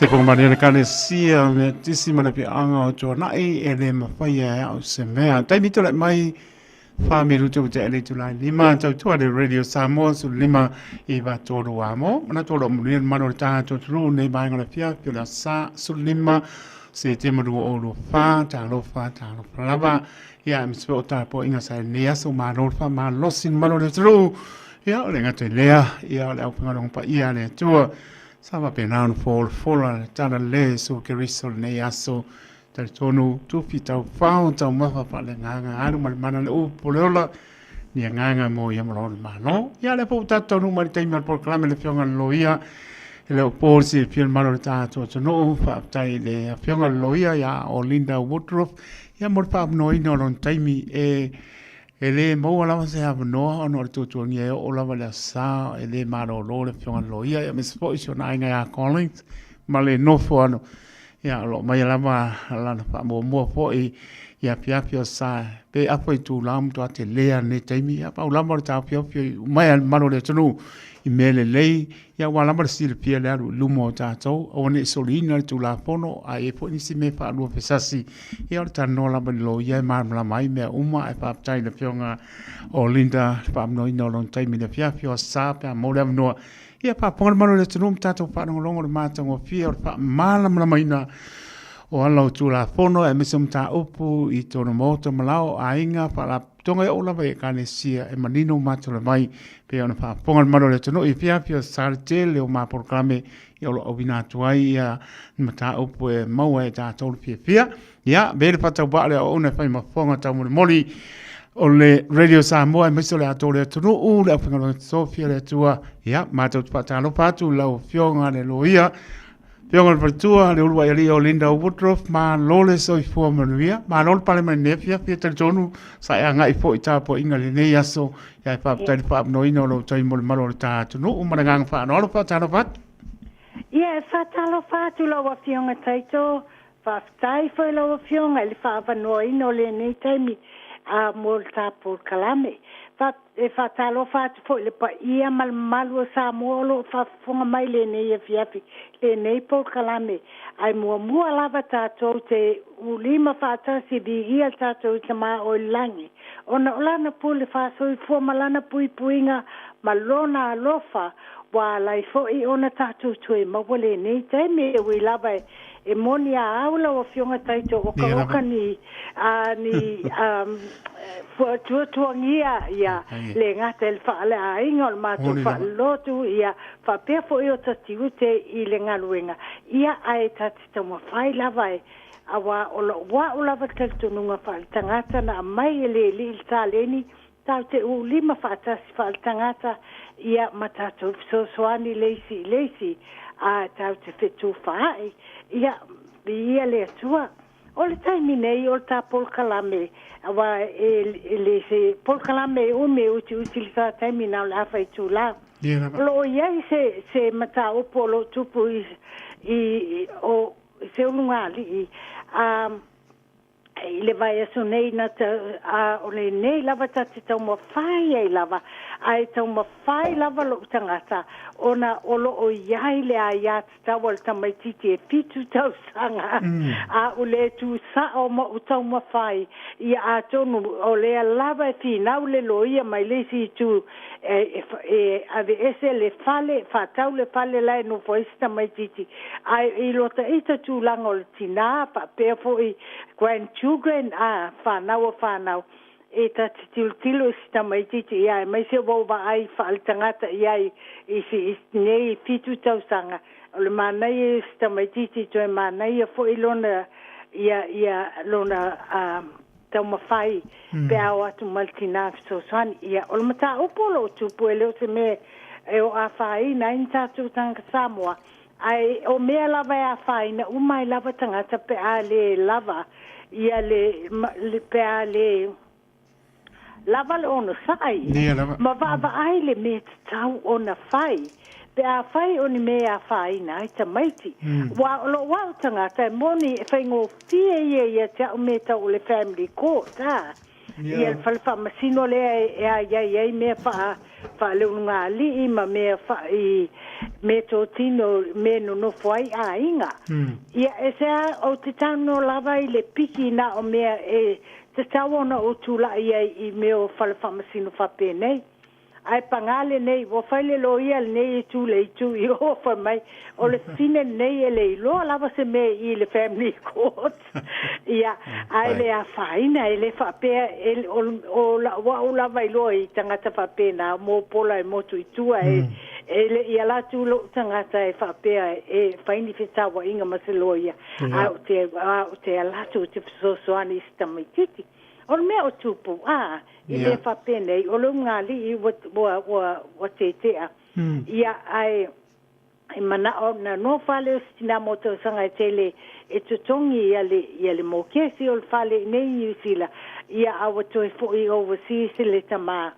Se whakamaria le Ekalesia Metotisi ma le Piaanga o Tuanai e le mawhaia e au se mea. Taimi tole mai wha me rutu te ele tulai lima tautua le Radio Samoa su lima i va tōru amo. Mana tōru amunia maro le taha tōturu nei vaenga le fia fia le sa su lima se te marua o rua wha tālofa tālofa lava. Ia e misipe o tāpo inga sa e nei aso mā rōrfa mā losin maro le turu. Ia o le ngata i lea ia o le au whangaronga pa ia le atua. Sa faapena ona folafola le tala le Iesu Keriso lenei aso, talitonu tufi taufao taumafa faaleagaga alu ma le mana le upu le ola, ni agaga mo ia ma lona Malo. Ia lea foi ua tatou taunuu mai le taimi o le polokalame le Afioga i le Loia, e le o po le silafia le malo o le tatou atunuu, faafetai i le Afioga i le Loia ia Olinda Woodruff, ia mo le faaavanoaina o lona taimi e E le maua lava se avanoa ona o le tuatuagia e oo lava i le Aso Sa, e le malolo le Afioga i le Loia, aemaise foi si ona aiga ia Collins ma le nofo ano. Ia, o lo o aumaia lava lana faamuamua foi i afiafi o Aso Sa, pe afa itula ua matua tele lava lenei taimi. Ia, pau lava o le taofiofi mai a le mamalu o le atunuu i mea lelei, ia aua lava le silafia le alu i luma o tatou, aua ne i soliina le Tulafono, a i ai foi nisi mea e faaluafesasi, ia o le talanoa lava i le loia e malamalama ai mea uma. Ae faafetai i le Afioga o Linda le faamaninoina o lona taimi i le afiafi o Aso Sa pe a maua le avanoa. Ia faafofoga le mamalu o le atunuu ma tatou faalogologo i le matagofie o le faamalamalamaina o ala o Tulafono aemaise o mataupu i totonu o maota ma lao, aiga, faalapotopotoga, Tonga e oo lava i Ekalesia e manino ma tole mai pe ona faafofoga le mamalu o le atunuu i afiafi o sa le tele o ma polokalame ia o lo o auina atu ai ia mataupu e maua e tatou le fiafia. Ia, ve le faatauvaa le auauna e fai ma fofoga taumolimoli o le Radio Samoa aemaise o le atoa o le atunuu, le aufaigaluega totofi a le Atua. Ia, matou te faatalofa atu i lau Afioga le Loia, Afioga i le Faletua, le uluai alii o Linda Woodruff, malo le soifua manuia, malo le pale mai lenei afiafi, e talitonu sa e agai foi i tapuaiga i lenei aso, ia e faafetai i le faaavanoaina o lou taimi mo le malu o le ta atunuu ma le agaga faaaloalo, faatalofa atu. Ia, e faatalofa atu lau Afioga Taito, faafetai foi lau Afioga i le faaavanoaina o lenei taimi a mo le ta polokalame. E faatalofa atu foi i le paia ma le mamalu o Samoa o lo o faafofoga mai i lenei afiafi, lenei polokalame. Ae muamua lava tatou te ulima faatasi viia le tatou Tama o i le Lagi, ona o Lana pule faasoifua ma Lana puipuiga ma Lona alofa, ua ala ai foi ona tatou toe maua lenei taimi. E ui lava e moni a au lau Afioga Taito okaoka ni a ni tuatuagia ia le gata i le faaleaiga o le matou faalelotu ia faapea foi o ta tiute i le galuega ia ae ta te taumafai lava e auā o lou a'u lava talitonuga faaletagata na aumai e le Alii le taleni tatou te ulima faatasi faaletagata ia ma tatou fesoasoani le isi i le isi a tatou te fetufaai ia viia le Atua. O le taimi nei o le ta polokalame aua e le se polokalame e umi e utiuti le ta taimi na o le afa itula. O lo o i ai se se mataupu o lo o tupu i i o se ulugalii a I le vaiaso nei na ta, a o lenei lava ta te taumafai ai lava, a e taumafai lava lo'u tagata ona o lo o i ai le aiatatau a le tamaitiiti e 7 tausaga, a ua le tu sa'o ma ou taumafai, ia atonu o lea lava e finau le loia mai le isi itu e, e aveese le fale, faatau le fale la e nofo ai si tamaitiiti. Ae i lo ta ita tulaga o le tinā, faapea foi grandchildren, a, fanau a fanau, e ta te tilotilo i si tamaitiiti ia, aemaise ua ou vaai faaletagata i ai i si i nei 7 tausaga, o le manaia ia o si tamaitiiti toe manaia foi lona ia ia lona taumafai pe a o atu ma le tinā fesoasoani. Ia, o le mataupu o lo o tupu e le o se mea e o afaina ai ni tatou tagata Samoa, ae o mea lava e afaina uma ai lava tagata pe a le lava ia le, le pe a le lava le onosai ma vaavaai le mea tatau ona fai pe a fai o ni mea e afaina ai tamaiti. Aua o lou au tagata e moni e faigofie ia ia te au mea tau o le family court, a. Ia le fale faamasino lea e aiai ai mea faaleulugalii ma mea i meatotino me nonofo ai aiga. Ia e sea o te tano lava i le piki na o mea e tatau ona ou tulai ai i mea o fale faamasino faapenei. Ae pagā lenei ua fai le loia lenei e tu le itu i o fai mai o le fine lenei e le iloa lava se mea i le family court. Ia ae le afaina e le faapea e, o la'u a'u lava iloa i tagata faapena mo pola e motu i tua e e le ia latu lo'u tagata e faapea e fai ni fetaua'iga ma se loia a o te a o te alatu te fesoasoani i se tamaititi. O le mea o tupu a i mea faapenei o le ugali'i ua tete'a. Ia ae e mana'o na no fale o se tinā mo tausaga e tele e totogi ia le mokesi o le fale i nei Niu Sila. Ia a ua toe fo'i overseas le tamā.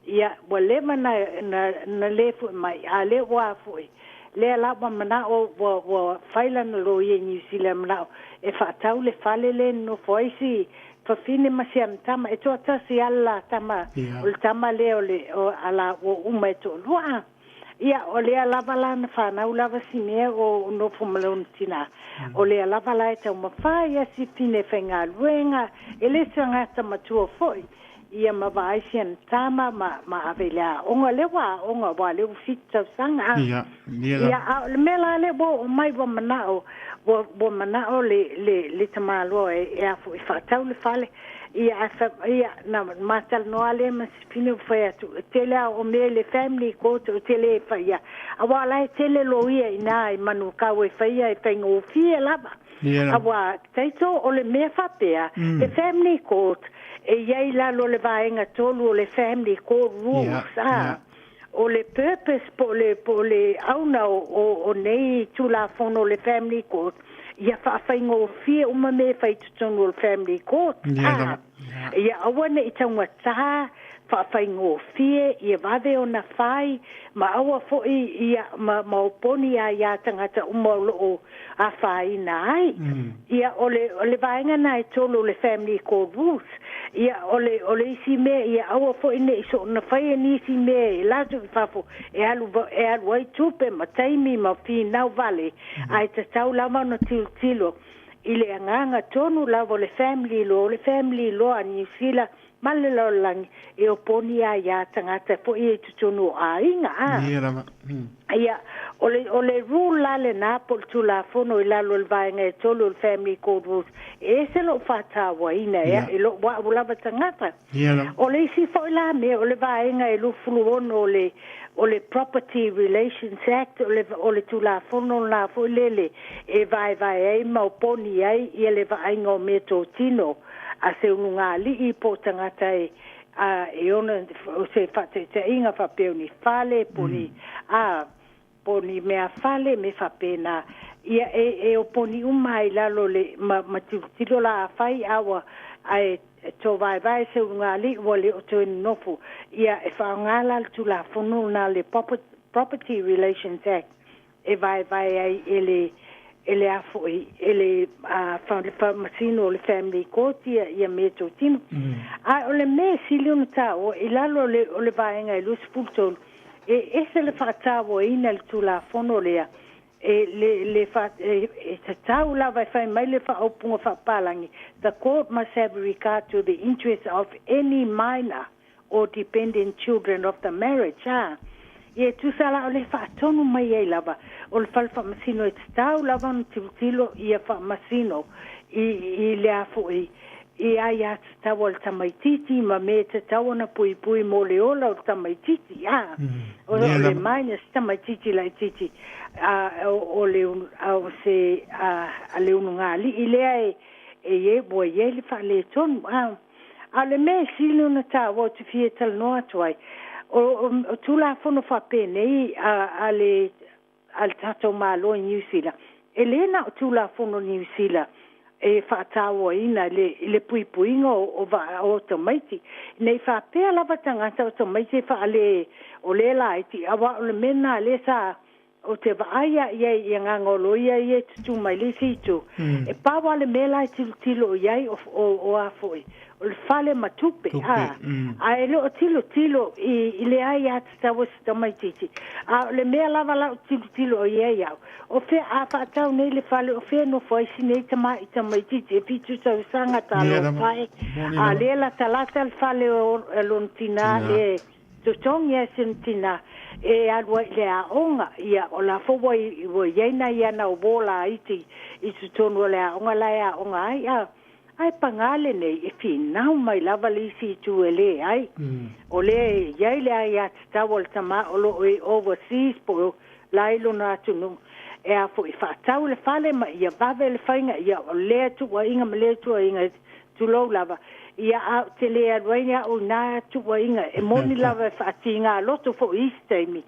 Ia ua leva na lē fo'i mai a lea ua fo'i lea la ua mana'o ua fai lana loia i Niu Sila mana'o e fa'atau le fale le nofo ai si fafine ma si ana tama e toatasi ala la tama o le tama lea o le o ala ua uma e to'alua. Ia o lea lava la na fanau lava si mea o nofo ma lona tinā. O lea lava la e taumafā ia si fine faigaluega e lē tagata matua fo'i ia ma vaai si ana tama ma ave i le aoga lea ua aoga ua lea ua 7 tausaga. Ia a o le mea la lea ua oo mai ua mana'o ua mana'o le tamāloa e afo'i fa'atau le fale. Ia ia na matalanoa lea ma sifine ua fai atu e tele a o mea i le family court o tele e faia auā la e tele loia inā i Manukau e faia e faigofie lava. Auā taito o le mea faapea le family court e iai lalo le vaega 3 o le family court rules a o le purpose po o le auna o nei tulafono o le family court ia faafaigofie uma me fai totonu o le family court a ia aua ne i taugatā faafaigofie ia vave ona fai ma aua fo'i ia ma oponi a iā tagata uma o lo'o afaina ai. Ia o le vaega na e 3 o le family court rules. Ia o le isi mea ia aua fo'i ne i soona fai e nisi mea e latou i fafo e alu ai tupe ma taimi ma finau vale ae tatau lava ona tilotilo i le agaga tonu lava o le family law o le family law a Niu Sila ma le lalolagi e oponi a iā tagata fo'i e totonu o aiga a. Ia lava. Ia o le rule la lenā po o le tulafono i lalo o le vaega e 3 o le family court rules e ese lo'u fatāuaina ea e lo'u a'u lava tagata. Ia lava. O le isi fo'i la mea o le vaega e 26 o le Property Relations Act o le tulafono lā fo'i lele e vaevae ai ma oponi ai ia le vaaiga o meatotino a se ulugalii po o tagata e a e ona o se faataitaiga faapea o ni fale po ni a po ni mea fale me faapena ia e oponi uma ai lalo le ma tilotilo la afai aua ae to vaevae se ulugalii ua le o toe nonofo ia e faaaogā la le tulafono na le Property Relations Act e vaevae ai e le afo'i e le faamasino o le family court ia meatotino. A o le mea sili ona tāua i lalo o le vaega e 23 e ese le faatauaina le tulafono lea e le fa e tatau lava e fai mai le faaupuga faapalagi, "The court must have regard to the interest of any minor or dependent children of the marriage." A ia tusa la o le faatonu mai ai lava o le fale faamasino e tatau lava ona tilotilo ia faamasino i le afo'i i ai a tatau o le tamaititi ma me tatau ona puipui mo le ola o le tamaititi a o Ia le lava. minor se tamaititi laititi a o le a o se a le ulugalii lea e ie ua iai le faaletonu a o le mea e sili ona tāua o te fia talanoa atu ai o tulafono faapenei a le tatou Malo i Niu Sila e lē na o tulafono Niu Sila e faatauaina le puipuiga o tamaiti nei faapea lava tagata o tamaiti e faale o lē laiti auā o le mea lena lea sa Ou te vaai a i ai i agaga o loia ia e tutū mai le isi itu. E pau lava le mea la e tilotilo i ai o, o, o a foi, o le fale ma tupe, Tupe, a. Ae le o tilotilo i le aiatatau a si tamaitiiti. A o le mea lava la ou tilotilo i ai au, o fea a faatau nei le fale, o fea e nofo ai si nei tamai tamaitiiti e 7 tausaga, talofa e. Moni A lava. lea latalata le fale o lona tinā Tina. le totogi ai sina tinā e alu ai i le aoga. Ia, o la foi ua i ai nai ana uō laiti i totonu o le aoga la e aoga ai. A ae pagā lenei e finau mai lava le isi itu e lē ai. O lea e i ai le aiatatau a le tamā o loo e overseas po o la i lona atunuu e a foi faatau le fale ma ia vave le faiga ia o lea tuuaiga ma lea tuuaiga, tulou lava. Ia, a ou te le alu ai au i na tuuaiga e moni lava e faatigā loto foi i isi taimi.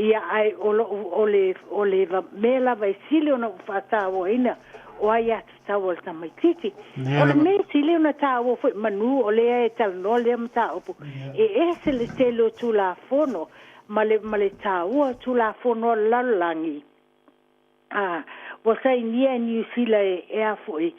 Ia, ae o loo o le mea lava e sili ona ou faatauaina o aiatatau a le tamaitiiti. Lea O le lava. mea sili ona taua foi manu o lea e talanoa lea mataupu e ese le tele o Tulafono ma le taua o Tulafono a le lalolagi a ua sainia e Niusila e a foi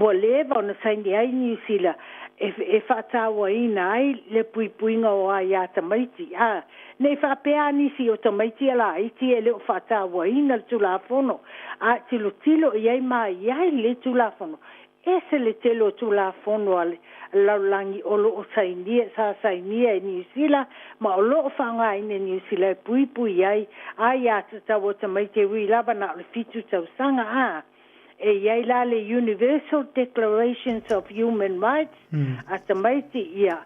ua leva ona saini ai Niusila e faatauaina ai le puipuiga o aiā tamaiti a nei faapea a nisi o tamaiti a laiti e le o faatauaina le Tulafono a tilotilo i ai ma i ai le Tulafono ese le tele o Tulafono a le lalolagi o loo sainia sa sainia e Niusila ma o loo faaaogaina e Niusila e puipui ai aiatatau o tamaiti e ui lava na o le 7 tausaga a. E i ai la le Universal Declarations of Human Rights a tamaiti ia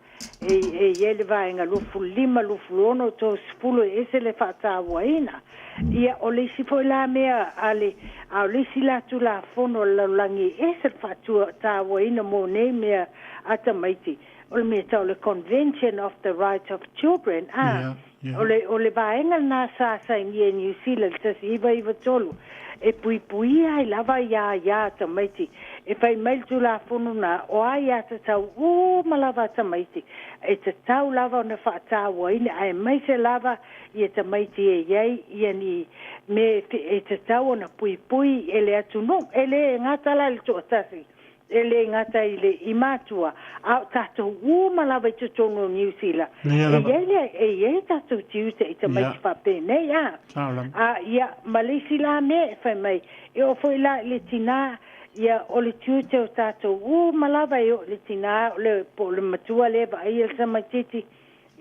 e i ai le vaega 25, 26, 30 e ese le faatauaina. Ia, o le isi foi la mea a le a o le isi la Tulafono a le lalolagi e ese le faatauaina mo nei mea a tamaiti o le mea tau le Convention of the Rights of Children a. O le vaega lena sa sainia e New Zealand 1993 e puipuia ai lava iā tamaiti e fai mai le Tulafono na o aiatatau uma lava a tamaiti e tatau lava ona faatauaina aemaise lava ia tamaiti e i ai ia ni mea e tatau ona puipui e le atunuu e lē gata la i le toatasi e lē gata i le i matua a o tatou uma lava i totonu o Niu Sila Lea e lava. i ai le e i ai tatou tiute i tamaiti faapenei a. Sao lava. A ia ma le isi la mea e fai mai e oo foi la i le tinā ia o le tiute o tatou uma lava e oo i le tinā o le po o le matua lea vaaia le tamaititi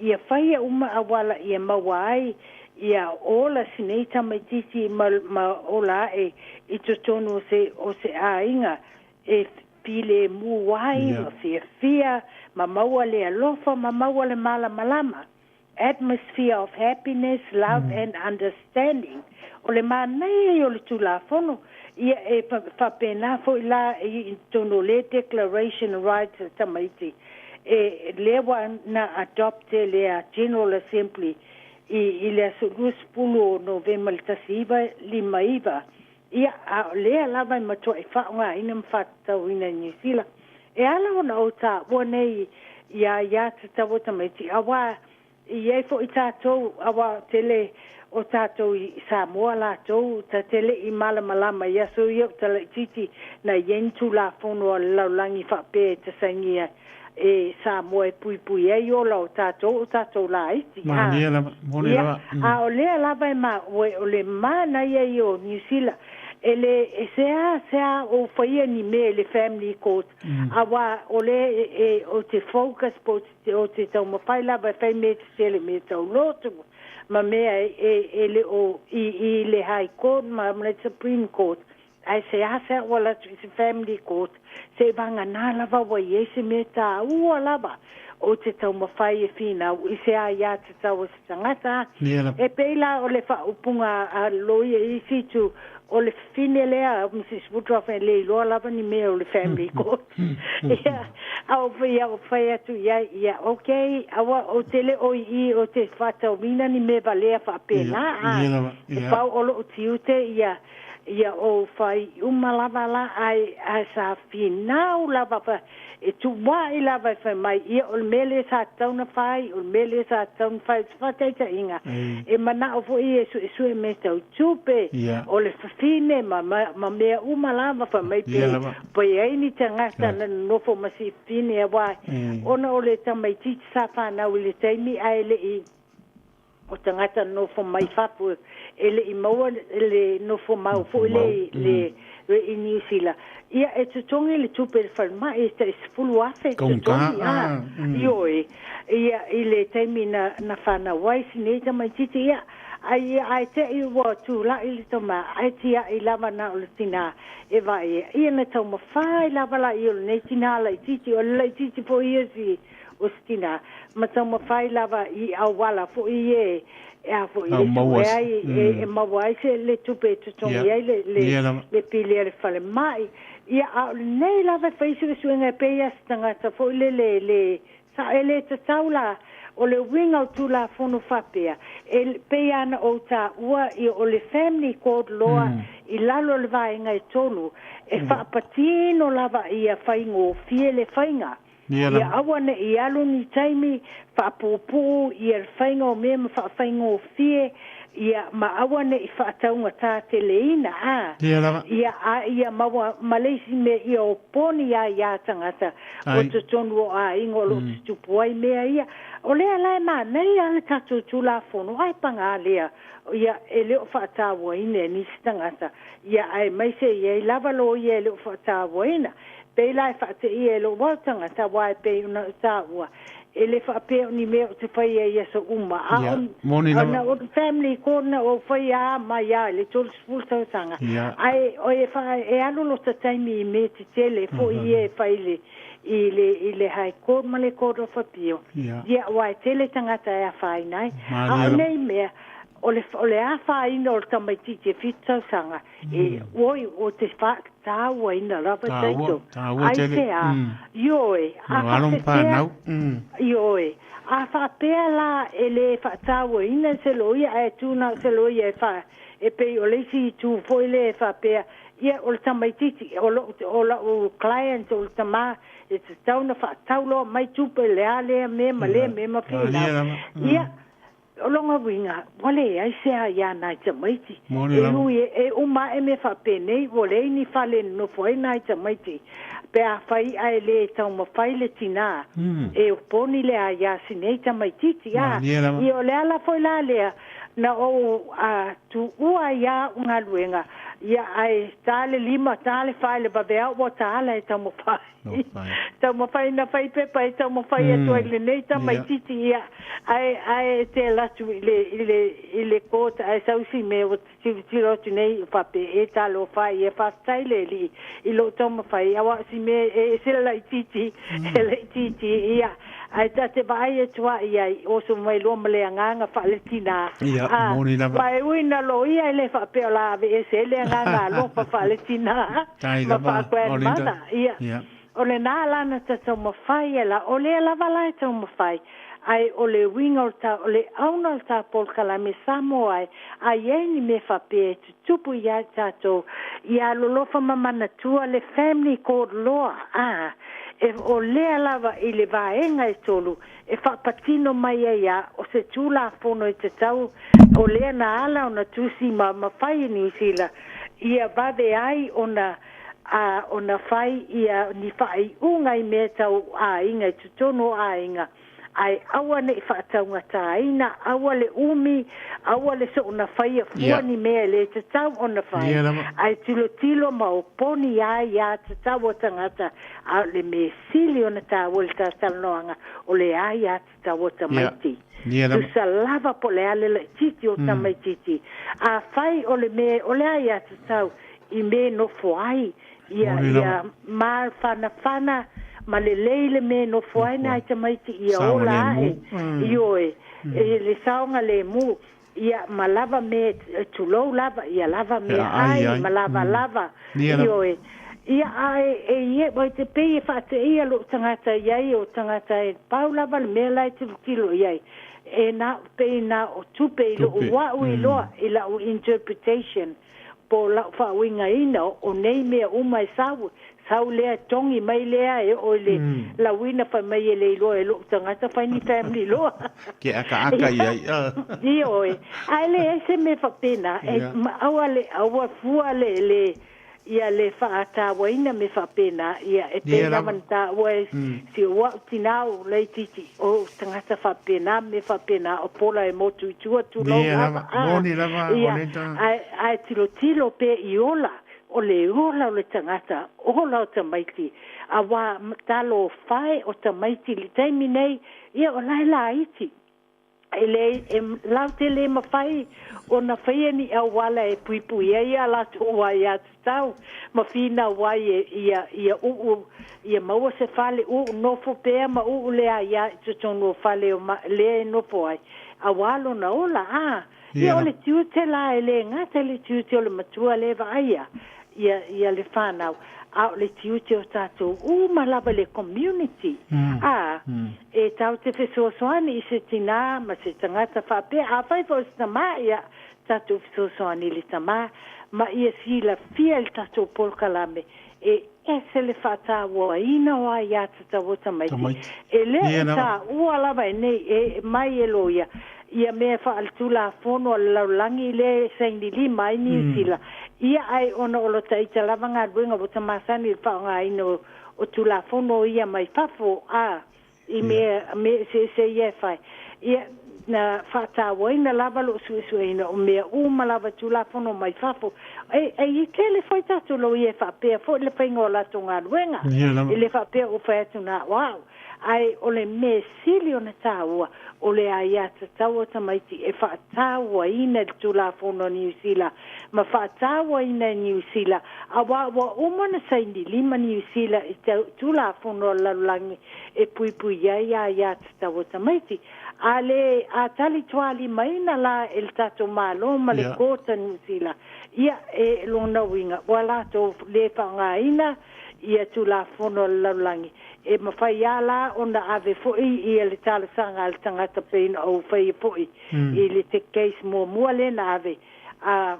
ia faia uma auala ia maua ai ia ola sinei tamaititi ma ola ae i totonu o se aiga e filemu ai ma fiafia ma maua le alofa ma maua le malamalama, atmosphere of happiness, love and understanding. O le manaia ia o le Tulafono ia e faapena foi la i totonu o le Declaration Rights a tamaiti e lea ua na adopte lea General Assembly i le aso 20 o Novema le 1959. Ia, a o lea lava e matuai faaaogaina ma faatatauina i Niu Sila. E ala ona ou taua nei ia tatau o tamaiti auā i ai foi tatou auā tele o tatou i Samoa latou ta te i malamalama i aso ia o talaititi na i ai ni Tulafono a le lalolagi faapea e tasainia e Samoa e puipui ai ola o tatou laiti a. Malie lava, moni Ia, lava. A o lea lava e maua o le manaia ia o Niu Sila e le e sea sea o faia ni mea i le family court auā o le e o te focus po o te taumafai lava e fai mea tetele mea taulotu ma mea e le o i le High Court ma le Supreme Court ae seasea ua alu atu i se family court se vaganā lava ua i ai se mea taua lava o te taumafai e finau i se aiatatau o se tagata. Lea lava. E pei la o le faaupuga a loia i isi itu o le fafine lea Mrs Woodruff e le iloa lava ni mea o le family court. Ia, a o ia o fai atu ia ia okay aua o te le o i o te faatauina ni mea valea faapena a. Lea lava. E Ia. pau o loo tiute ia Ia ou fai uma lava la ai ai sa finau lava fa e tuai lava e fai mai ia o le mea lea sa tatau ona fai o le mea lea sa tatau ona fai o se faataitaiga e manao foi ia e suesue mea tau tupe o le fafine ma ma mea uma lava fai mai pe pe i ai ni tagata na nonofo ma si fafine aua ona o le tamaitiiti sa fanau i le taimi ae le i o tagata nofo mai fafo e le i maua le nofo mau foi le le i Niu Sila. Ia e totogi le tupe i le falemai e tai 10,000 totogi a ioe ia i le taimi na na fanau ai si nei tamaitiiti ia ai ia ae te i ua tulai le tama ae tiai lava na o le tinā e vaai ia na taumafai lava la ia o lenei tinā laitiiti o le laitiiti foi ia si o se tinā ma taumafai lava i auala foi e e a foi e sue ai e maua ai se le tupe e totogi ai le le le pili a le falemai. Ia a o lenei lava e fai suesuega e pei lava se tagata foi lele le sa e le tatau la o le uiga o Tulafono faapea e pei lava ona ou taua ia o le Family Court Law i lalo o le vaega e 3 e faapatino lava ia faigofie le faiga. Ia aua ne i alu ni taimi faapuupuu ia le faiga o mea ma faafaigofie ia ma aua ne i faataugatā teleina a ia a ia maua ma le isi mea ia oponi ai iā tagata o totonu o aiga o lo o tutupu ai mea ia. O lea la e manaia le tatou Tulafono ae paga lea ia e le o faatauaina e nisi tagata ia aemaise e i ai lava loia e le o faatauaina. Pei la e faateia e lou au tagata aua e pei ona ou taua, e le faapea o ni mea ou te faia i aso uma, a o na o le family court na ou faia a mai a i le 30 tausaga, ae e e alu lota taimi i mea tetele foi ia e fai i le i le i le High Court ma le Court of Appeal, ia aua e tele tagata e afaina ai. A o nei mea, o le o le afaina o le tamaitiiti e 7 tausaga, e oi o te faatauaina lava tatou. Aisea? Ioe, a faapefea, ioe, a faapea la e le faatauaina se loia ae tu na o se loia e fa e pei o le isi itu foi lea e faapea, ia o le tamaitiiti o lou o lau client o le tamā e tatau ona faatau loa mai tupe le a lea mea ma lea mea ma finau. Ia, o lona uiga, ua leai se aia nai tamaiti. E ui e uma ae mea faapenei, ua leai ni fale e nonofo ai nai tamaiti. Pe afai ae le taumafai le tinā, e poni le aia si nei tamaitiiti. A, ia o le ala foi la lea, na ou tuua ai a'u galuega, ia ae ta le 5, ta le 4 i le vaveao ua ta ala e taumafai. Taumafai na fai pepa e taumafai atu ai i lenei tamaitiiti, ia ae ae e te alu atu i le i le i le court ae sau si mea ua tilotilo atu nei faapea e talofa ai, ia faafetai le Alii i lou taumafai aua o si mea e ese le laitiiti e laitiiti ia ae ta te vaai atu a i ai oso mai loa ma le agaga faaletinā a ma e ui na loia e le faapea o la aveese ai le agaga alofa faaletinā ma faa-grandmother ia o lenā la na ta taumafai e la o lea lava la e taumafai ae o le uiga o le ta o le auga o le ta polokalame Samoa ai a i ai ni mea faapea e tutupu iā i tatou ia alolofa ma manatua le Family Court Law a e o lea lava i le vaega e 3 e faapatino mai ai a o se Tulafono e tatau o lea na ala ona tusi ma ma fai e Niu Sila ia vave ai ona a ona fai ia ni faaiuga i mea tau aiga i totonu o aiga ae aua ne i faataugatāina, aua le umi, aua le soona faia fua ni mea e lē tatau ona fai, ae tilotilo ma oponi ai iā tatau o tagata, a o le mea sili ona taua i le talatalanoaga, o le a iā tatau o tamaiti. Tusa lava po o le a le laitiiti o tamaitiiti, afai o le mea o le a iā tatau i mea e nofo ai, ia ia mafanafana ma lelei le mea e nofo ai nai tamaiti ia ola ae, ioe, e le saogalemu, ia ma lava mea e tulou lava, ia lava mea ai ma lava lava, ioe. Ia ae e i e te pei e faateia lou tagata i ai o tagata e pau lava le mea la e tilotilo i ai. E na pei na o tupe i lou a'u iloa i la'u interpretation. Po la'u faauigaina o nei mea uma e sau sau lea togi mai lea e oo i le lauina fai mai e le iloa e lo'u tagata fai ni family loa. Ke aka aka ia ia. Ioe, ae leai se mea faapena e aua le aua fua le le ia le fa'atāuaina me fa'apena ia e pei lava na tāua e si ou a'u tinā o laitiiti o tagata fa'apena me fa'apena o pola e motu i tua tulou lava a ia ae ae tilotilo pea i ola o le ola o le tagata ola o tamaiti auā talofa e o tamaiti i le taimi nei ia o la e laiti e le e lautele mafai ona faia ni auala e puipui ai a latou aiātatau ma finau ai e ia ia uu ia maua se fale uu nofo pea ma uu le aiā i totonu o fale o ma, lea e nofo ai auā lona ola a ia o le tiute la e le gata i le tiute o le matua le vaaia ia ia le fanau a o le tiute o tatou uma lava i le community a e tatou te fesoasoani i se tinā ma se tagata faapea afai foi o se tamā ia tatou fesoasoani i le tamā ma ia silafia i le tatou polokalame e ese le faatauaina o aiātatau o tamaiti e lē o tāua lava e nei e mai e loia ia mea faaletulafono a le lalolagi lea e saini lima ai Niu Sila ia ae ona o lo taita lava galuega ua tamasani i le faaaogaina o tulafono ia mai fafo a i mea mea eseese ia e fai ia na faatauaina lava lo'u suesueina o mea uma lava tulafono mai fafo e e i tele foi tatou loia e faapea foi le faiga o latou galuega e le faapea ua fai atu na o a'u ae o le mea sili ona tāua o le aiātatau o tamaiti e faatauaina i le Tulafono a Niu Sila ma faatauaina e Niu Sila auā ua uma ona saini lima Niu Sila i Tulafono a le lalolagi e puipui ai aiātatau o tamaiti. A le a talituālimaina la e le tatou Malo ma le Kota Niu Sila ia e lona uiga ua latou lē faaaogaina ia Tulafono a le lalolagi e mafai lava la ona ave foi ia le talosaga a le tagata pei ona ou faia foi i le te case muamua lea na ave a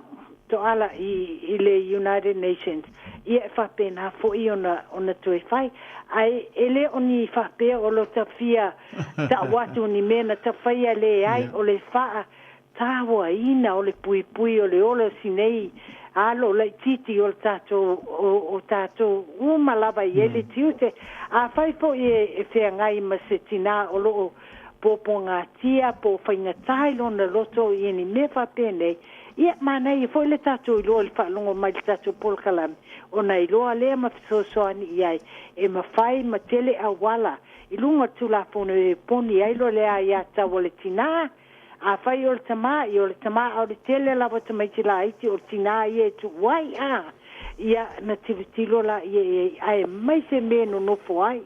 Toala i le United Nations ia e faapena foi ona ona toe fai ae e le o ni faapea o lo tafia ta'u atu ni mea na tafaia leai o le faa tāuaina o le puipui o le ola o sinei alo laitiiti o le tatou o tatou uma lava i ai le tiute. Afai foi e feagai ma se tinā o loo puapuagatia po o faigatā i lona loto i ni mea faapenei ia manaia foi le tatou iloa i le faalogo mai i le tatou polokalame ona iloa lea ma fesoasoani i ai e mafai ma tele auala i luga o le Tulafono e poni ai loa le aiātatau a le tinā. Afai o le tamā, ia o le tamā, a o le tele lava o tamaiti laiti o le tinā ia e tuu ai a ia na tilotilo laia i ai ae mai se mea e nonofo ai.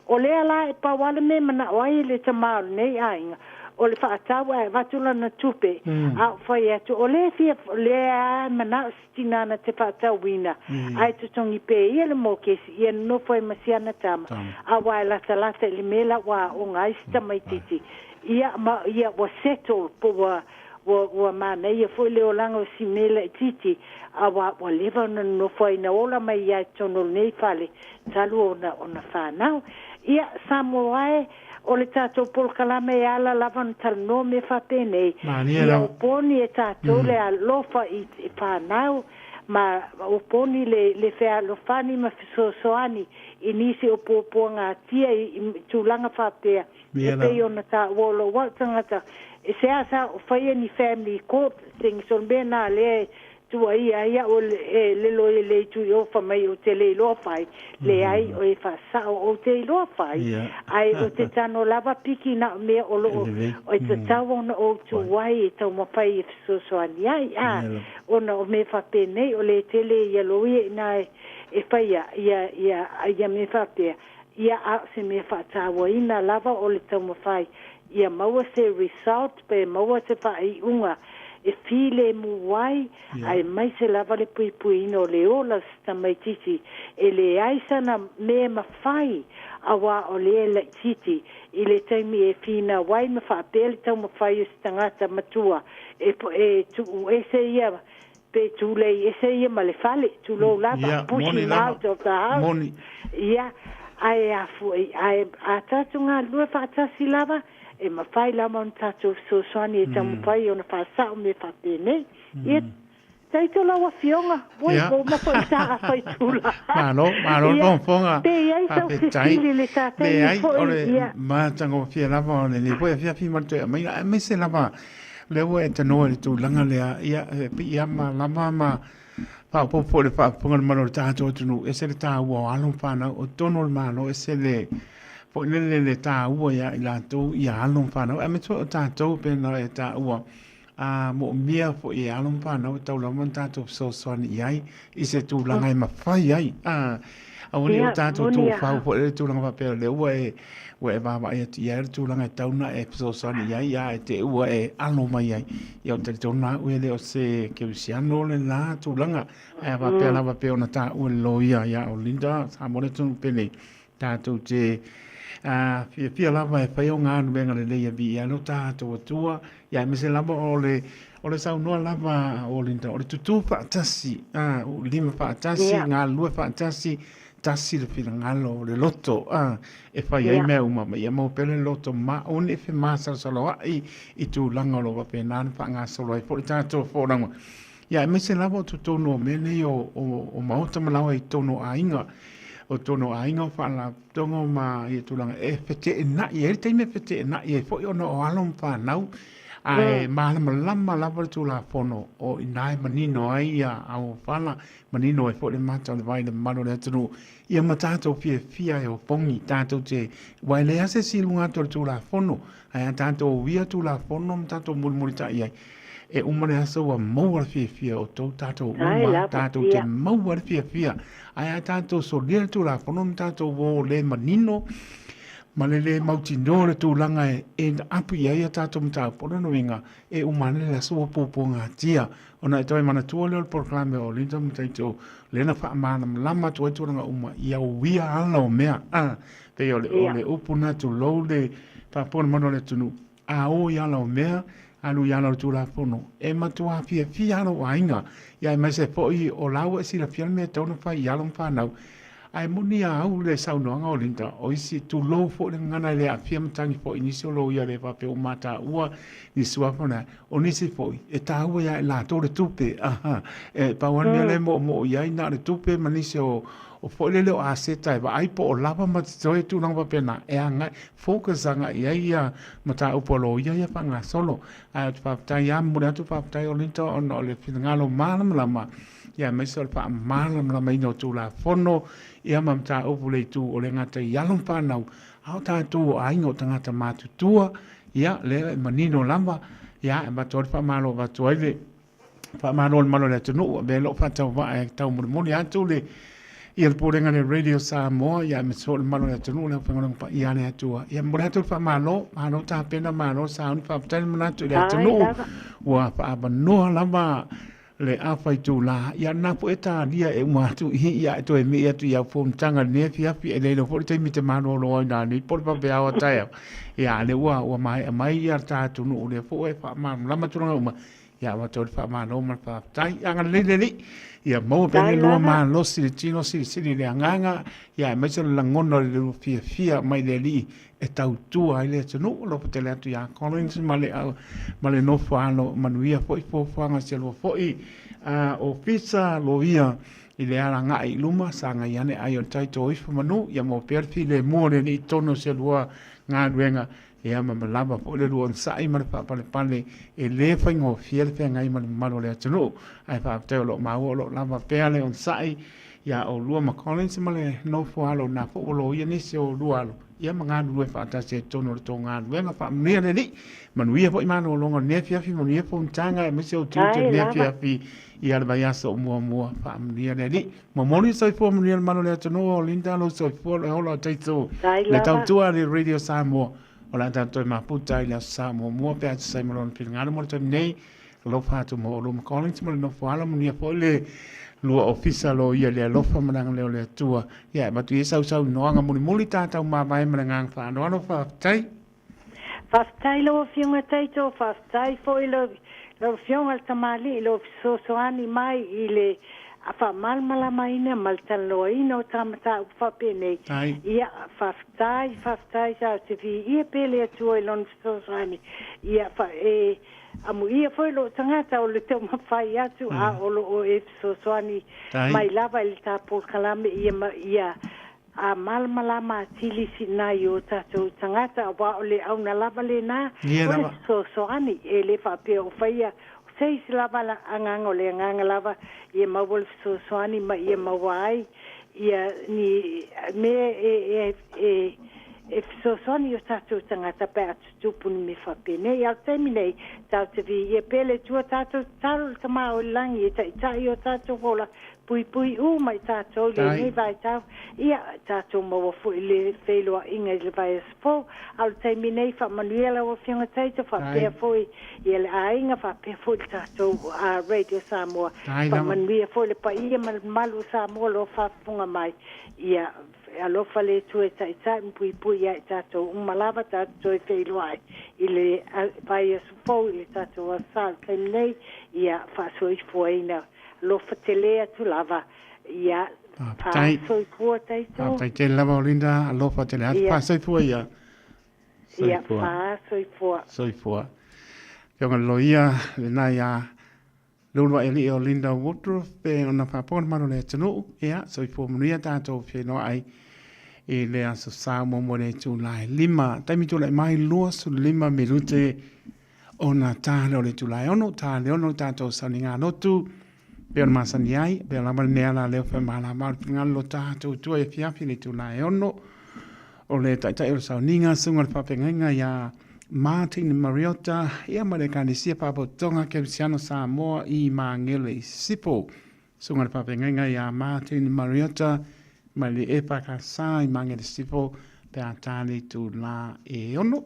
O lea la e pau lava le mea e manao ai e le tamā o lenei aiga o le faatau ae avatu lana tupe a o fai atu o lea e fia lea e manao se tinā na te faatauina ae totogi pea ia le mokesi ia nonofo ai ma si ana tama auā e latalata i le mea la ua aoga ai si tamaitiiti ia ma ia ua settle po ua ua ua manaia foi le olaga o si mea laitiiti auā ua leva ona nonofo ai na ola mai ia i totonu o lenei fale talu ona ona fanau. Ia Samoa e, o le tatou polokalame e ala lava ona talanoa mea faapenei, ia o poni e tatou le alofa i fanau ma o poni le le fealofani ma fesoasoani i nisi o puapuagatia i tulaga faapea e pei ona taua o lou au tagata e seasea o faia ni family court things o le mea lena lea e tuuaia ai au e le loia le itu i o fai mai ou te le iloa fai leai o e faasao ou te iloa fai ae ou te tano lava piki na o mea o loo o e tatau ona ou tu ai e taumafai e fesoasoani ai a ona o mea faapenei o le tele ia loia ina e faia ia ia ia mea faapea ia a o se mea faatauaina lava o le taumafai ia maua se result pe maua se faaiuga e filemu ai aemaise lava le puipuiina o le ola o se tamaitiiti e leai sana mea mafai auā o lea laitiiti i le taimi e finau ai ma faapea le taumafai o se tagata matua e e tuu ese ia Pe tulei ese ia ma le fale, tulou lava, Ia, push moni him lava. out of the house. Moni. Ia, ae a fo'i, ae a tatou galulue fa'atasi lava, e mafai lava ona tatou fesoasoani e taumafai ona fa'asa'o mea fa'apenei. Ia, taito lau afioga, oi, Ia. ua uma fo'i sa afaitula. Malo, malo le Ia, fogafoga. pe i ai sau Faafetai. fesili i le ta taimi Leai, o fo'i, le ia. matagofie lava o lenei foi afiafi ma le toe aumaiga, aemaise lava lea ua e tanoa i le tulaga lea, ia, e piiama lava ma faaopoopo foi i le faafofoga a le mamalu o le tatou atunuu, ese le taua o alo ma fanau, o totonu o le Malo, ese le foi lele le taua ia i latou ia alo ma fanau, aemaise foi o tatou pei ona e taua, a moomia foi e alo ma fanau e tau lava ona tatou fesoasoani i ai i se tulaga e mafai ai. A, aua ne i o Ia, tatou moni tuufau a. foi le tulaga faapea o lea ua e, ua e vaavaai atu i ai le tulaga e tau na e fesoasoani i ai, a e te ua e alo mai ai. Ia, ou te talitonu lava au e le o se kerisiano lena tulaga. Ae a faapea lava pei ona taua e le loia ia Olinda, Samoa le atunuu penei, tatou te fiafia lava e fai o galuega lelei e viia ai lo tatou Atua, ia aemaise lava o le o le saunoa lava o Linda, o le tutū faatasi, lima faatasi, galulue faatasi, tasi le finagalo o le loto, e fai ai mea uma, ma ia maua pea le loto ma aua ne i femasalosaloai i tulaga o lo o faapena ona faagasolo ai foi le tatou folauga. Ia aemaise lava o totonu o mea nei o, o, o maota ma laoa i totonu o aiga, o totonu o aiga o faalapotopotoga ma ia tulaga e feteenai ai le taimi e feteenai ai foi ona o alo ma fanau, ae malamalama lava le Tulafono o i ina e manino ai ia auofala, manino ai foi le mata o le vai i le mamalu o le atunuu, ia ma tatou fiafia e opogi tatou te, aua e leai lava se isi i luga atu o le Tulafono, ae a tatou uia Tulafono ma tatou mulimulitai ai, e uma le aso ua maua le fiafia o tou tatou Ai uma, lava, tatou te ia. maua le fiafia. Ae a tatou solia le Tulafono ma tatou o le manino ma le le mautinoa o le tulaga e end up i ai a tatou mataupu, o lona uiga, e uma ane le aso ua puapuagatia. Ona e toe manatua lea o le polokalame o Linda Mataito, lea na faamalamalama atu ai tulaga uma, ia uia ala o mea. Ah, pei o le, o le upu na tulou le faafofoga mamalu o le atunuu, a o i ala o mea, alu i ala o le Tulafono, e matua fiafia lava lou aiga, ia aemaise foi o la ua e silafia le mea e tatau ona fai i alo ma fanau. Ae moni a au le saunoaga o Linda, o isi, tulou foi le gagana e le aafia matagi foi i nisi o loia le faapea ua mataua ni suafa na, o nisi foi, e taua ia i latou le tupe, aha, e pau lava le mea lea e moomoo i ai na o le tupe ma nisi o, o foi lele o aseta e vaai po o lava ma totoe tulaga faapena, e agai, focus agai i ai ia mataupu a loia ia faagasolo. Ae ou te faafetai lava, momoli atu le faafetai o Linda ona o le finagalo malamalama, ia aemaise o le faamalamalamaina o Tulafono ia ma mataupu le itu o le gata i alo ma fanau, a o tatou o aiga o tagata matutua, ia lea e manino lava, ia e avatu ai le faamalo avatu ai le faamalo i le malu o le atunuu, avea lou faatauvaa e taumolimoli atu le ia le pulega le Radio Samoa, ia aemaise foi le malu o le atunuu, le aufaigaluega paia a le Atua. Ia momoli atu le faamalo, malo tapena, malo sauni, faafetai le manatu i le Ai atunuu, lava. ua faaavanoa lava le afa itula, ia lena foi e talia e uma atu i ia e toe mii atu i au fonotaga i lenei afiafi, e le iloa foi le taimi e te malolo ai nanei po o le vaveao a taeao, ia a lea ua, ua maea mai ia le ta atunuu, lea foi ua e faamalamalama tulaga uma, ia avatu ai le faamalo ma le faafetai. Ia agalelei le Alii, ia maua pea le Ai lua lava. malosi i le tino silisili i le agaga, ia aemaise o le lagona o le lua fiafia mai le Alii e tautua ai le atunuu. Alofa tele atu ia Collins ma le, ma le nofo alo, manuia foi fuafuaga a si a lua foi ofisa loia i le alagai i luma, sagai ane ai o le tai tō ifo manu, ia maua pea le filemu o le Alii i totonu o si a lua galuega, ia ma lava foi le lua onosai ma le faapalepale e le faigofie le feagai ma le mamalu o le atunuu. Ae faafetai o lo o maua o lo o lava pea le onosai ia oulua ma Collins ma le nofo alo na foi ua loia nisi o oulua alo ia ma galulue faatasi ai totonu o le tou galuega. Faamanuia le Alii, manuia foi malologa o lenei afiafi, manuia fonotaga aemaise ou tiute Ai lenei lava. afiafi ia le vaiaso o muamua. Faamanuia le Alii. Momoli le soifua manuia le malu o le atunuu o Linda lou soifua le ola o Taito Ai le lava. tautua a le Radio Samoa o le a tatou toe mafuta i le aso Sa muamua pe a tusa ai ma lona finagalo mo le taimi nei. Alofa atu mo oulua ma Collins ma le nofo alo, manuia foi le lua ofisa loia i le alofa ma le agalelei o le Atua. Ia e avatu ia sausaunoaga mulimuli tatou mavae ma le agaga faaaloalo. Faafetai. Faafetai lau Afioga Taito, faafetai foi lau Lau Afioga i le Tamalii, i lou fesoasoani mai i le faamalamalamaina ma le talanoaina o ta mataupu faapenei, ia, faafetai, faafetai, sa ou te viia pea le Atua i Lona fesoasoani, ia, fa, e amuia foi lou tagata o le taumafai atu, a o lo o e fesoasoani mai lava i le ta polokalame, ia, ma, ia a malamalama atili nai o tatou tagata, auā o le auga lava lena o le fesoasoani, e le faapea o faia se isi lava la agaga, o le agaga lava ia maua le fesoasoani ma ia maua ai ia ni mea e e e fesoasoani i o tatou tagata pe a tutupu ni mea faapenei. A o le taimi nei, tatou te viia pea le Atua, tatou tatalo i le Tama o i le lagi e taitai o tatou ola, puipui uma i tatou i lenei vaitau, ia tatou maua foi le feiloaiga i le vaiaso fou. A o le taimi nei, faamanuia lau Afioga Taito, faapea foi ia le aiga, faapea foi le tatou Radio Samoa, faamanuia foi le paia ma le mamalu o Samoa o lo o faafofoga mai, ia alofa le Atua e taitai ma puipui ia i tatou uma lava, tatou toe feiloai i le vaiaso fou i le tatou Aso Sa. O le taimi nei, ia faasoifuaina, alofa tele atu lava, ia faasoifua Taito. Faafetai tele lava Olinda, alofa tele atu, faasoifua ia. Ia faasoifua. Soifua. Afioga i le Loia, lena ia Lulu Alii o Linda Woodruff pe ona faafofoga le mamalu o le atunuu. Ia, soifua manuia tatou feiloai i le Aso Sa muamua i le itula e 5. Taimi tulai mai 25 minute ona ta lea o le itula e 6, ta le 6 le tatou sauniga lotu, pei ona masani ai, pei lava le mea la lea whamalama o le finagalo lo tatou tua i afiafi le itula e 6, o le taitai o le sauniga, susuga i le faafeagaiga ia Martin Mariota, ia ma le Ekalesia Faapotopotoga Kerisiano Samoa i Magele i Sisifo. Susuga i le faafeagaiga ia Martin Mariota mai le EFKS i Magele Sisifo pe a tā le itula e 6.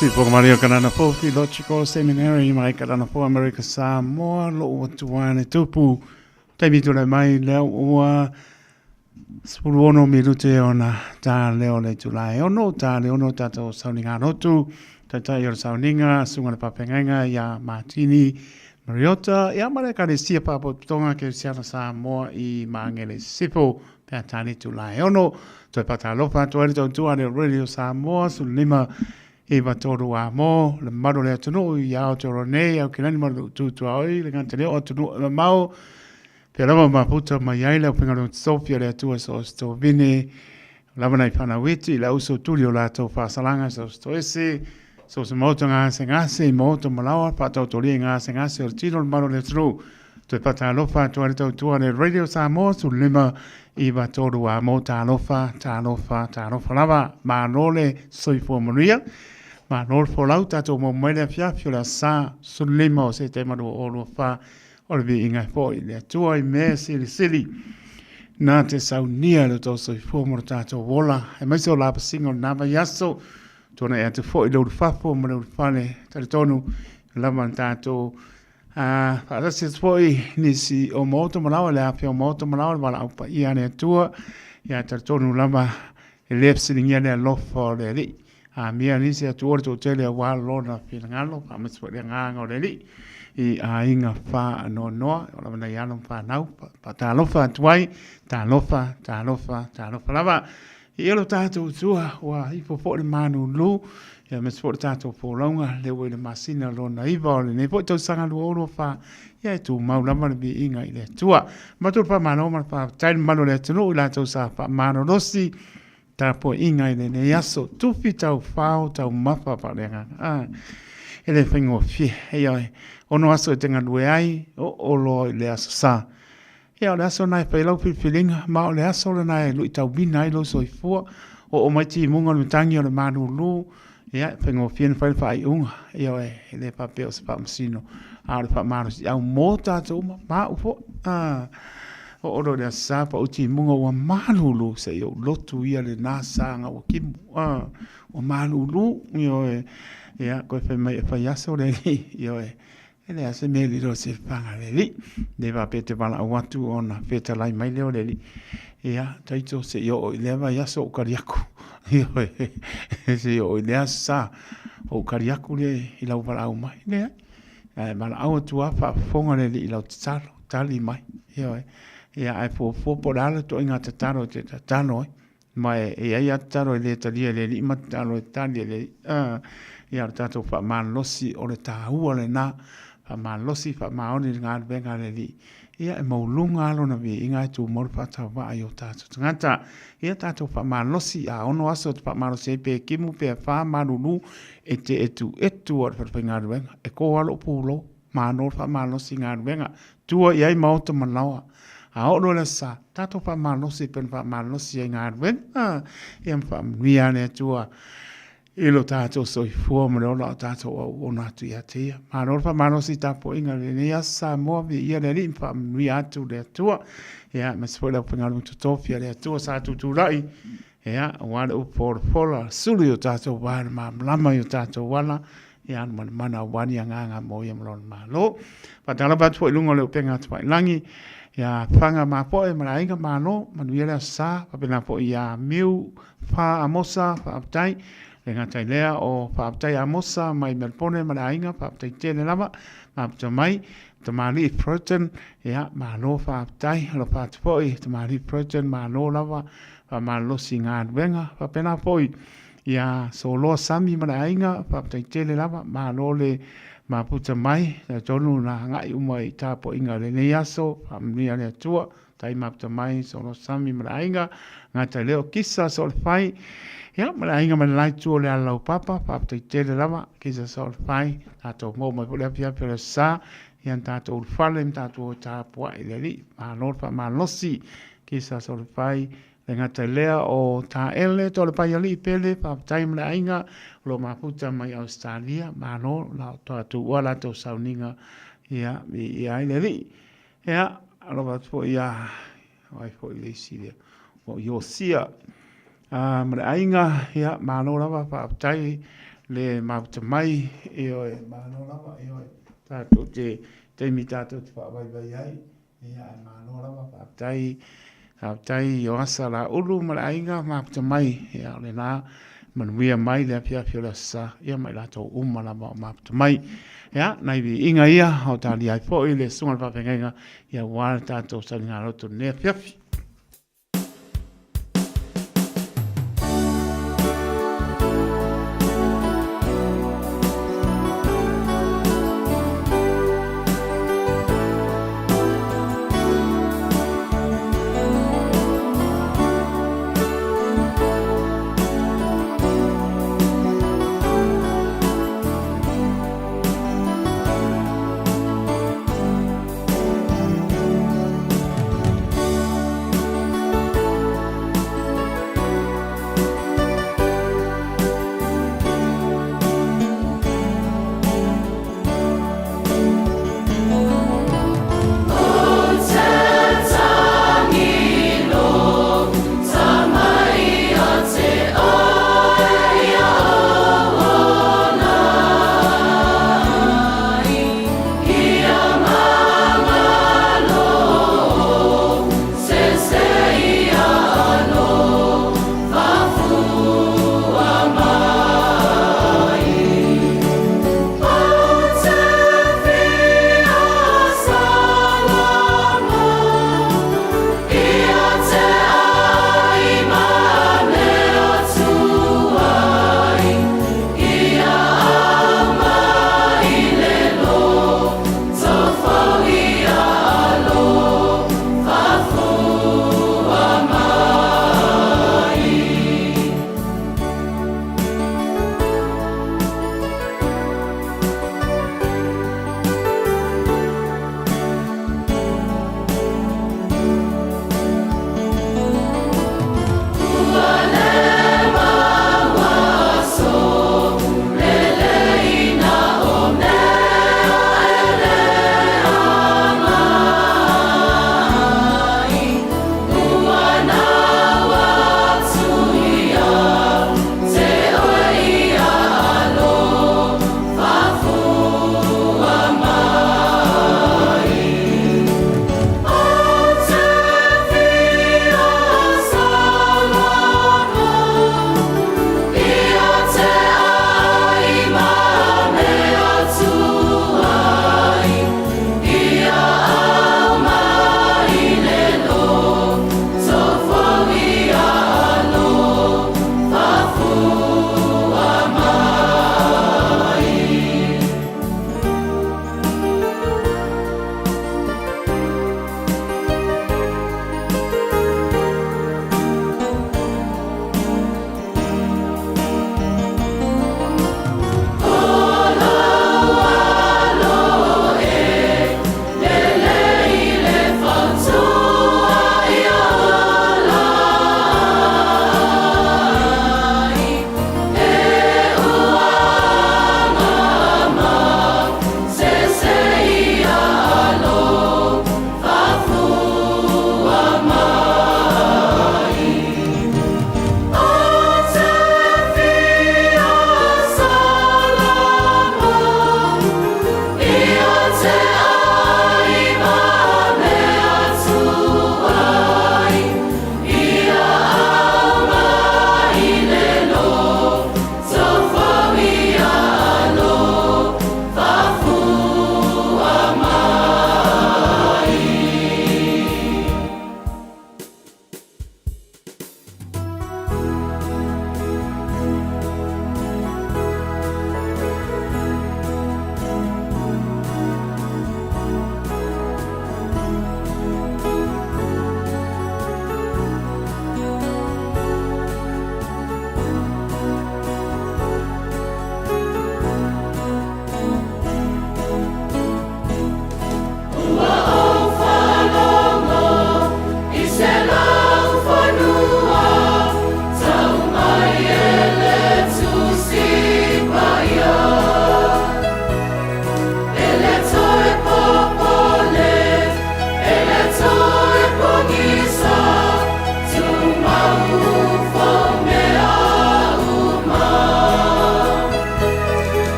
Sipo Maria Kanana Fou Theological Seminary mai Kanana Fou Amerika Samoa lo ua tuane tupu taimi tule mai lea ua 16 minute ona tā leo le tula e ono, tā le ono tātou sauniga rotu, taitai o le sauniga, sunga le papengaiga ia Martini Mariota, ia ma le Ekalesia Faapotopotoga Kerisiano Samoa i Magele Sifo, pe a tā le tula e ono, toe patalofa atu ai le tautua le Radio Samoa, 15 9 3 a mo, le mamalu o le atunuu i Aotearoa nei, Aukilani ma le tutua oi, le gata leo atunuu e mamao, Pea lava mafuta mai ai le aufaigaluega totofi a le Atua so o se tovine, lava nai fanau iti, le auso tuli o latou faasalaga so o se toese, so o se maota gasegase i maota malaoa, faataotolia i gasegase o le tino o le malo o le atunuu. Toe faatalofa atu ai le tautua a le Radio Samoa 15 9 3 a mo talofa, talofa, talofa lava. Malo le soifua manuia. Malo le folau tatou maua mai le afiafi o le aso Sa 15 o Setema 2024. O le viiga e foi i le Atua i mea silisili nā te saunia le tou soifua mo le tātou ola, aemaise o lapasiga o lena vaiaso, tuanai atu foi le ulufafo ma le ulufale talitonu lava na tātou a faatasi atu foi nisi o maota malaoa, le afea o maota malaoa, le valaau paia a le Atua, ia talitonu lava e le fesiligia le alofa o le Alii. Amia nisi atu o le toatele aua lona finagalo, faamaise foi le agaga o le Alii i aiga faanoanoa, o lava nai alo ma fanau, faatalofa atu ai, talofa, talofa, talofa lava. I lo tatou tua, ua ifo foi le manulu, ia aemaise foi le tatou folauga, lea ua i le masina lona 9 o lenei foi tausaga 2024, ia e tumau lava le viiga i le Atua. Matou le faamalo ma le faafetai le mamalu o le atunuu i latou sa faamalolosi, Tapuaiga i lenei aso, tufi taufao taumafa faaleagaga. Ah, e le faigofie. Ia, ono aso e te galue ai, oo loa i le aso sa. Ia, o le aso lena e fai lau filifiliga, ma o le aso lena e luitauina ai lou soifua. Oo mai timuga o le matagi o le malulu, ia, e faigofie ona fai le faaiuga. Ia, e le faapea o se faamasino, a o le faamalosiau mo tatou uma, ma au foi. Ah, oo loa i le aso sa, pau timuga ua malulu, se i ou lotu ia lena saga ua kimu. Ah, ua malulu, ioe. Ia, koe fai mai e fai aso le alii, ioe. E leai se mea e lilo i se paga le alii. Le faapea te valaau atu ona fetalai mai lea o le alii. Ia, taito se i oo i lea vaiaso ou kali aku. Ioe, se i oo i lea aso sa ou kali aku lea i lau valaau mai. Leai. Ae valaau atu lava faafofoga le alii i lau tatalo, tali mai. Ioe. Ia, ae fuafua po o le a le ituaiga tatalo e te tatalo ai. Ma e i ai lava tatalo e le talia e le alii ma tatalo e tali e le alii. Ah, ia, o le tatou faamalosi o le taua lena, faamalosi, faamaoni i le galuega a le Alii. Ia, e maualuga lava lona viiga e tumau le faatauvaa i o tatou tagata. Ia, tatou faamalosi, a ono aso e faamalosi ai pe kimu pe afa malulu, e te etuetu lava i le falefaigaluega. E ko lava lou pulou, malo le faamalosi i galuega, tua i ai maota ma laoa. A oo loa i le aso sa, tatou faamalosi e pei ona faamalosi ai i galuega, ia ma faamanuia le Atua i lo tatou soifua ma le ola o tatou auauna atu ia te ia. Malo le faamalosi i tapuaiga i lenei aso Samoa, viia le Alii ma faamanuia atu le Atua. Ia, aemaise foi le aufaigaluega totofi a le Atua sa tutulai, ia, aua le upu folafola, sulu i o tatou va i le malamalama i o tatou ala, ia, alumalumana aua ni agaga mo ia ma lona Malo. Faatalofa atu foi i luga o le upega tafailagi, ia Faga Mapoe ma le aiga Malo, manuia le aso sa, faapena foi ia Miu Fa Amosa, faafetai. Le gata i lea o faafetai Amosa mai Melbourne ma le aiga, faafetai tele lava, mafuta mai. Tamalii Proton, ia, malo faafetai, alofa atu foi, Tamalii Proton, malo lava, faamalolosi i galuega. Faapena foi ia Soloa Sami ma le aiga, faafetai tele lava, malo le mafuta mai, talitonu na agai uma i tapuaiga o lenei aso, faamanuia le Atua. Tai mafuta mai Soloa Sami ma le aiga, gata i lea o Kisa Soolefai, ia ma le aiga ma le la itu o le Alalaupapa, faafetai tele lava Kisa Soolefai, tatou maua mai foi le afiafi o le aso Sa, ia na tatou ulufale ma tatou o tapuai i le Alii, malo le faamalosi Kisa Soolefai, le gata i lea o Taele Tolepaialii Pele, faafetai ma le aiga o lo o mafuta mai Ausetalia, malo la tatou ua latou sauniga, ia viia ai le Alii. Ia, alofa atu foi ia, o ai foi le isi lea, o Iosia ma le aiga, ia, malo lava, faafetai le mafuta mai, ioe, malo lava, ioe, tatou te taimi tatou te faavaivai ai, ia ae malo lava, faafetai, faafetai Ioasa Laulu ma le aiga mafuta mai, ia o lena manuia mai le afiafi o le Aso Sa, ia ma i latou uma lava o mafuta mai. Ia, nai viiga ia o talia ai foi le susuga i le faafeagaiga, ia aua le tatou saligaloto i lenei afiafi.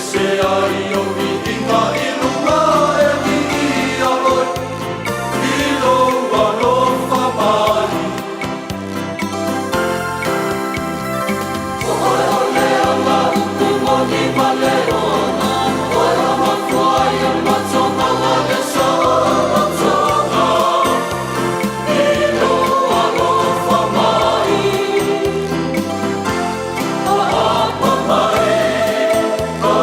Ese ai o viiga i luga e viia oe, i lou alofa mai. O oe o le ala upu moni ma le ola, oe o mafua i o matomaga le saolotoga, i lou alofa mai. O apa mai, o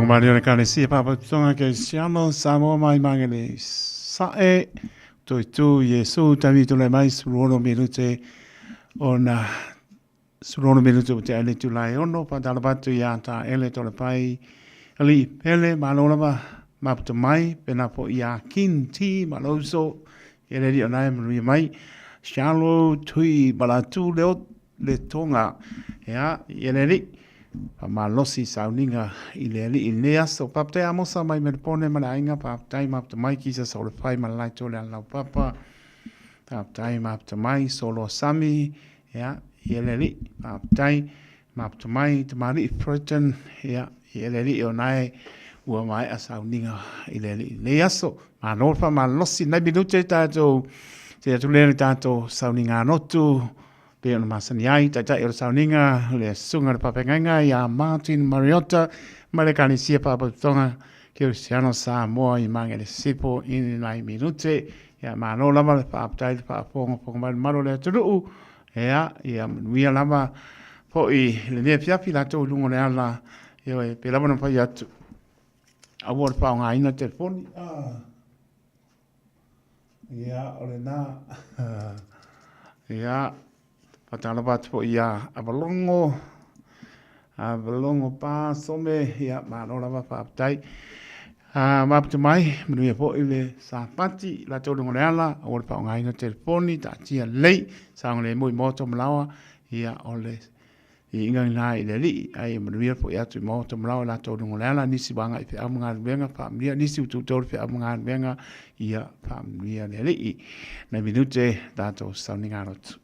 Faafofoga le Ekalesia Faalapotopotoga Kerisiano Samoa mai Magele Sae Toitu Iesu taimi tulai mai 16 minute ona 16 minute o te ale tulai ono whātala atu ia tā ele tole pai ali pele malo lava maputa mai pena po ia kin ti maloso e le ri onai manuia mai Shallow tui malatu leo le tonga ia i le alii faamalosi sauniga i le alii i lenei aso. Faafetai Amosa mai Melbourne ma le aiga, faafetai mafuta mai Kisa Saulefai ma le latou le Alalaupapa, faafetai mafuta mai Soloa Sami ia i le alii, faafetai mafuta mai Tamalii Fulton ia i le alii o nae ua maea sauniga i le alii i lenei aso. Malo le faamalosi nai minute tatou se atu lea le tatou sauniga lotu pei ona masani ai taitai o le sauniga le susuga le faafeagaiga ia Martin Mariota ma le Ekalesia Faalapotopotoga Kerisiano Samoa i Magele Sisifo i nai minute. Ia malo lava le faafetai le faafogafoga mai le mamalu o le atunuu. Ia, ia manuia lava foi lenei afiafi latou i luga o le ala. Ioe, pei lava ona fai atu, aua le faaaogaina telefoni. Ah. Ia, o lena. Ia, faatalofa atu foi ia Avalogo, Avalogo Pa Some, ia, malo lava faafetai. Ah, maputa mai, manuia foi le Sapati, latou luga o le ala, aua le faaaogaina telefoni, taatia lelei, saogalemu i maota ma laoa, ia, o le Iiga lena i le Alii, ae ia manuia foi atu i maota ma laoa latou luga o le ala, nisi ua agai i feau ma galuega, faamanuia, nisi ua tuutou le feau ma galuega, ia faamanuia le Alii. Nai minute tatou sauniga lotu.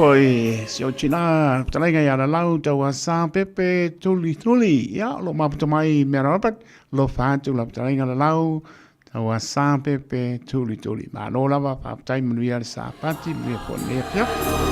Foi si o tina fetalaiga ia Lalau taua sa pepe tuli tuli ia lo maputa mai mea Robert lo fatu la fetalaiga Lalau Taua sa pepe tuli tuli. Malo lava, faafetai manuia le Sapati, manuia foi lenei afiafi.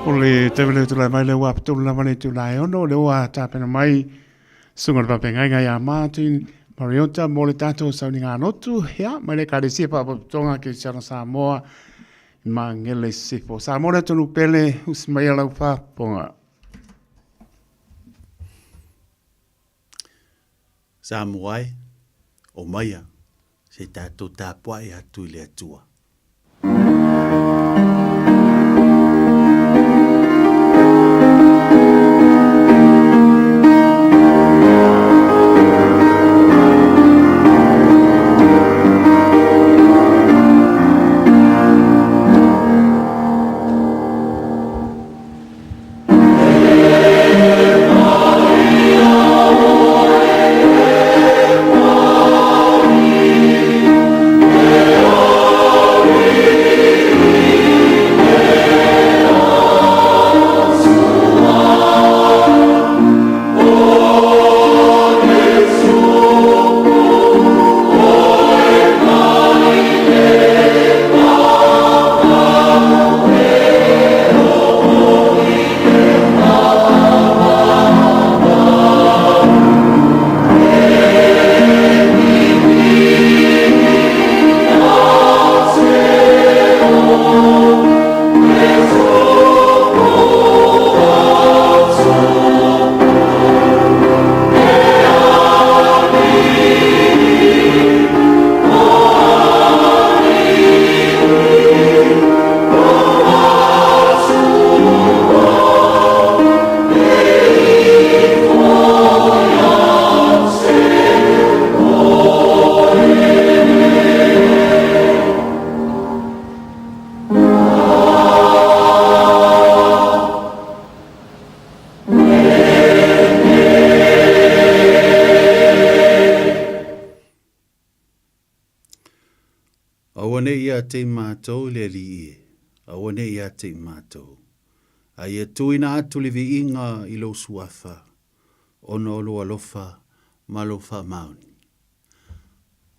O le taimi lea tulai mai le ua tolu lava le itula e ono, le ua tapena mai susuga le Papegaga ia Martin Mariota mo le tatou sauniga lotu, ia, mai le Ekalesia Faapotopotoga Kerisiano Samoa i Magele Sisifo. Samoa le atunuu pele, usi mai lau faafofoga. Samoa e, omaia, se tatou tapuai atu i le Atua. ia te i matou le Alii e, aua ne i ia te i matou. A ia tuuina atu le viiga i lou Suafa, ona o lou alofa ma lou faamaoni.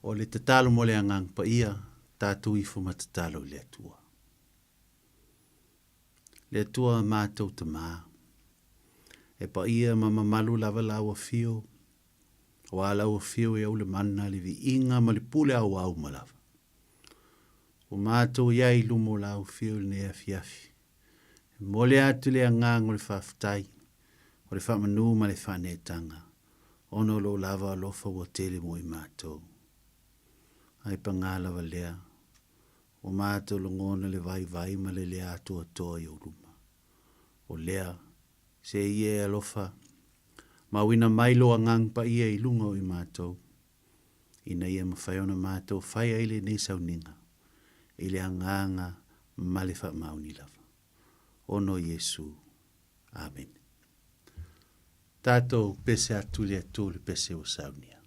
O le tatalo mo le Agaga Paia, tatou ifo ma tatalo i le Atua. Le Atua matou Tama, e paia ma mamalu lava lau afio, Aua lau afio e ou le mana, le viiga ma le pule auau uma lava. Ua matou i ai i luma o lau afio i lenei afiafi. E momoli atu le agaga o le faafetai, o le faamanu ma le faaneetaga, ona o lou lava alofa ua tele mo i matou. Ae paga lava lea, ua matou lagona le vaivai ma le le atoatoa i ou luma. O lea, se ia e alofa, mauina mai lou Agaga Paia i luga o i matou, ina ia mafai ona matou fai ai lenei sauniga i le agaga ma le faamaoni lava. Ona o Iesu. Amene. Tatou pese atu i le Atua le pese ua saunia.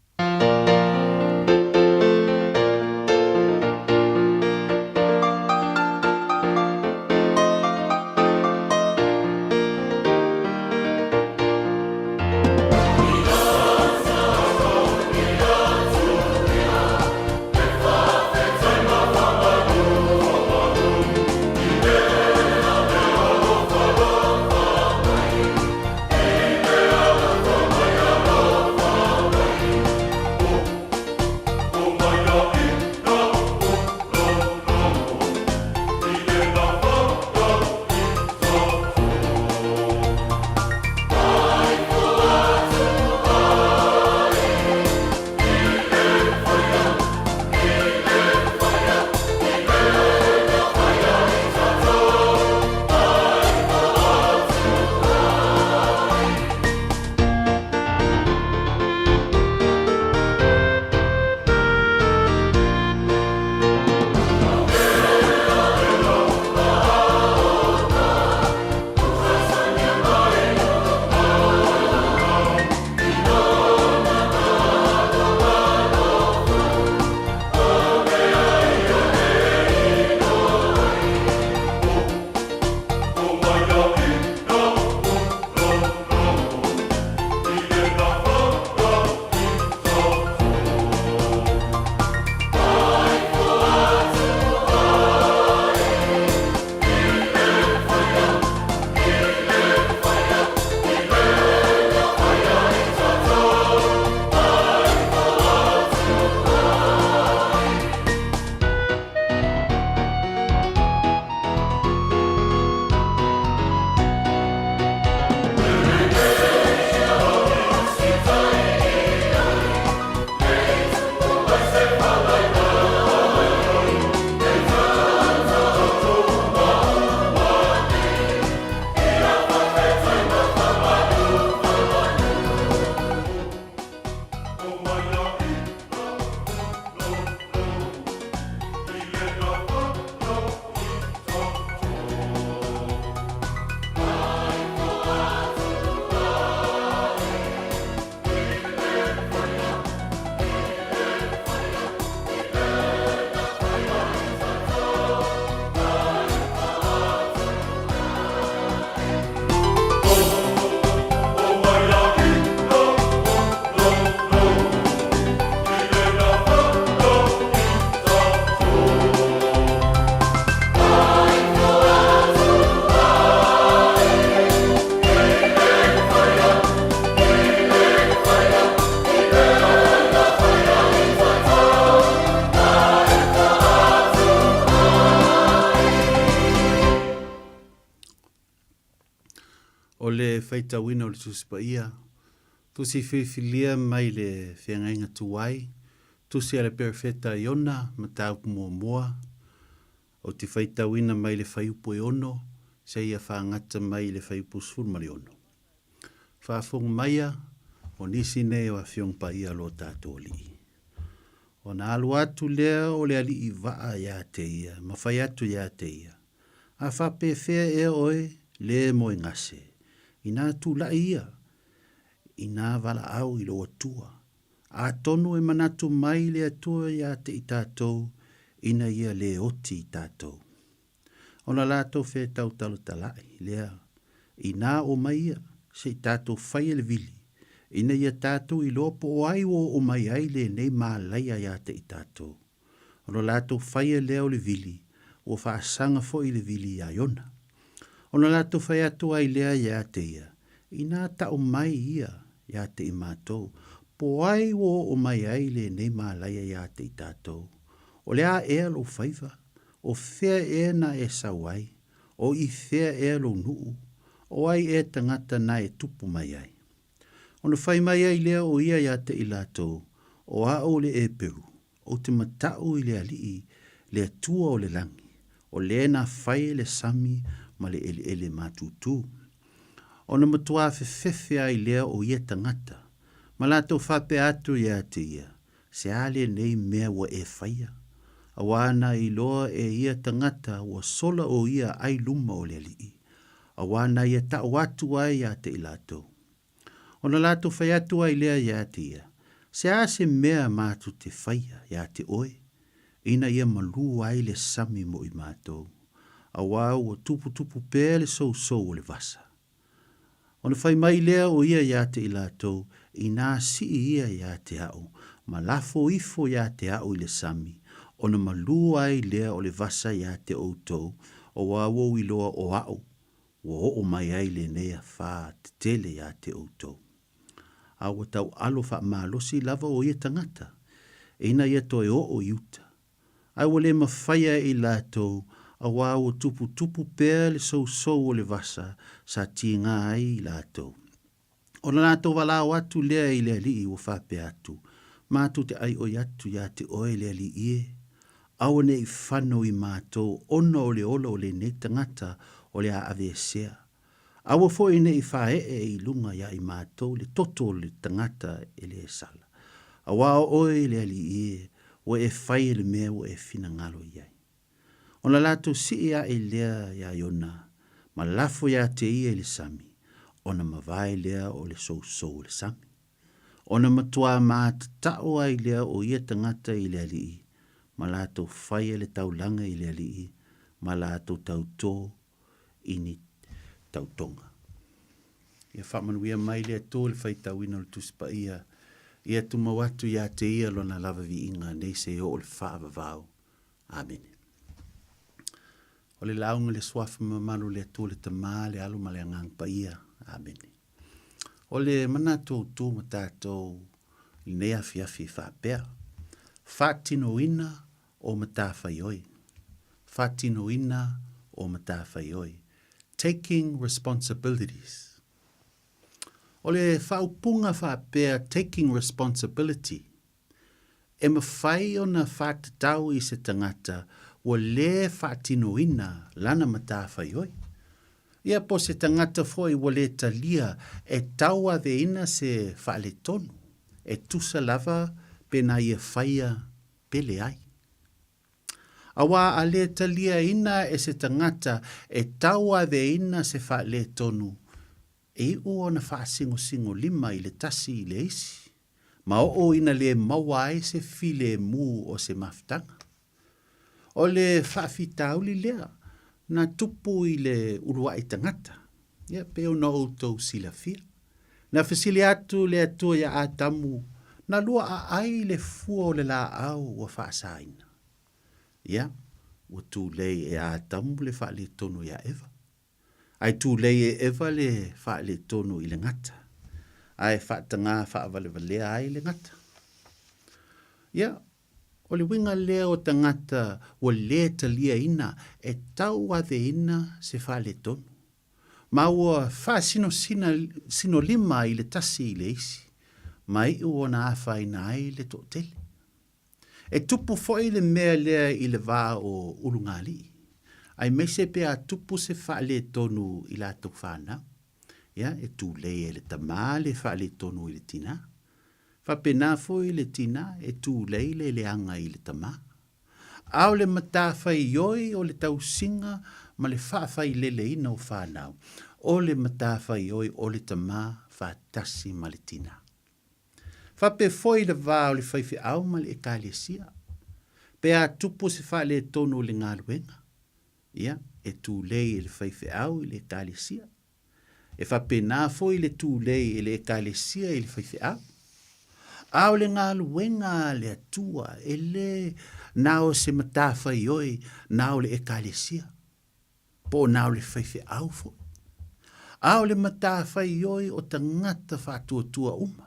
O le faitauina o le Tusi Paia, Tusi filifilia mai le Feagaiga Tuai, Tusi a le Perofeta Iona, Mataupu Muamua, Ou te faitauina mai le fuaiupu e ono seia fagata mai i le fuaiupu 16. Faafofoga maia, o nisi nei o Afioga Paia o lo tatou Alii. Ona alu atu lea o le alii vaa ia te ia, ma fai atu ia te ia, A faapefea ea oe le moegase, inā tulai ia, inā valaau i lou Atua, Atonu e manatu mai le Atua ia te i tatou ina ia lē oti i tatou. Ona latou fetau talatalaʻi lea, Inā o mai ia, se i tatou faia le vili, ina ia tatou iloa po o ai ua oo mai ai lenei malaia iā te i tatou. Ona latou faia lea o le vili, ua faasaga foi le vili iā Iona. Ona latou fai atu ai lea iā te ia, Inā taʻu mai ia iā te i matou, po o ai ua oo mai ai lenei malaia iā te i tatou? O le a ea lou faiva? O fea ea na e sau ai? O i fea ea lou nuu? O ai ea tagata na e tupu mai ai? Ona fai mai ai lea o ia iā te i latou, O au le Eperu, ou te mataʻu i le Alii, le Atua o le lagi, o le na fai e le sami ma le eleele matutū. Ona matuā fefefe ai lea o ia tagata, ma latou faapea atu iā te ia, Se a lenei mea ua e faia? Auā na iloa e ia tagata ua sola o ia ai luma o le Alii, auā na ia taʻu atu ai iā te i latou. Ona latou fai atu ai lea iā te ia, Se a se mea mātou te faia iā te oe, ina ia malū ai le sami mo i mātou, auā ua tuputupu pea le sousou o le vasa. Ona fai mai lea o ia iā te i latou, Inā sii ia iā te a'u, ma lafo ifo iā te a'u i le sami, ona malū ai lea o le vasa iā te outou, auā ua ou iloa o a'u, ua oo mai ai lenei afā tetele iā te outou. A ua taualo faamalosi lava o ia tagata, ina ia toe oo i uta. Ae ua le mafaia e i latou, auā ua tuputupu pea le sousou o le vasa sa tiga ai i latou. Ona latou valaau atu lea i le alii ua faapea atu, Matou te ʻaiʻoi atu iā te oe le alii e, aua ne i fano i matou ona o le ola o lenei tagata o le a aveesea. Aua foi ne i faaee i luga iā i matou le toto o le tagata e lē sala. Auā o oe le Alii e, ua e faia le mea ua e finagalo i ai. Ona latou sii aʻe lea iā Iona, ma lafo iā te ia i le sami, ona mavae lea o le sousou o le sami. Ona matuā mātatao ai lea o ia tagata i le Alii, ma latou faia le taulaga i le Alii, ma latou tautō i ni tautoga. Ia faamanuia mai le Atua i le faitauina o le Tusi Paia, ia tumau atu ia te Ia Lona lava viiga nei seia oo le faavavau. Amene. O le lauga le Suafa mamalu o le Atua le Tama, le Alo ma le Agaga Paia. Amene. O le manatu autū ma tatou i lenei afiafi e faapea, faatinoina o matafaioi. Faatinoina o matafaioi. Taking responsibilities. O le faaupuga faapea taking responsibility, e mafai ona faatatau i se tagata ua lē faatinoina lana matafaioi. Ia po o se tagata foi ua lē talia e tauaveina se faaletonu, e tusa lava pe na ia faia pe leai. Auā a lē taliaina e se tagata e tauaveina se faaletonu, e iʻu ona faasingosingo lima i le tasi i le isi, ma oo ina lē maua ai se filemu o se mafutaga. O le faafitauli lea na tupu i le uluaʻi tagata, ia pei ona outou silafia. Na fesili atu le Atua iā Atamu, na luaʻa ai le fua o le lāʻau ua faasaina. Ia, ua tulei e Atamu le faaletonu iā Eva. Ae tulei e Eva le faaletonu i le gata, ae faatagā faavalevalea ai le gata. Ia, o le uiga lea o tagata ua lē taliaina e tauaveina se faaletonu, ma ua faasinosina sinolima i le tasi i le isi, ma iʻu ona afaina ai le toʻatele. E tupu foi le mea lea i le va o Ulugalii, aemaise pe a tupu se faaletonu i latou fanau. Ia, e tulei e le tamā le faaletonu i le tinā. Faapena foi le tinā e tulei le leaga i le tamā. A o le matafaioi o le tausiga ma le faafaileleina o fanau, o le matafaioi o le tamā faatasi ma le tinā. Faapea foi le va o le faifeau ma le Ekalesia. Pe a tupu se faaletonu o le galuega, ia, e tulei e le faifeau i le Ekalesia. E faapena foi le tulei e le Ekalesia i le faifeau. A o le galuega a le Atua, e le na o se matafaioi na o le Ekalesia, po o na o le faifeau foi. A o le matafaioi o tagata faatuatua uma,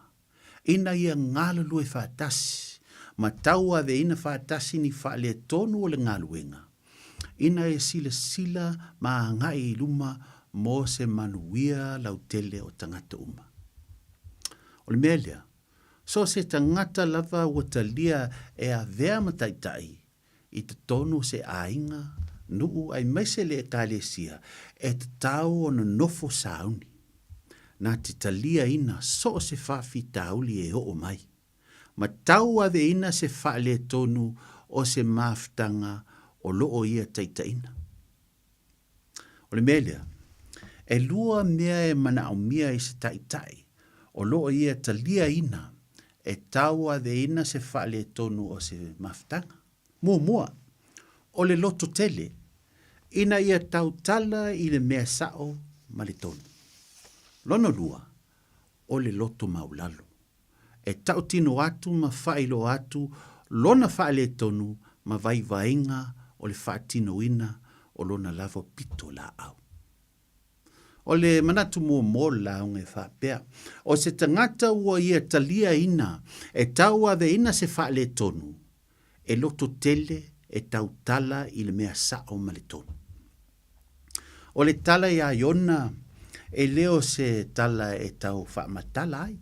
ina ia galulue faatasi ma tauaveina faatasi ni faaletonu o le galuega, ina ia silasila ma agai i luma mo se manuia lautele o tagata uma. O le mea lea, so o se tagata lava ua talia e avea ma taitai i totonu o se aiga, nuu aemaise le Ekalesia, e tatau ona nofo sauni, na te taliaina so o se faafitauli e oo mai, ma tauaveina se faaletonu o se mafutaga o lo o ia taitaiina. O le mea lea, e lua mea e manaomia i se taitai o lo o ia taliaina e tauaveina se faaletonu o se mafutaga. Muamua, o le loto tele, ina ia tautala i le mea sao ma le tonu. Lona lua, o le loto maulalo, e tautino atu ma faailoa atu lona faaletonu ma vaivaiga o le faatinoina o lona lava pito laau. O le manatu muamua o le lauga e faapea, o se tagata ua ia taliaina e tauaveina se faaletonu, e loto tele e tautala i le mea sao ma le tonu. O le tala iā Iona e le o se tala e tau faamatala ai,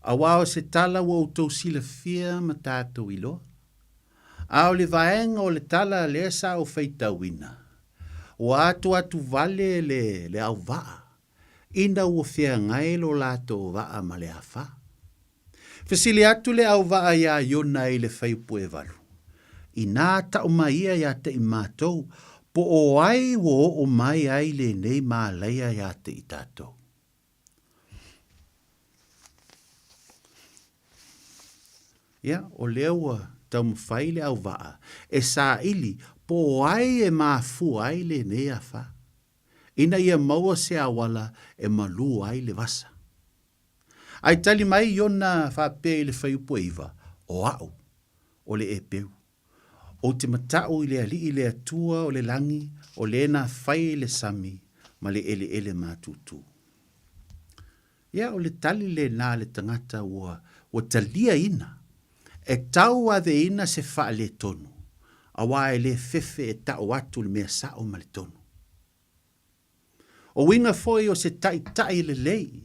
aua o se tala ua outou silafia ma tatou iloa. A o le vaega o le tala lea sa ou faitauina, ua atoato vale le, le auvaa ina ua feagai lo latou vaa ma le afa. Fesili atu le auvaa iā Iona i le fuaiupu 8, Inā tau mai ia iā te i matou, po o ai ua oo mai ai lenei malaia iā te i tatou? Ia, o lea ua taumafai le auvaa e saili po o ai e mafua ai lenei afa, ina ia maua se auala e malū ai le vasa. Ae tali mai Iona faapea i le fuaiupu 9, O au, o le epeu. Ou te matau i le Alii le Atua o le lagi, o le na fai i le sami ma le eleele matutu. Ia, o le tali lenā le tagata ua, ua taliaina e tauaveina se faaletonu, aua e le fefe e tau atu le mea sao ma le tonu. O uiga foi o se taitai lelei,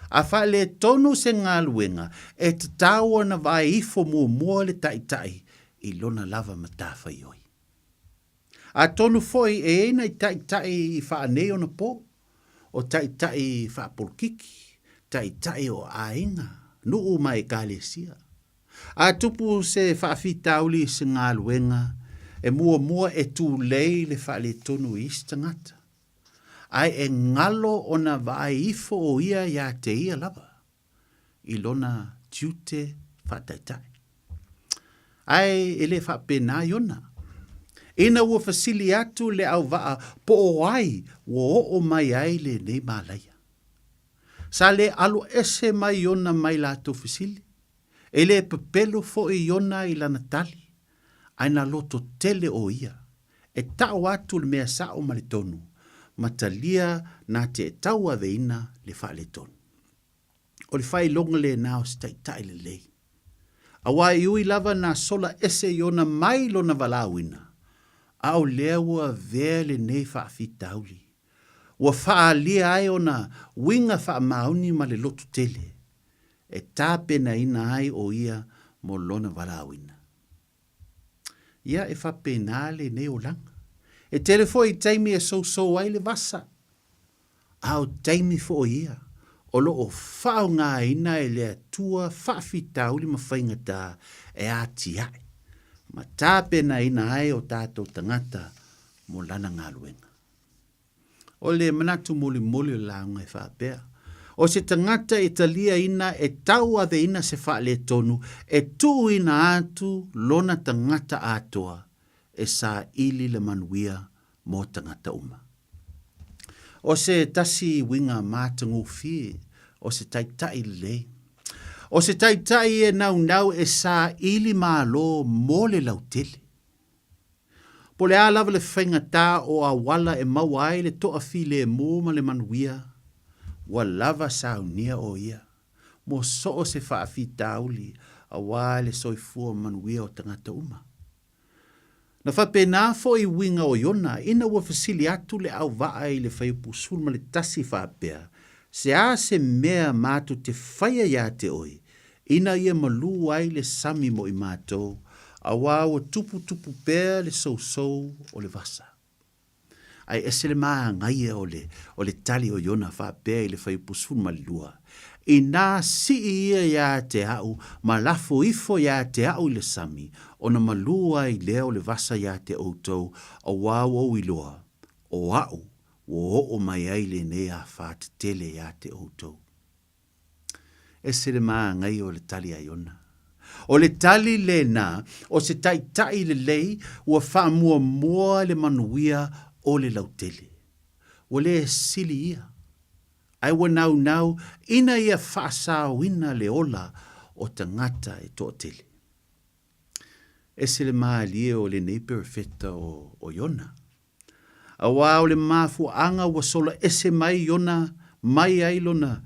a faaletonu se galuega, e tatau ona vaai ifo muamua le taitai i lona lava matafaioi. Atonu foi e i ai nai taitai i faanei ona po, o taitai faapolokiki, taitai o aiga, nuu ma ekalesia. A tupu se faafitauli i se galuega, e muamua e tulei le faaletonu i isi tagata, ae e galo ona vaai ifo o ia iā te ia lava i lona tiute faataitai. Ae e le faapena Iona. Ina ua fesili atu le auvaa po o ai ua oo mai ai lenei malaia. Sa le alo ese mai Iona mai latou fesili. E le pepelo foi Iona i lana tali, ae na loto tele o ia, e tau atu le mea sao ma le tonu, ma talia na te tauaveina le faaletonu. O le faailoga lenā o se taitai lelei. Aua e ui lava na sola ese Iona mai lona valaauina, a o lea ua avea lenei faafitauli, ua faaalia ai ona uiga faamaoni ma le loto tele, e tapenaina ai o ia mo lona valaauina. Ia, e faapena lenei olaga. E tele foi i taimi e sousou ai le vasa, a o taimi foi ia o lo o faaaogaina e le Atua faafitauli ma faigata e atiae ma tapenaina ai o tatou tagata mo lana galuega. O le manatu molimoli o le lauga e faapea, O se tagata e taliaina e tauaveina se faaletonu e tuuina atu lona tagata atoa e saili le manuia mo tagata uma. O se tasi uiga matagofie o se taitai lelei. O se taitai e naunau e saili malo mo le lautele. Po o le a lava le faigata o auala e maua ai le toafilemu ma le manuia, ua lava saunia o ia mo so o se faafitauli aua le soifua manuia o tagata uma. Na faapena foi uiga o Iona ina ua fesili atu le auvaa i le Fuaiupu 11 faapea, Se a se mea matou te faia iā te oe, ina ia malū ai le sami mo i matou, auā ua tuputupu pea le sousou o le vasa. Ae ese le māgaia o le, o le tali o Iona faapea i le Fuaiupu 12, Inā sii ia iā te a'u ma lafo ifo iā te a'u i le sami, ona malū ai lea o le vasa iā te ʻoutou, auā ua ou iloa, o aʻu ua oo mai ai lenei āfā tetele iā te ʻoutou. Ese le māgaia o le tali a Iona. O le tali lena o se taitai lelei ua faamuamua le manuia o le lautele. Ua le sili ia, ae ua naunau ina ia faasaoina le ola o tagata e toatele. Ese le mālie o lenei perofeta o, o Iona. Auā o le mafuaaga ua sola ese mai Iona mai ai lona,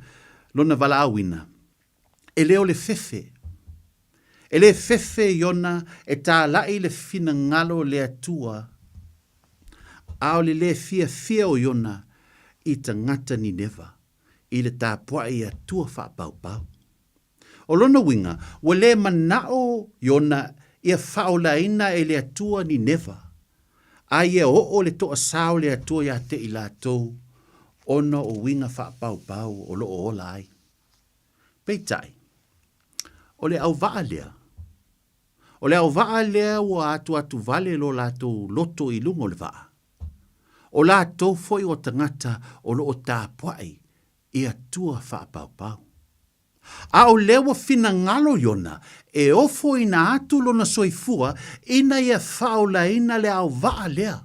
lona valaauina, e le o le fefe. E le fefe Iona e tālaʻi le finagalo o le Atua, a o le lē fiafia o Iona i tagata Nineva i le tapuaʻi Atua faapaupau. O lona uiga, ua lē manaʻo Iona ia faaolaina e le Atua Nineva, a ia oo le toasā o le Atua iā te i latou ona o uiga faapaupau o lo o ola ai. Peitai, o le auvaa lea, o le auvaa lea ua atuatu vale lo latou loto i luga o le vaa, o latou foi o tagata o lo o tapuai i atua faapaupau. A o lea ua finagalo Iona e ofoina atu lona soifua ina ia faaolaina le aovaa lea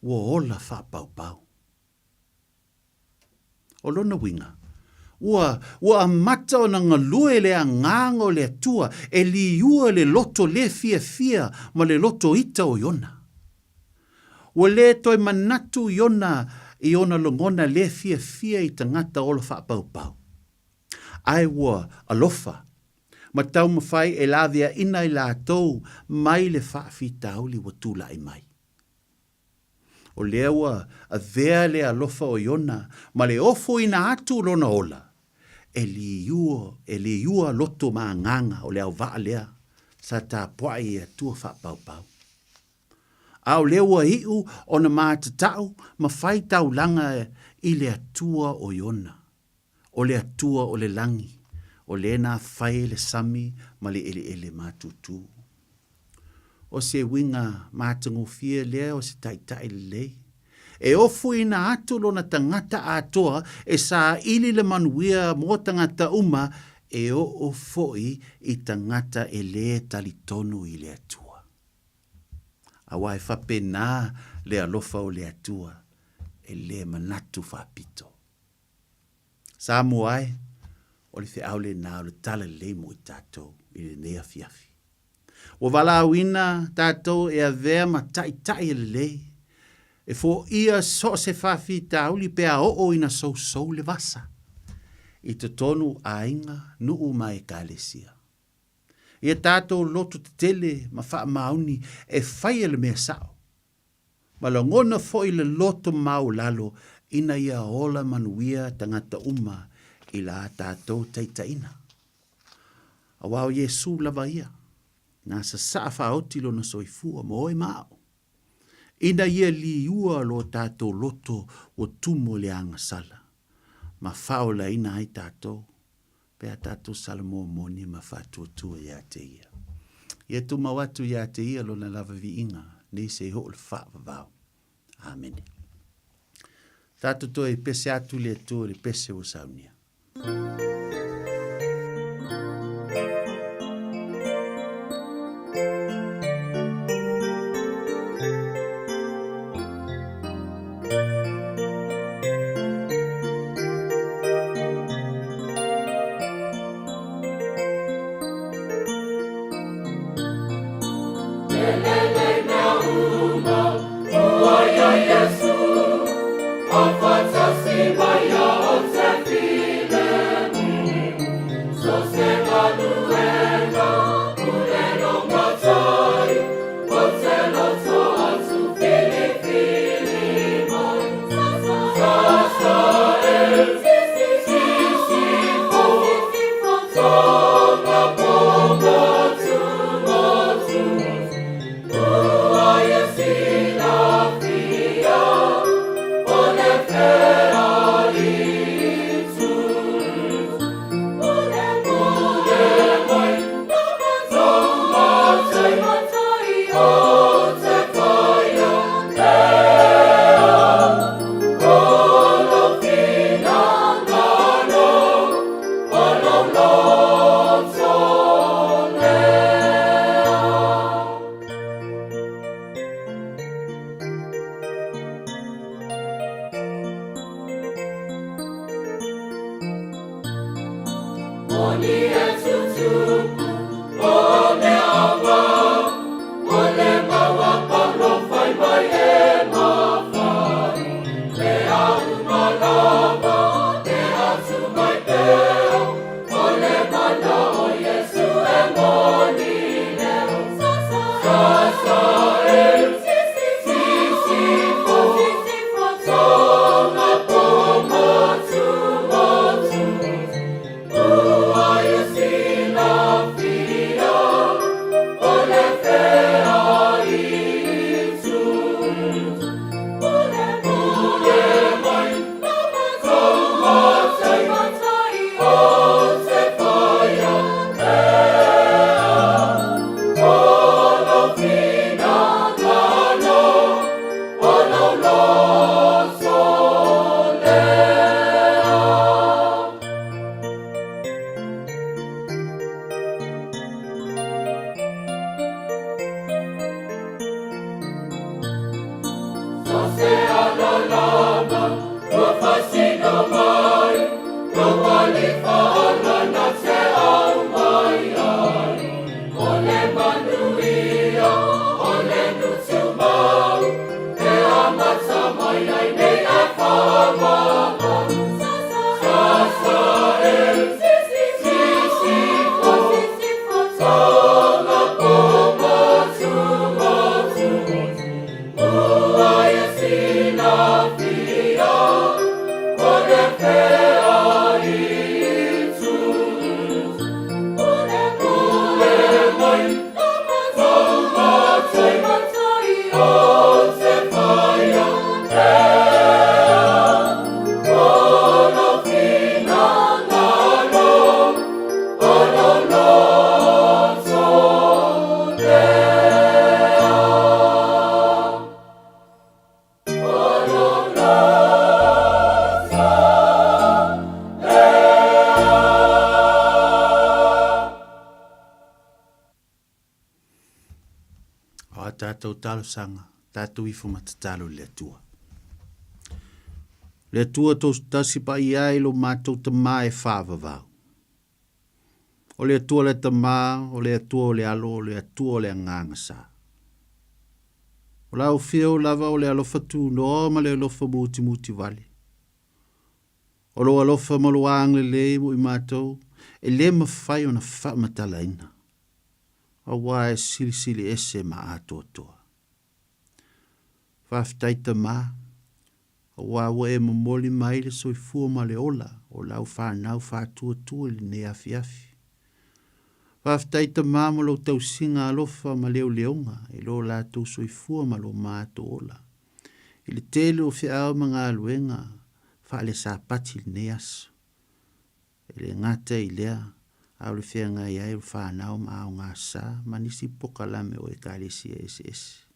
ua ola faapaupau. O lona uiga, ua, ua amata ona galue le agaga o le Atua e liua le loto le fiafia ma le loto ita o Iona. Ua le toe manatu Iona i ona lagona le fiafia i tagata ola faapaupau. Ae ua alofa ma taumafai e laveaina i latou mai le faafitauli ua tulai mai. O lea ua avea le alofa o Iona ma le ofoina atu o lona ola e liua, e liua loto ma agaga o le auvaa lea sa tapuai e Atua faapaupau. A o lea ua iu ona matatau ma fai taulaga i le Atua o Iona, o le Atua o le lagi, o lena fai ai le sami ma le eleele matutu. O se uiga matagofie lea o se taitai lelei, e ofuina atu lona tagata atoa e saili le manuia mo tagata uma e oo foi i tagata e lē talitonu i le Atua. Aua e faapena le alofa o le Atua e le manatu faapito. Samoa e, o le feau lena o le tala lelei mo i tatou i lenei afiafi. Ua valaauina tatou e avea ma taitai e lelei, e foia so o se faafitauli pe a oo ina sousou le vasa i totonu aiga, nuu ma ekalesia. Ia tatou loto tetele ma faamaoni e faia le mea sao, ma lagona foi le loto maualalo ina ia ola manuia tagata uma i la tatou taitaiina. Aua o Iesu lava ia, na sasaa faaoti lona soifua mo oe ma a'u, ina ia liua lo tatou loto ua tumu i le agasala, ma faaolaina ai tatou Pe a tatou Salamo moni ma faatuatua iā te Ia. Ia tumau atu iā te Ia Lona lava viiga, nei se i hoo le faavavau. Amene. Tatou toe pese atu i le Atua i le pese ua saunia. O a tātou talosaga, tātou ifo ma tatalo i le Atua. Le Atua tō tasi paia ai lo mātou tamā e whāvavau. O le Atua le tamā, o le Atua o le alo, o le Atua o le agaga sa. O lau afio lava o le alofa tunoa ma le alofa mutimuti vale. O lou alofa ma lou agalelei mo i matou, e le mafai ona faamatalaina, aua e silisili ese ma atoatoa. Faafetai Tamā, aua ua e momoli mai le soifua ma le ola o lau fanau faatuatua i lenei afiafi. Faafetai Tamā mo lou tausiga alofa ma leoleoga i lo latou soifua ma lo matou ola, i le tele o feau ma galuega faale-Sapati i lenei aso. E le gata i lea, a o le feagai ai o le fanau ma aogasa ma nisi pokalame o Ekalesia eseese.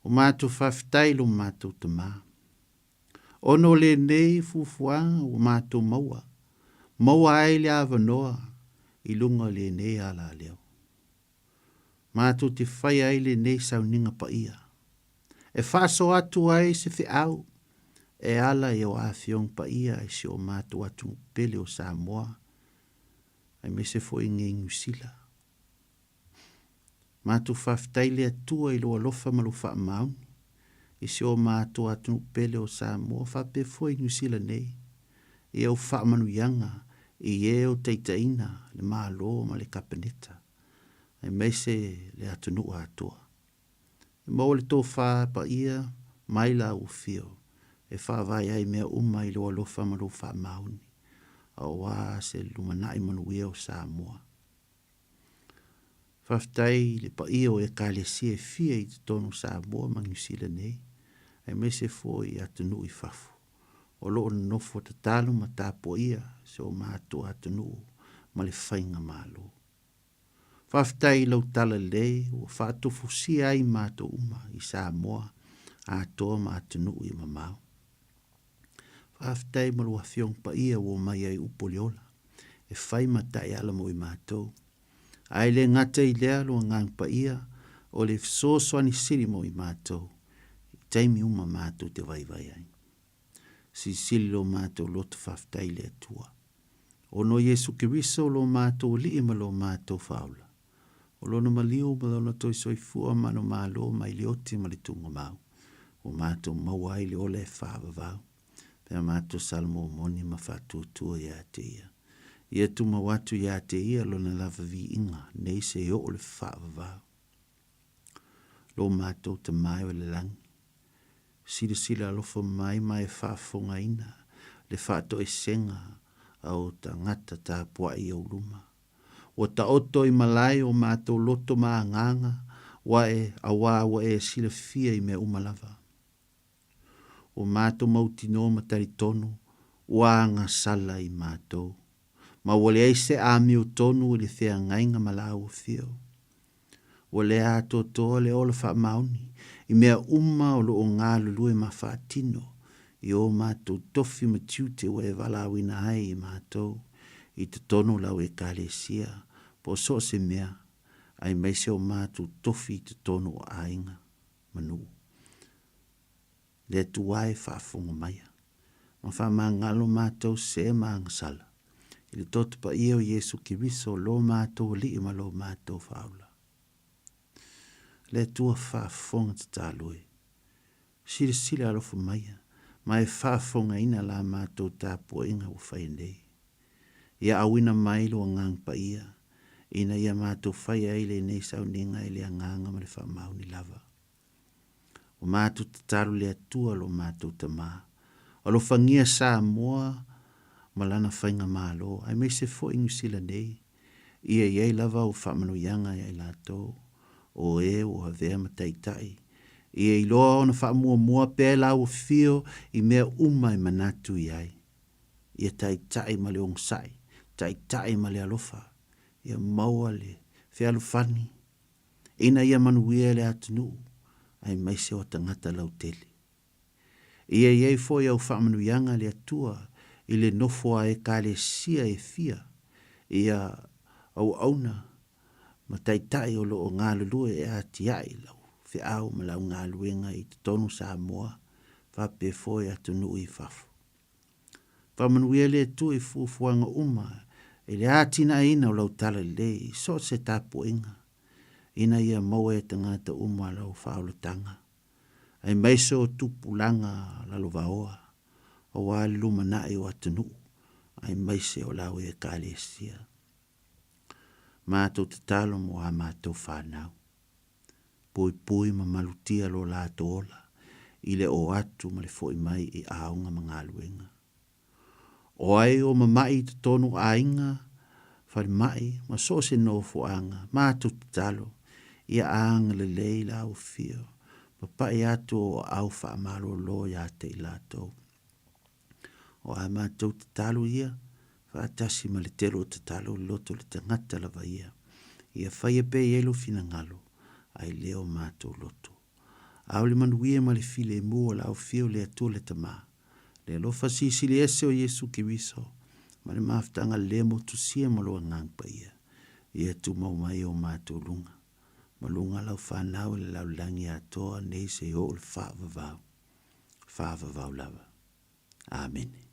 O matou faafetai i lo matou Tamā. Ona o lenei fuafuaga ua matou maua, maua ai le avanoa i luga o lenei alaleo. Matou te faia ai lenei sauniga paia. E faasoa atu ai se feau e ala i o Afioga paia i si o matou atunuu pele o Samoa, aemaise foi i nei Niu Sila. Matou faafetai le Atua i lou alofa ma lou faamaoni i si o matou atunuu pele o Samoa faapea foi i Niu Sila nei, i au faamanuiaga i e o taitaiina le Malo ma le Kapeneta, aemaise le atunuu atoa. E maua le tofa paia mai lau afio e faavae ai mea uma i lou alofa ma lou faamaoni, aua se lumanai manuia o Samoa. Faafetai i le paia o Ekalesia e fia i totonu o Samoa ma Niu Sila nei, aemaise foi i atunuu i fafo, o lo o nonofo tatalo ma tapuaia si o matou atunuu ma le faigamalo. Faafetai i lau talalelei ua faatofusia ai matou uma i Samoa atoa ma atunuu e mamao. Faafetai mo lou Afioga Paia ua omai ai upu o le ola e fai ma taiala mo i matou. Ae le gata i lea lo Agaga Paia o le fesoasoani sili mo i matou i taimi uma matou te vaivai ai. Silisili lo matou loto faafetai i le Atua. Ona o Iesu Keriso lo matou Alii ma lo matou Faaola, o Lona maliu ma Lona toe soifua manumalo mai le oti ma le tuugamau, ua matou maua ai le ola e faavavau, pe a matou salomomoni ma faatuatua ia te Ia. Ia tumau atu ia te Ia Lona lava viiga, nei se i oo le faavavau. Lo matou Tama e o le lagi, silasila alofa mai ma e faafofogaina le faatoesega a o tagata tapuai i ou luma. Ua taoto i malae o matou loto ma agaga, ua e, auā ua e silafia i mea uma lava. Ua matou mautinoa ma talitonu ua agasala i matou, ma ua leai se amiotonu i le feagaiga ma la afio. Ua le atoatoa le ola faamaoni i mea uma o lo o galulue ma faatino i o matou tofi ma tiute ua e valaauina ai i matou i totonu o lau Ekalesia po o so o se mea, aemaise o matou tofi i totonu o aiga ma nuu. Le Atua e faafofoga maia, ma faamagalo matou se ma agasala, i le toto paia o Iesu Keriso, lo matou Alii ma lo matou Faaola. Le Atua faafofoga tatalo e, silasila alofa maia, ma e faafofogaina la matou tapuaiga ua faia nei. Ia auina mai lo Agaga Paia, ina ia matou faia ai lenei sauniga i le agaga ma le faamaoni lava. Ua matou tatalo le Atua lo matou Tama. Alofagia Samoa ma lana faigamalo, aemaise foi Niu Sila nei, ia i ai lava au faamanuiaga ia i latou, o e ua avea ma taitai, ia iloa ona faamuamua pea e laua fio i mea uma e manatu i ai. Ia taitai ma le onosai, taitai ma le alofa, ia maua le fealofani, ina ia manuia le atunuu aemaise o tagata lautele. Ia i ai foi au faamanuiaga le Atua i le nofo a Ekalesia e fia, ia auauna ma taitai o lo o galulue e atiae lau feau ma lau galuega i totonu Samoa faapea foi atunuu i fafo. Faamanuia le Atua i fuafuaga uma i le atinaeina o lau talalelei i so o se tapuaiga, ina ia maua e tagata uma lau faaolataga, aemaise o tupulaga lalovaoa, aua le lumanai o atunuu, aemaise o lau Ekalesia. Matou tatalo mo a matou fanau. Puipui ma malutia lo latou ola i le o atu ma le foi mai i aoga ma galuega. O ai o mama'i i totonu o aiga, falemai ma so o se nofoaga, matou tatalo ia agalelei la afio ma pa'i atu o aau faamalolo ia te i latou. O a matou tatalo ia, faatasi ma le tele o tatalo i le loto o le tagata lava ia, ia faia pea i ai lou finagalo, ae le o matou loto. A o le manuia ma le filemu o le Afio o le Atua le Tama, le alofa silisili ese o Iesu Keriso, ma le mafutaga le motusia ma lo Agaga Paia, ia tumau mai i o matou luga. Ma luga lau fanau i le lalolagi atoa nei se i oo le faavavau, faavavau lava. Amene.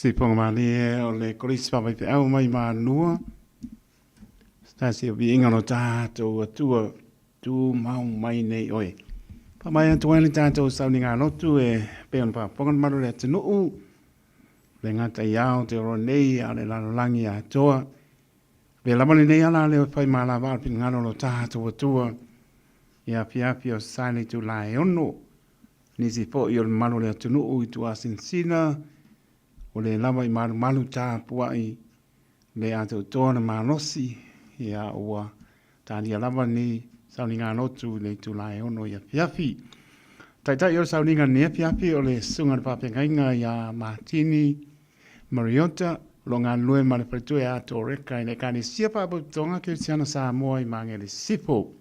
Sipoga malie o le Kolisi Faavaifeau mai Malua, se tasi o viiga o lo tatou Atua tumau mai nei oe. Faamaea atu ai le tatou sauniga lotu e pei ona faafofoga le mamalu o le atunuu, le gata i Aotearoa nei a o le lalolagi atoa. Avea lava lenei ala leo e fai malava o le finagalo o lo tatou Atua i afiafi o sae le itula e 6. Nisi foi o le mamalu o le atunuu i tuasinsina ua le lava i malumalu tapuai le atoatoa le malosi, ia ua talia lava lenei sauniga lotu i le itula e 6 i afiafi. Taitai o le sauniga lenei afiafi o le Susuga i le Faafeagaiga ia Martini Mariota, o lo o galulue ma le faletua ia Toreka i le Ekalesia Faapotopotoga Kerisiano Samoa i Magele Sisifo.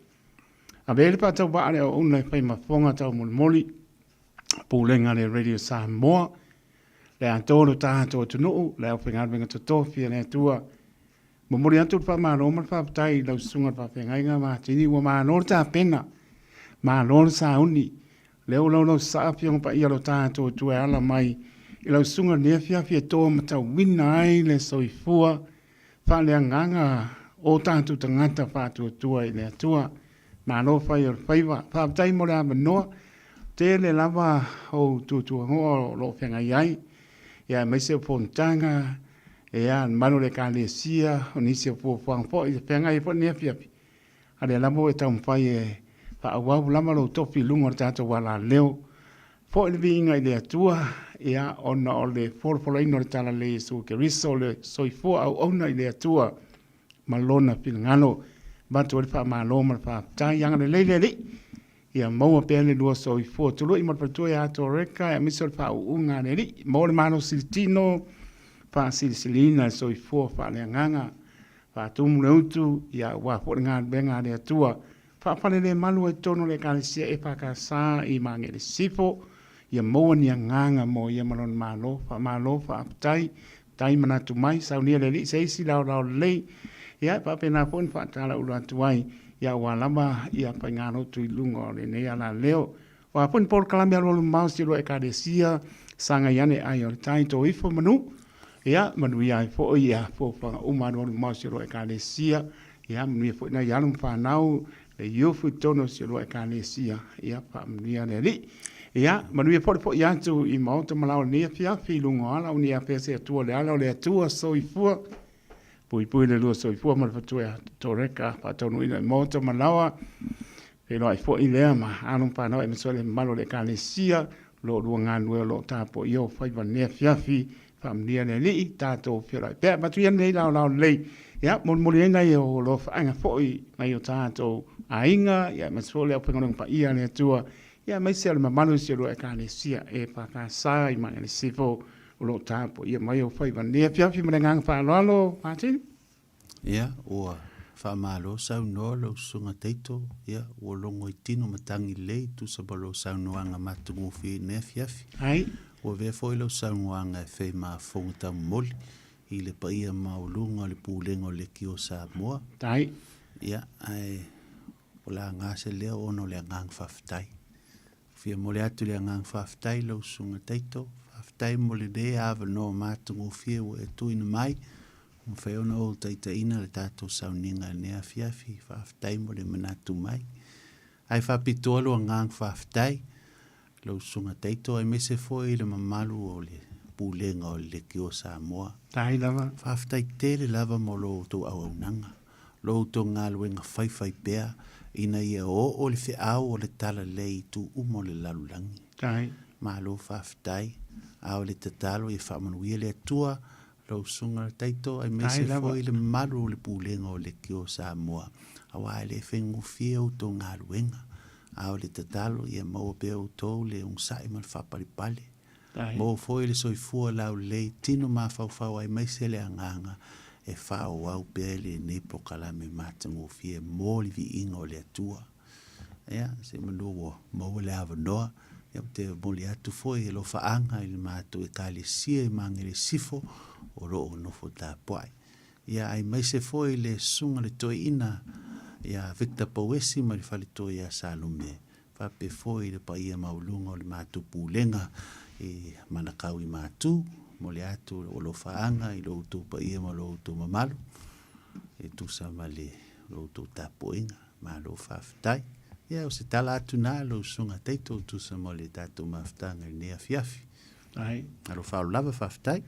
Ave ai le faatauvaa le auauna e fai ma fofoga taumolimoli, pulega a le Radio Samoa, le atoa lo tatou atunuu, le aufaigaluega totofi a le Atua. Momoli atu le faamalo ma le faafetai i lau susuga i le faafeagaiga Matini, ua malo le tapena, malo le sauni, lea ua laulausasaa Afioga Paia lo tatou Atua e ala mai i lau susuga i lenei afiafi e toa matauina ai le soifua faaleagaga o tatou tagata faatuatua i le Atua. Malo fai o le faiva. Faafetai mo le avanoa. Tele lava ou tuatuagoa o lo o feagai ai, ia aemaise o fonotaga, ia le mamalu o le Ekalesia, o nisi o fuafuaga foi e feagai ai foi lenei afiafi. A o lea lava ua e taumafai e faaauau lava lou tofi i luga o le tatou alaleo. Foi le viiga i le Atua. ia, ona o le folafolaina o le Talalelei Iesu Keriso, o le soifua auauna i le Atua ma Lona finagalo. Avatu ai le faamalo ma le faafetai. Agalelei le Alii, ia maua pea le lua soifua tului ma le faletua ia Toreka, aemaise o le faauuga a le Alii. Maua le malosi i le tino, faasilisiliina le soifua faaleagaga, faatumu le utu, ia aua foi le galuega a le Atua. Faafalelemalu ai totonu o le Ekalesia EFKS i Magele Sisifo, ia maua ni agaga mo ia ma lona Malo. Faamalo, faafetai, tai manatu mai, saunia le Alii se isi laolao lelei, ia e faapena foi ona faatalaula atu ai, ia aua lava ia faigalotu i luga o lenei alaleo. O a foi ni polokalame alualu mamao si lua Ekalesia, sagai ane ai o le tai to ifo manu, ia manuia ai foi ia fuafuaga uma alualu mamao si lua Ekalesia, ia manuia foi nai alo ma fanau le iofu i totonu o si lua Ekalesia, ia faamanuia le Alii. Ia manuia foi le foi atu i maota ma lao i lenei afiafi i luga o ala o ni afea se Atua le ala o le Atua soifua. Puipui le lua soifua ma le fatua ia Toreka faataunuuina i maota ma laoa. Feiloai foi lea ma alo ma fanau aemaise o le mamalu o le Ekalesia o lo o lua galulue o lo o tapuaia o faiva lenei afiafi. Faamanuia le Alii, tatou feiloai pea. Avatu ia lenei laolao lelei, ia molimoli ai nai o alofaaga foi nai o tatou aiga, ia aemaise foi o le aufaigaluega paia a le Atua, ia aemaise o le mamalu o si o lua Ekalesia EFKS i Magele-Sisifo o lo o tapuaia mai o faiva lenei afiafi ma le agaga faaaloalo, Martin. Ia, ua faamalo saunoa lau Susuga Taito, ia, ua logo i tino matagi lelei tusa ma lou saunoaga matagofie i lenei afiafi. Ai. Ua avea foi lau saunoaga e fai ma fofoga taumoli i le paia maualuga o le Pulega o le Lekiu o Samoa. Tai. Ia, ae o laga se leo ona o le agaga faafetai. Fia momoli atu le agaga faafetai i lau Susuga Taito, faafetai mo lenei avanoa matagofie ua e tuuina mai, ua mafai ona ou taitaiina le tatou sauniga i lenei afiafi, faafetai mo le manatu mai. Ae faapitoa lou agaga faafetai lau Susuga Taito aemaise foi le mamalu o le Pulega o le Lekiu o Samoa. Faafetai lava. Faafetai tele lava mo lo outou auaunaga. lo outou galuega faifaipea ina ia oo le feau o le Talalelei i itu uma o le lalolagi. Faafetai. Malo faafetai. A o le tatalo ia faamanuia le Atua lau Susuga Taito aemaise foi le mamalu o le Pulega o Lekiu o Samoa aua e le faigofie outou galuega. A o le tatalo ia maua pea outou le onosai ma le faapalepale. Maua foi le soifua laulelei, tino mafaufau aemaise le agaga e faaauau pea lenei polokalame matagofie mo le viiga o le Atua. Ia, semeamanu ua maua le avanoa, ia ou te momoli atu foi alofaaga i le matou Ekalesia i Magele Sisifo o lo o nofo tapuai. Ia, aemaise foi le Susuga i le Toeaina ia Victor Pouesi mai le Faletoi ia Salome Faapea foi le paia maualuga o le matou Pulega i Manakau i Matu, momoli atu lou alofaaga i lo outou paia ma lo outou mamalu e tusa ma le lo outou tapuaiga. Malo faafetai. Ia, o se tala atu na lau Susuga Taito e tusa ma le tatou mafutaga i lenei afiafi. Ai. Alofa lava, faafetai.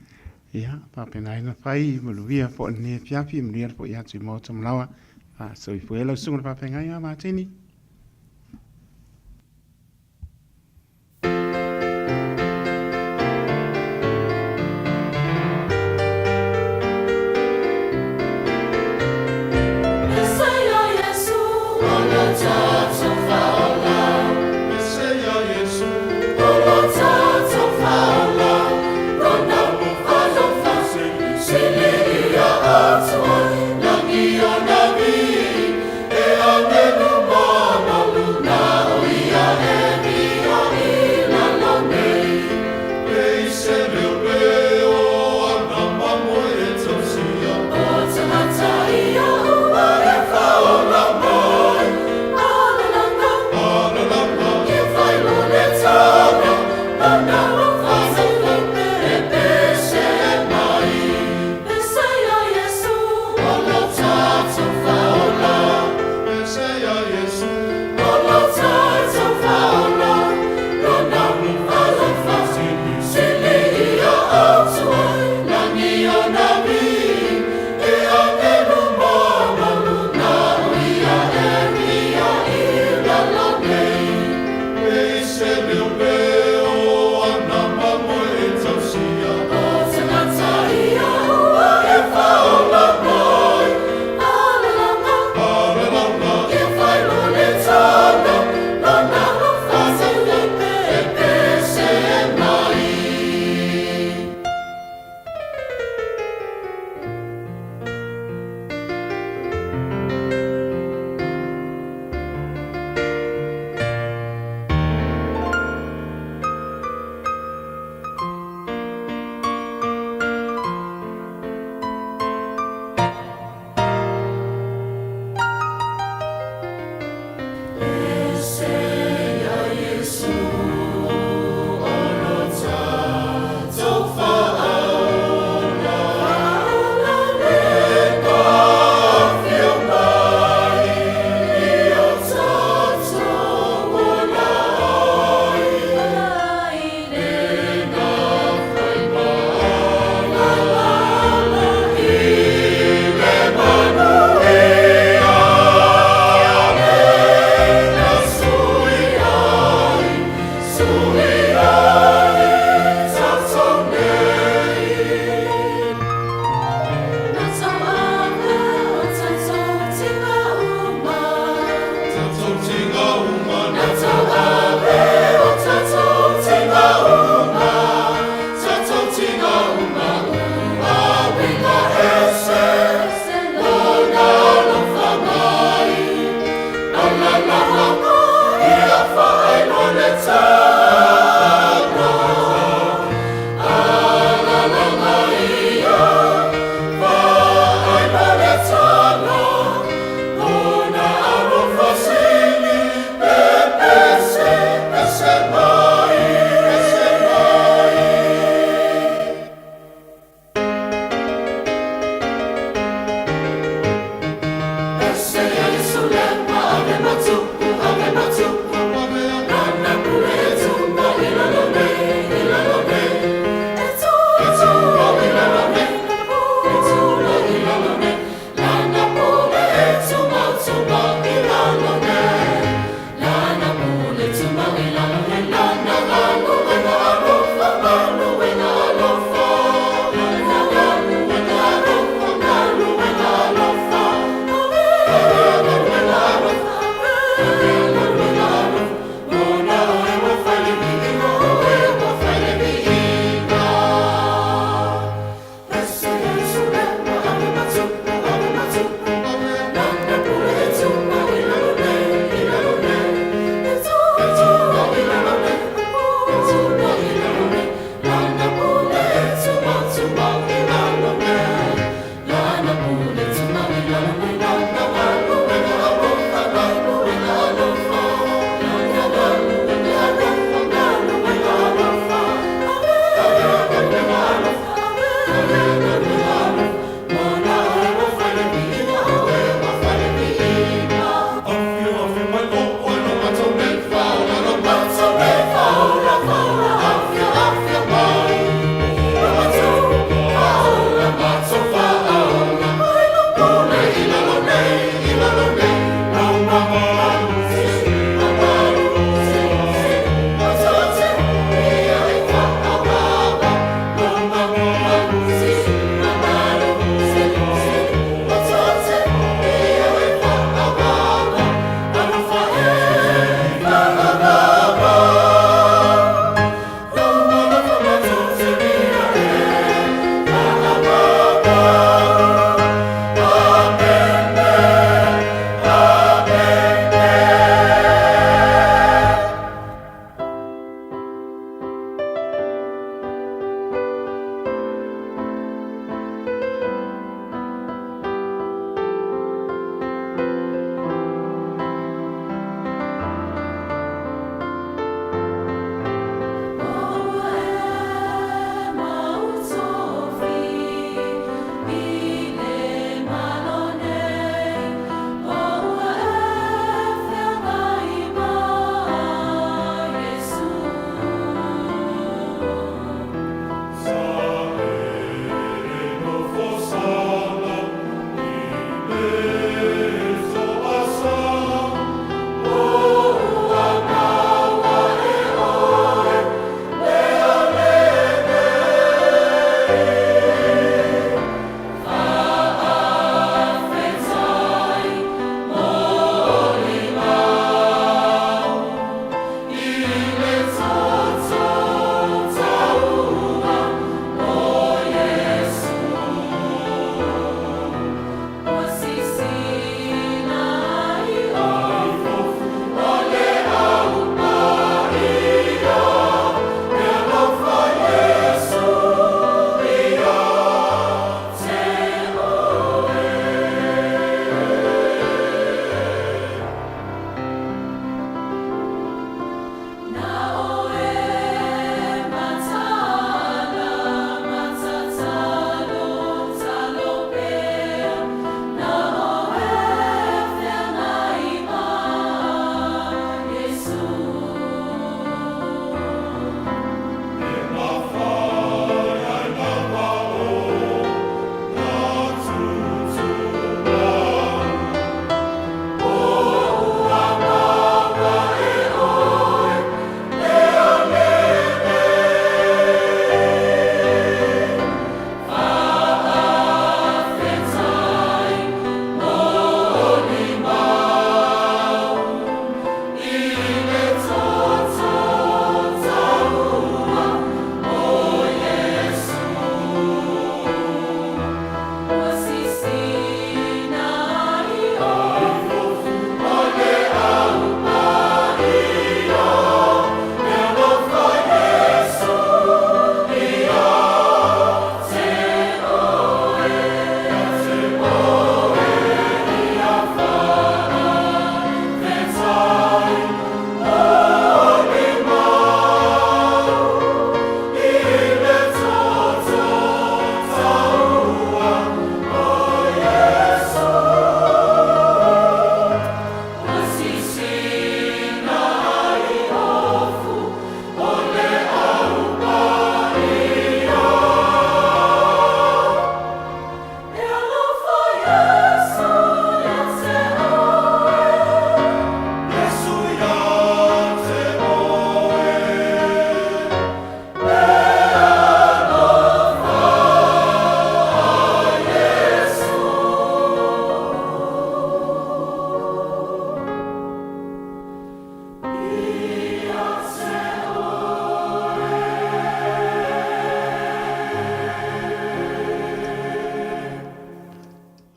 Ia, faapena ai ona fai, manuia foi lenei afiafi, manuia le foi atu i Maota Malawa. Faasoifua ia lau Susuga i le Faafeagaiga Matini.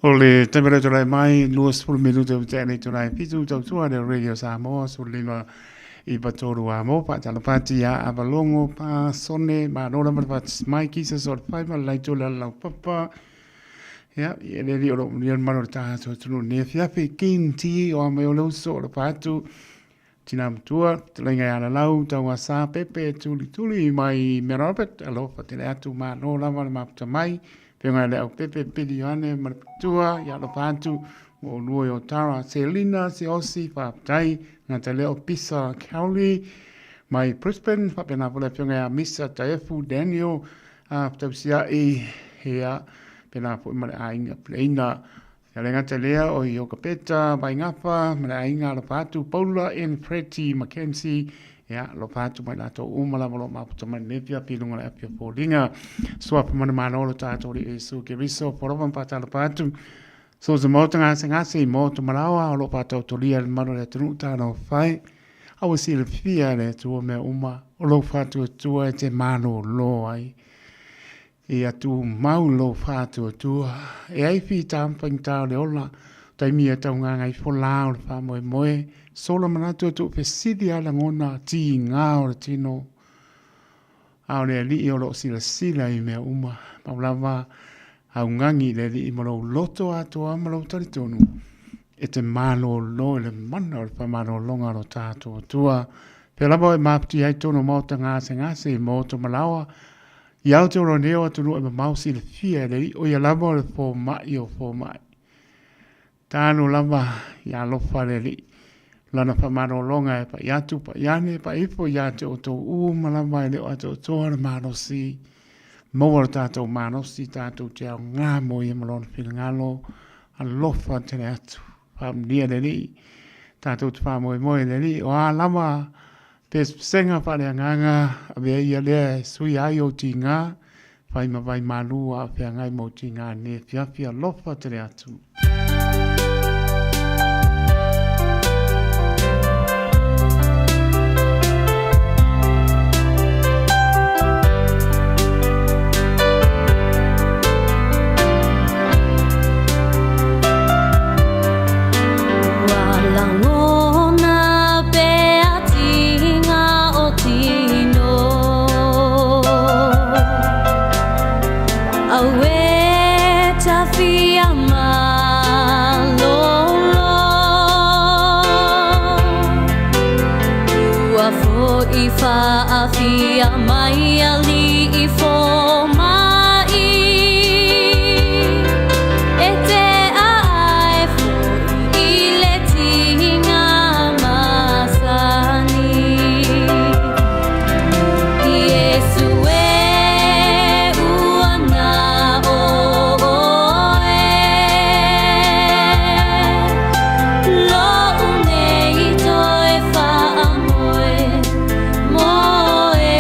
O le taimi lea tulai mai, 20 minute ua tea nei tulai fitu tautua le Radio Samoa, 15 i patolu a mo paatalofa atu ia Avalogo pa sone malo lava le faatasi mai kisa so le fai ma le laito le ala laupapa ia i ele li o lo manuia le malo le tatou atunuu nei afiafi king ti o a mai o le uso o le fatu Tina matua, fetalaiga ia Lalau, Tauasa, Pepe, Tulituli mai Mount Albert, alofa tele atu, malo lava le mafuta mai, Afioga ia Leaupepe, Pili Ioane ma le Matua, ia alofa atu, mo olua i Otara, Selina, Siaosi, faafetai, gata lea o Pisa Cowley mai Brisbane, faapena foi le Afioga ia Misa Taefu Daniel, a Fetausiai, ia, pena foi ma le aiga Peleina, Ia le gata lea o Iokapeta, Vaingafa, ma le aiga alofa atu, Paula and Freddie McKenzie, ia, alofa atu mai latou uma lava o lo o mafuta mai lenei afiafi i luga o le afi o foliga. Suafa manumalo lo tatou Alii Iesu Keriso, polofa ma faatalofa atu. So se maota gasegase i moto malaoa o lo o faataotolia i le mamalu o le atunuu talofa e. A ua silafia e le Atua mea uma o lou faatuatua e te malōlō ai. Ia tumau lou faatuatua. E ai fita ma faigata o le ola, taimi e taugāgaifo lā o le faamoemoe, sola manatu e tuufesili a lagona tigā o le tino, a o le Alii o lo o silasila i mea uma. Pau lava, augagi i le Alii ma lou loto atoa ma lou talitonu, e te malōlō i le mana o le faamalōloga o lo tatou Atua. Pea lava oe mafutia ai tonu o maota gasegase i moto malaoa, I Aotearoa nei o atunuu e mamao silafia e le iʻo ia lava o le fomai o fomai. Talo lava ia alofa le Alii. Lana faamalologa e pai atu, pai ane, pai ifo ia te outou uma lava e le o atoatoa le malosi. Maua lo tatou malosi, tatou te aoga mo ia ma lona finagalo. Alofa tele atu. Faamanuia le Alii. Tatou te faamoemoe i le Alii. O a lava Pesepesega faaleagaga, avea ia lea e suia ai ou tiga, fai ma vai malu a o feagai ma ou tiga nei afiafi alofa tele atu. Ua lagona pea tiga o tino Auē tawhia malolo Ua foʻi faafia mai alii fomai E te aae foʻi i le tiga masani Iesu e ua na o oe Loʻu nei toe faamoe moe.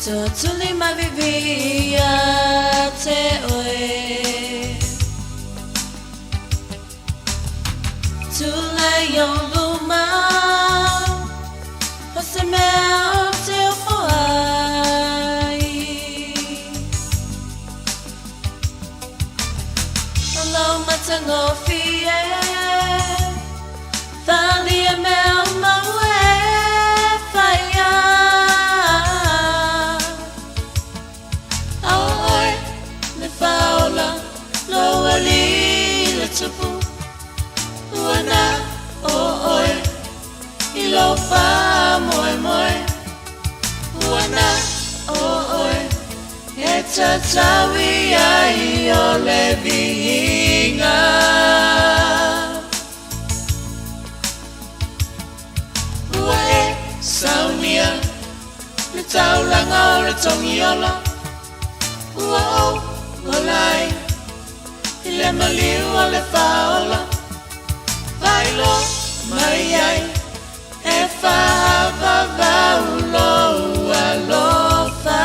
Totuli mavivi ia te oe. Tule o luma o se mea o te ofo ai. O lau matagofie, fali e mea mau e whaia. A oe le whaola, lo ali le tupu, ua na o oe, i lo wha moe moe. Ua na o oe, e tatawi ai o le viiga. Ua e saunia, le taulaga o le togiola. Ua ou olai, i le maliu o le faaola. Faailoa mai ai, e faavavau lou alofa.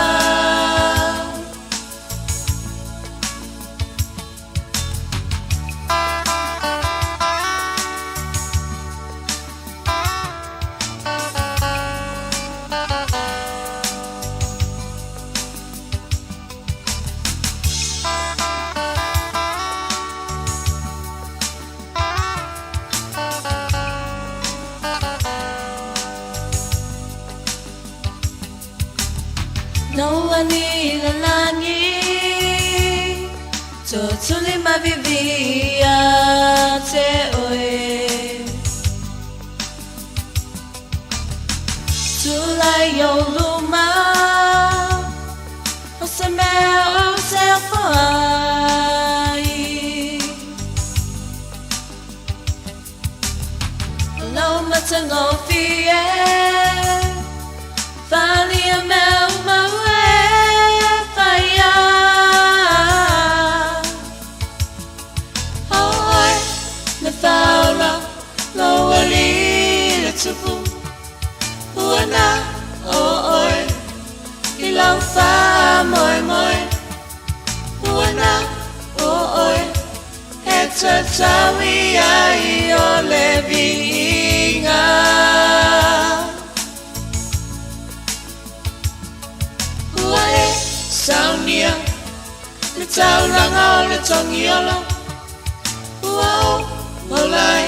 No ani le langi, totuli mavivi ia te oe. Tulai o luma, o se mea o te ofo ai. O lau matagofie, fali e mea mau e whaia. O oe le whaola, lo ali le tupu, ua na o oe, i lau wha moe moe. Ua na o oe, e tatawi ai o le viiga. Ua e saunia, le taulaga o le togiola. Ua ou olai,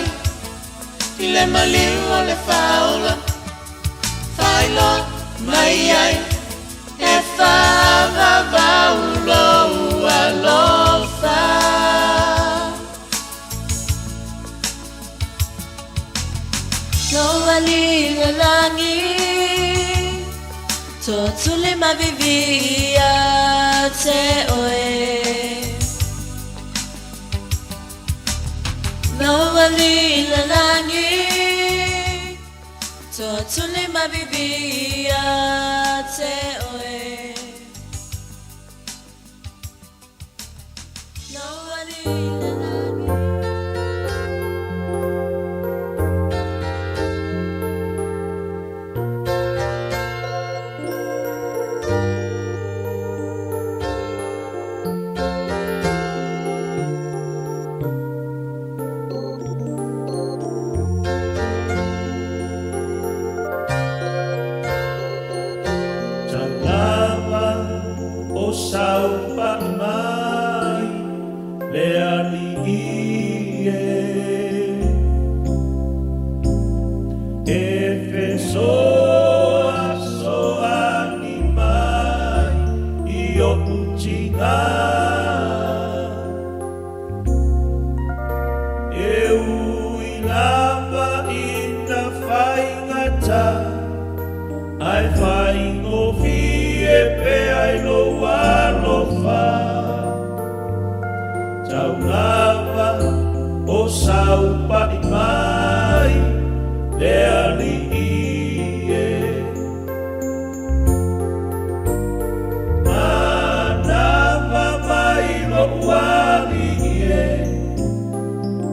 i le maliu o le faaola. Faailoa mai ai, e faavavau lou alofa. Lo ali le langi, totuli mavivi ia te oe. Lo ali le langi, totuli mavivi ia te oe. Lo ali le langi. Talava o saupa'i mai le Alii e. E fesoasoani mai i oʻu tigā. E ui lava ina faigata, ae faigofie pea i lou alofa. Taulava o saupa'i mai le Alii e. Manava mai lo'u Alii e.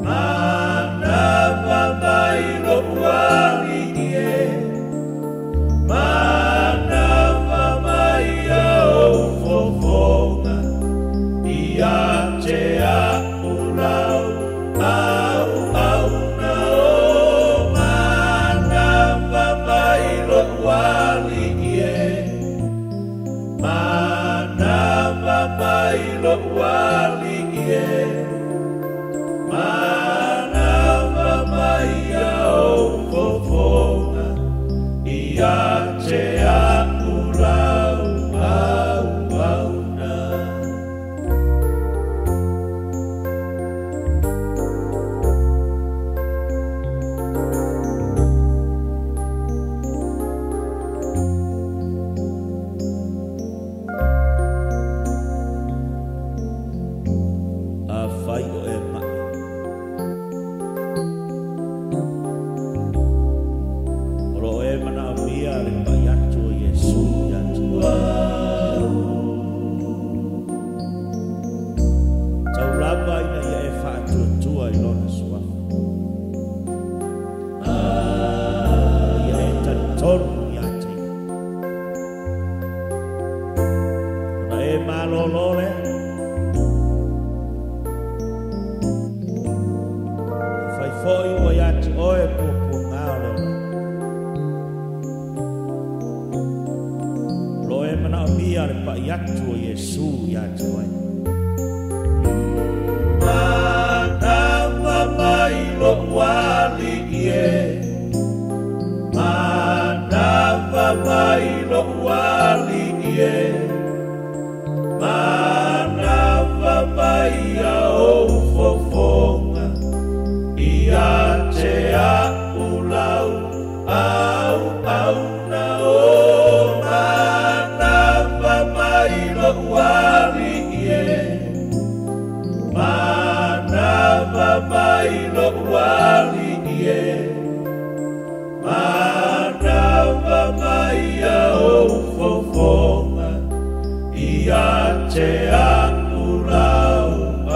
Manava mai lo'u Alii e. Manava mai Ia te a'u lau auauna. Afai o e ma'i. O lo o e manaomia le pai atu o Iesu ia te oe. Tau lava ina ia e faatuatua i Lona Suafa. Ma ia e talitonu ia te Ia. Ona e malolo lea. Afai foi ua ia te oe puapuaga o le olaga. O lo o e manaomia le pai atu o Iesu ia te oe. Manava mai lo'u Alii e, Manava mai lo'u Alii e, Manava mai ia ou fofoga, Ia te a'u lau auauna. O manava mai lo'u Alii e, Manava mai lo'u Alii e, Manava mai ia ou fofoga, Ia te a'u lau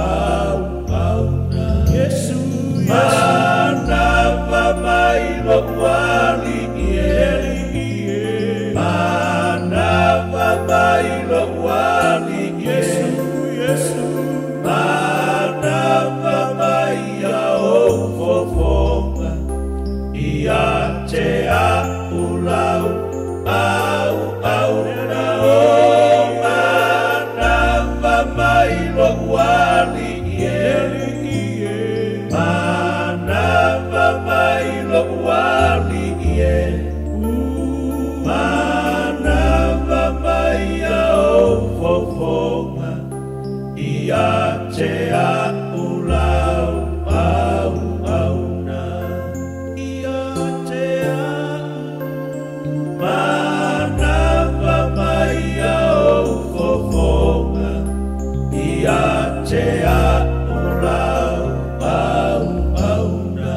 auauna. Iesu, Manava mai lo'u Alii e, Manava mai lo'u Alii e, Manava mai ia ou fofoga, Ia te a'u lau auauna. O manava mai lo'u Alii e, Manava mai lo'u Alii e, Manava mai ia ou fofoga, Ia te a'u lau auauna. Ia te a'u. Manava mai ia ou fofoga, Ia te a'u lau auauna.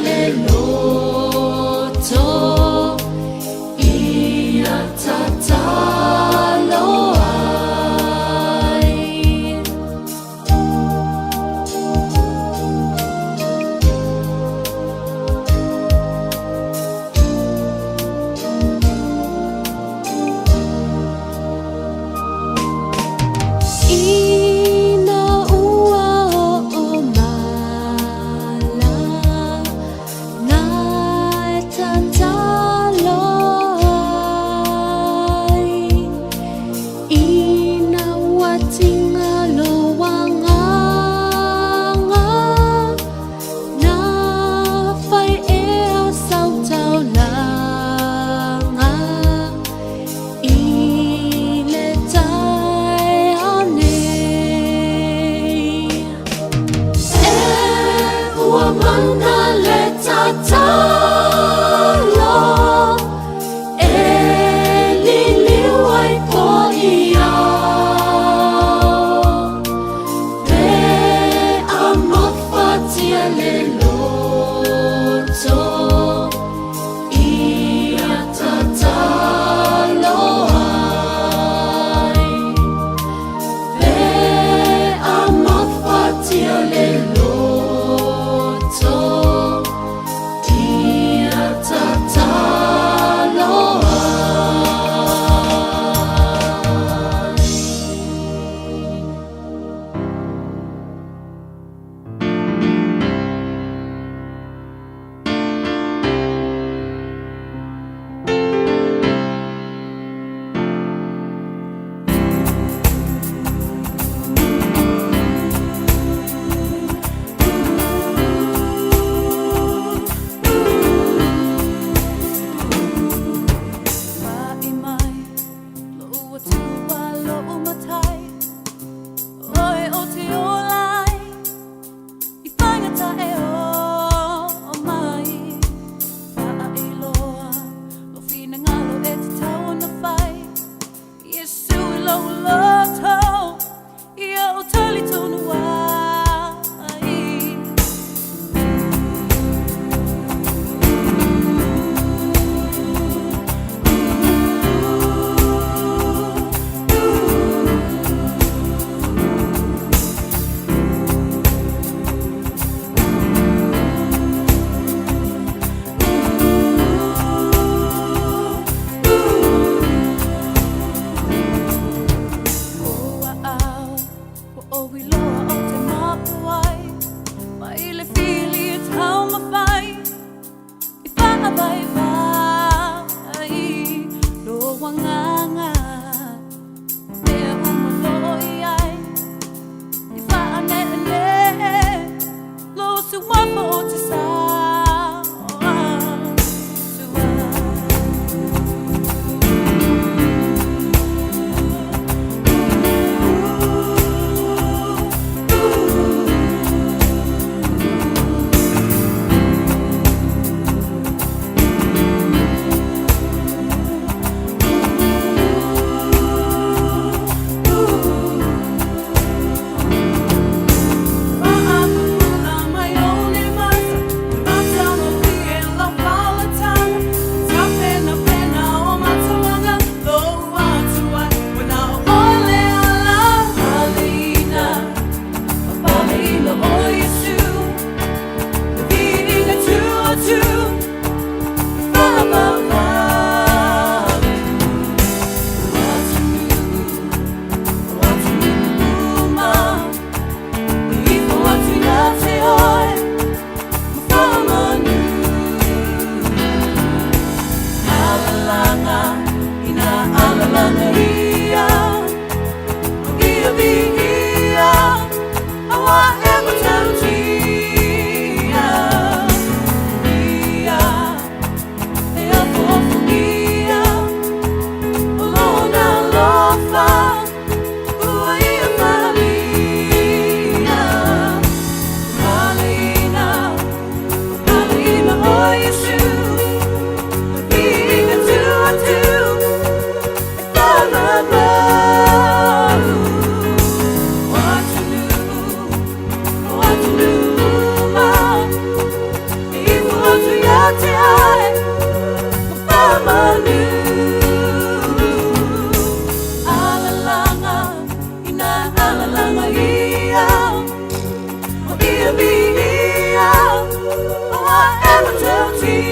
le loto ia tatalo ai. Ina ua oo mala na e tatalo ai, ina ua tiga lou agaga, na fai ea sau taulaga i le taeao nei. E ua mana le tatalo e liliu ai po i ao, pe a mafatia le loto ia tatalo ai. Pe a mafatia le loto ia tatalo ai. Fa'i mai lou Atua lo'u Matai, Oe o te ola ai i faigata e oo mai. Faailoa lou finagalo e tatau ona fai, Iesu i lou loto ia ou talitonu ai. O aao ua ou iloa ou te mapu ai, mai le fili e taumafai i faavaivai lou agaga, mea uma o lo o i ai i faaneenee lou suafa o te sao atu ai. Faapupula mai ou limata, matagofie lau faolataga, tapenapena o matamanga lou Atua, ua na o oe le ala. Paleina, paleina o Iesu, le viiga tu atu, faavavau. O atunuu, o atunuu uma, e ifo atu ia te oe, ma faamanu. Alalaga, ina alalaga ia, o ia viia, auā e matautia. Ia, e afoafogia, o lona alofa, ua ia faaalia. Paleina, paleina o Iesu, le viiga tu atu, e faavavau. O atunuu, o atunuu uma, e ifo atu ia te ai ma whamanu. Alalanga, ina alalanga ia, o ia mi ia, o a ewa tautia.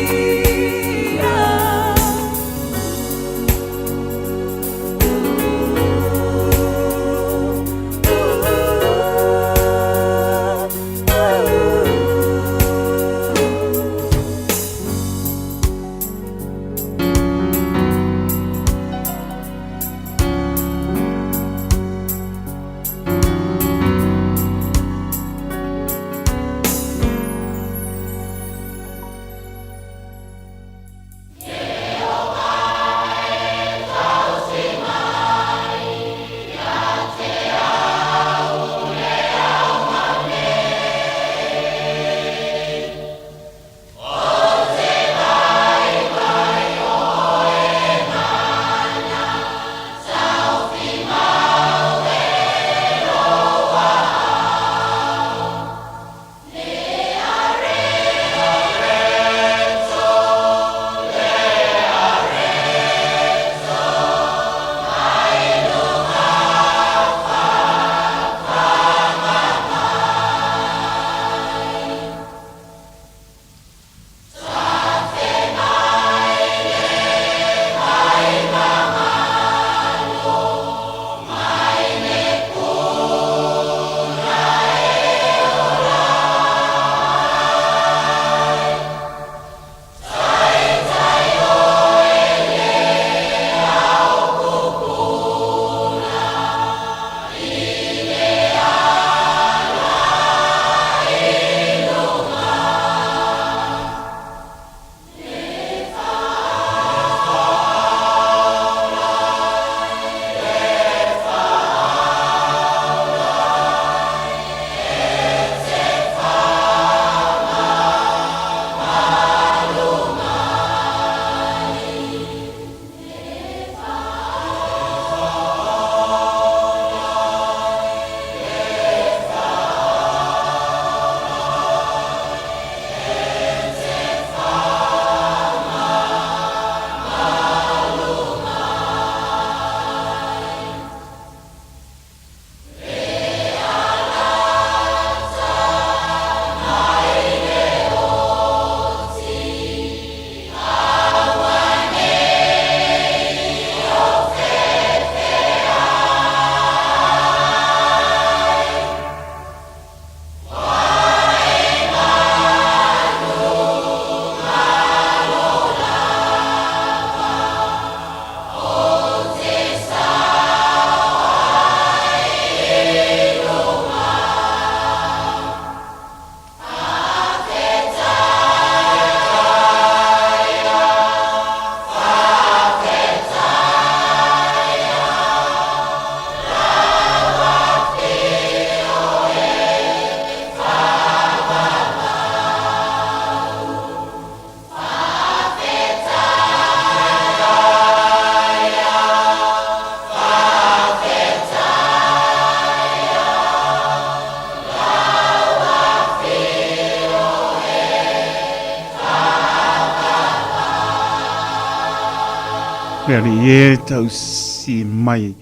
Le alii e tausi mai.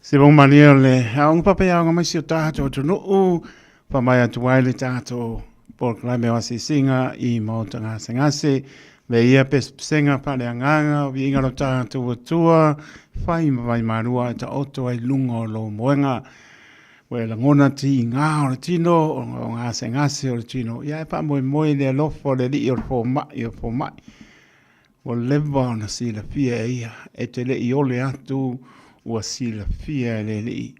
Se mo malia le aoga papa i aoga mai si o tātou atunuu, pa mai atu ai le tātou polokalame o asiasiga i Maota Gasegase, me ia pesepesega faaleagaga o viiga o lo tātou Atua, fai ma vaimalua e taoto ai luga o lou moega. Ua e lagona tigā o le tino, o gasegase o le tino, ia e faamoemoe i le alofa o le Alii o le fomai o fomai. Ua leva ona silafia e ia, e te le i ole atu ua silafia e le Alii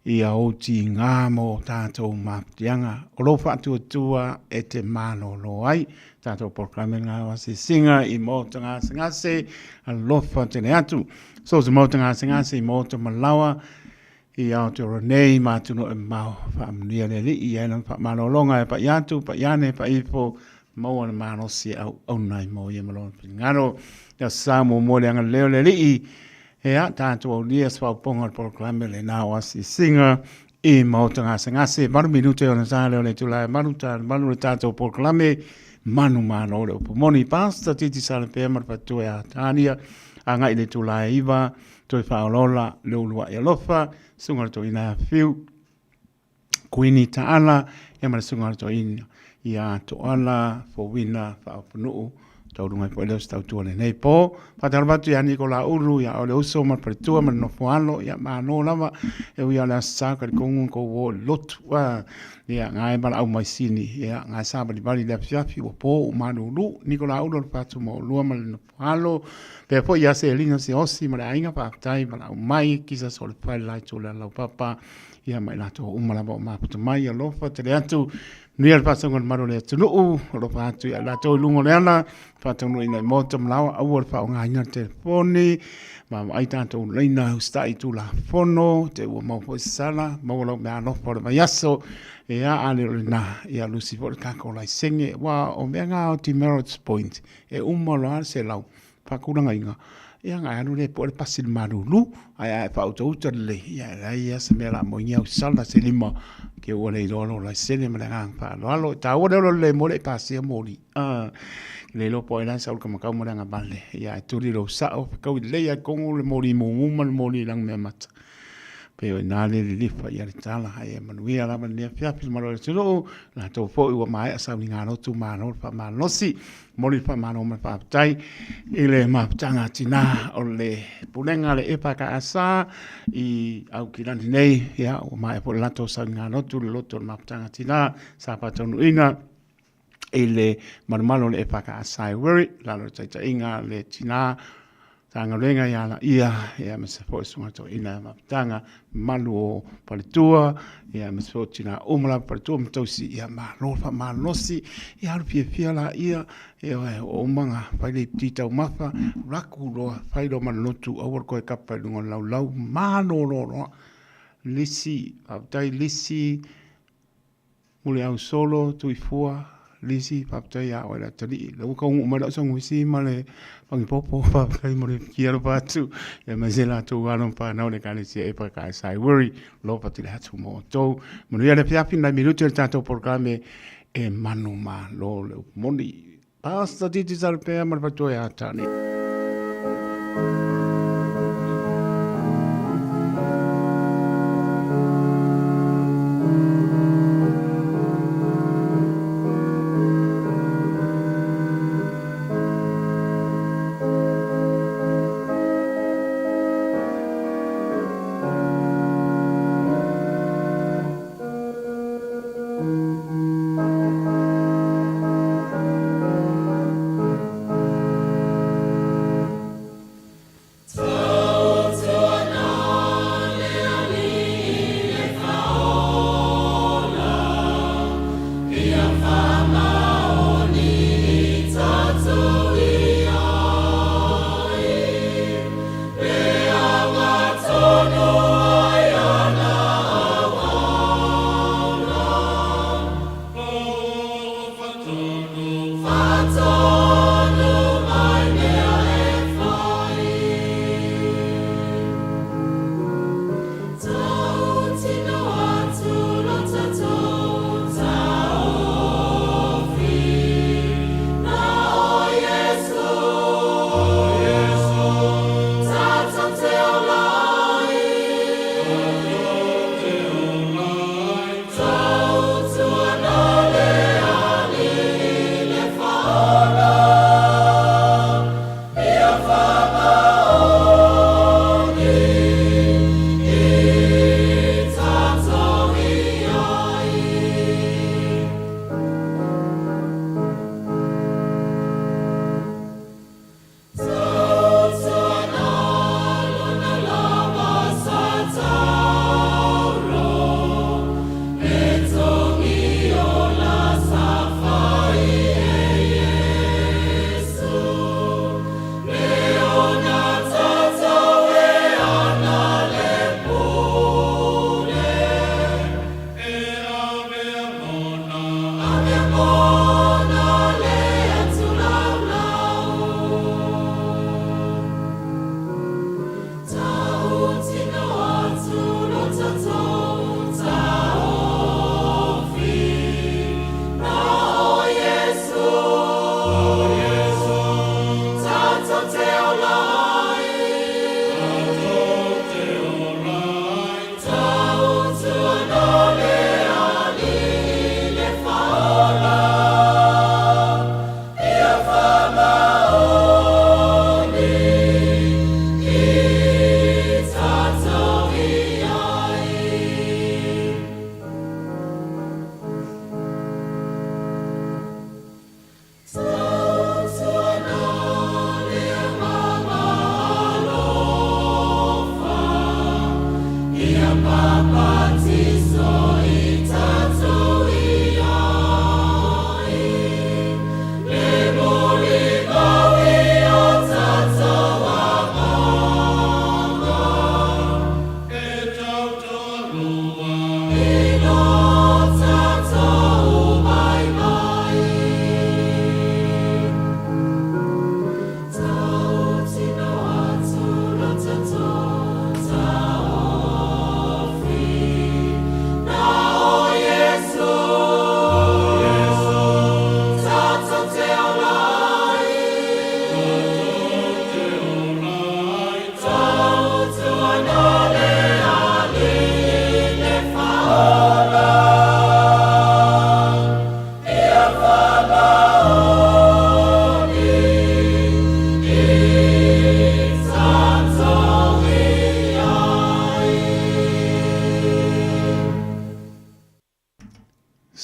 ia ou tigā ma o tātou mafatiaga. O lou faatuatua e te malōlō ai. Tātou polokalame ngā o asiasiga i Maota Gasegase, alofa tele atu. So se Maota Gasegase i Maota Malawa, I Aotearoa nei, mā tino e mamao whaamanuia le Alii i ai lana whaamalologa e paʻi atu, paʻi ane, paʻi ifo, maua le malosi e auauna ai mo ia ma lona finagalo. Ia sa muamua le agalelei o le Alii, ea, tātou aulia se faaopoopoga o le polokalame lenā o asiasiga i Maota Gasegase. 8 minute ona tā lea o le itula e 8, tā le 8 le tātou polokalame. Manumalo le upu moni. Pastor Titi Salepea ma le faletua ia Tania, agai i le itula e 9, toe faaolaola le uluai alofa, susuga i le toeaina ia Fiu, Kuini Taala, ia ma le susuga i le toeaina ia Toala Fouina Faaoponuu, taualuga ai foi lea o se tautua i lenei po. Faatalofa atu ia Niko Laulu, ia o le uso ma le faletua ma le nofoalo, ia malo lava, e ui lava o le Aso Sa, talitonu na tou o i le lotu, ia na e valaau mai sini, ia na e savalivali i le afiafi ua po ua malulu. Niko Laulu o le fatu ma oulua ma le nofoalo, pea foi ia Selina Siaosi ma le aiga, faafetai valaau mai, kisa so le fale la itu le laupapa, ia ma i latou uma lava o mafuta mai, alofa tele atu. Manuia le faasoaga o le malu o le atunuu, alofa atu ia i latou i luga o le ala, faataunuuina i maota ma laoa, aua le faaaogaina le telefoni, vaavaai tatou laina usitai i Tulafono, te ua maua foi se sala, maua lau meaalofa o le vaiaso, ia a le o lena, ia lusi foi le tatou laisene, aua o mea na o demerits point, e uma loa le 100, faatulagaina, ia ona e alu lea e pue le pasi i le malulu, ae a e faautauta lelei, ia e leai lava se mea o le a moenia au sala se lima, ke ua le iloa lou laisene ma le agaga faaaloalo. E taua le ola lelei mo le i pasia moli. E le iloa po o ai la e sau i le kamakau ma le agavale, ia ae tuli lou sao, fetaui lelei lava i totonu le moli mumu ma le moli lanumeamata. Pei o i ina le lilifa i ai le tala, ae ia manuia lava lenei afiafi le mamalu o le atunuu, latou foi ua maea sauniga lotu, malo le faamalosi. Momoli le faamalo ma le faafetai i le mafutaga a tina o le Pulega a le EFKS i Aukilani nei, ia, ua maea foi le latou sauniga lotu, le lotu o le mafutaga a tina sa faataunuuina i le malumalu o le EFKS i Wiri, lalo o le taitaiga a le tina Matagaluega ia Laia, ia aemaise foi susuga toeaina ia Mafutaga, mamalu o faletua, ia aemaise foi o tina uma lava faletua ma tausi, ia malo le faamalosi, ia alu fiafia laia, ioe, ua uma ona fai le iputi taumafa, alu atu loa, fai loa ma le lotu, aua le toe tapa i luga o le laulau, malolo loa. Lisi, faafetai Lisi. Muliausolo, Tuifua, Lisi, faafetai ia oe le atalii. Lea ua taunuu mai lau saguisi ma le pagipopo, faafetai mo le fikia alofa atu. Ia aemaise latou alo ma fanau i le Ekalesia EFKS i Wiri, alofa tele atu mo outou. Manuia le afiafi nai minute o le tatou polokalame e manumalo le upu moni. Pastor Titi Salpea ma le faletua ia Tane.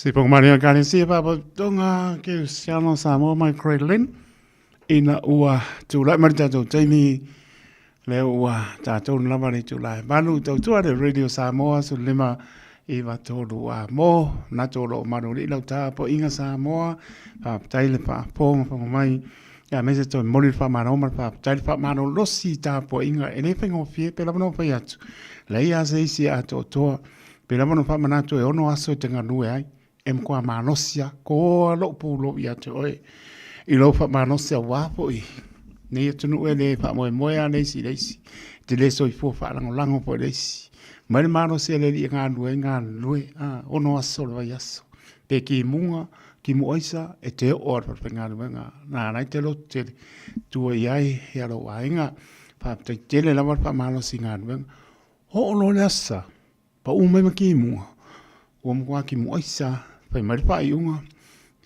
Se Pongomani o Ekalesia Faapotopotoga Kerisiano o Samoa mai Grey Lynn ina ua tulai mai le tatou taimi lea ua tatou lava le itula e 8 tautua le Radio Samoa 15 9 3 a mo nato o lo o malualii lau tapuaiga Samoa faafetai le faafogafoga mai ia aemaise toe momoli le faamalo ma le faafetai le faamalolosi i tapuaiga e le faigofie pe lava ona fai atu leai lava se isi e atoatoa pe lava ona faamanatu e ono aso e te galue ai e matua malosi lava koa lou pulou ia te oe i lou faamalosi aua foi nei atunuu e le faamoemoe lava le isi i le isi. E te le soifua faalagolago foi i le isi. Mai le malosi a le alii e galulue ai, galulue, a, ono aso o le vaiaso. Pe kimuga, kimu aisa, e te oo lava i le falefaigaluega. Na ala ai te loto tele, tua i ai ia lou aiga. Faafetai tele lava le faamalosi i galuega. Oo loa le Aso Sa, Pau mai ma kimuga, ua matua kimu aisa, fai mai le faaiuga,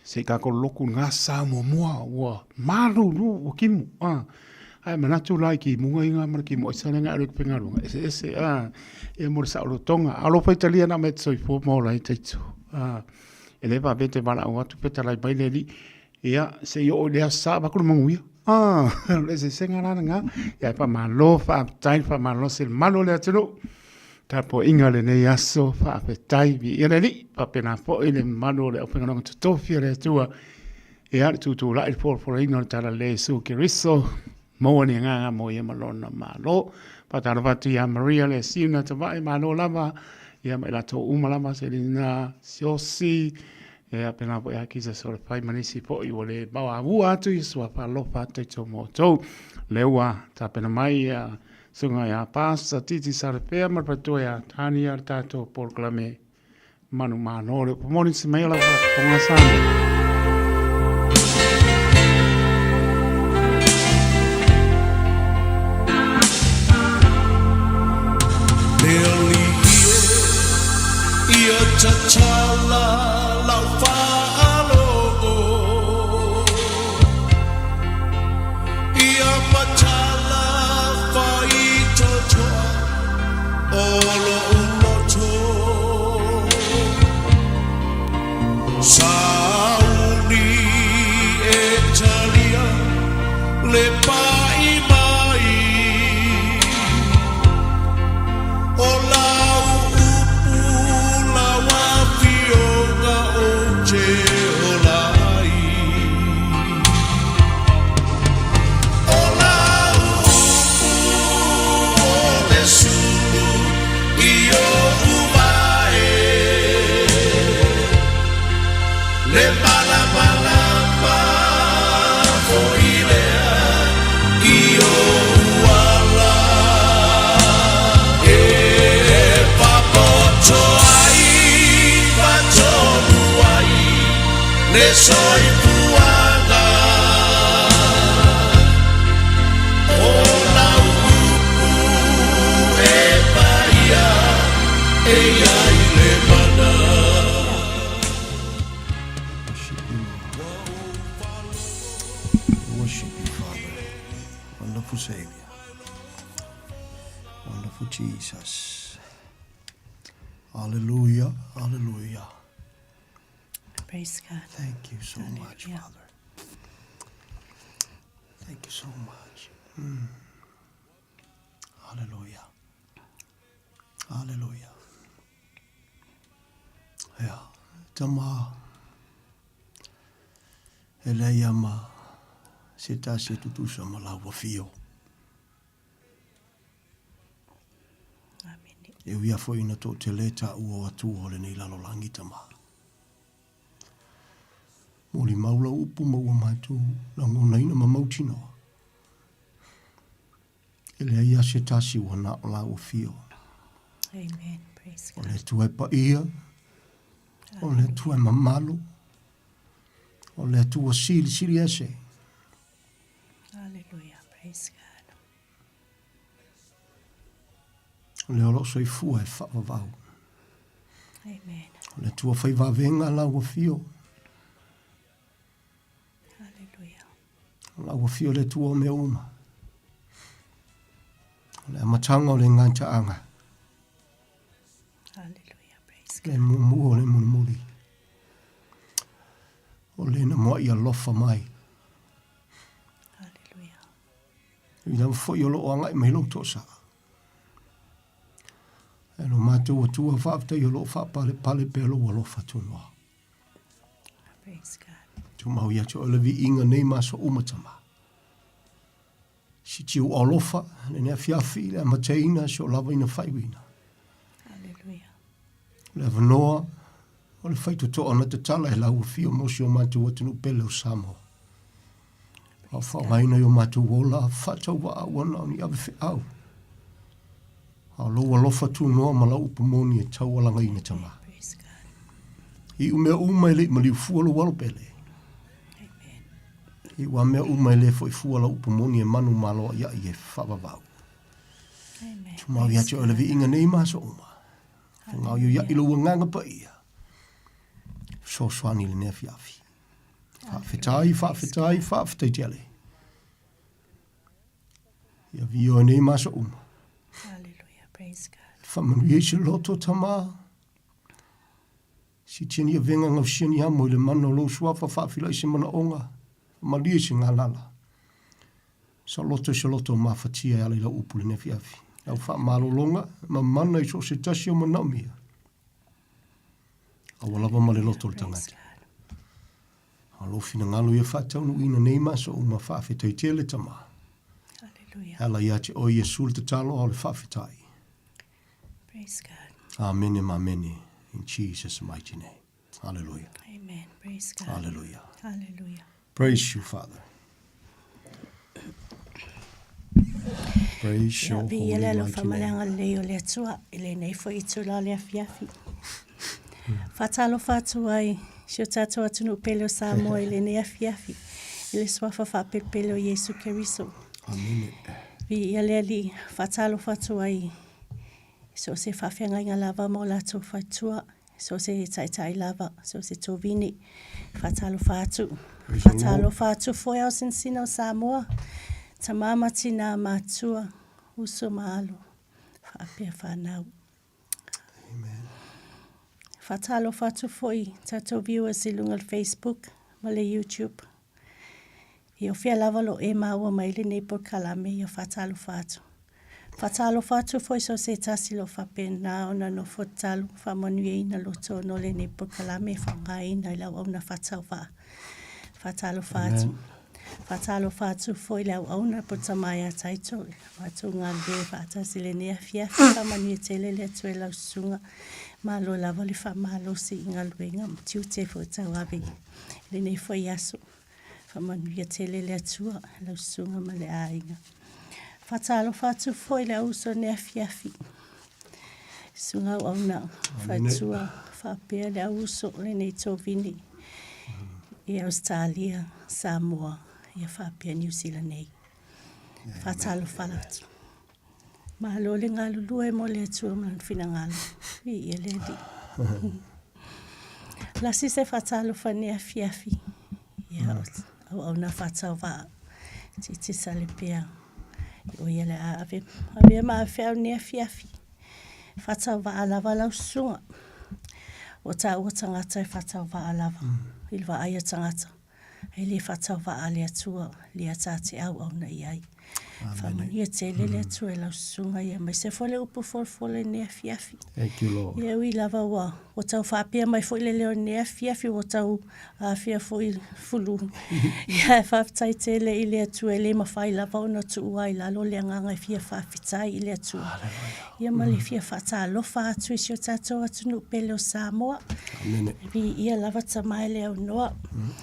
se i tatou lotu i lena sa muamua, ua malulu, ua kimu. A, ae manatu la i kimuga ia ma le kimu aisa lea na alu ai i le faigaluega, eseese, a, ia mo le saolotoga. A o lou faitalia na mea e te soifua ma ola ai taitu. A, e le faapea e te valaau atu pe talai mai le alii, ia, se i oo i le aso sa avatu le manuia. A, o le eseesega la lena. Ia, ae faamalo, faafetai, faamalosi i le malu o le atunuu. Tapuaiga lenei aso, faafetai, viia le Alii, faapena foi le mamalu o le aufaigaluega totofi a le Atua, ia le tutulai le folafolaina o le Talalelei a Iesu Keriso, maua ni agaga mo ia ma lona Malo. Faatalofa atu ia Maria le Siuna Tavae, malo lava, ia ma i latou uma lava, Selina Siosi, ia pena foi ia Kisa Solefai ma nisi foi ua le maua atu i suafa alofa atu i tō mōtou. Lea ua tapena mai ia Susuga ia Pastor Titi Sarefea ma le faletua ia Tania le tatou polokalame manumalo. Le upu moni se mai o lau faafofoga Samoa. Le alii e ia tatala lau faalogo Ia matala faitotoa o lo'u loto Sauni e talia le pa'i mai O lau upu lau afioga ou te ola ai. O lau upu o le sulu i oʻu wae, Le malamalama foi lea i oʻu ala, E papoto ai ma tonu ai le soifuaga. O lau upu e paia e i ai le mana. Worship you, Lord. Worship you, Father. Wonderful Savior. Wonderful Jesus. Hallelujah. Hallelujah. Praise God. Thank you so much, Hallelujah. Father. Thank you so much. Hallelujah. Hallelujah. Ia, tama, e leai lava ma se tasi e tutusa ma lau afio. Amene. E ui lava foi ina toatele taua o Atua o lenei lalolagi, tama. Molimau lau upu ma ua matou lagonaina ma mautinoa. E leai lava se tasi ua na o lau afio. Amen. Praise O God. le Atua e paia, o le Atua e mamalu, o le Atua silisili ese. Hallelujah. Praise God. O lea o loo soifua e faavavau. Amen. O le Atua fai vavega lau afio. Hallelujah. O lau afio le Atua o mea uma. O le amataga o le gataaga. Hallelujah. Praise Le God. muamua o le mulimuli. O le na muaʻi alofa mai. Hallelujah. I lava foi o loo agai mai lou toasaa. E lo matou Atua faafetai o loo faapalepale pea lou alofa tunoa. Praise God. Tumau ia te oe le viiga nei ma aso uma tama. Si tiu alofa lenei afiafi i le amataina si o lava ina faaiuina. Hallelujah. O le avanoa o le faitotoa na tatala e lau afio mo si o matou atunuu pele o Samoa. A o faaaogaina i o matou ola faatauvaa ua na o ni ave feau. A o lou alofa tunoa ma lau upu moni e taualagaina tama. I u mea uma e le i maliu fua lou alo pele. I ua mea uma e le foi fua lau upu moni e manu malo ai ai e faavavau. Tumau ia te oe le viiga nei ma aso uma. Whangaoioiaʻi lou agaga paia. Fesoasoani i lenei afiafi. Faafetai, faafetai, faafetai tele. Ia viio nei ma aso uma. Hallelujah, praise God. Faamanuia i se loto tamā. Sitia ni avega gausia ni amo i le mana o lou suafa faafilai se manaoga, faamalie i se galala. Sa loto i se loto o mafatia e ala i lau upu i lenei afiafi. Lau faamalologa ma mana i so o se tasi o manaomia. Aua lava ma le loto o le tagata. A o lou finagalo ia faataunuuina nei ma aso uma faafetai tele Tama. Hallelujah. E ala ia te oe Iesu le tatalo a o le faafetai. Praise God. Amene ma amene. In Jesus' mighty name. Hallelujah. Amen. Praise God. Hallelujah. Hallelujah. Praise you, Father. Praise your holy Ia le alofa mighty ma le name. agalelei o le Atua i lenei foi itula o le afiafi. Faatalofa atu ai si o tatou atunuu pele o Samoa i lenei afiafi i le suafa faapelepele o Iesu Keriso. Amene. Viia le Alii, faatalofa atu ai i so o se faafeagaiga lava ma o latou faletua, so o se taitai lava, so o se tovini. Faatalofa atu. Faatalofa atu foi ao sinsina o Samoa, tama ma tina, matua, uso ma alo, faapea whanau. Amen. Faatalofa atu foi tatou viewers i luga o le Facebook ma le YouTube. Ia o fea lava lo e maua mai lenei polokalame, ia faatalofa atu. Faatalofa atu foi so se tasi lo faapena ona nofo tatalo faamanuiaina loto ona o lenei polokalame e faaaogaina i le auauna faatauvaa. Faatalofa atu. Faatalofa atu foi i le auauna po o Tama ia Taito, matou galulue faatasi i lenei afiafi. Faamanuia tele le Atua i lau susuga. Malo lava le faamalosi i galuega ma tiute foi tauave i lenei foi aso. Faamanuia tele le Atua i lau susuga ma le aiga. Faatalofa atu foi i le auuso i lenei afiafi. Susuga Auauna Fatua faapea le auuso o lenei tovini i Ausetalia, Samoa, ia faapea Niu Sila nei. Faatalofa atu. Malo le galulue mo le Atua ma lona finagalo. Viia le Alii. Lasi se faatalofa nei afiafi. Ia, auauna faatauvaa. Tiitisa le pea. O ia le a ave, avea ma ave feau nei afiafi. Faatauvaa lava lau susuga. Ua taua tagata e faatauvaa lava i le vaai a tagata. E le faatauvaa le Atua, lea ta te auauna i ai. Faamanuia tele le Atua i lau susuga ia, aemaise foi le upu folafola i lenei afiafi. Thank you, Lord. Ia ui lava ua, ua tau faapea mai foi le leo i lenei afiafi, ua tau afea foi fulu. Ia, e faafetai tele i le Atua, e le mafai lava ona tuua i lalo le agaga e fia faafetai i le Atua. Ia ma le fia faatalofa atu i si o tatou atunuu pele o Samoa. Amene. Viia lava Tama e le aunoa.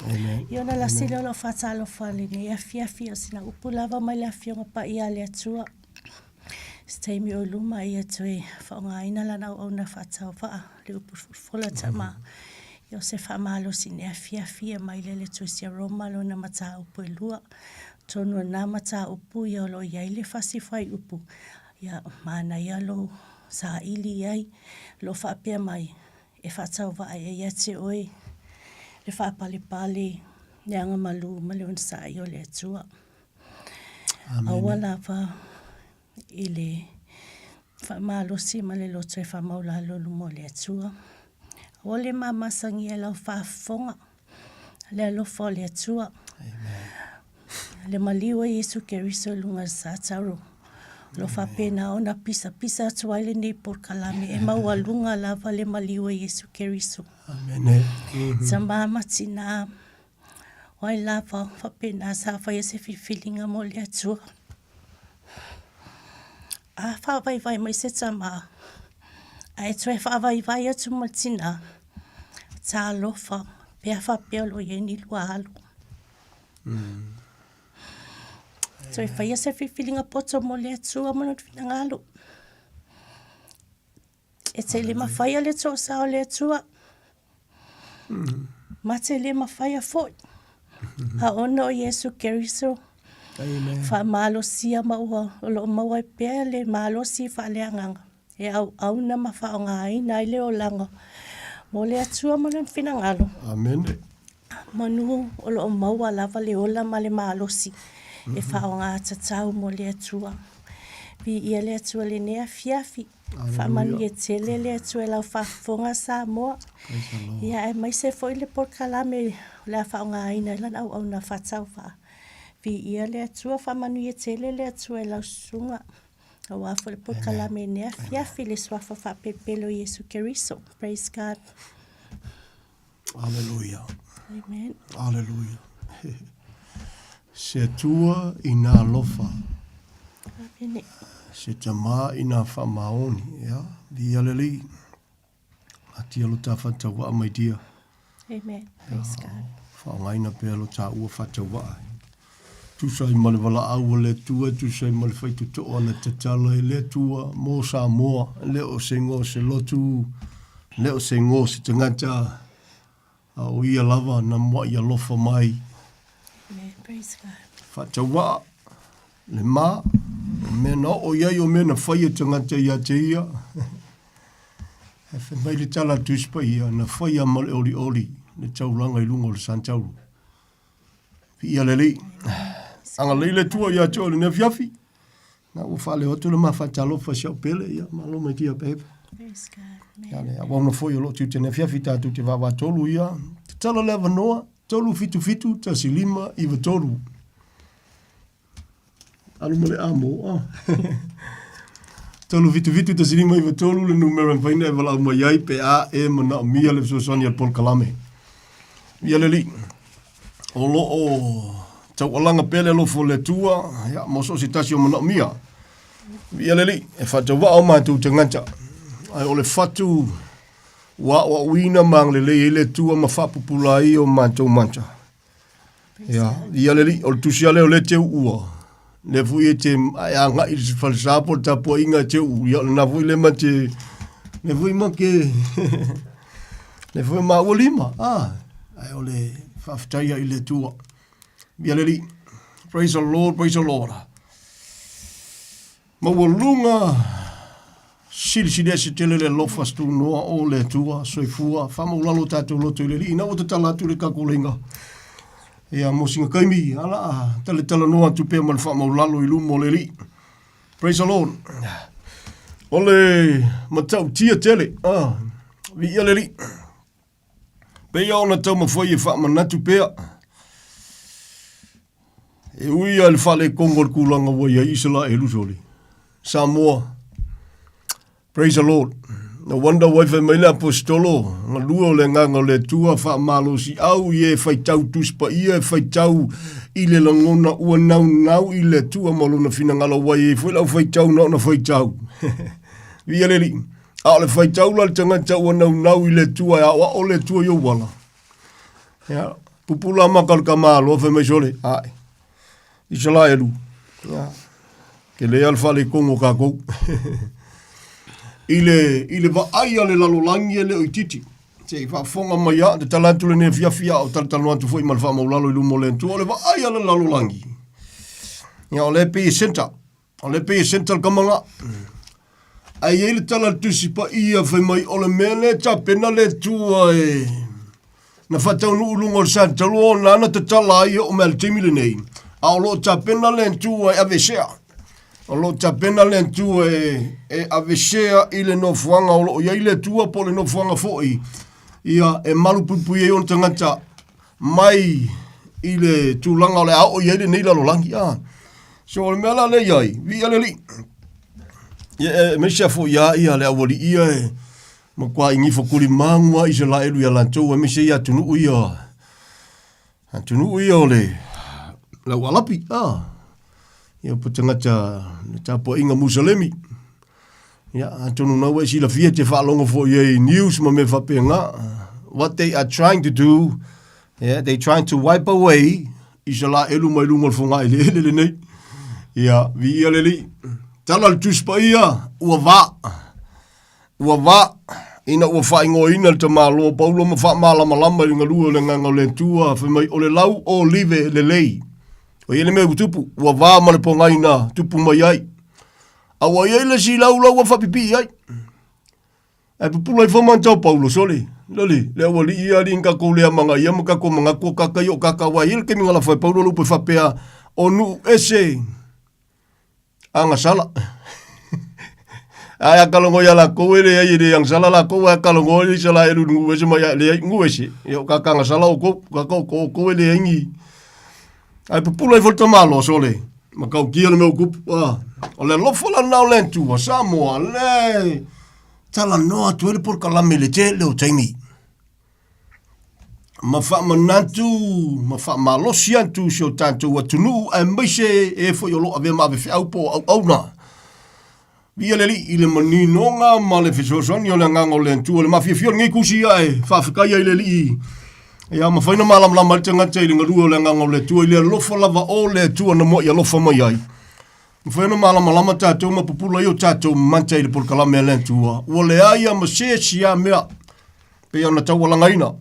Amen. Ia ona lasi lea o lau faatalofa i lenei afiafi, o sina upu lava mai le Afioga Paia a le Atua. Se taimi o i luma ia toe faaaogaina lana auauna faatauvaa, le upu folafola Tama. Ia o se faamalosi i lenei afiafi ia mai lea i le Tusi a Roma lona mataupu e lua. Atonu o na mataupu ia o lo o i ai le fasi fuaiupu, ia manaia lou saili i ai, o lo o faapea mai, e faatauvaa ai ia te oe le faapalepale, le agamalu ma le onosai o le Atua. Amene. Aua lava i le faamalosi ma le loto e faamaulalo i luma o le Atua. Aua le mamasagia i lau faafofoga. Le alofa o le Atua. Le maliu o Iesu Keriso i luga o le Satauro. O lo faapena ona pisapisa atu ai lenei polokalame e maualuga lava le maliu o Iesu Keriso. Amene. Tama ma tina, o ai lava faapena sa faia se filifiliga mo le Atua. A faavaivai mai se tama, ae toe faavaivai atu ma le tina, talofa, pe a faapea o lo o i ai ni lua alo. Toe faia se filifiliga poto mo le Atua ma lona finagalo. E te le mafaia le toasa o le Atua. Ma te le mafaia foi. A ona o Iesu Keriso, faamalosia ma ua o lo o maua ai pea le malosi faaleagaga e auauna ma faaaogaina ai le olaga mo le Atua ma Lona finagalo. Amene. Manu o lo o maua lava le ola ma le malosi e faaaoga tatau mo le Atua. Viia le Atua i lenei afiafi. Faamanuia tele le Atua i lau faafofoga Samoa. Ia aemaise foi le polokalame o le a faaaogaina ai lana auauna faatauvaa. Viia le Atua, faamanuia tele le Atua i lau susuga aua foi le polokalame i lenei afiafi i le suafa faapelepele o Iesu Keriso. Praise God. Aleluia. Amen. Aleluia. Se Atua i nā alofa. Amene. Se Tamā i nā faamaoni. Ia, viia le Alii. Atia lo tā whataua mai dia. Amen. Praise God. Whaongaina pea lo tā ua whataua. Tusa ai ma le valaau a le Atua, tusa ai ma le faitotoa na tatala e le Atua mō Samoa, e le o se igoa o se lotu, e le o se igoa o se tagata, a o ia lava na muaʻi alofa mai. Amen. Praise God. Faatauaa le ma, o mea na oo i ai o mea na fai e tagata ia te ia. E fai mai le tala a le Tusi Paia, na faia ma le olioli le taulaga i luga o le Santauro. Viia le Alii. Agalelei le Atua ia te oe i lenei afiafi. Na ua faaleo atu le ma faatalofa i si au pele, ia malo mai tia babe. Praise God. Ia le auauna foi o loo tiute nei afiafi tatou te vaavaatolu ia. Tatala le avanoa, 377 15 93. Alu ma le amo, ah. 377 1593 le numera e mafai ona e valaau mai ai pe a e manaomia le fesoasoani a le polokalame. Ia le Alii, o lo o taualaga pea le alofa o le Atua, ia, mo so o se tasi o manaomia. Ia le Alii, e faatauvaa o matou tagata, ae o le fatu ua aoaoina ma agalelei ai le Atua ma faapupula ai o matou mata. Ia, ia le alii, o le tusi lava lea o lea e te uua. Lea foi e te e agai i le falesa po o le tapuaiga e te uu. Ia o lena foi lea ma te, lea foi ma ke, lea foi maua lima. Ah, ae o le faafetai i le Atua. Ia le alii, praise the Lord, praise the Lord. Maualuga silisili ese tele le alofa stunoa o le Atua soifua faamaulalo o tatou loto i le Alii ina ua tatala atu le tatou leiga ia mo sina taimi ala a talatalanoa atu pea ma le faamaulalo i luma o le Alii. Praise the Lord. O le matautia tele, ah, viia le Alii. Pei ona taumafai e faamanatu pea, e ui lava i le faaletonu o le tulaga ua i ai Isaraelu sole, Samoa, praise the Lord. No wonder why fai mai le aposetolo, galue o le agaga o le Atua faamalosiau i e faitau Tusi Paia, e faitau i le lagona ua naunau i le Atua ma lona finagalo, ua i ai foi lau faitau na ona faitau. Viia le Alii. A o le faitau la le tagata ua naunau i le Atua e aoao le Atua i ou ala. Ia, pupula maka o le tamaloa fai mai sole, ae, Isaraelu, ia, tele lava le faaletonu o tatou. I le, i le vaai a le lalolagi e le o itiiti. Se i faafofoga mai lava, tatala atu lenei afiafi a o talatalanoa atu foi ma le faamaulalo i luma o le Atua, o le vaai a le lalolagi. Ia, o lea e pei e centre. O lea pei e centre le tama la. Ae i ai le tala a le Tusi Paia fai mai o le mea lea e tapena le Atua e na faataunuu i luga o le sa talu o lana tatala ai e oo mai i le taimi lenei, a o lo o tapena le Atua e aveesea. O lo o tapena le Atua e, e aveesea i le nofoaga o lo o i ai le Atua po o le nofoaga foi ia e malupuipui ai ona tagata. mai i le tulaga o le a oo i ai lenei lalolagi. A. So o le mea la lea i ai, viia le Alii. Ia, aemaise lava foi lava ia le aualii ia e matuai gifakulimagu lava Isaraelu ia latou, aemaise ia atunuu ia, atunuu ia o le lau Alapi, a. Ia po tagata le tapuaiga Musalemi. Ia, atonu na ua e silafia te faalogo foi i ai i news ma mea faapena. What they are trying to do, yeah, they trying to wipe away Isaraelu mai luga o le fogaeleele lenei. Ia, viia le Alii. Tala le Tusi Paia, ua va. Ua va, ina ua faaigoaina le tamaloa Paulo ma faamalamalama i le galue o le Agaga o le Atua, fai mai, o le lau olive lelei. O i ai le mea ua tupu, ua va ma le pogai na tupu mai ai. A ua i ai le isi lau lau ua faapipii ai. Ae pupula ifo ma tau Paulo, sole, lole, le aualii ia alii na tatou le amanaia ma tatou manatu o kaka ia o kaka, aua e i ai le taimi na lafo ai Paulo le upu e faapea, o nuu ese agasala. Ae a kalogo ia lakou e leai e le agasala lakou, ae a kalogo e Isaraelu i le nuu ese mai, ae leai, nuu ese, ia o kaka agasala oukou, kaka oukou, oukou e leai ni. Ae pupula ifo le tamaloa, sole, matautia le mea ua tupu. Ah, o le alofa lena o le Atua, Samoa, le talanoa atu ai le polokalame i le tele o taimi. Ma faamanatu ma faamalosi atu si o tatou atunuu aemaise e foi o lo o avea ma avefeau po o auauna. Viia le Alii i le maninoga ma le fesoasoani o le Agaga o le Atua. Le mafiafia o lenei tusi ia e faafetai ai le Alii. Ia mafai na malamalama ai le tagata i le galue o le Agaga o le Atua i le alofa lava o le Atua na muai alofa mai ai. Mafai ona malamalama tatou ma pupula ai o tatou mata i le polokalame a le Atua. Ua leai lava ma se isi lava mea pei ona taualagaina.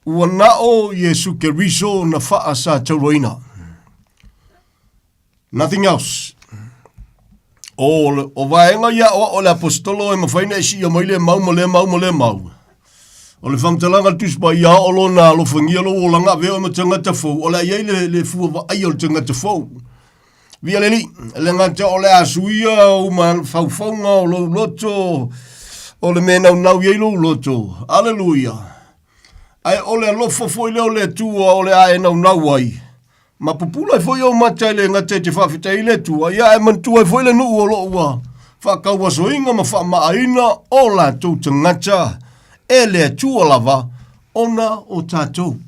Ua na o Iesu Keriso na faasatauaina. Nothing else. O, o vaega ia o, o le aposetolo e mafai na e siia mai le mau ma le mau ma le mau. O le faamatalaga a le Tusi Paia o lona alofagia lou olaga avea oe ma tagata fou, o le a i ai le, le fua vaaia o le tagata fou. Via le Alii, le gata o le a suia ou mafaufauga o lou loto, o le mea e naunau i ai lou loto. Aleluia! Ae o le alofa foi lea o le Atua o le a e naunau ai. Ma pupula ai foi ou mata e le gata e te faafetai ai le Atua, ia ae manatua ai foi le nuu o lo o ua faatauasoina ma faamaaina o latou tagata e le Atua lava ona o tatou.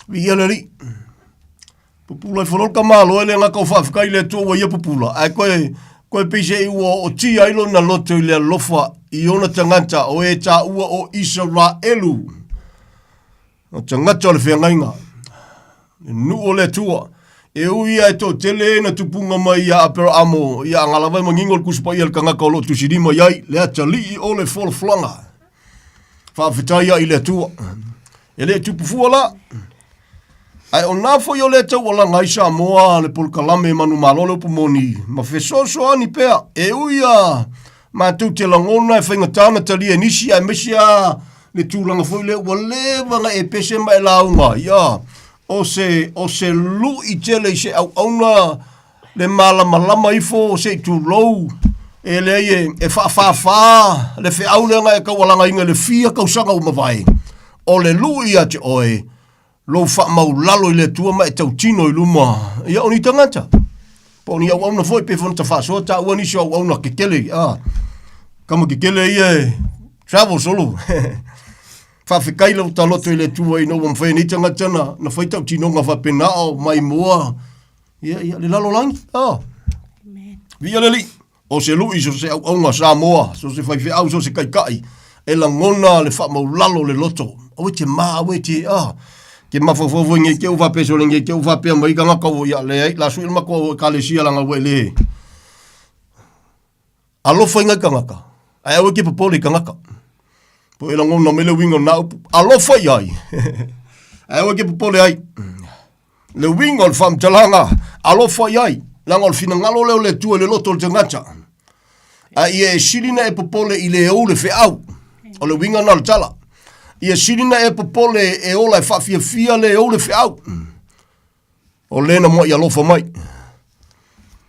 Viia le Alii. Pupula ifo loa le tamaloa e le gata o faafetai i le Atua ua ia pupula, ae toe, toe pei se i ua ootia ai lona loto i le alofa i ona tagata o e taua o Isaraelu. O tagata o le feagaiga, le nuu o le Atua. E ui ia e toatele na tupuga mai ia Aperaamo, ia aga lava e manino le Tusi Paia i le tagata o lo o tusilima i ai, le atalii o le folafolaga. Faafetai ai i le Atua. E le tupu fua la. Ae o nā foi o lea taualaga ai Samoa le polokalame manumalo le upu moni ma fesoasoani pea e ui a matou te lagona e faigata ona talia e nisi aemaise a le tulaga foi lea ua leva ona e pese ma e lauga ai a o se o se lui tele i se auauna le malamalama ifo se i tulou e leai e, e faafāfā le feau lea na e taualagaina i le fia tausaga ua mavae o le lui ia te oe lou faamaulalo i le Atua ma e tautino i luma ia o ni tagata po o ni auauna foi pe foi ona tafaasoa taua nisi o auauna kekele a kama kekele ia e travel solo faafetai lau taloto i le Atua ina ua mafai e nei tagata na, na fai tautinoga faapena o maimoa ia, ia le lalolagi a Viia le Alii. O se lui so se auauna Samoa, so se faifeau, so se taitai, e lagona le faamaulalo o le loto. Aua e te ma, aua e te, ah, ke mafaufau foi nei te u faapea sole nei te u faapea mai tagata ua ia leai, la sui le matou ekalesia leaga ua e le alofa i nai tagata, ae aua e te popole i tagata. Po e lagona mai le uiga o na upu, alofa i ai, ae aua e te popole ai. Le uiga o le faamatalaga, alofa i ai, leaga o le finagalo lea o le Atua i le loto o le tagata. A ia e sili na e popole i le ou le feau. O le uiga na o le tala. Ia sili na e popole e ola e faafiafia le ou le feau. O le na muai alofa mai.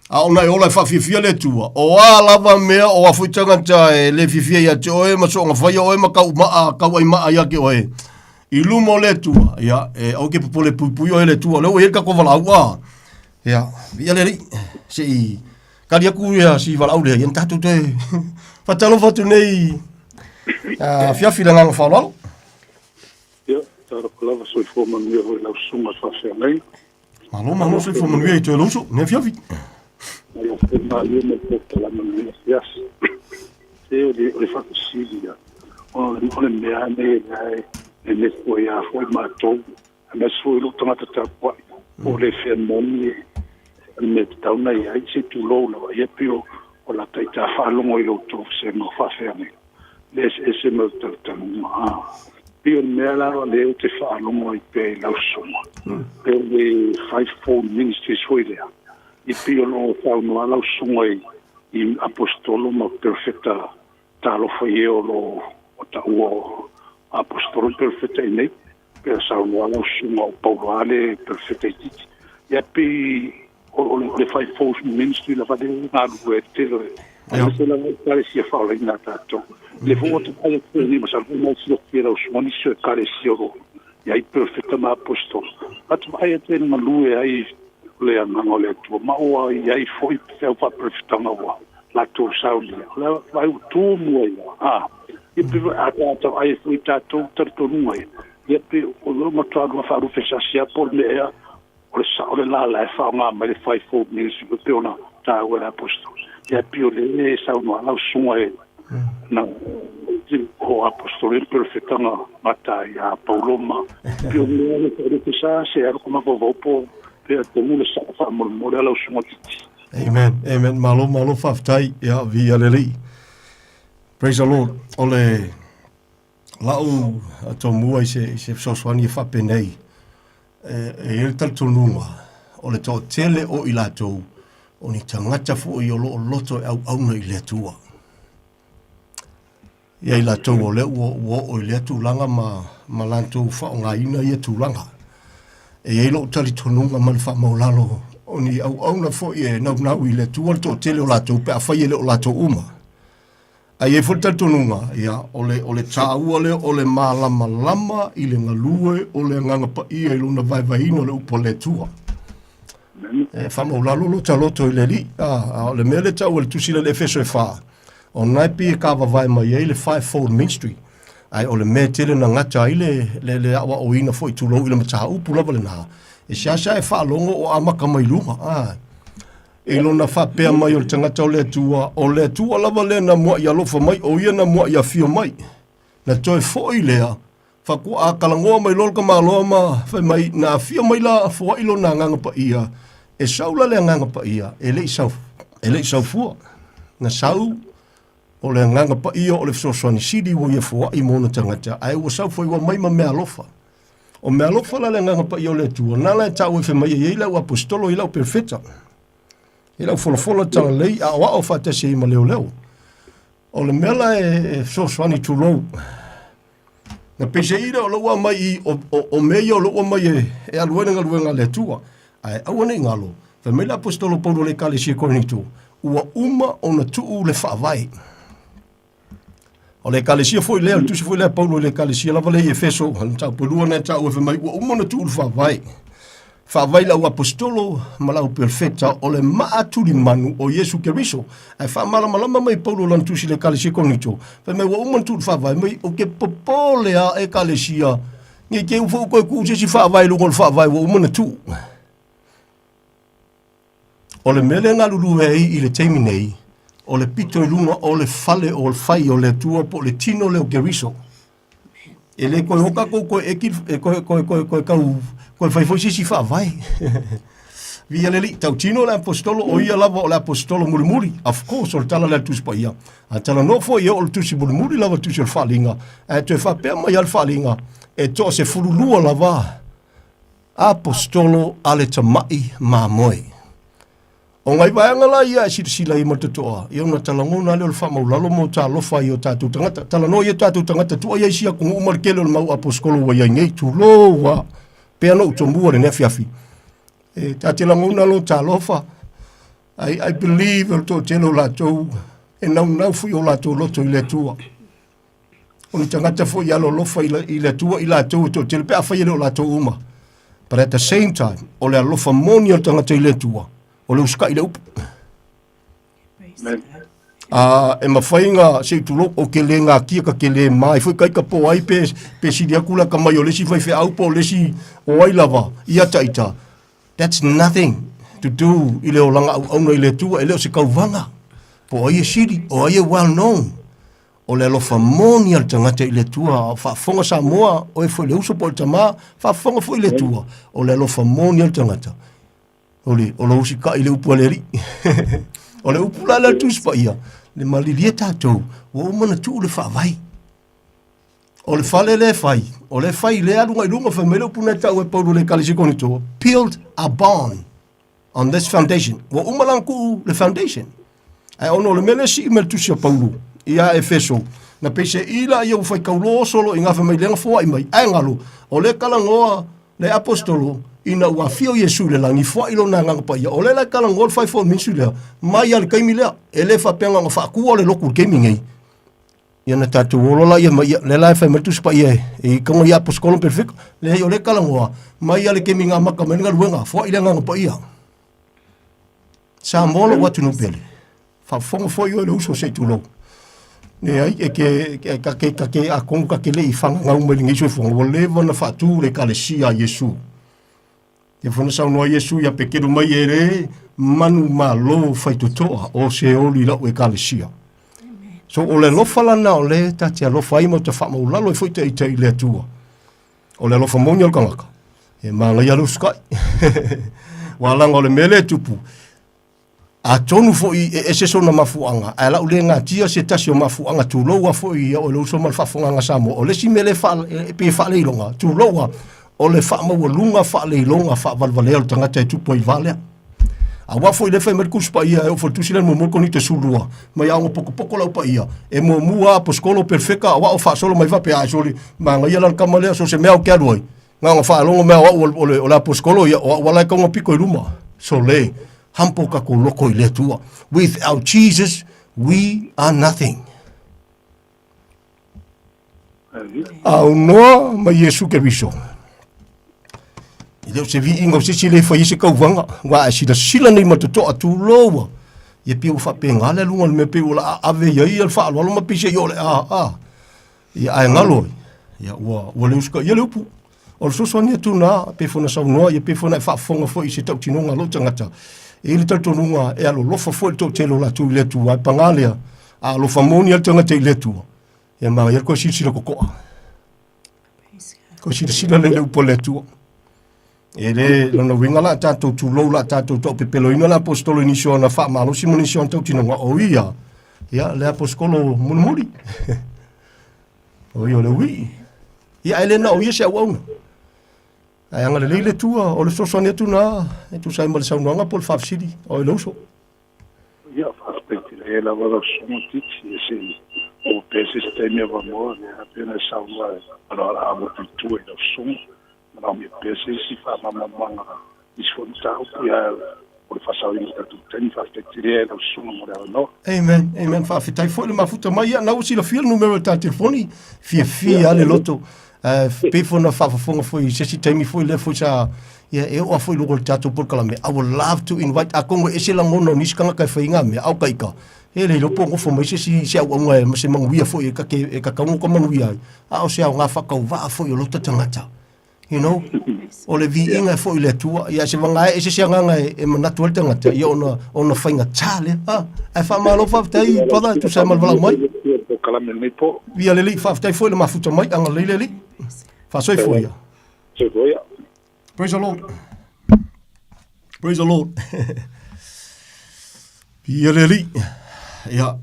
A ona e ola e faafiafia le Atua, o a lava mea o a foi tagata e le fiafia ia te oe ma soonga faia oe ma kau maa, kauai maa ia te oe, i luma o le Atua, ia, e aua ke popole puipui oe e le Atua, o lea ua i ai le tatou valaau, a. Ia, viia le Alii, se i tali atu ia si valaau lea, ia na tatou toe faatalofa atu nei afiafi i le agaga faaaloalo. Ia, talofa lava, soifua manuia foi i lau susuga i le faafeagaiga. Malo, malo, soifua manuia i toe lou uso, nei afiafi. Mai o te malie mai polokalame i lenei afiafi. Se o le, o le faafesili ia, o le, o le mea nei lea e nenefu ai lava foi matou, aemaise foi lou tagata tapuai, po o le fea moni e le mea tatau ona i ai, se tulou lava, ia pei o, o lata i ta faalogo i lo outou vasega o faafeagaiga, le eseese mai o talitanuga. A, pei o le mea la lea ou te faalogo ai pea i lau susuga, pei o le fivefold ministries foi lea, i pei o lo o saunoa lau susuga i, i aposetolo ma perofeta talofa i e o lo o taua o aposetolo ma perofeta i nei, pei ona saunoa lau susuga o Paulo lava le perofeta itiiti. Ia pei o le fivefold ministry lava lea e galulue ai le tele o aemaise lava ekalesia faaolaina a tatou. O lea foi ua tatai atu nei masalo foi na e silafia e lau susuga nisi o ekalesia o lo o i ai perofeta ma aposetolo. A ta vaai atu e galue ai le agaga o le Atua ma ua i ai foi feau faaperofetaga ua latou saunia. O le vaai ua tumu ai lava. A, ia pei a ta vaai ai foi i tatou talitonuga ia, ia pei o le matua lua faalupe sasi lava po o le mea ea o le sao le la e faaaoga mai le fivefold ministry e pei ona taua e le aposetolo. Ia pei o lea e saunoa lau susuga e na o aposetolo e perofeta na gata ia Paulo ma pei o mea le le sa se alu kama vavau po pe tonu le sao faamolemole lau susuga Titi. Amen. Amen. Malo, malo faafetai. Ia, viia le Alii. Praise the Lord. O le lau tomua i se, i se fesoasoani e faapenei, e, e i ai le talitonuga, o le toatele o i latou, o ni tagata foi o lo o loto e auauna i le Atua. Ia i latou o lea ua, ua oo i lea tulaga ma, ma latou faaaogaina ia tulaga. E i ai lou talitonuga ma le faamaulalo o ni auauna foi e naunau i le Atua le toatele o latou pe afai e le o latou uma. Ae i ai foi le talitonuga, ia, o le, o le taua lea o le malamalama i le galue o le Agaga Paia i lona vaevaeina o le upu a le Atua. E faamaulalo lo ta loto i le Alii. A, a o le mea lea taua i le tusi lea i le Efeso e fa, o lena e pei e kavavae mai ai le fivefold ministry. Ae o le mea tele na gata ai le, le, le aoaoina foi tulou i le mataupu lava lena, e seasea e faalogo o amata mai luga. A, I lona faapea mai o le tagata o le Atua, o le Atua lava lea na muaʻi alofa mai, o ia na muaʻi afio mai. Na toe foʻi lea, faatoa talanoa mai loa le tamaloa ma fai mai, na afio mai la foai lona Agaga Paia, e sau la le Agaga Paia, e le i sau, e le i sau fua. Na sau o le Agaga Paia o le fesoasoani sili ua ia foai mo ona tagata, ae ua sau foi ua mai ma meaalofa. O meaalofa la le Agaga Paia o le Atua, na la e taua e fai mai e i ai le au aposetolo, e i ai le au perofeta, e i ai le au folafola talalelei, aoao faatasi ai ma leoleo. O le mea la e fesoasoani tulou, na peiseai lea o lou aumai i, o, o, o mea ia o lou aumai e, e alu ai le galuega a le Atua. Ae aua ne i galo, fai mai le aposetolo Paulo i le Ekalesia i Korinito, ua uma ona tuu le faavae. O le ekalesia foi lea, o le tusi foi lea a Paulo i le ekalesia lava lea i Efeso, o le mataupu e lua na e taua fai mai, ua uma ona tuu le faavae. Faavae i lau aposetolo ma lau perofeta o le maa tulimanu o Iesu Keriso. Ae faamalamalama mai Paulo lana tusi i le ekalesia i Korinito, fai mai ua uma ona tuu le faavae mai, ou te popole lava ekalesia, ne i te i ua foi ua toe tuu se isi faavae i luga o le faavae ua uma ona tuu. O le mea lea e galulue ai i le taimi nei, o le pito i luga o le fale o le fai o le Atua po o le tino lea o Keriso. E le toe o tatou toe eki, e toe, toe, toe, toe tau, toe fai foi se isi faavae. Viia le Alii, tautino le aposetolo, o ia lava o le aposetolo mulimuli. Of course, o le tala lea a le Tusi Paia. A talanoa foi e oo le tusi mulimuli lava le tusi o le Faaaliga, ae toe faapea mai lava le Faaaliga, e toasefululua lava Aposetolo a le tamai mamoe. O ngai vaega la ia e silasila ai ma le totoa, ia ona talagona lea o le faamaulalo ma o talofa i o tatou tagata. Talanoa i o tatou tagata, tua i ai isi atunuu ma le tele o le mau aposetolo ua i ai nei, tulou lava, pei ona ou tomua i lenei afiafi. E ta te lagona lou talofa. I, I believe o le toatele o latou e naunau foi o latou loto i le Atua. O ni tagata foi alolofa i, i le Atua i latou e toatele pe afai e le o latou uma. But at the same time, o le alofa moni o le tagata i le Atua, o le usikai i le upu. A e mafai na se i tulou o ke le gatia ka ke le mai foi kai ka po ai pe pe sili aku la ka mai o le isi faifeau po o le isi o ai lava ia taita. That's nothing to do i le olaga auauna i le Atua, e le o se kauvaga. Po o ai e sili, o ai e well known. O le alofa moni a le tagata i le Atua, a faafofoga Samoa, oe foi le uso po o le tama, faafofoga foi le Atua. O le alofa moni a le tagata. O le, o lou usikai i le upu a le Alii. o le upu la lea le Tusi Paia, le malilie tatou, ua uma ona tuu le faavae. O le fale lea e fai, o lea e fai lea aluga i luga, fai mai le upu na e tau e Paulo i le Ekalesia Korinito, build upon on this foundation. Ua uma la ona tuu le foundation. Ae ona o le mea lea sii mai le tusi a Paulo ia Efeso, na peiseai la ia ua faitaulo solo i gafa mai lea foai mai. Ae galo, o lea talanoa le apostolo ina ua afio Iesu i le lagi, foai lona agaga paia. O lea la e talanoa le fivefold ministry lea, mai lava i le taimi lea. E le faapea na ona faatua le lotu i le taimi nei. Ia na tatou ola laia ma ia, lea la e fai mai le Tusi Paia e i kaga ia apostolo perfeka. Leai, o lea e talanoa, mai lava le taimi na amata mai ai le galuega, foai le agaga paia. Samoa lou atunuu pele. Faafofoga foi oe le uso se i tulou. Leai, e ke, e, ka ke, ka ke, atonu ka ke le i fagagau mai lenei soifuaga, ua leva ona faatu le Ekalesia a Iesu. Ia foi na saunoa Iesu ia Peteru mai e le manumalo faitotoa o se oli i lau Ekalesia. So o le alofa lana o le ta te alofa ai ma ta faamaulalo ai foi te ita i le Atua. O le alofa moni o le tagata, e manaia le usikai. Ua laga o le mea lea e tupu, atonu foi e ese sona mafuaaga, ae lau le gatia se tasi o mafuaaga, tulou lava foi ia oe le uso ma le faafofogaaga Samoa. O le isi mea lea e pei e faaleiloga, tulou lava, o le faamaualuga faaleiloga faavalevalea o le tagata e tupu ai i le va lea. Aua foi lea fai mai le Tusi Paia e oo foi le Tusi lea muamua Korinito 12, mai aoga pokopoko lau paia, e muamua aposikolo perfeka aua o faasolo mai faapea ai soli, manaia la le tama lea, so se mea ou te alu ai, na ona faalogo mai o au o le, o le aposikolo ia, o au ala e tauga piko i luma. Sole, humble tatou loko i le Atua. Without Jesus, we are nothing. Aunoa ma Iesu Keriso. E le o se viiga o se isi le fai ai se kauvaga, aua a e silasila nei ma le totoa, tulou ua, ia pei ua faapena le aluga o le mea pei ua laa ave i ai le faaaloalo ma pei se i o le a, a. Ia ae galo ai, ia ua, ua le usitaia le upu. O le fesoasoani atu lena, pei foi ona saunoa, ia pei foi ona e faafofoga foi i se tautinoga a lou tagata. E i ai le talitonuga e alolofa foi le toatele o latou i le Atua, ae paga lea, a alofa moni lava le tagata i le Atua, ia manaia le toe silasila totoa. Toe silasila lea i le upu a le Atua. E le lona uiga la a tatou tulou la a tatou taupepeloina le aposetolo i nisi o ana faamalosi ma nisi o ana tautinoga, o ia, ia le aposetolo mulimuli. O ia o le uii. Ia ae le na o ia se auauna. Ae agalelei le Atua, o le fesoasoani atu na e tusa ai ma le saunoaga po o le faafesili, o le uso. Ia, faafetai tele ai lava lau susuga Titi, e se i oo pea se isi taimi avanoa, lea pei ona e saunoa e aloalaamu atu i tua i lau susuga, manaomia pea se isi faamalamalamaga i isi foi mataupu, ia o le faasaoina o le tatou taimi. Faafetai tele ai lau susuga mo le avanoa. Amen, amen. Faafetai foi le mafuta mai. Ia, na ua silafia le numera o le ta telefoni. Fiafia lava le loto. Uh, pei foi ona faafofoga foi i se isi taimi foi lea foi sa ia e oo lava foi i luga o le tatou polokalame. I would love to invite atonu e ese lagona o nisi tagata e fai ngā mea, ao ka ika. E le iloa po o nofo mai se isi se auaunga e ma se manuia foi e ka ke e ka taunga ka manuia ai. A o se aoga faatauvaa foi o lota tagata. You know, o le viiga e foi i le Atua, ia se vaga e ese se agaga e, e manatu ai le tagata, ia ona, ona faigata lea. Ah, ae faamalo faafetai, brother, e tusa ai ma le valaau mai. Ia le Alii, faafetai foi le mafuta mai, agalelei le Alii. Faasoifua ia. Soifua ia. Praise the Lord. Praise the Lord. Ia le Alii. Ia.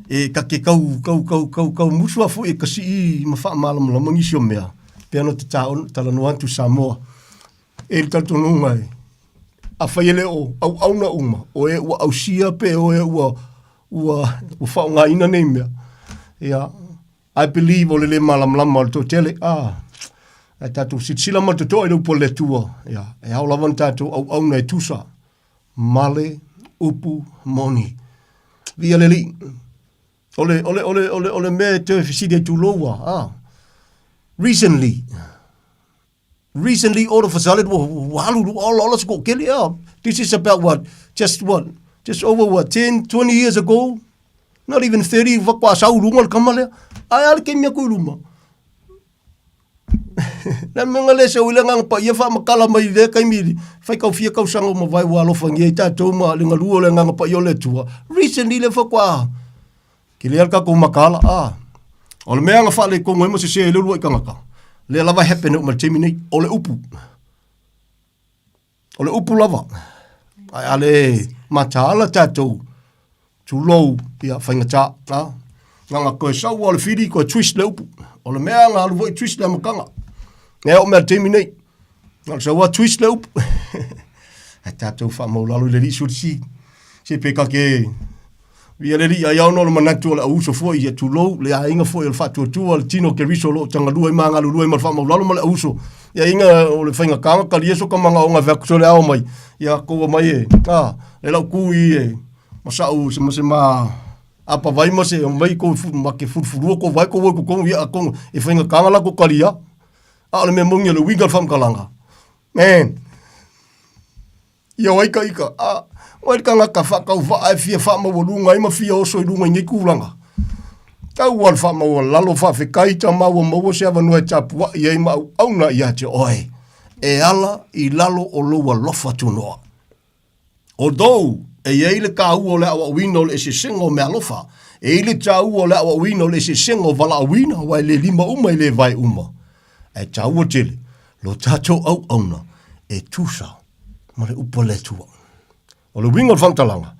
E ka ke kau, kau, kau, kau, kau musu a foi e ka sii ma whaamalamalama nisi o mea. Pea no te tā talanoa atu Samoa. E le talitonuga e. A whai ele o au au na uma. O e ua ausia pe o e ua, ua, ua whaongaina nei mea. Ia. I believe o le le malamalama o le toatele, ah, ae tatou silasila ma le totoa i le upu a le Atua, ia, e ao lava ona tatou auauna e tusa. Ma le upu moni. Viia le Alii. O le, o le, o le, o le, o le mea e toe fesili ai tulou a, a. Recently, recently all of a sudden ua, ua alu lua ola ola se toatele a. This is about what, just what, just over what, 10, 20 years ago? Not even 30, faatoa sau i luga le tama lea. Ae a le taimi atu i luma? Le mea le sau i le Agaga Paia faamatala mai i lea taimi faitau fia tausaga ua mavae ua alofagia ai tatou ma le galue o le Agaga Paia o le Atua. Recently lea faatoa tele lava le tatou mataala. Ah, o le mea na faaletonu ai ma sese ai le uluai tagata, lea lava e happen uma i le taimi nei, o le upu. O le upu lava, ae a le mataala tatou, tulou, ia, faigata, a. Na ona toe sau lava o le fili toe twist le upu. O le mea na alu foi twist le amataga. Lea e oo mai i le taimi nei, na o le sau lava twist le upu. Ae tatou faamaulalo i le Alii Silisili. Se pe ta te Ia le alii ai ona o le manatu o le auuso foi, ia tulou, le aiga foi o le faatuatua, le tino o Keriso o lo o tagalua ai ma galulue ai ma le faamaulalo ma le auuso. Ia aiga o le faigata na talia so ka magaoga e fai atu so le ao mai, ia kou mai e, a, le lau ku i e, ma sa'u se ma se ma apa vai ma se mai kou fu, ma ke fulufulua kou vai kou o i totonu, ia atonu e faigata na latou talia. A o le mea moni o le uiga o le faamatalaga, man. Ia wai ka ika, a, wai le tagata faatauvaa e fia faamaualuga ai ma fia oso i luga i nei tulaga. Tau a le faamaualalo faafetai tama ua maua se avanoa e tapuai ai ma auauna ia te oe, e ala i lalo o lou alofa tunoa. Although, e i ai le taua o le aoaoina o le eseesega o meaalofa, e i ai le taua o le aoaoina o le eseesega o valaauina, aua e le lima uma e le vae uma. Ae taua tele lo tatou auauna e tusa ma le upu a le Atua. O le uiga o le faamatalaga,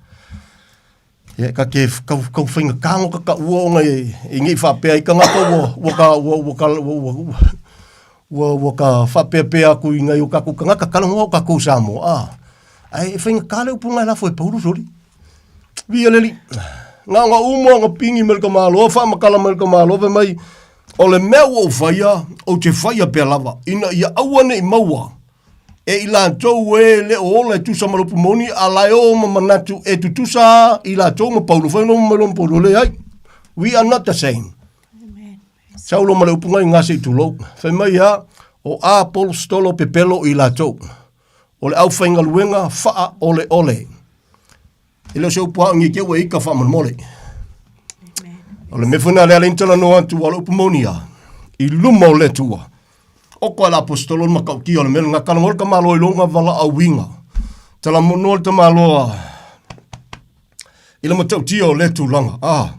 ia ka te kau, kau faigata no ka taua ona e, e nei faapea ai tagata ua, ua ka, ua, ua, ka, ua, ua, ua, ua, ua ka faapeapea atu i nai o tatou tagata, talanoa o tatou Samoa, a. Ae e faigata le upu na e lafo e Paulo soli. Viia le Alii. Na ona uma ona pigi mai le tamaloa, faamatala mai le tamaloa, fai mai, o le mea ua ou faia, ou te faia pea lava, ina ia aua ne i maua e i latou e le o ola e tusa ma le upu moni, a la e o ma manatu e tutusa i latou ma Paulo. Fai no mai ma Paulo, leai. We are not the same. Saulo ma le upu ngai ngase i tulou. Fai mai a, o apostolo pepelo i latou. O le aufaigaluega faaoleole. E le o se upu aogi ke ua ika faamolemole. O le mea foi lena lea le talanoa atu o le upu moni a i luma o le Atua. O koe le apostolo le matautia o le mea lena talanoa le tamaloa i lona valaauina. Talanoa le tamaloa i le matautia o lea tulaga. Ah.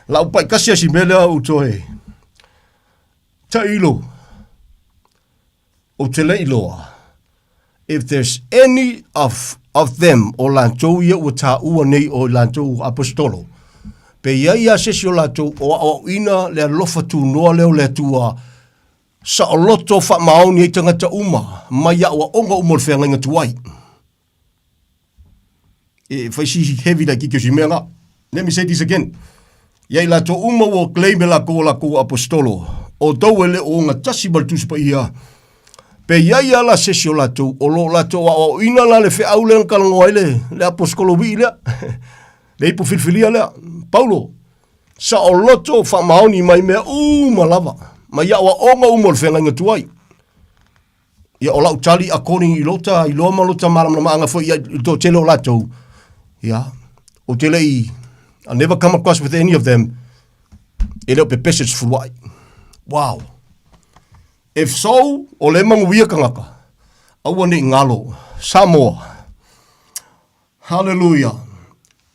Lau pai kasi asi mea lea ou toe tailo. Ou te le iloa if there's any of of them o latou ia ua taua nei o latou apostolo, pe i ai a se isi o latou o aoaoina le alofa tunoa lea o le Atua saoloto faamaoni ai tagata uma mai aoaoga uma o le feagaiga tuai. E fai si heavy laitiiti o si mea la. Let me say this again. Ia i latou uma ua claim e latou o latou apostolo, o tou e le o ogatasi ma le Tusi Paia, pe i ai a la se isi o latou o lo o latou aoaoina la le feau lea na talanoa ai le, le apostolo wii lea, le ipu filifilia lea, Paulo, saoloto faamaoni mai mea uma lava, mai aoaoga uma o le feagaiga tuai. Ia, o lau tali according i lota iloa ma lota malamalamaaga foi i le toatele o latou, ia, ou te le i, I never come across with any of them, e le o pepese le sefuluai. Wow. If so, o le manuia tagata, aua ne i galo, Samoa. Hallelujah!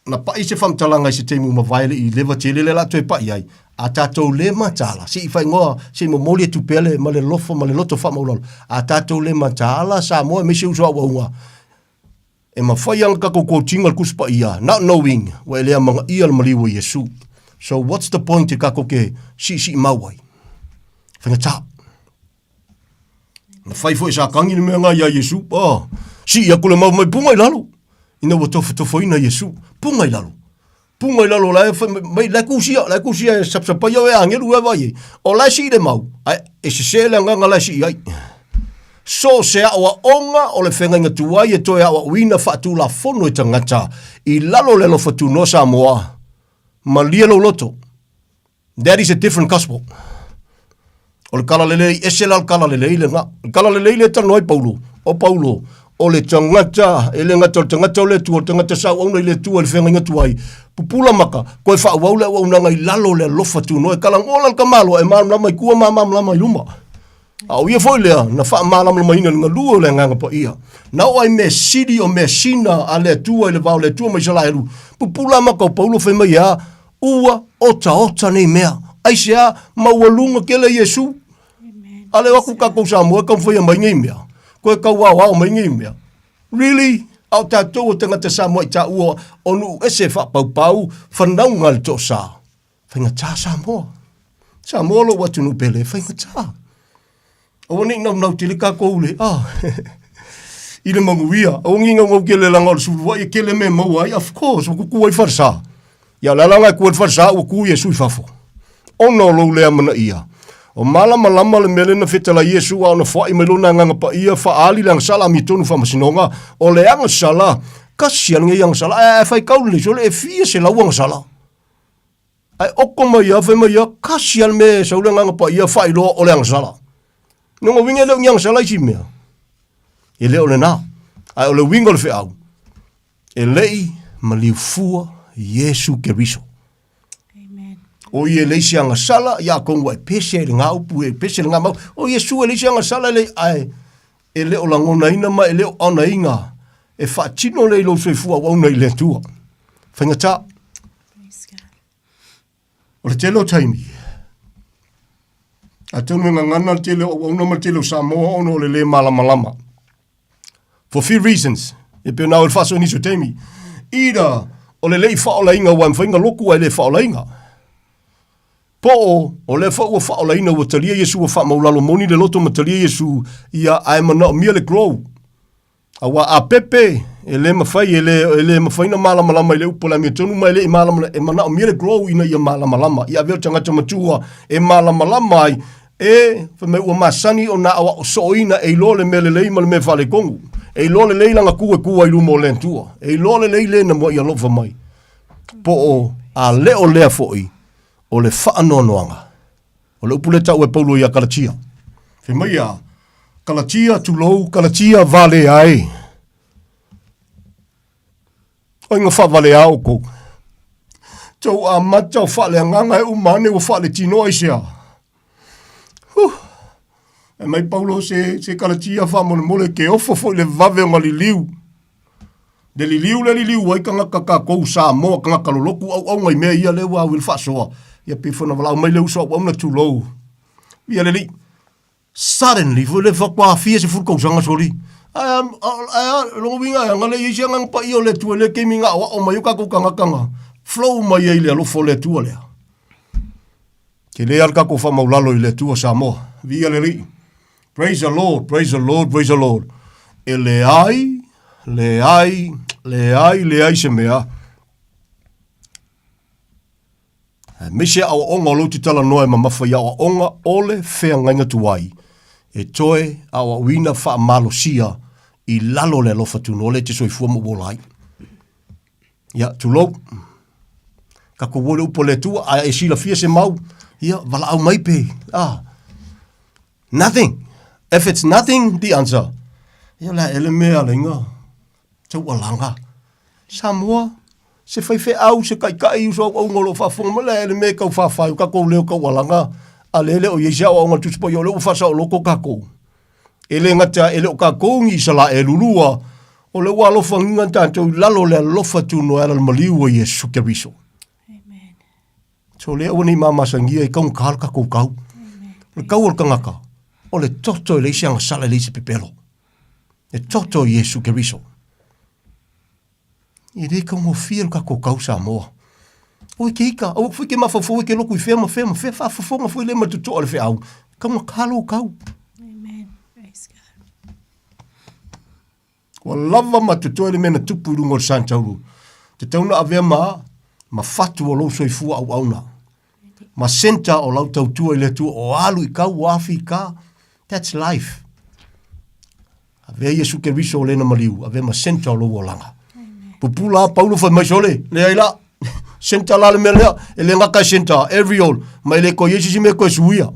Na paʻi se faamatalaga i se taimi ua mavae le i leva tele lea la toe paʻi ai, a tatou le mataala, se i faaigoa, se i momoli atu pea le, ma le alofa ma le loto faamaualalo, a tatou le mataala Samoa aemaise uso auaunga, e mafai lava ona tatou quote ina le Tusi Paia, not knowing ua e le amanaia le maliu o Iesu. So what's the point e tatou te siisii mau ai? Faigata. Na fai foi e Satani le mea na iā Iesu. Ah, sii atu le mau mai, punga i lalo. Ina ua tofotofoina Iesu, punga i lalo. Punga i lalo, la e fai mai, la e kusia, la e kusia e sapsapai au e agelu e vai ai. O la e sii le mau, ae e sese le agaga la e sii ai. So o se aoaoga o le feagaiga tuai e toe aoaoina faatulafono e tagata i lalo o le alofa tunoa Samoa, malie lou loto. That is a different gospel. O le kala lelei, ese la le kala lelei lena. O le kala lelei le talanoa ai Paulo. O Paulo, o le tagata, e le gata o le tagata o le Atua, o le tagata sa auauna i le Atua i le feagaiga tuai. Pupula maka, koe faaauau le auaunaga i lalo o le alofa tunoa. E kalagola le tamaloa, e malamalama i tua ma malamalama i luma. A o ia foi lea na faamalamalamaina i le galue o le Agaga Paia. Na oo ai mea sili o measina a le Atua i le va o le Atua ma Isaraelu, pupula maka o Paulo fai mai e a, Ua otaota nei mea. Aisea? Maualuga tele Iesu. A le o atu tatou Samoa e taumafai mai nei mea. Toe tau aoao mai nei mea. Really? A o tatou o tagata Samoa i taua o nuu ese faapaupau fanauga a le toasa. Faigata Samoa. Samoa lou atunuu pele, faigata. Aua ne i naunau tele tatou le, ah, i le manuia. Aua ne i naunau tele leaga o le suluai e tele mea e maua ai. Of course, ua tutu ai falesa. Ia, o le ala lena e tu ai le falesa ua tu Iesu i fafo. Ona o lou le amanaia. O malamalama le mea lea na fetalai Iesu a ona foai mai lona agaga paia, faaali le agasala amiotonu faamasinoga. O le agasala, kasi a lenei agasala. Ae a faitau lelei sole, e fia selau agasala. Ae oko mai ia, fai mai ia, kasi a le mea e sau le Agaga Paia faailoa o le agasala. Lona uiga e le o ni agasala isi mea. E le o lena. Ae o le uiga o le feau, e le i maliu fua Iesu Keriso. O ia e leai se agasala, ia atonu ua e pese ai i lena upu, e pese i lena mau. O Iesu e leai se agasala, e leai, ae e le o lagonaina ma e le o aonaina e faatino lea i lou soifua auauna i le Atua. Faigata. O le tele o taimi, atonu e gagana le tele o auauna ma le tele o Samoa ona o le lē malamalama. For few reasons, e pei ona au i le faasoa i nisi o taimi. Either o le le i faaolaina aua e mafai ona lotu ae le faaolaina. Po o, o lea foi ua faaolaina ua talia Iesu ua faamaulalo moni le loto ma talia Iesu, ia ae manaomia le grow. Aua a pepe, e le mafai, e le, e le mafai ona malamalama i le upu o le amiotonu ma e le i malamalama, e manaomia le grow ina ia malamalama. Ia avea le tagata matua e malamalama ai, e, fai mai ua masani ona aoao sooina e iloa le mea lelei ma le mea faaletonu. E iloa lelei lana tu e tu ai i luma o le Atua. E iloa lelei le na muai alofa mai. Po o a le o lea foi, o le faanoanoaga. O le upu lea tau e Paulo ia Kalatia. Fai mai ia, Kalatia, tulou, Kalatia valea e. Oi nga faavalea oukou. Tou amata o faaleagaga e uma ane ua faaletino aisea. Huh. E mai Paulo se, se Kalatia faamolemole ke ofo foi le vave o nga liliu. Le liliu le liliu ai tagata tatou Samoa tagata lolotu auauna i mea ia lea ua au i le faasoa. Ia pei foi ona valaau mai le uso auauna tulou. Ia le alii. Suddenly foi le faatoa fia sefulu tausaga soli. Ae ae lona uiga e aga le i ai se agaga paia o le Atua i lea taimi na aoao mai ai o tatou tagata na flow mai ai le alofa o le Atua lea. Tele lava le tatou faamaulalo i le Atua Samoa. Viia le Alii. Praise the Lord, praise the Lord, praise the Lord. E leai, leai, leai, leai se mea. Aemaise aoaoga o lou te talanoa e mamafa i aoaoga o le feagaiga tuai e toe aoaoina faamalosia i lalo o le alofa tunoa lea e te soifua ma ua ola ai. Ia, tulou. Tatou o i le upu a le Atua, a e silafia se mau, ia, valaau mai pe, ah, nothing. If it's nothing, the answer. Ia, o le a ea le mea a le iga taualaga. Samoa, se faifeau, se taitai, uso auauna o lo o faafofoga mai, o le a ea le mea e tau fāfā ai o tatou leo taualaga, a lea e le o i ai se aoaoga a le Tusi Paia, o lea ua faasaoloto tatou. E le gata e le o tatou ni Isalaelu lua, o lea ua alofagiga tatou i lalo o le alofa tunoa e ala i le maliu o Iesu Keriso. So lea aua ne i mamasagia e taugata le tatou kau. O le kau o le tagata, o le toto e leai se agasala e leai se pepelo. E toto i Iesu Keriso. E le taugofie le tatou kau Samoa. Oi ke ika, aua foi ke mafaufau e ke loku i fea ma fea ma fea, faafofoga foi lea ma le totoa o le feau. Taugata lou kau. Amen. Praise God. Ua lava ma totoe le mea na tupu i luga o le Santaulu. Tatau na avea ma, ma fatu o lou soifua auauna. Ma centre o lau tautua i le Atua o alu i kau, o afi i ka. That's life. Avea Iesu Keriso o lena maliu, avea ma centre o lou olaga. Pupula a Paulo fai mai sole, leai la, centre la le mea lea, e le gata e centre, every all, ma e le koe i ai se isi mea e koe suia.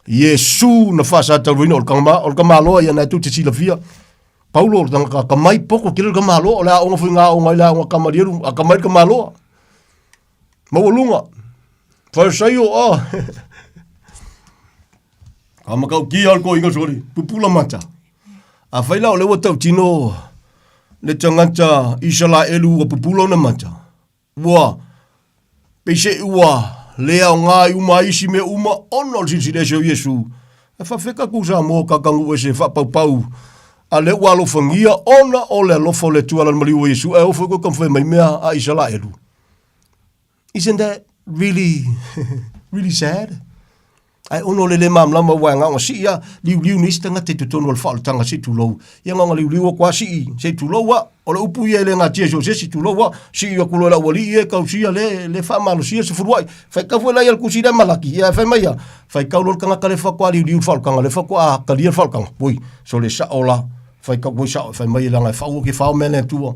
Iesu na faasatauluina o le kama, o le kamaloa ia na e tou te silafia. Paulo o le tagata akamai poto tele le kamaloa, o le aoga foi na aoga ai le aoga Kamalielu, akamai le kamaloa. Maualuga, Farisaio, ah. Ka matautia le toeaina sole, pupula mata. Afai la o lea ua tautino le tagata Isalaelu ua pupula ona mata, ua peiseai ua le aoga ai uma ai isi mea uma ona o le silasila ese o Iesu. E faafefea tatou Samoa tatou ese faapaupau a lea ua alofagia ona o le alofa o le Atua i lana maliu o Iesu, ae o foi koe taumafai mai mea a Isalaelu. Isn't that really, really sad? Ae ono o le le malamalama aua e gaoga sii a liuliu nei isi tagata i totonu o le faaolataga se i tulou. Ia gaoga liuliu atu a sii se i tulou a. O le upu ia e le gatia i so o se isi, tulou a, sii atu loa i le aualii ia e tausia le, le faamalosia se fuluai. Faitau foi la ia le tusi lea Malaki, ia e fai mai a, faitau loa le tagata lea faatoa liuliu le faaolataga, lea faatoa talia le faaolataga. Oi, sole sao la, faitau oi sao, fai mai leaga e fau ke fao mea le Atua.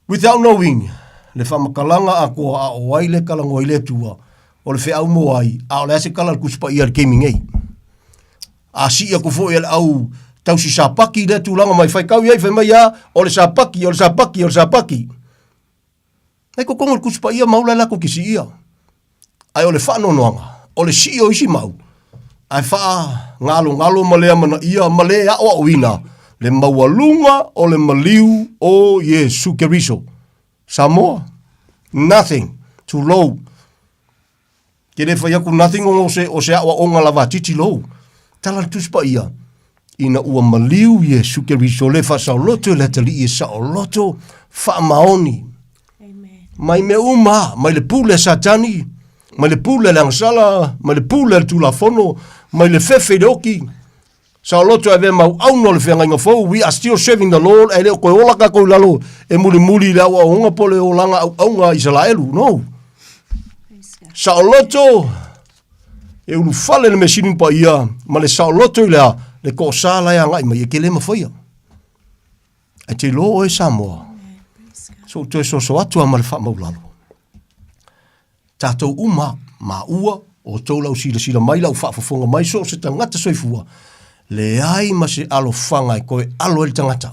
Without knowing, le faamatalaga atoa a o ai le talanoa i le Atua, o le feau mo ai, a o le a se tala a le Tusi Paia i le taimi nei. A sii atu foi e le au tausi sapaki lea tulaga mai, faitau i ai, fai mai a, o le sapaki, o le sapaki, o le sapaki. Ai totonu o le Tusi Paia mau la e latou te siia. Ae o le faanoanoaga, o le sii o isi mau, ae faagalogalo ma le amanaia ma le aoaoina le maualuga o le maliu o Iesu Keriso. Samoa, nothing, tulou. Ke le fai atu nothing ona o se, o se aoaoga lava a titi lou. Tala le Tusi Paia, ina ua maliu Iesu Keriso le faasaoloto e le Atalii e saoloto faamaoni. Mai mea uma, mai le pule a Satani, mai le pule a le agasala, mai le pule a le Tulafono, mai le fefe i le oki. Saoloto e avea mau auno o le feagaiga fou, we are still serving the Lord, ae le o toe ola tatou i lalo e mulimuli i le aoaoga po o le olaga auauna a Isalaelu. No. Saoloto e ulufale le Mesia Paia ma le saoloto i le a? Le toasa la e agai mai e te le mafaia. Ae te iloa oe Samoa, so ou toe soso atu lava ma le faamaulalo. Tatou uma, maua, outou lau silasila mai, lau faafofoga mai, so o se tagata soifua, leai ma se alofaga e toe alo ai le tagata.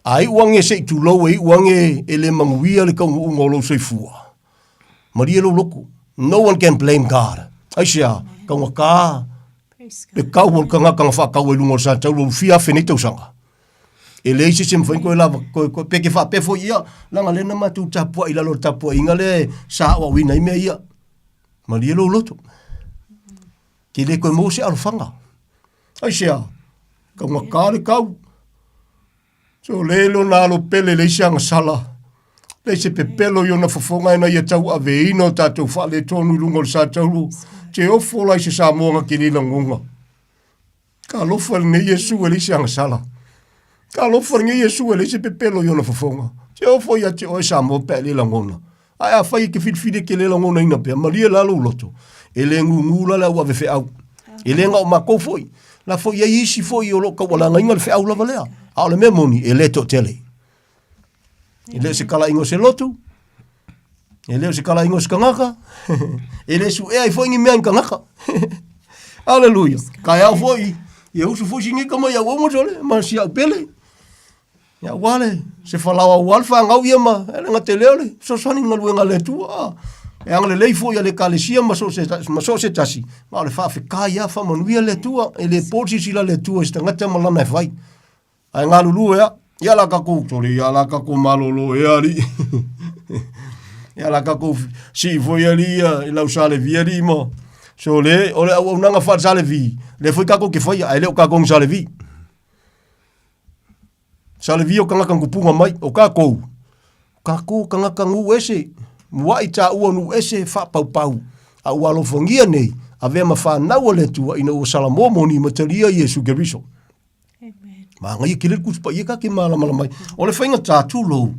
A iu age se i tulou e iu age e le manuia le taunuuga o lou soifua. Malie lou loto. No one can blame God. Aisea, taugata le kau o le tagata na faatau ai i luga o le satauro ua fia afe nei tausaga. E leai se isi e mafai ona toe lava, toe, toe, pe ke faapea foi ia, leaga lea na matou tapuai i lalo o le tapuaiga lea sa aoaoina ai mea ia. Malie lou loto. Ke le toe maua se alofaga. Aisea, taugata le kau. So le lona alo pele leai se agasala, leai se pepelo i ona fofoga ina ia tauaveina o tatou faaletonu i luga o le satauro. Te ofo la i se Samoa na te le lagona. Ka alofa lenei Iesu e leai se agasala. Ka alofa lenei Iesu e leai se pepelo i ona fofoga. Te ofo ia te oe Samoa pe a le lagona. Ae afai e te filifili e te le lagonaina pea, malie la lou loto, e le gūgū la le au ave feau. E le na o makou foi. La foi i ai isi foi o lo o taualagaina le feau lava lea. A o le mea moni, e le toatele. E le o se kalaiga o se lotu, e le o se kalaiga o se tagata, e le suea ai foi ni mea i ni tagata. Aleluia. Taeao foi, ia usu foi si nika mai au auga sole, ma si au pele. Ia aua le, se falaoa aua le fanau ia ma, e le gata i lea o le fesoasoani i le galuega a le Atua. A, e agalelei foi a le Ekalesia ma so o se, ma so o se tasi, ma o le faafetai lava, faamanuia le Atua, e le po le silasila a le Atua i se tagata ma lana e fai. Ae galulue lava, ia la tatou, sole, ia la tatou malolo ea alii. Ia la tatou sii foi alii ia i lau Sa Levi alii ma, sole, o le auaunaga faale-Sa Levi, lea foi tatou te faia, ae le o tatou ni Sa Levi. Sa Levi o tagata na tupuga mai, o tatou, o tatou tagata nuu ese, mua'i taua nuu ese faapaupau, a ua alofagia nei, avea ma fanau a le Atua ina ua salamo moni ma talia Iesu Keriso. Manaia tele le Tusi Paia ta te malamalama ai. O le faigata, tulou,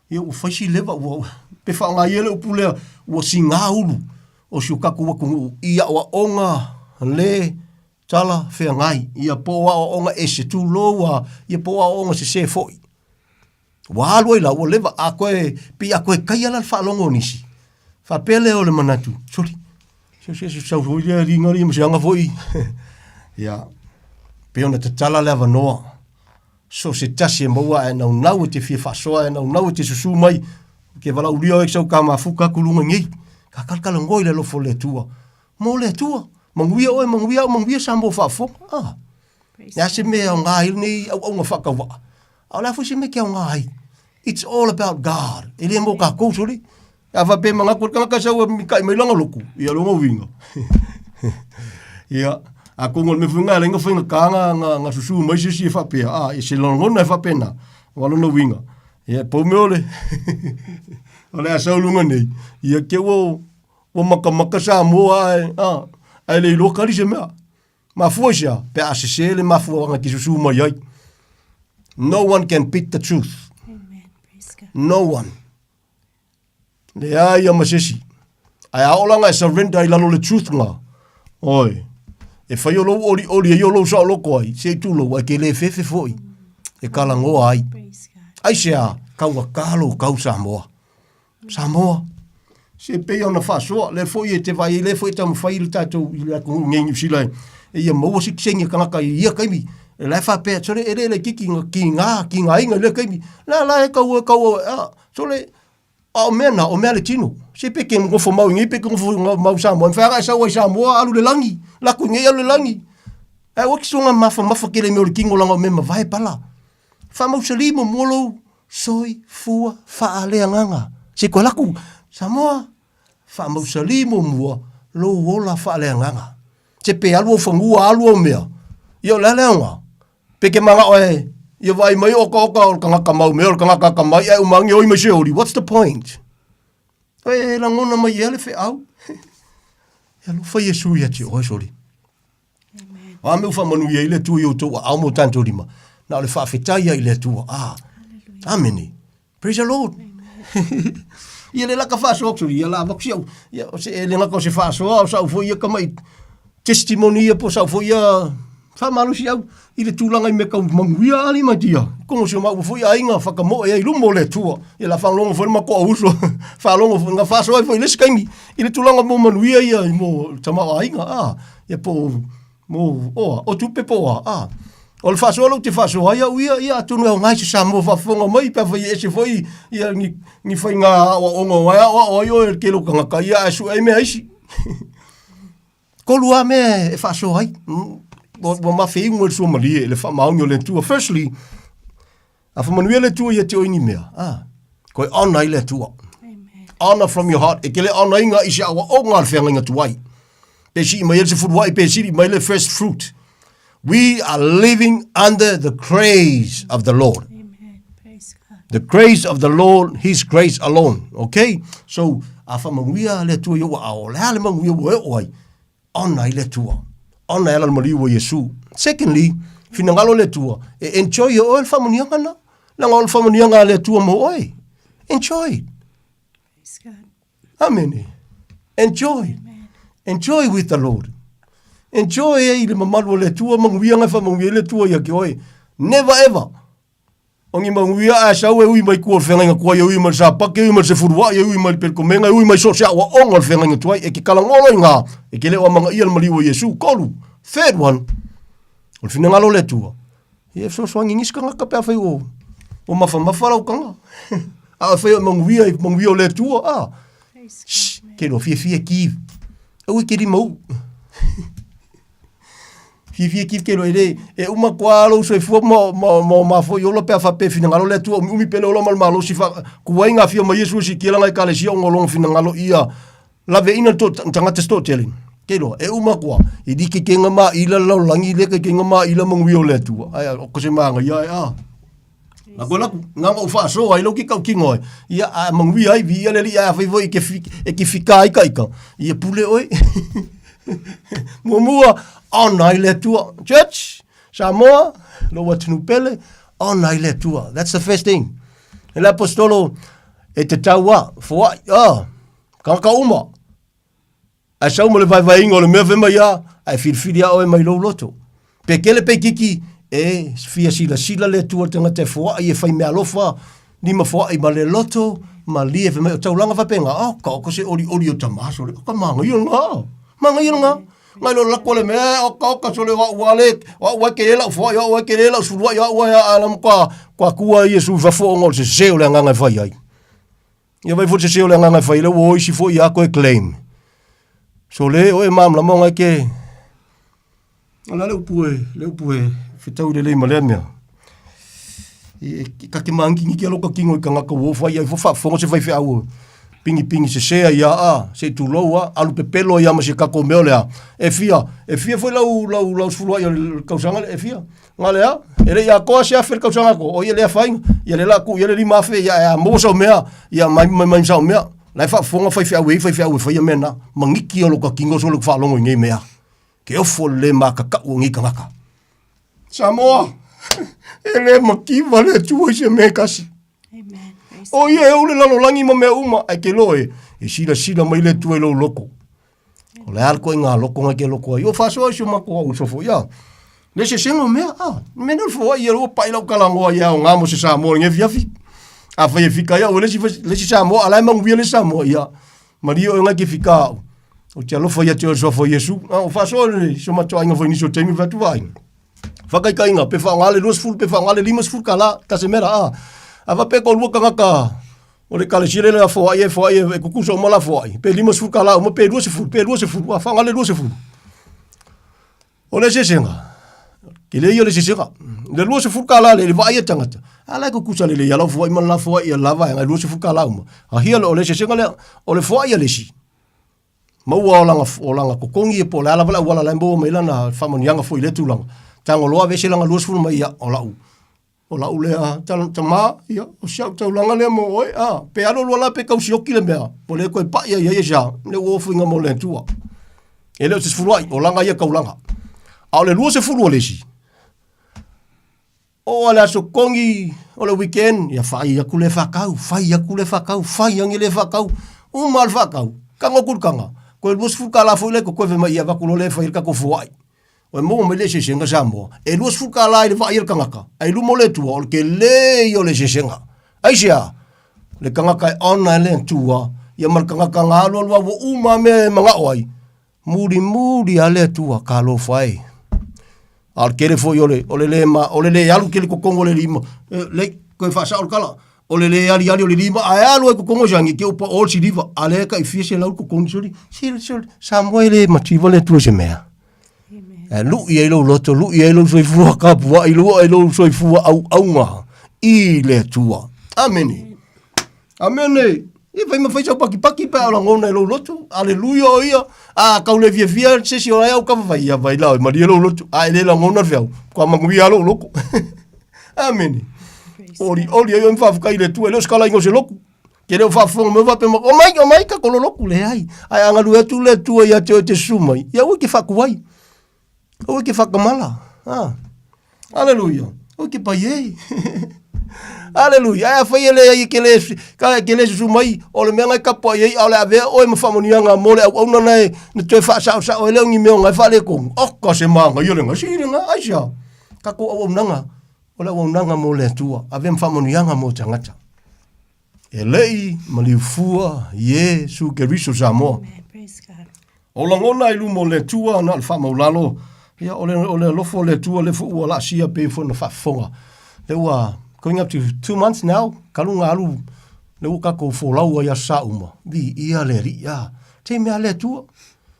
ia ua fai si leva, ua, pe faaaoga ia le upu lea, ua sigā ulu o si o tatou atunuu i aoaoga le. Tala feagai, ia po o aoaoga ese, tulou a, ia po o aoaoga sesē foi. Ua alu ai la, ua leva, a koe, pei a koe kaia la le faalogo o nisi. Faapea lea o le manatu, soli, se se se sau foi lea liga ia ma se aga foi. Ia, pei ona tatala le avanoa, so se tasi e maua ae naunau e te fia faasoa ae naunau e te susu mai, ke valaaulia oe ki sau ka mafuka aku luga nei. Ka kalakala ngoi le alofa o le Atua. Mo le Atua, manuia oe, manuia au, manuia Samoa faafofoga. Ah. Le a se mea e aoga ai lenei auauna faatauvaa. A o le a foi se mea e te aoga ai? It's all about God. E le mo kākou, sole. A faapea e manatu le tagata e sau e mita'i mai lana lotu, ia lona uiga. Ia, atonu o le mea foi lena e ala ai ona faigata na, na, na susu mai se isi e faapea, a, e se lagona e faapena, aua lona uiga, ia, pau mea o le, o le a sau i luga nei, ia te ua, ua makamaka Samoa ae, a, ae le iloa kali se mea. Mafua i se a? Pe a sesē le mafuaaga e te susu mai ai. No one can beat the truth. Amen. Praise God. No one. Leai ia ma se isi. Ae a oo la nga e surrender i lalo o le truth nga, oi, e fai o lou olioli e ia o lou saoloko ai, se i tulou, ae ke le fefe foi e kalagoa ai. Praise God. Aisea, kaugata lou kau Samoa. Samoa, se pei ona faasoa, lea foi e te vaai ai, lea foi e taumafai le tatou i le atunuu nei i Niu Sila e ia maua se kiseni a tagata i ia taimi. E la e faapea, sole, e le laitiiti na kiga, kigaina i lea taimi. La la e tau, e tau, a, sole, a o mea na, o mea a le tino. Se pe ke nofo mau i nei, pe ke nofo mau i Samoa. E mafai lava ona e sau ai i Samoa, alu i le lagi. Lako i nei, alu i le lagi. Ae aua ke soona mafamafa tele i mea o le tino leaga o mea mavae pala. Faamausali muamua lou soifua faaleagaga. Se koe laku, Samoa, faamausali muamua lou ola faaleagaga. Se pe alu au fanua, alu au mea, ia o le a le aoga? Pe ke manao e, ia vaai mai okaoka o le tagata mau mea, o le tagata atamai, ae uma ane oi mai se oli, what's the point? E lagona mai ea le feau. E alofa Iesu ia te oe, soli. O a mea ua faamanuia ai le Atua i outou aao ma o tatou lima, na o le faafetai ia i le Atua. Ah, amene. Praise the Lord. Ia le laka faasoa atu, ia la avatu si au, ia o se e le gata o se faasoa, o sau foi ia tama'i testimony ia po o sau foi ia faamalosi au i le tulaga i mea tau manuia alii ma tia. Kono si o maua foi aiga whakamoe ai luma o le Atua. Ia la whangalongo foi le makoa uso, whalongo foi, nga whaasoa ai foi i le isi taimi i le tulaga mo manuia ia i mo tamaoaiga, ah, ia po mo oa, o tupe po oa, ah. O le faasoa lou te faasoa ai au ia, ia atonu e aoga ai se Samoa faafofoga mai pe afai e ese foi ia ni, ni faiga aoaoga o ai aoao ai oe le tele o tagata ia ae sue ai mea isi. Tolu lava mea e faasoa ai. Ua mafeiuga i le suamalie i le faamaoni o le Atua. Firstly, a faamanuia le Atua ia te oe ni mea, ah, koe honor ai le Atua. Honor from your heart. E te le honor inga i se aoaoga a le feagaiga tuai. Pe sii mai ai le sefuluai, pe sili mai le first fruit. We are living under the grace of the Lord. Amen. Praise God. The grace of the Lord, His grace alone. Okay? So, a whamanuia le Atua i ou aao, o le a le manuia ua e oo ai, ona ai le Atua. Ona e ala le maliu o Iesu. Secondly, finagalo le Atua, e enjoy e oe le faamanuiaga na. Leaga o le faamanuiaga a le Atua mo oe. Enjoy it. Praise God. Amene. Enjoy. Enjoy with the Lord. Enjoy e i le mamalu o le Atua, manuia ngai faamanuia ai le Atua ia ki oe. Never ever. O ni manuia ae sau e ui mai kua o le feagaiga tuai, e ui mai le sapake, e ui mai le sefuluai, e ui mai le pelikomega, e ui mai so o se aoaoga o le feagaiga tuai, e ke kalagolo i ngā, e ke le o amanaia le maliu o Iesu. Kolu, third one, o le finagalo o le Atua, ia e fesoasoani i nisi tagata pe afai ua, ua mafamafa lau taga. A o fai o manuia i manuia o le Atua, a, shh, ke loa fiafia give. Aua e ke lima uu. Fiafia give ke loa e le, e uma koa lou soifua ma, ma, ma o mafua i ola pe a faapea e finagalo le Atua, umiumi pea le ola ma le malosi fa, kuai ngā fia mai Iesu e sikia langa ekalesia ona o lona finagalo ia laveina le to, tagata se toatele. Ke loa, e uma koa, e li ke kenga ma ila le lalolagi le ke kenga ma ila manuia o le Atua. Ai, o ko se māngaia ai, a. Na koe laku, nga ngou faasoa ai lou ke tautino ai. Ia, a manuia ai, viia le Alii ae afai foi e ke fi, e ke fika ai ka ika. Ia pule oe. Muamua, ona ai le Atua. Church, Samoa, lou atunuu pele, ona ai le Atua. That's the first thing. E le apostolo, e te tau a, foai, ah, kangaka uma. Ae sau ma le vaevaeina o le mea fai mai a, Ae filifili lava oe mai lou loto. Pe kele pe itiiti, e fia silasila le Atua i le tagata e foai e fai meaalofa, lima foai ma le loto, malie fai mai o taulaga faapena, oka oka se olioli o tama sole, oka manaia lena, manaia lena. Ngai lo lako le mea, oka oka sole o au ale, o au ai ke le lau foai, o au ai ke le lau suluai, o au ai a la kwa, kwa kua Iesu i fafo ona o le sese o le agaga e fai ai. Ia vai foi se sese o le agaga e fai ai, lea ua o isi foi ia koe claim. Sole o e malamalama ona e ke, O le a le upu e, le upu e fetaui lelei ma lea mea. E, e, ka te māngikingiki a loka kino i kangaka ua ofa ia i fo faafofoga se faifeau pingipingi sese ai ia a, se i tulou a, alu pepelo ai a ma se kako mea o le a. E fia, e fia foi lau, lau, lau sefulu ai o le tausaga le, e fia. Nga le a, e le i atoa se afe le tausaga ko, o ia le afainga, ia le la ku ia le 5000, ia e a maua sau mea, ia mai mai mai sau mea. La e faafofoga faifeau e i faifeau e faia mea na. Mangiki o loka kino so le faalogo i nei mea. Ke ofo le lē makaka'u o nei tagata. Samoa, e lē mativa le Atua i se mea e tasi. O ia e ou le lalolagi ma mea uma, ae ke loa e, e silasila mai le Atua i lou loko. O le a le koiga loko ngai ke loko ai. O faasoa i si o matou au uso foi, a. Le sesega o mea, a. Me nei o le foai ia ua pai lau talanoa ia aoga mo se Samoa i lenei afiafi. Afai e fika ai au e le isi, le isi Samoa, a la e manuia le isi Samoa, ia. Malie oe ngai ke fika au. Ou te alofa ia te oe le suafa o Iesu. A o faasoa le si o matou aiga foi nisi o taimi fai atu vaai. Whakaikainga, pe whaonga le 20, pe whaonga le 50 ka la, ta se mera, a. A faapea ko lua kangaka o le kalesia le la foai e foai e kukusa uma la foai. Pe 50 ka la uma, pe 20, pe 20, a whaonga le 20. O le eseesega, tele ia o le eseesega. Le 20 tala le, le vaai a tagata, a la e kukusa lelei ia lau foai ma le la foai ia le la vaega e 20 tala uma. A hia o le eseesega lea, o le foai a le isi, maua o lana, o lana totogi ia po o le a lava le auala la e maua mai lana faamanuiaga foi i lea tulaga. Tago loa aveese lana 20 mai ia, o lau O lau lea tama, ia, o si au taulaga lea mo oe, a, pe alu alu ala pe tau sioki le mea, ua le toe pai ai ai e sea, le ua ofoina mo le Atua. E le o se sefulu ai, o laga ia taulaga. A o le 20 o le isi, o le aso totogi o le weekend, ia fai atu le faatau, fai atu le faatau, fai ane le faatau, uma le faatau, tago atu le taga, toe 20 tala foi lea totoe fai mai, ia avatu loa lea e fai ai le tatou foai. Ua maua mai le eseesega Samoa, e 20 tala i le vaai a le tagata, ae i luma o le Atua, o le tele ia o le eseesega. Aisea? Le tagata e ona e le Atua, ia ma le tagata na alu alu lava ua uma lava mea e manao ai, mulimuli lava le Atua, talofa e. A o le tele foi o le, o le le, o le le alu tele i totonu o le lima, e, le, toe faasao le tala, o le le aliali o le lima, ae alu ai i totonu o se agi, te upa o le siliva, a lea e tai fia selau le totogi, soli, sili, soli, Samoa e le mativa le Atua i se mea. E lui ai lou loto, lui ai lou soifua kapuaʻi, lui ai lou soifua auauna i le Atua. Amene. Amene. Ia fai ma fai sau pakipaki pe a o lagona i lou loto. Aleluia o ia. A kau le fiafia se isi o ai au kava fai ia vai la, malie lou loto. A e le lagona le feau, kua manuia lou loko. Amene. Oli oli ai o mfafkai i le Atua, e le o se kalaiga o se loku. Ke le o faafofoga mai faapea mai, omai, omai ka kololoku, leai. Ae a galue atu le Atua ia te oe te susu mai, ia aua e te faakuai. Aua e te faakamala. Ah. Aleluia. Aua e te pai e. Aleluia. Ae afai e leai e ke le, ka e ke le susu mai, o le mea na e kapoai ai, a o le avea oe ma faamanuiaga mo le auauna na e, na toe faasaosao ai lea o ni mea o na e faaletonu. Oka se manaia lena, sili lena, aisea? Tatou auaunaga, o le auaunaga mo le Atua, avea ma faamanuiaga mo tagata. E lei maliufua Iesu Keriso Samoa. O lagona i luma o le Atua na o le faamaulalo, ia o le, o le alofa o le Atua le foi ua laasia pei foi na faafofoga. Le ua going up to 2 months now, talu na alu le ua tatou folau ai aso sa uma. Viia le Alii, a. Taimi a le Atua,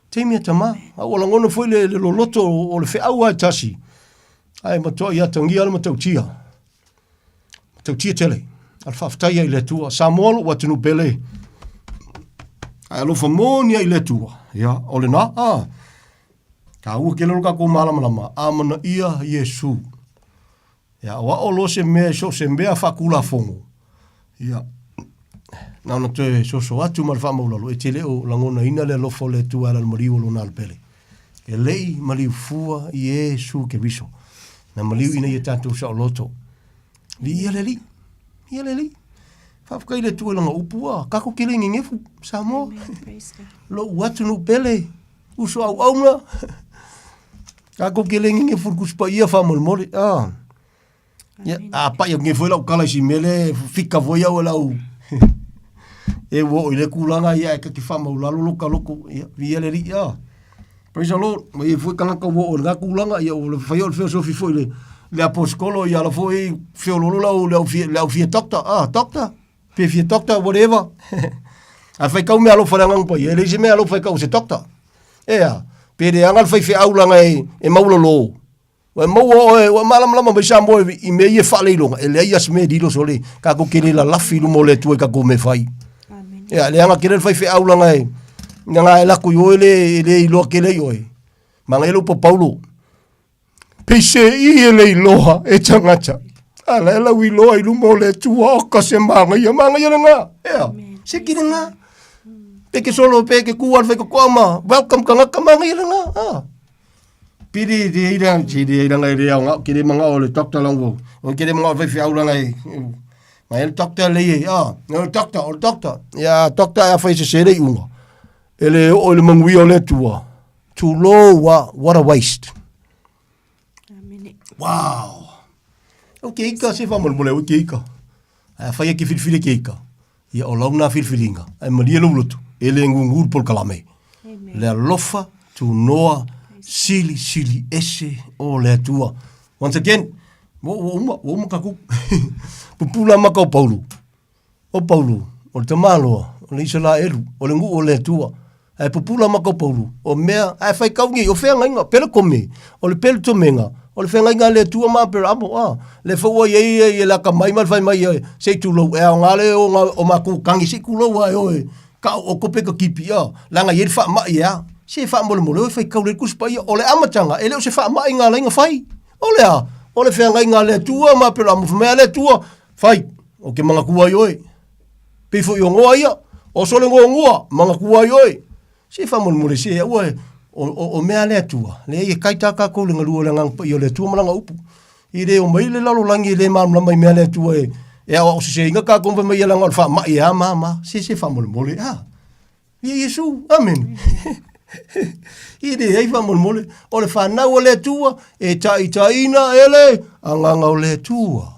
taimi a tama. A ua lagona foi le, le loloto o le feau a e tasi. Ae matuai atagia le matautia. Matautia tele. A le faafetai ai i le Atua. Samoa lou atunuu pele. Ae alofa moni ai i le Atua. Ia, o lena, a. Taua tele lo tatou malamalama. Amanaia Iesu. Ia, o ao loa se mea i so o se mea faatulafono. Ia, na ona toe soso atu ma le faamaulalo, e te le o lagonaina le alofa o le Atua e ala i le maliu o Lona Alo Pele. E le i maliu fua Iesu Keriso. Na maliu ina ia tatou saoloto. Viia le Alii. Viia le Alii. Faafetai i le Atua i lana upu a. Tatou te le nenefu, Samoa. Lou atunuu pele, uso auauna. Tatou ke le ngenge fulu Tusi Paia faamolemole, a. Ia, a pai atu nei foi lau tala i si mea lea e fika foi au e lau e ua oo i lea tulaga ia ae ta te faamaulalo lota loto, ia, viia le Alii, a. Praise the Lord. Ma e i ai foi tagata ua oo i lena tulaga, ia ua fai au le feosofi foi i le, le aposetolo, ia ala foi feoloolo lau, le au fia, le au fia doctor, a, doctor, pe fia doctor, whatever. Ae faitau meaalofa i le Agaga Paia, e leai se meaalofa e tau o se doctor. Ea, pe leaga le faifeau leaga e, e maualalo. Ua e maua oe, ua e malamalama mai Samoa i mea ia e faaleiloga, e leai lava se mea e lilo sole, tatou te le lalafi i luma o le Atua i tatou mea e fai. Ea, leaga tele le faifeau leaga e, leaga e lako i oe le, e le iloa tele ai oe. Manaia le upu a Paulo, Peiseai e le iloa e tagata. A la e lau iloa i luma o le Atua, oka se manaia, manaia lena. Ea, se ki lena. Pe ke solo, pe ke kua le whaikokoa ma, welcome tagata, manaia lena. Ah. Piri te ira, te ira ira ngai rea ngā, kere manga o le doctor lang wo. O kere manga o whaiwhi au langa e. Mai le doctor le e, ah, no le doctor, o le doctor. Ia, doctor e a whai se sere i unga. E le o le manguia o le Atua. Tulou a, what a waste. Amene. Wow. O ke ika se faamolemole o ke ika. Ae afai e ke filifili ke ika. Ia o lau na filifiliga. Ae malie lou loto. E le ngungu le polokalame. Le alofa, tunoa, sili, sili ese o le Atua. Once again, ua ua uma, ua uma kaku. Pupula maka o Paulo. O Paulo, o le tamaloa, o le Isaraelu, o le nuu o le Atua, ae pupula ma ko Paulo, o mea, ae faitau nei, o feagaiga, pele kome, o le pele tomega, o le feagaiga a le Atua ma Aperamo, a, le fau ai ai ai e le akamai ma le fai mai ai, se i tulou, e aoga le o nga, o makou tangi, se i tulou a e oe, ka o kope ka kipi, a, leaga e i ai le faamai e a, se faamolemole oe faitau le Tusi Paia, o le amataga, e le o se faamai na ala ai ona fai, o le a, o le feagaiga a le Atua ma Aperamo, fai mai a le Atua, Fai, o ke manatua ai oe. Pei foi o ngoa ia, o sole ngoa ngua, manatua ai oe. Se faamolemole se, aua e, o, o, o mea a le Atua, leai e kai tā kākou le galue o le Agaga Paia o le Atua ma lana upu. I le o mai le lalolagi e le malamalama i mea a le Atua e, e aoao seseina kākou ma fai mai ia leaga o le faamai e a ma ma. Se se faamolemole, a. Ia Iesu, amen. I leai faamolemole, o le fanau a le Atua e taitaiina e le Agaga o le Atua.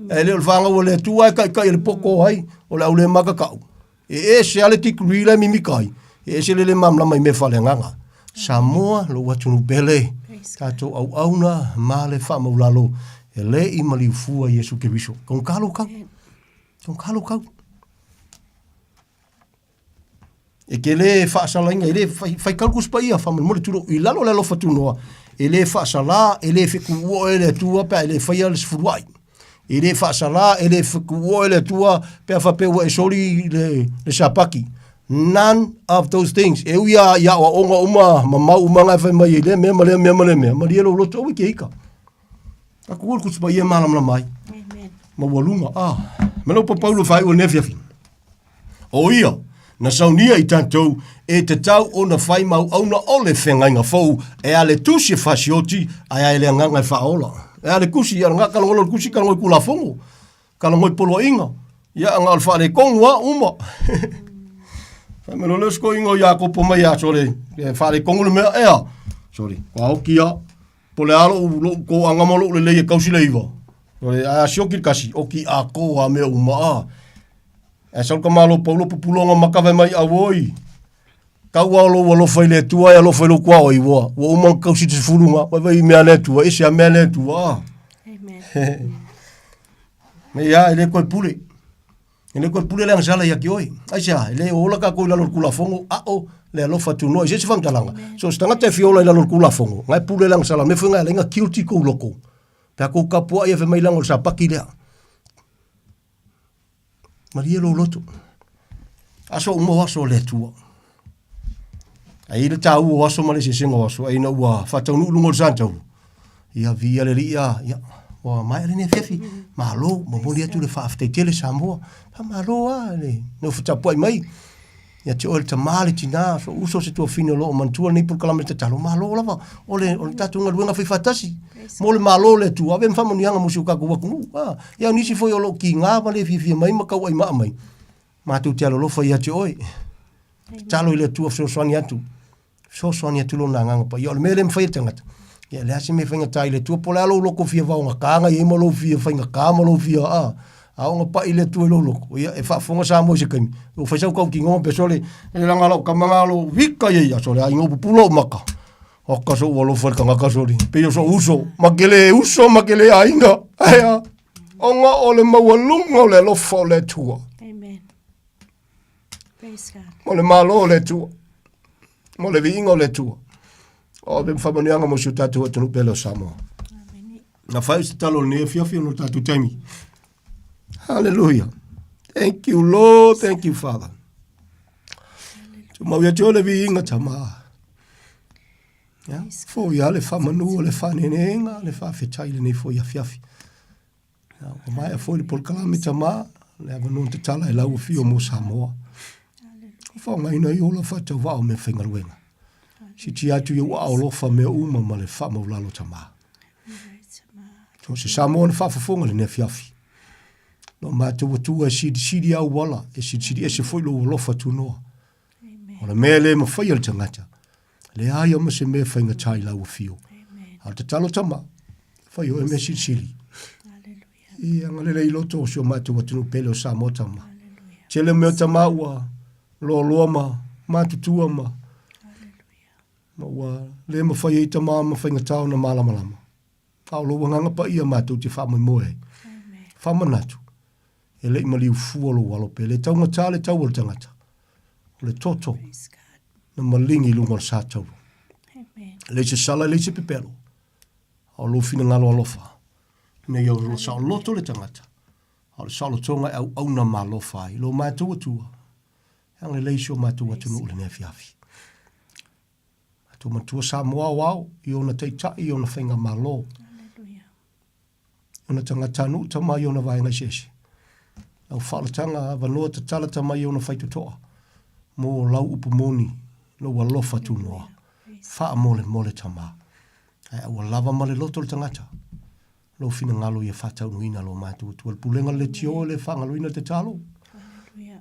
E le o le fanau a le Atua e taitai e le poto ai, o le au le makakau. E ese lava le degree la e mimika ai, e ese le le malamalama i mea faaleagaga. Samoa, lou atunuu pele, tatou auauna ma le faamaulalo, e le i maliu fua Iesu Keriso. Togata lou kau. Togata lou kau. E te le faasalaina, e le fai, fai kau Tusi Paia, faamolemole tulou, i lalo o le alofa tunoa, e le faasala, e le fetuua oe e le Atua pe a e le faia le sefuluai. E le faasala, e le fetuua oe e le Atua pe a faapea ua e soli le, le Sapati. None of those things. E ui a i aoaoga uma ma mau uma nga e fai mai ai lea mea ma lea mea ma lea mea, malie lou loto, aua e te ika. Aku ua le Tusi Paia e malamalama ai. Amen. Maualuga, ah. Ma lau papaulo faaiu o lenei afiafi. O ia, na saunia i tatou e tatau ona fai ma auauna o le feagaiga fou, e a le tusi e fasioti, ae a e le agaga e faaola. E a le kusi, ia nga kalagolo le kusi kalagoi kulafono, kalagoi poloaiga, ia anga o le faaletonu a uma. Fai mai loa le sikoiga o Iakopo mai ia sole, e faaletonu le mea, ea, sole, kua oki a, po o le a lou, lou toaga ma lou lelei e kausi le iva. Sole, ae a sioki le kasi, oki atoa mea uma a. Ae sau ka malo paulo pupuloga maka fai mai auoi. Tau ao lou alofa i le Atua e alofa i lou kuao i ua. Ua uma ona kausi te sefuluga. Vai vai i mea le Atua, ese a mea le Atua. Amen. Me ia, e le koe pule. E le koe pule le agasala ia ki oe. Aisea, e le ola kākou i lalo o le Kulafono, a'o le alofa tunoa i se isi faamatalaga. So se tagata e fia ola i lalo o le Kulafono, nga e pule le agasala, mea foi nga e ala ai na guilty kou loko. Pe a kou kapua'i e fai mai leaga o le sapaki lea. Malie lou loto. Aso uma o aso o le Atua. Ae i le tāua o aso ma le eseesega o aso, ae ina ua faataunuu luga o le sataulu, ia viia le Alii a, ia, ua maea lenei afiafi. Malo, momoli atu le faafetai tele Samoa. Faamalo lava le nofo tapuai mai. Ia te oe le tama, le tina, so uso se tuafine o lo o manatua lenei polokalame tatalo, malo lava. O le, o le tatou galuega faifaatasi. Mo le malo o le Atua, ave ma faamanuiaga mo si o tatou atunuu. Ah, ia o nisi foi o lo o kiga ma le fiafia mai ma kauai maa mai. Matou te alolofa ia te oe. Tatalo i le Atua fesoasoani atu. Fesoasoani atu lona agaga paia. O le mea le mafai e le tagata. Ia, le a se mea faigata i le Atua, po o le a lou loto fia vaogata na i ai ma lou fia faigata ma lou fia, a, a oo na pai le Atua i lou loto, ia, e faafofoga Samoa i se taimi, ua fai sau tautinoga pe sole, e leaga lau tama na lo vika ia ia, sole, a ina ua pupula ou maka, oka sou alofa i le tagata sole, pei o sou uso, ma ke le uso ma ke le aiga, ae a, ona o le maualuga o le alofa o le Atua. Amen. Praise God. Mo le malo o le Atua, mo le viiga o le Atua. O ave ma faamanuiaga mo si o tatou atunuu pele o Samoa. Na fai se talo o lenei afiafi ona o le tatou taimi. Hallelujah. Thank you, Lord. Thank you, Father. Tumau ia te o le viiga tama. Ya, fo ia le whamanu o le whaneneenga, le whawhetai lenei fo i afiafi. Ya, ua maea foi le polokalame tama, le avanoa tatala e lau afio mo Samoa. Faaaogaina ai ola faatauvaa o mea faigaluega. Siitia atu i ou aao alofa mea uma ma le faamaulalo tama. So se Samoa na faafofoga lenei afiafi. No matou atua e silisili auala, e silisili ese foi lou alofa tunoa. O le mea le mafai e le tagata, leai a ma se mea faigata i lau afio. A o le tatalo tama, fai oe mea silisili. Ia agalelei i loto o si o matou atunuu pele o Samoa tama. Tele mea tama ua loaloa ma matutua ma ma ua le mafai ai tama ma faigata ona malamalama. A o lou agaga paia matou te faamoemoe ai. Faamanatu, e le i maliu fua lou alo pe le taugata le tau o le tagata. O le toto na maligi i luga o le sa taua. E leai se sala, e leai se pepelo. A o lou finagalo alofa, ina ia saoloto le tagata, a o le saolotoga e auauna ma alofa ai. Lo matou Atua, e agalelei si o matou atunuu i lenei afiafi. Matou matua Samoa aoao i ona taitai i ona faigamalo. I ona tagatanuu tama i ona vaega eseese. Lau faaolataga avanoa tatala tama i ona faitotoa mo lau upu moni, lou alofa tunoa. Faamolemole tama. Ae aua lava ma le loto o le tagata. Lou finagalo ia faataunuuina lo matou Atua. Le pulega le leitio le faagaloina le tatalo.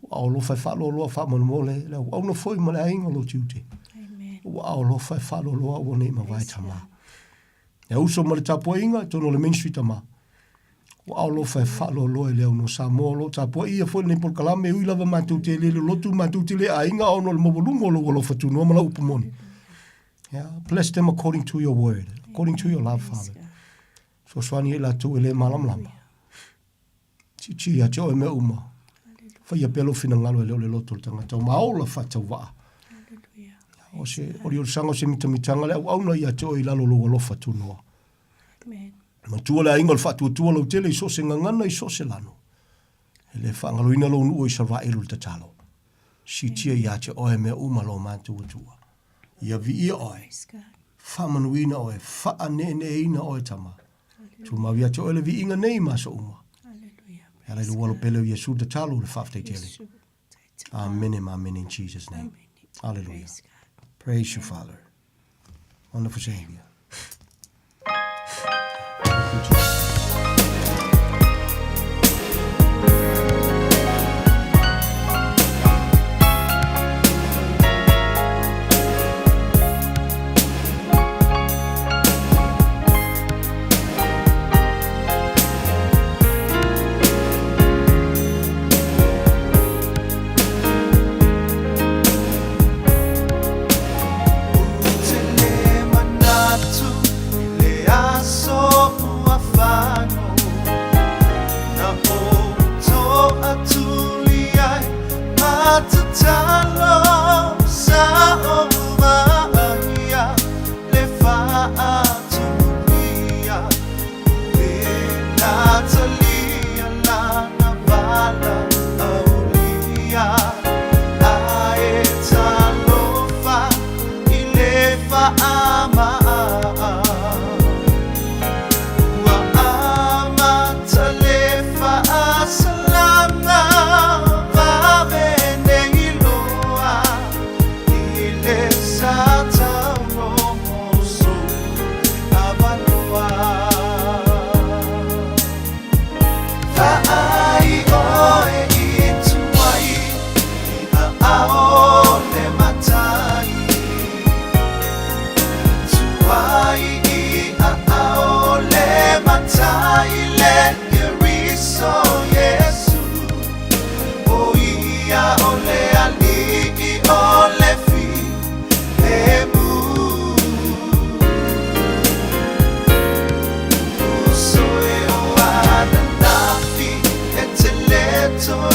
Ua aolofa e faaloaloa faamolemole le auauna foi ma le aiga o lou tiute. Ua aolofa e faaloaloa aua ne i mavae tama. E uso ma le tapuaiga i totonu o le ministry tama. Ua aolofa e faaloaloa i le au no Samoa o lo o tapuaia foi lenei polokalame, e ui lava matou te le lolotu, matou te le aiga ona o le maualuga o lou alofa tunoa ma lau upu moni. Yeah, bless them according to your word, according to your love, Father. Fesoasoani ai latou e le malamalama. Siitia ia te oe mea uma. Faia pea lou finagalo e le o le loto o le tagata o maola faatauvaa. O se oliolisaga o se mitamitaga le auauna ia te oe i lalo o lou alofa tunoa. Matua le aiga o le faatuatua lautele i so o se gagana i so o se lano. E le faagaloina lou nuu o Isaraelu i le tatalo. Siitia ia te oe mea uma lo matou Atua. Ia viia oe, faamanuina oe, faaneeneeina oe tama. Tumau ia te oe le viiga nei ma aso uma. E ala i lou alo pele o Iesu le tatalo le faafetai tele. Amene ma amene in Jesus name. Hallelujah. Praise you, Father. Wonderful Savior. Thank you, Jesus.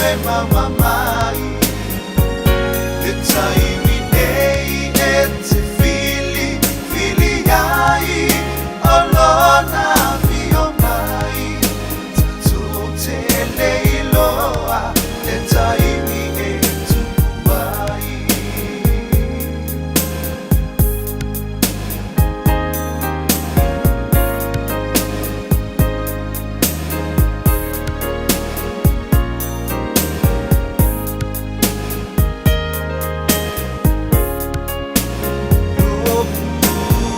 e maua mai Le taimi nei e te fili fili ai O lona afio mai Tatou te le iloa le taimi e tupu ai. Lo'u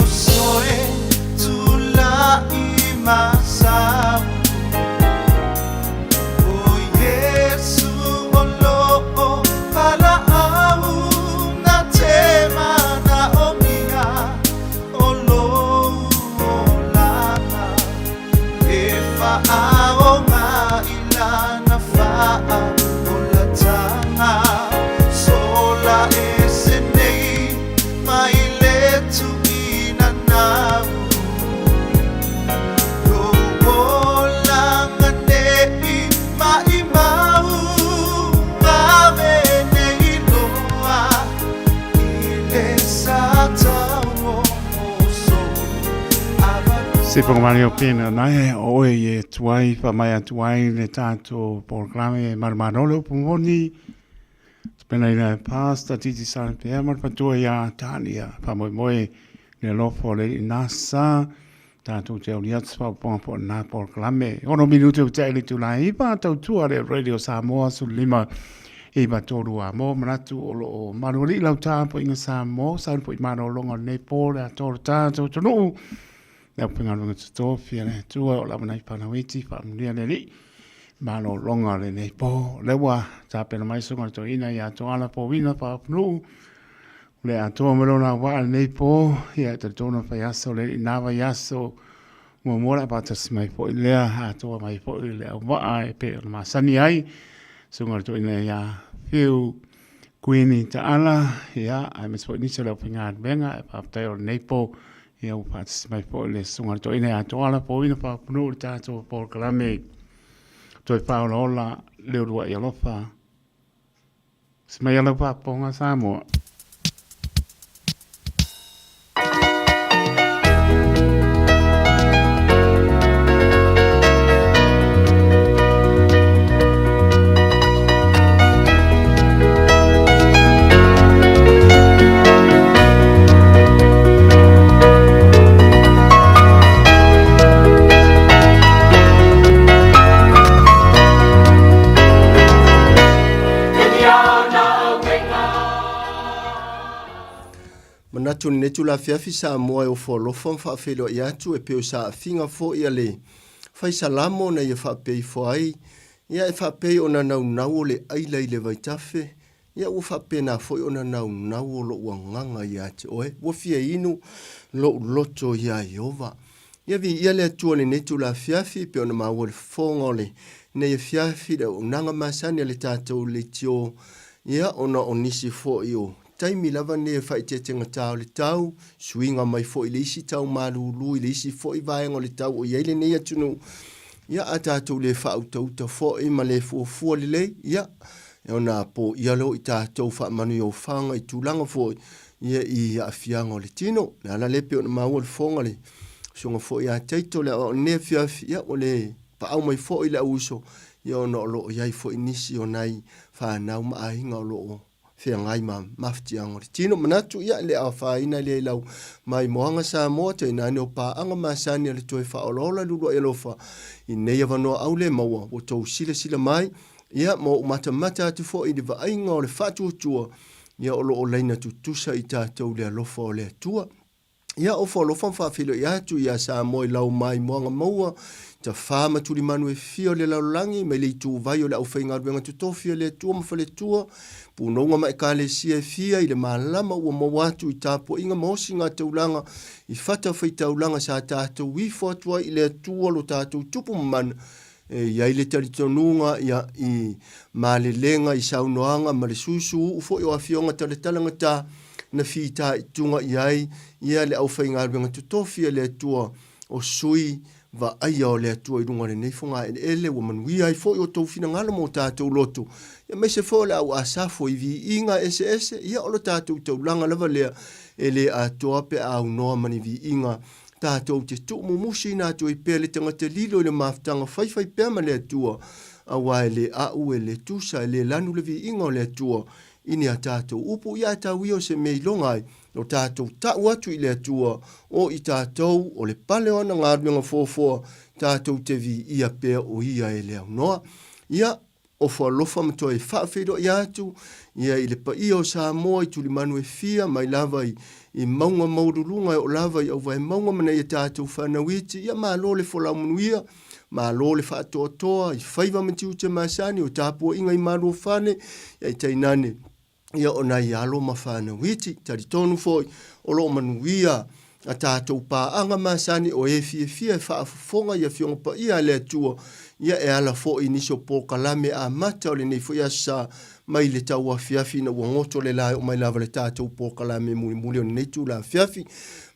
uso e tula'i ma sau, O Iesu o lo'o valaau na te manaomia o lou olaga e faaoga i lana faaolataga sola ese nei mai le tuuina nau. Lou olaga nei maʻimau ave nei loa i le sa tauoso. Se whakamani o pēnā nei, o oe i e tuai, whamai atu ai le tātou polokalame marumano le upu moni. Pena i le Pastor Titi Sarapea ma le patua ia Tania, whamoemoe le alofa o le Alii Nasa, tātou te auli atu whaoponga po nā polokalame. Ono minute o te aile tūlai ipa, tautua le Radio Samoa, 15 i tolu a mō manatu o lo o manuali lau tāpo inga Samoa, saunu po i manolonga o lenei pō le atoa o le tātou atunuu. Le au faigaluega totofi a le Atua o lava nai fanau iti faamanuia le Alii malologa o lenei po. O lea ua tapena mai susuga i le toeaina ia Toala Powina Faapunuu, o le atoa ma lona auvaa lenei po, ia e talitonu fai aso le Alii na vaiaso muamua o le a faatasi mai foi lea atoa mai foi le auvaa e pei ona masani ai susuga i le toeaina ia Fiu Kuini Taala, ia aemaise foi nisi o le aufaigaluega e faafetai o lenei po Ia ua faatasi mai foi le susuga i le toeaina ia Toala Pouina Faapunuu i le tatou polokalame Toe Faaolaola le Uluai Alofa. Se mai a lau faafofoga Samoa. Manatu o lenei itula afiafi Samoa e ofo alofa ma faafeiloai atu e pei o saafiga foi a le fai salamo na ia faapea ifo ai, ia e faapei ona naunau o le aila i le vaitafe, Ia ua faapena foi ona naunau o loʻu agaga ia te oe, ua fia inu loʻu loto iā Ieova. Ia viia le Atua i lenei itula afiafi, pei ona maua le fofoga o lenei afiafi i le auaunaga masani a le tatou leitio, ia ona o nisi foi o taimi lava nei e faaeteetegatā o le tau, suiga mai foi i le isi tau malūlū i le isi foi vaega o le tau o i ai lenei atunuu, ia a tatou le faautauta foi ma le fuafua lelei, ia, E ona poia lea o i tatou faamanuiofaga i tulaga foi ia i aafiaga o le tino. Le ala lea pei ona maua le fofoga le susuga foi ia Taito le aoao nei afiafi, ia ua le paau mai foi le auuso, ia ona o lo o i ai foi nisi o nai fanau ma aiga o lo o feagai ma mafatiaga o le tino. Manatu, ia, le afaina lea i lau maimoaga Samoa, tainane o paaga masani a le toe faaolaola luluai alofa i nei avanoa aule maua ua tou silasila mai, Ia, ma ou matamata atu foi i le vaaiga o le faatuatua, ia o lo o laina tutusa i tatou le alofa o le Atua. Ia, ofo alofa ma faafeiloai atu ia Samoa i lau maimoaga maua, tafā ma tulimanu e fia o le lalolagi, mai le ituvai o le aufaigaluega totofi a le Atua ma faletua, punouga ma ekalesia e fia i le malama ua maua atu i tapuaiga ma osiga taulaga i fatafaitaulaga sa tatou ifo atu ai i le Atua lo tatou tupu ma mana, E i ai le talitonuga ia i malelega i saunoaga ma le susuuu foi o afioga talatalagata na fitaituga i ai ia le aufaigaluega totofi a le Atua. o sui vaaia o le Atua i luga o lenei fogaeleele, ua manuia ai foi outou finagalo ma o tatou loto, aemaise foi o le au Asafo i viiga eseese, ia o lo tatou taulaga lava lea e le atoa pe a aunoa ma ni viiga tatou te tuumumusuina atu ai pea le tagata lilo i le mafutaga faifai pea ma le Atua, auā e le a'u, e le tusa, e le lanu le viiga o le Atua i ni a tatou upu, ia ae tau ia o se mea iloga ai lo tatou ta'u atu i le Atua o i tatou o le pale o ana galuega foafoa tatou te viia pea o Ia e le aunoa. Ia, ofo alofa ma toe faafeiloai atu ia i le paia o Samoa i tulimanu e fia mai lava i, i mauga maualuluga e oo lava i auvaemauga ma nai a tatou fanau iti. Ia malo le folau manuia, malo le faatoatoa i faiva ma tiute masani o tapuaiga i maluafale, ia i tainane ia o nai alo ma fanau iti. Talitonu foi o lo o manuia a tatou paaga masani o e fiafia e faafofoga i Afioga Paia a le Atua, ia e ala foi i nisi o polokalame amata o lenei foi Aso Sa mai le tauafiafi ina ua goto le la e oo mai lava le tatou polokalame mulimuli o lenei itula afiafi.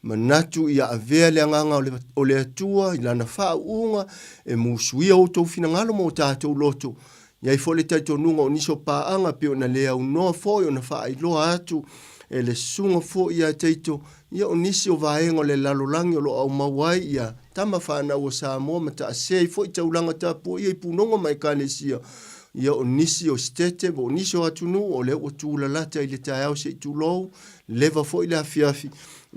Manatu ia avea le agaga o le Atua i lana faauuga e musuia outou finagalo ma o tatou loto. I ai foi le talitonuga o nisi o paaga pei ona le aunoa foi ona faailoa atu e le susuga foi ia Taito, ia o nisi o vaega o le lalolagi o lo o aumau ai ia tama fanau a Samoa ma taasea ai foi taulaga tapuaia i punoga ma ekalesia, ia o nisi o sitete po o nisi o atunuu o lea ua tulalata i le taeao se i tulou, leva foi le afiafi,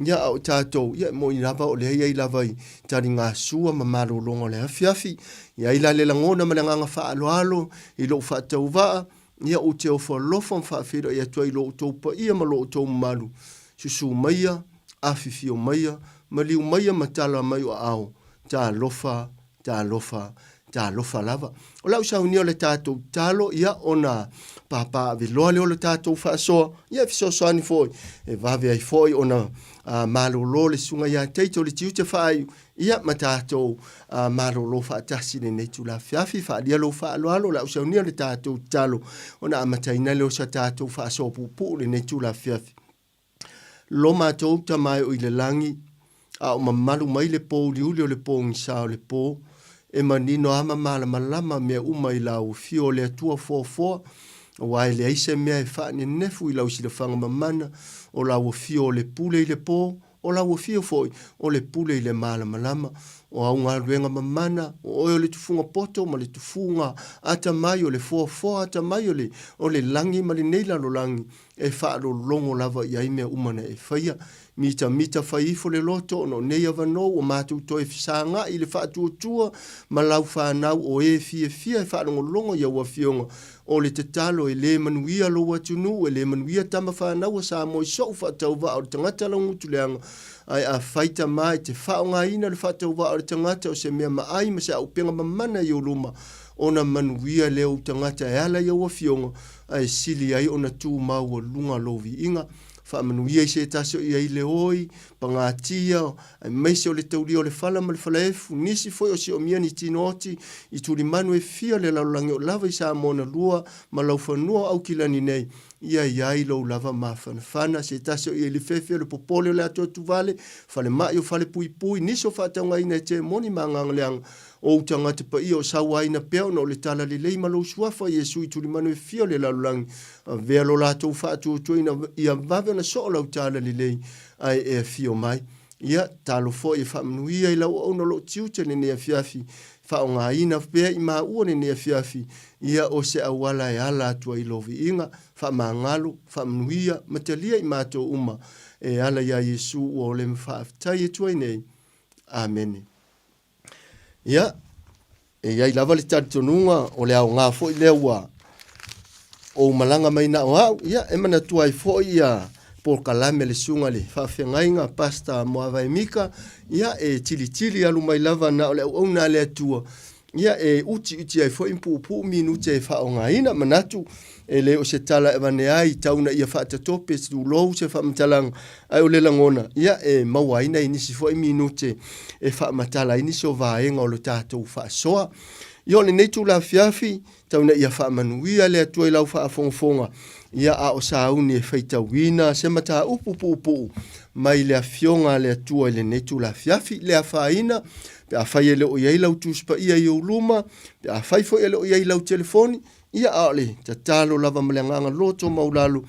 ia a o tatou, ia e moni lava o lea e i ai lava i taligasua ma malologa o le afiafi. I ai la le lagona ma le agaga faaaloalo i lou faatauvaa, ia ou te ofo alofa ma faafeiloai atu ai i lo outou paia ma lo outou mamalu. Susu maia, afifio maia, maliu maia ma tala mai o aao, talofa, talofa, talofa lava. O lau saunia o le tatou talo, ia ona papaaveloa lea o le tatou faasoa, ia e fesoasoani foi, e vave ai foi ona malolo le susuga ia Taito le tiute faaiu, Ia ma tatou malolo faatasi i lenei itula afiafi, faaalia lou faaaloalo, o le a ou saunia le tatou tatalo ona amataina lea o sa tatou faasoa puupuu i lenei itula afiafi. Lo matou Tama e o i le lagi, a o mamalu mai le pōuliuli o le pogisa o le pō, e manino a ma malamalama mea uma i lau afio o le Atua foafoa, aua e leai se mea e faanenefu i lau silafaga mamana o lau afio o le pule i le pō, O lau afio foi, o le pule i le malamalama, o au galuega mamana, o oe o le tufuga poto ma le tufuga atamai, o le foafoa atamai o le, o le lagi ma lenei lalolagi, e faalologo lava i ai mea uma na e faia. Mitamita fai ifo le loto ona o nei avanoa ua matou toe fesagai i le faatuatua ma lau fanau o e fiafia e faalogologo i au afioga. O le tatalo e le manuia lou atunuu, e le manuia tama fanau a Samoa i so'u faatauvaa o le tagata laugutuleaga, ae afai tama e te faaaogaina le faatauvaa o le tagata o se mea maai ma se auupega mamana i ou luma, ona manuia lea ou tagata e ala i au afioga, ae sili ai ona tu maualuga lou viiga. Faamanuia i se tasi o i ai le oi, pagatia, aemaise o le taulia o le fala ma le falaefu, nisi foi o siomia ni tino oti i tulimanu e fia le lalolagi o lava i Samoa na lua ma laufanua o Aukilani nei, ia i ai lou lava mafanafana, se tasi o i ai le fefe o le popole o le atoatuvale, falemai o falepuipui, nisi o faataugaina e temoni ma agaga leaga, o ou tagata paia o sauaina pea ona o le talalelei ma lou suafa Iesu i tulimanu e fia o le lalolagi, avea lo latou faatuatuaina ia vave ona soo lau talalelei ae e afio mai. Ia, talo foi e faamanuia i lau auauna o lou tiute lenei afiafi, faaaogaina pea i maua lenei afiafi, ia o se auala e ala atu ai i lou viiga, faamagalo, faamanuia, ma talia i matou uma, e ala iā Iesu ua ole ma faafetai atu ai nei. Amene. Ia, e i ai lava le talitonuga o le aoga foi lea ua ou malaga mai na o au, ia, e manatua ai foi ia polokalame a le susuga i le faafeagaiga Pastor Moavae Mika, ia, e tilitili alu mai lava na o le auauna a le Atua, ia, e utiuti ai foi ma puupuu minute e faaaogaina. Manatu, e le o se tala e avane ai tau ina ia faatatope tulou se faamatalaga, ae o le lagona, ia, e maua ai nai nisi foi minute e faamatala ai nisi o vaega o le tatou faasoa. Ia o lenei itula afiafi, tau ina ia faamanuia le Atua i lau faafogafoga, ia a o sauni e faitauina se mataupu puupuu mai le Afioga a le Atua i lenei itula afiafi. Le afaina, pe afai e le o i ai lau Tusi Paia i ou luma, pe afai foi e le o i ai i lau telefoni, ia a o le tatalo lava ma le agaga loto maualalo,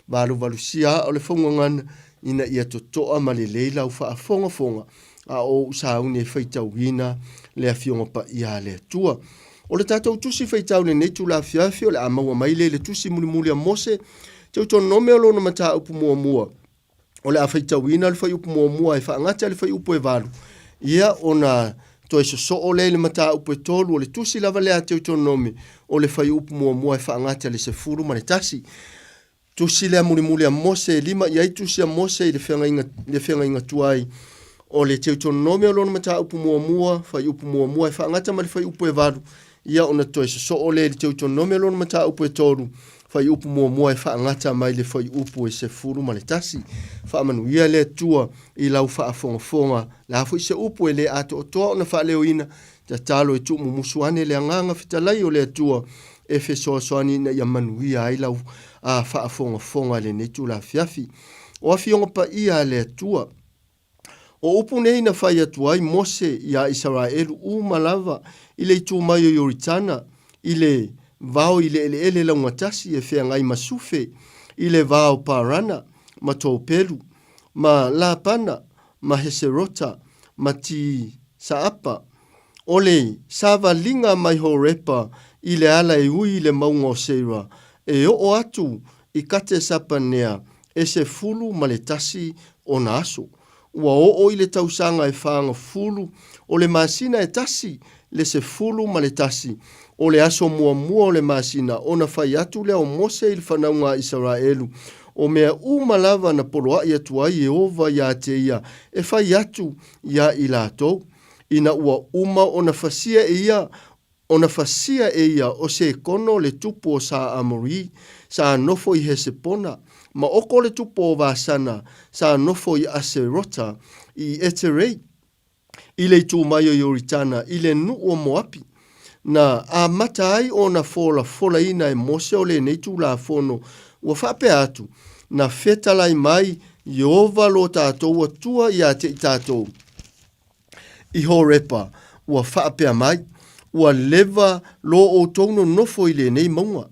valuvalusia aa o le faugagana ina ia totoa ma lelei lau faafogafoga a o ou sauni e faitauina le Afioga Paia a le Atua. O le tatou tusi faitau i lenei itula afiafi o le a maua mai lea i le tusi mulimuli a Mose, Teutonome o lona mataupu muamua. O le a faitauina le fuaiupu muamua e faagata i le fuaiupu e 8, ia ona toe sosoo lea i le mataupu e 3 o le tusi lava lea a Teutonome o le fuaiupu muamua e faagata i le 11. Tusi lea mulimuli a Mose e lima i ai tusi a Mose i le feagaiga, le feagaiga tuai o le Teutonome o lona mataupu muamua, fuaiupu muamua e faagata ma le fuaiupu e 8, ia ona toe sosoo lea i le Teutonome o lona mataupu e 3, fuaiupu muamua e faagata mai le fuaiupu e 11. Faamanuia le Atua i lau faafogafoga. Le a foi se upu e le atoatoa ona faaleoina, tatalo e tuumumusu ane le Agaga Fetalai o le Atua e fesoasoani ina ia manuia ai lau faafogafoga i lenei itula afiafi. O Afioga Paia a le Atua. O upu nei na fai atu ai Mose iā Isaraelu uma lava i le itu mai o Ioritana, i le vao i le eleele laugatasi e feagai ma Sufe, i le va o Parana ma Topelu, ma Lapana ma Heserota ma Tisaapa, o le savaliga mai Horepa i le ala e ui i le mauga o Seira, e oo atu i Katesapanea e 11 ona aso. Ua oo i le tausaga e fagafulu o le masina e tasi le 11 o le aso muamua o le masina ona fai atu lea o Mose i le fanauga a Isaraelu, o mea uma lava na poloaʻi atu ai Ieova iā te ia e fai atu iā i latou, ina ua uma ona fasia e ia Ona fasia e ia o Sekono le tupu o Sa Amori, sa nofo i Hesepona, ma Oko le tupu o Vasana, sa nofo i Aserota, i Eterei, i le itu mai o Ioritana, i le nuu o Moapi. Na amata ai ona folafolaina e Mose o lenei Tulafono, ua faapea atu, Na fetalai mai Ieova lo tatou Atua ia te i tatou, I Horepa, ua faapea mai, Ua leva lo outou nonofo i lenei mauga.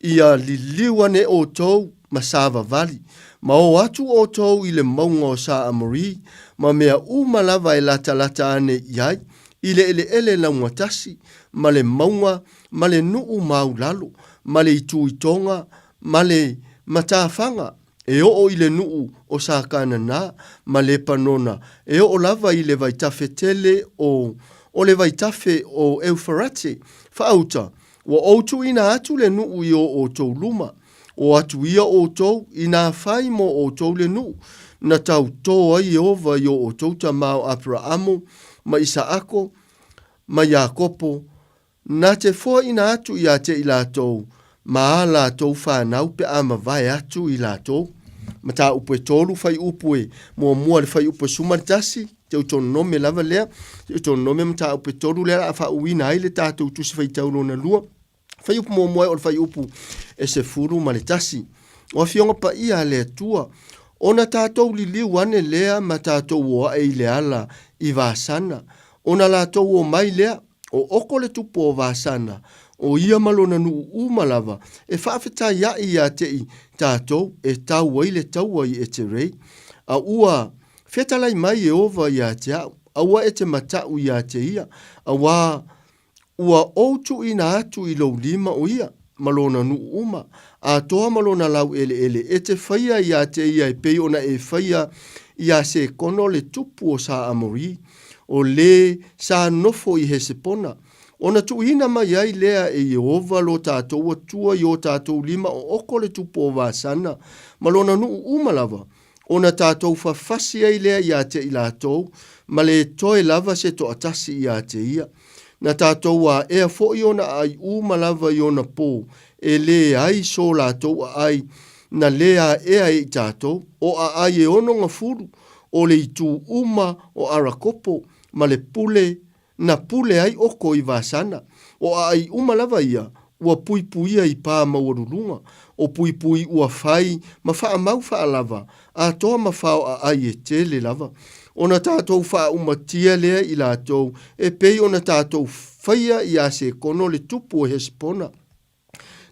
Ia liliu ane outou ma savavali, ma o atu outou i le mauga o Saamori, ma mea uma lava e latalata ane i ai, i le eleele laugatasi, ma le mauga, ma le nuu maulalo, ma le itu i Toga, ma le matafaga, E oo i le nuu o Sakanana ma Lepanona, e oo lava i le vaitafe tele o o le vaitafe o Eufarate, faauta, ua ou tuuina atu le nuu i o outou luma. O atu ia outou, inā fai mo outou le nuu, na tautō ai Ieova i o outou tama o Aperaamo, ma Isaako, ma Iakopo, Na te foaina atu ia te i latou ma ā latou whanau pe a mavae atu i latou. Mataupu e tolu fuaiupu e muamua le fuaiupu e 11, Teutonome lava lea, Teutonome mataupu e tolu lea o le a faauuina ai le tatou tusi faitau lona lua. Fuaiupu muamua e o le fuaiupu e 11. O Afioga Paia a le Atua, ona tatou liliu ane lea ma tatou o ae i le ala i Vasana, ona latou omai lea, O Oko le tupu o Vasana, o ia ma lona nuu uma lava, e faafetai aʻe ia te i tatou e tau ai le taua i Eterei. A ua fetalai mai Ieova ia te aʻu, aua e te mataʻu ia te ia, auā ua ou tuuina atu i lou lima o ia ma lona nuu uma, atoa ma lona laueleele, e te faia ia te ia e pei ona e faia iā Sekono le tupu o Sa Amori, o lē sa nofo i Hesepona, ona tuuina mai ai lea e Ieova lo tatou Atua i o tatou lima o Oko le tupu o Vasana ma lona nuu uma lava, ona tatou fafasi ai lea ia te i latou, ma le toe lava se toatasi ia te ia. Na tatou aea foi ona aai uma lava i ona pō, e leai so latou aai na lē aea e i tatou, o aai e onogafulu, o le itu uma o Arakopo ma le pule. na pule ai oko i Vasana. O aai uma lava ia, ua puipuia i pā maualuluga, o puipui ua fai ma faamau faalava, atoa ma fao aai e tele lava. Ona tatou faaumatia lea i latou e pei ona tatou faia iā Sekono le tupu o Hesepona.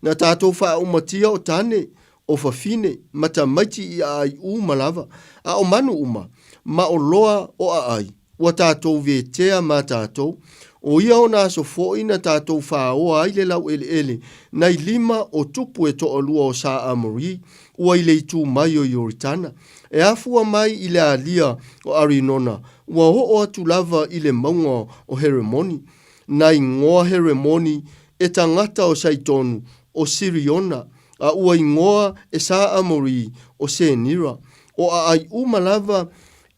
Na tatou faaumatia o tane, o fafine, ma tamaiti i aai uma lava, a o manu uma, ma o loa o aai, ua tatou vetea ma tatou. O ia ona aso foi na tatou faaoa ai le laueleele nai lima o tupu e toalua o Sa Amori, ua i le itu mai o Ioritana, e afua mai i le alia o Arinona, ua oo atu lava i le mauga o Heremoni. Na igoa Heremoni e tagata o Saitonu, o Siriona, a ua igoa e Sa Amori, o Senira, o aai uma lava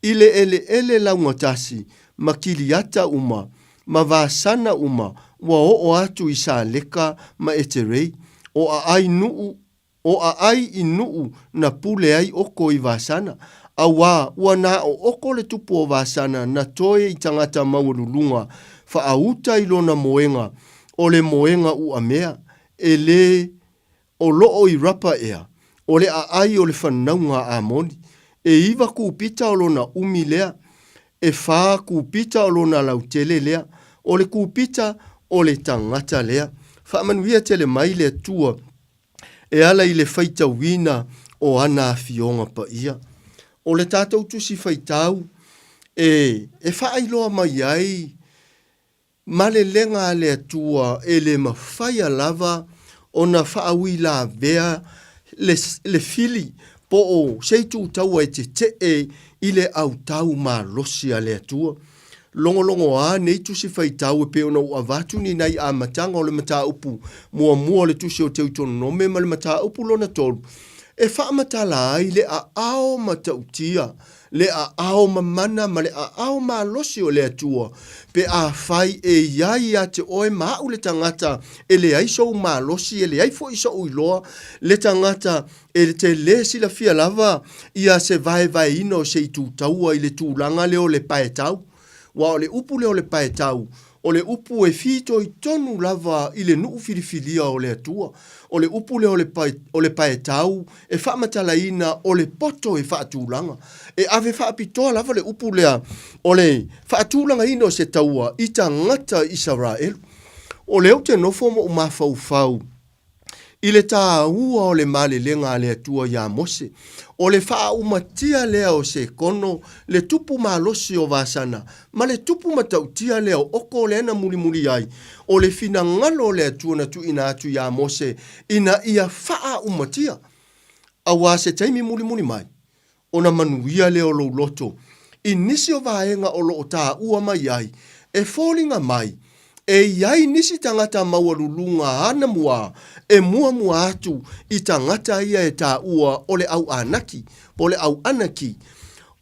i le eleele laugatasi ma Kiliata uma, ma Vasana uma, ua oo atu i Saleka ma Eterei, o aai nuu, o aai i nuu na pule ai oko i Vasana, auā ua na o oko le tupu o Vasana na toe i tagata maualuluga faauta i lona moega, o le moega uamea, e lē o loo i Rapa ea, o le aai o le fanauga a Amoni. E iva kūpita o lona umi lea, e fā kūpita o lona lautele lea, o le kūpita o le tagata lea. Faamanuia tele mai le Atua e ala i le faitauina o ana afioga paia. O le tatou tusi faitau e e faailoa mai ai malelega a le Atua e le mafaia lava ona faauilavea le, le fili po o se itu taua e tetee i le autau malosi a le Atua. Logologoa nei tusi faitau e pei ona ou avatu ni nai amataga o le mataupu muamua o le tusi o Teutononome ma le mataupu lona tolu e faamatala ai le aao matautia, le aao mamana ma le aao malosi o le Atua pe afai e i ai ia te oe ma au le tagata e leai sou malosi e leai foi sou iloa le tagata e te lē silafia lava ia se vaevaeina o se itu taua i le tulaga lea o le paetau. Aua o le upu lea o le paetau, o le upu e fitoitonu lava i le nuu filifilia o le Atua. O le upu lea o le o le paetau e faamatalaina o le poto e faatulaga. E ave faapitoa lava le upu lea o le faatulagaina o se taua i tagata Isaraelu. O lea ou te nofo ma ou mafaufau i le tāua o le malelega a le Atua iā Mose, o le faaaumatia lea o Sekono, le tupu malosi o Vasana, ma le tupu matautia lea o Oko lea na mulimuli ai, o le finagalo o le Atua na tuuina atu iā Mose ina ia faaaumatia, auā se taimi mulimuli mai, ona manuia lea o lou loto i nisi o vaega o lo o taua mai ai e foliga mai e i ai nisi tagata maualuluga anamua e muamua atu i tagata ia e taua o le au Anaki po o le au Anaki.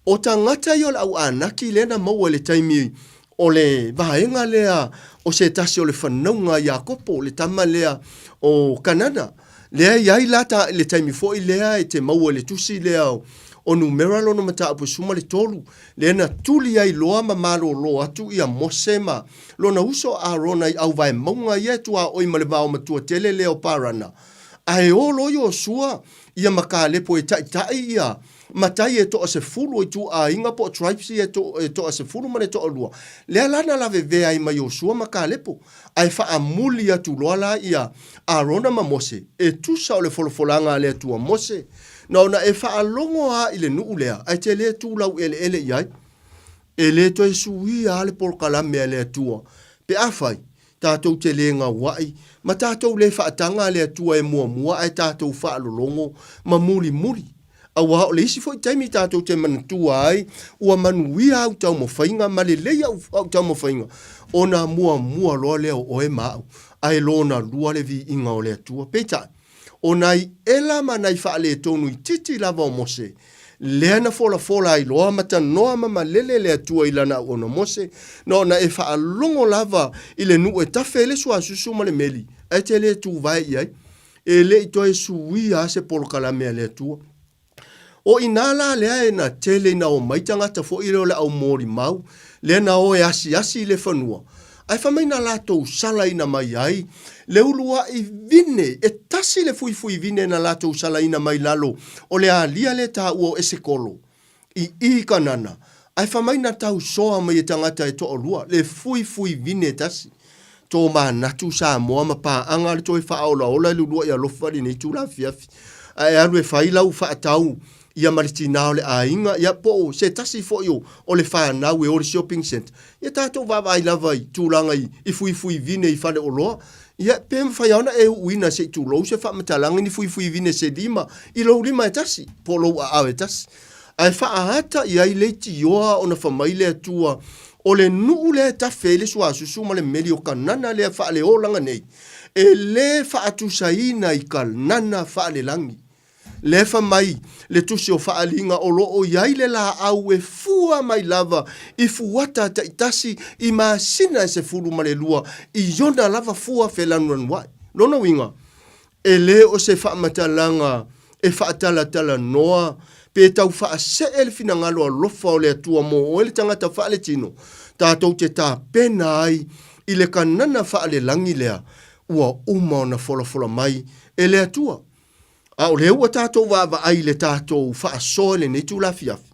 O tagata ia o le au Anaki lea na maua i le taimi o le vaega lea o se tasi o le fanauga a Iakopo, le tama lea o Kanana, lea e i ai la ta, le taimi foi lea e te maua i le tusi lea o Numera lona mataupu e 13, lea na tuli ai loa ma malōlō atu ia Mose ma lona uso a Arona i auvaemauga ia e tuaoi ma le vaomatua tele lea o Parana, ae o loa Iosua ia ma Kalepo e taitai ia matai e toasefulu o ituaiga po o tribes ia e toasefulu ma le toalua, lea la na lavevea ai ma Iosua ma Kalepo, ae faamuli atu loa la ia Arona ma Mose, e tusa o le folafolaga a le Atua Mose, na ona e faalogo a i le nuu lea, ae te le tu laueleele i ai. E le toe suia a le polokalame a le Atua, pe afai, tatou te lē gauaʻi ma tatou lē faataga a le Atua e muamua ae tatou faalologo ma mulimuli. Auā o le isi foi taimi tatou te manatua ai ua manuia au taumafaiga ma lelei au au taumafaiga ona muamua loa lea o oe ma au ae lona lua le viiga o le Atua. Peitai, o nai ela ma nai faaletonu itiiti lava o Mose, lea na folafola ai loa ma tanoa ma malele le Atua i lana auauna Mose, na ona e faalogo lava i le nuu e tafe ai le suasusu ma le meli, ae te le tuvae i ai. E le i toe suia a se polokalame a le Atua. O i inā la lea e na tele ina omai tagata foi lea o le au molimau, lea na o e asiasi i le fanua, ae fai mai na latou salaina mai ai le uluai vine, e tasi le fuifui vine na latou salaina mai lalo o le alia lea taua o Esekolo i i Kanana, ae fai mai na tausoa mai e tagata e toalua le fuifui vine e tasi. Tomanatu Samoa ma paaga le toe faaolaola i le uluai alofa lenei itula afiafi. Ae alu e fai lau faatau ia ma le tina o le aiga, ia po o se tasi foi o, o le fanau e o le shopping centre. Ia tatou vaavaai lava i tulaga i, i fuifui vine i faleoloa. Ia pe mafai lava ona e uuina se i tulou se faamatalaga ni fuifui vine se lima i lou lima e tasi, po o lou aao e tasi. Ae faaata i ai leitioa ona fai mai le Atua, O le nuu lea e tafe ai le suasusu ma le meli o Kanana lea faaleolaga nei, e le faatusaina i Kanana faalelagi. Lea fai mai le tusi o Faaaliga o lo o i ai le laau e fua mai lava i fuata taitasi i masina e 12 i ona lava fua felanuanuai. Lona uiga, E le o se faamatalaga e faatalatalanoa pe tau faasee le finagalo alofa o le Atua mo oe le tagata faaletino, tatou te tapena ai i le kanana faalelagi lea ua uma ona folafola mai e le Atua. A o lea ua tatou vaavaai i le tatou faasoa i lenei itula afiafi,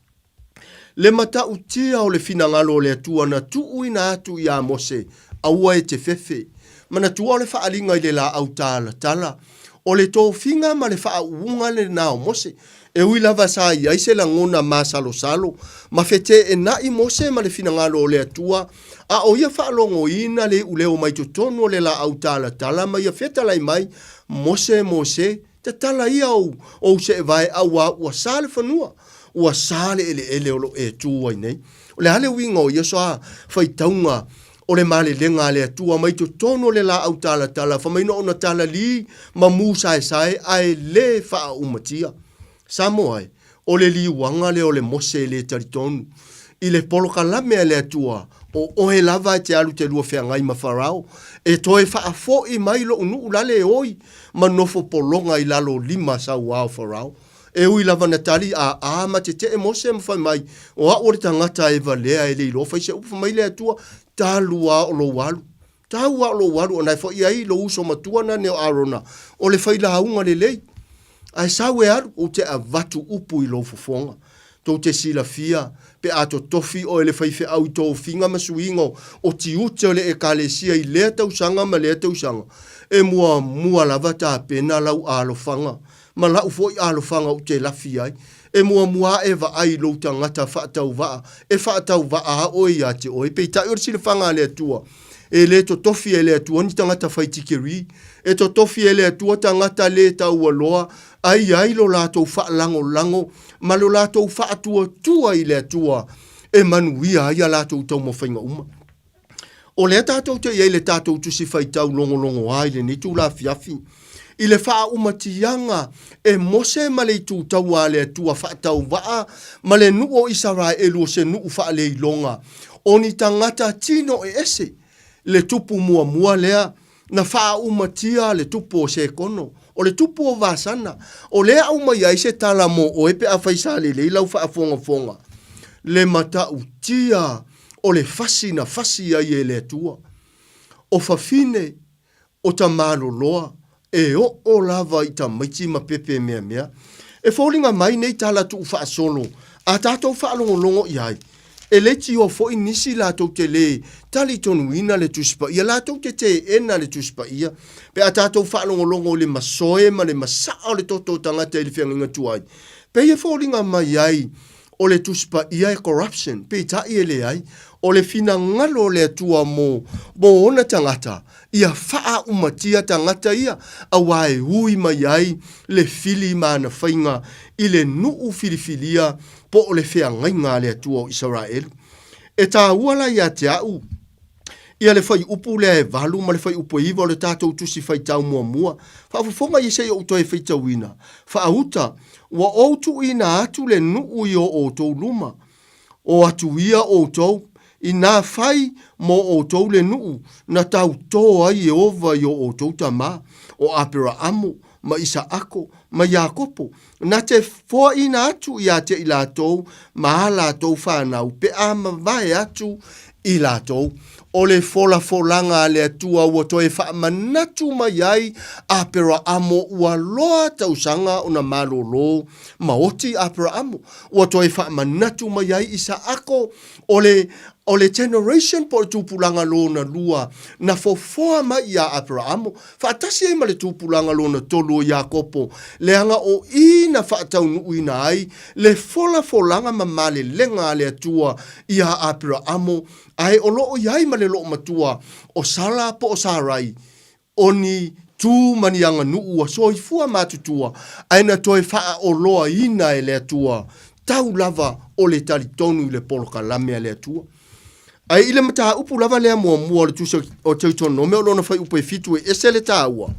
Le matautia o le finagalo o le Atua na tuuina atu iā Mose, aua e te fefe. Manatua o le faaaliga i le laau talatala, o le tofiga ma le faauuga lena o Mose. E ui lava sa i ai se lagona masalosalo ma feteenai Mose ma le finagalo o le Atua, a o ia faalogoina le iuleo mai totonu o le laau talatala ma ia fetalai mai, Mose, Mose, Tatala ia ou, ou seevae auā ua sa le fanua, ua sa le eleele o lo o e tu ai nei. O le a le uiga o ia soa faitauga o le malelega a le Atua mai totonu o le laau talatala, fai mai na ona talalī ma mū saesae ae le faaaumatia. Samoa e, o le liuaga lea o le Mose e le talitonu i le polokalame a le Atua, o oe lava e te alu te lua feagai ma Farao, e toe faafoi mai lo'u nuu lale e oi ma nofo pologa i lalo lima sauā o Farao. E ui lava na tali ā ma tetee Mose ma fai mai, O a'u o le tagata e valea e le iloa fai se upu, fai mai le Atua, Talu a o lou alu. Tau a o lou alu, ona e fo'i ai lou uso matua nane o Arona, o le failauga lelei. Ae sau e alu, ou te avatu upu i lou fofoga. Tou te silafia, pe a totofi oe le faifeau i tofiga ma suiga o tiute o le Ekalesia i lea tausaga ma lea tausaga, e muamua lava tapena lau alofaga, ma la'u foi alofaga ou te lafi ai. E muamua ae vaai i lou tagata faatauvaa e faatauvaa a oe ia te oe. Peitai o le silafaga a le Atua, e le totofi e le Atua ni tagata fai tikeri, e totofi e le Atua tagata le taualoa a i ai lo latou faalagolago ma lo latou faatuatua i le Atua e manuia ai a latou taumafaiga uma. O lea tatou te i ai i le tatou Tusi Faitau logologoa i lenei itula afiafi, i le faaumatiaga e Mose ma le itu taua a le Atua faatauvaa ma le nuu o Isaraelu o se nuu faaleiloga o ni tagata tino eese, le tupu muamua lea na faaumatia le tupu o Sekono, o le tupu o Vasana, o lea aumai ai se tala mo oe pe afai sa lelei lau faafogafoga, le matautia o le fasi na fasi ai e le Atua. O fafine, o tamaloloa, e oo lava i tamaiti ma pepe meamea. E foliga mai nei tala tuufaasolo a tatou faalogologo i ai, E leitioa foi nisi latou te lē talitonuina le Tusi Paia, latou te teena le Tusi Paia, pe a tatou faalogologo i le masoe ma le masaa o le toto o tagata i le feagaiga tuai. Pei e foliga mai ai o le Tusi Paia e corruption, peitai e leai, o le finagalo o le Atua mo, mo ona tagata, ia faaaumatia tagata ia, auā e ui mai ai le fili ma ana faiga i le nuu filifilia po o le feagaiga a le Atua o Isaraelu. E taua la ia te a'u ia le fuaiupu lea e 8 ma le fuaiupu e 9 o le tatou Tusi Faitau muamua. Faafofoga ia se i ou toe faitauina. Faauta, ua ou tuuina atu le nuu i o outou luma. O atu ia outou, inā fai mo outou le nuu na tautō ai Ieova i o outou tamā, o Aperaamo, ma Isaako, ma Iakopo, na te foaina atu ia te i latou ma a latou fanau pe a mavae atu i latou. O le folafolaga a le Atua ua toe faamanatu mai ai Aperaamo ua loa tausaga ona malōlō ma oti Aperaamo. Ua toe faamanatu mai ai Isaako o le, o le generation po o le tupulaga lona lua na fofoa mai iā Aperaamo, faatasi ai ma le tupulaga lona tolu o Iakopo, leaga o i na faataunuuina ai le folafolaga ma malelega a le Atua iā Aperaamo, ae o lo o i ai ma le loomatua o Sala po o Sarai, o ni tu ma ni aganuu ua soifua matutua, ae na toe faaoloaina e le Atua, tau lava o le talitonu i le polokalame a le Atua. Ae i le mataupu lava lea muamua o le Tusi o Teutonome o lona fuaiupu e fitu e ese le taua,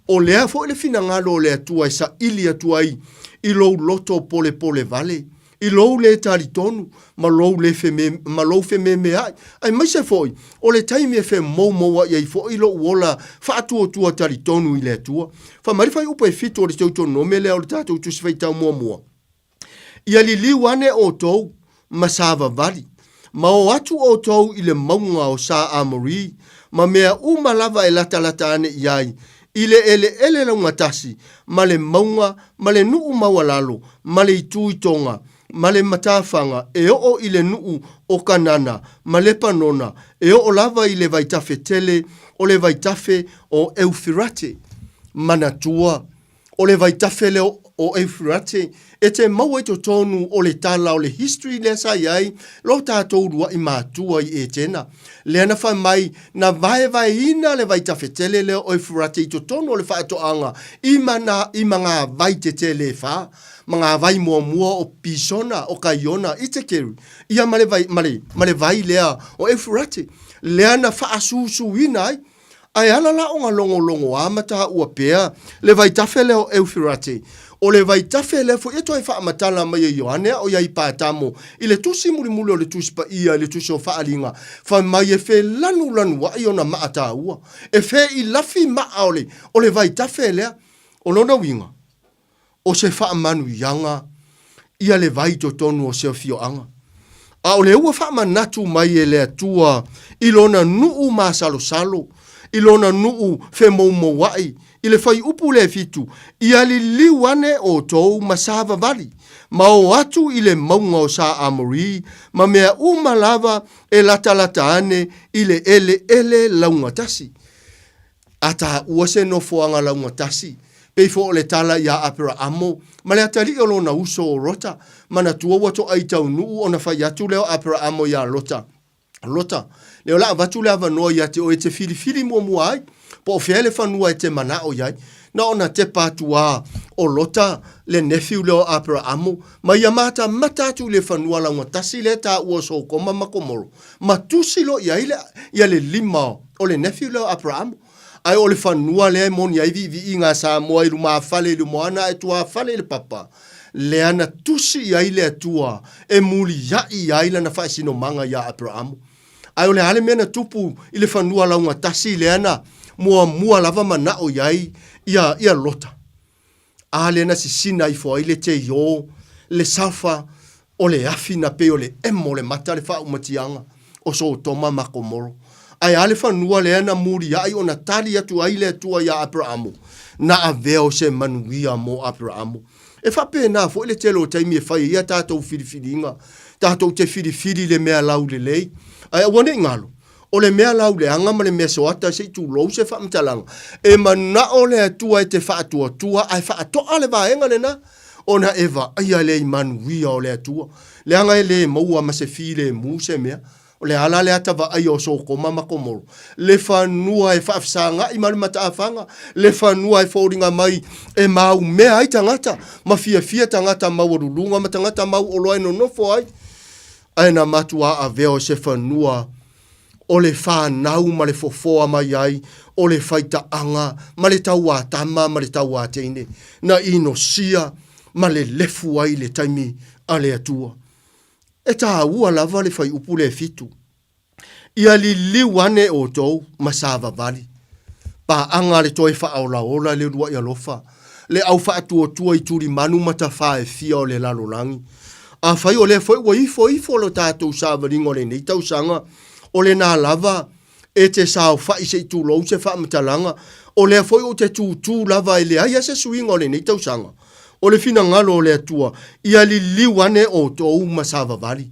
o lea foi le finagalo o le Atua e saili atu ai i lou loto polepole vale, i lou lē talitonu ma lou lē feme, ma lou fememeaʻi, aemaise foi o le taimi e femoumouaʻi ai foi lou ola faatuatua talitonu i le Atua. Fai mai le fuaiupu e fitu o le Teutonome lea o le tatou Tusi Faitau muamua, Ia liliu ane outou ma savavali, ma o atu outou i le mauga o Sa Amori, ma mea uma lava e latalata ane i ai, i le eleele laugatasi, ma le mauga, ma le nuu maualalo, ma le itu i Toga, ma le matafaga, e oo i le nuu o Kanana, ma Lepanona, e oo lava i le vaitafe tele o le vaitafe o Eufirate. Manatua, o le vaitafe lea o Eufirate e te maua i totonu o le tala o le history lea sa i ai lo tatou uluaʻi matua i Etena, lea na fai mai na vaevaeina le vaitafe tele lea o Eufirate i totonu o le faatoaga i mana i ma ngā vai tetele e whā, ma ngā vai muamua o Pisona, o Kaiona, i te Keru, ia ma le vai, ma le, ma le vai lea o Eufirate, lea na faasusuina ai. Ae ala la ona logologoa ma taua pea le vaitafe lea o Eufirate. O le vaitafe lea foi e toe faamatala mai e Ioane a o ia i Patamo i le tusi mulimuli o le Tusi Paia i le tusi o Faaaliga, fai mai e felanulanuai ona maa taua, e feilafi maa o le, o le vaitafe lea. O lona uiga, o se faamanuiaga ia le vai i totonu o se afioaga. A o lea ua faamanatu mai e le Atua i lona nuu masalosalo, i lona nuu femoumouaʻi, i le fuaiupu lea e fitu, Ia liliu ane outou ma savavali, ma o atu i le mauga o Sa Amori, ma mea uma lava e latalata ane i le eleele laugatasi. A taua se nofoaga laugatasi, pei foi o le tala iā Aperaamo ma le atalii o lona uso o Rota, manatua ua toai taunuu ona fai atu lea o Aperaamo iā Lota, Lota, lea o le a avatu le avanoa ia te oe e te filifili muamua ai, po o fea le fanua e te manao i ai. Na ona tepa atu lava o Lota, le nephew lea o Aperaamo, ma ia matamata atu i le fanua laugatasi lea e taua o Sokoma ma Komoro, ma tusi loa i ai le, ia le lima o le nephew lea o Aperamo. Ae o le fanua lea e moni ai viiviiga a Samoa i lumafale i le moana ae tuafale i le papa, lea na tusi i ai le Atua e muliaʻi ai lana faasinomaga iā Aperamo. Ae o le a le mea na tupu i le fanua laugatasi lea na muamua lava manao i ai ia, ia Lota? A lea na sisina ifo ai le teiō, le safa o le afi na pei o le emo o le mata le faaumatiaga o Sotoma ma Komoro. Ae a le fanua lea na muliaʻi ona tali atu ai le Atua iā Aperaamo, na avea o se manuia mo Aperaamo. E faapena foi le tele o taimi e fai ai a tatou filifiliga, tatou te filifili i le mea laulelei, ae aua ne i galo, O le mea lauleaga ma le mea soata se i tulou se faamatalaga, e manao le Atua e te faatuatua ae faatoa le vaega lena, ona e vaaia lea i manuia o le Atua, leaga e le maua ma se filemu se mea. O le a la le ata vaaia o Sokoma ma Komoro? Le fanua e faafesagaʻi ma le mataafaga, le fanua e foliga mai e maumea ai tagata, ma fiafia tagata maualuluga ma tagata mauoloa e nonofo ai. Ae na matuā avea o se fanua o le whānau ma le fofoa mai ai o le whaitaaga ma le tauā tama ma le tauā teine, na inosia ma lelefu ai le taimi a le Atua. E tāua lava le fuaiupu lea e fitu. Ia liliu ane outou ma savavali. Paaga le toe faaolaola le uluai alofa, le au faatuatua i tulimanu ma tafā e fia o le lalolagi. Afai o lea foi ua ifo ifo lo tatou savaliga o lenei tausaga, o lena lava e te saofai se i tulou se faamatalaga, o lea foi ou te tutū lava e leai a se suiga o lenei tausaga. O le finagalo o le Atua, ia liliu ane outou ma savavali.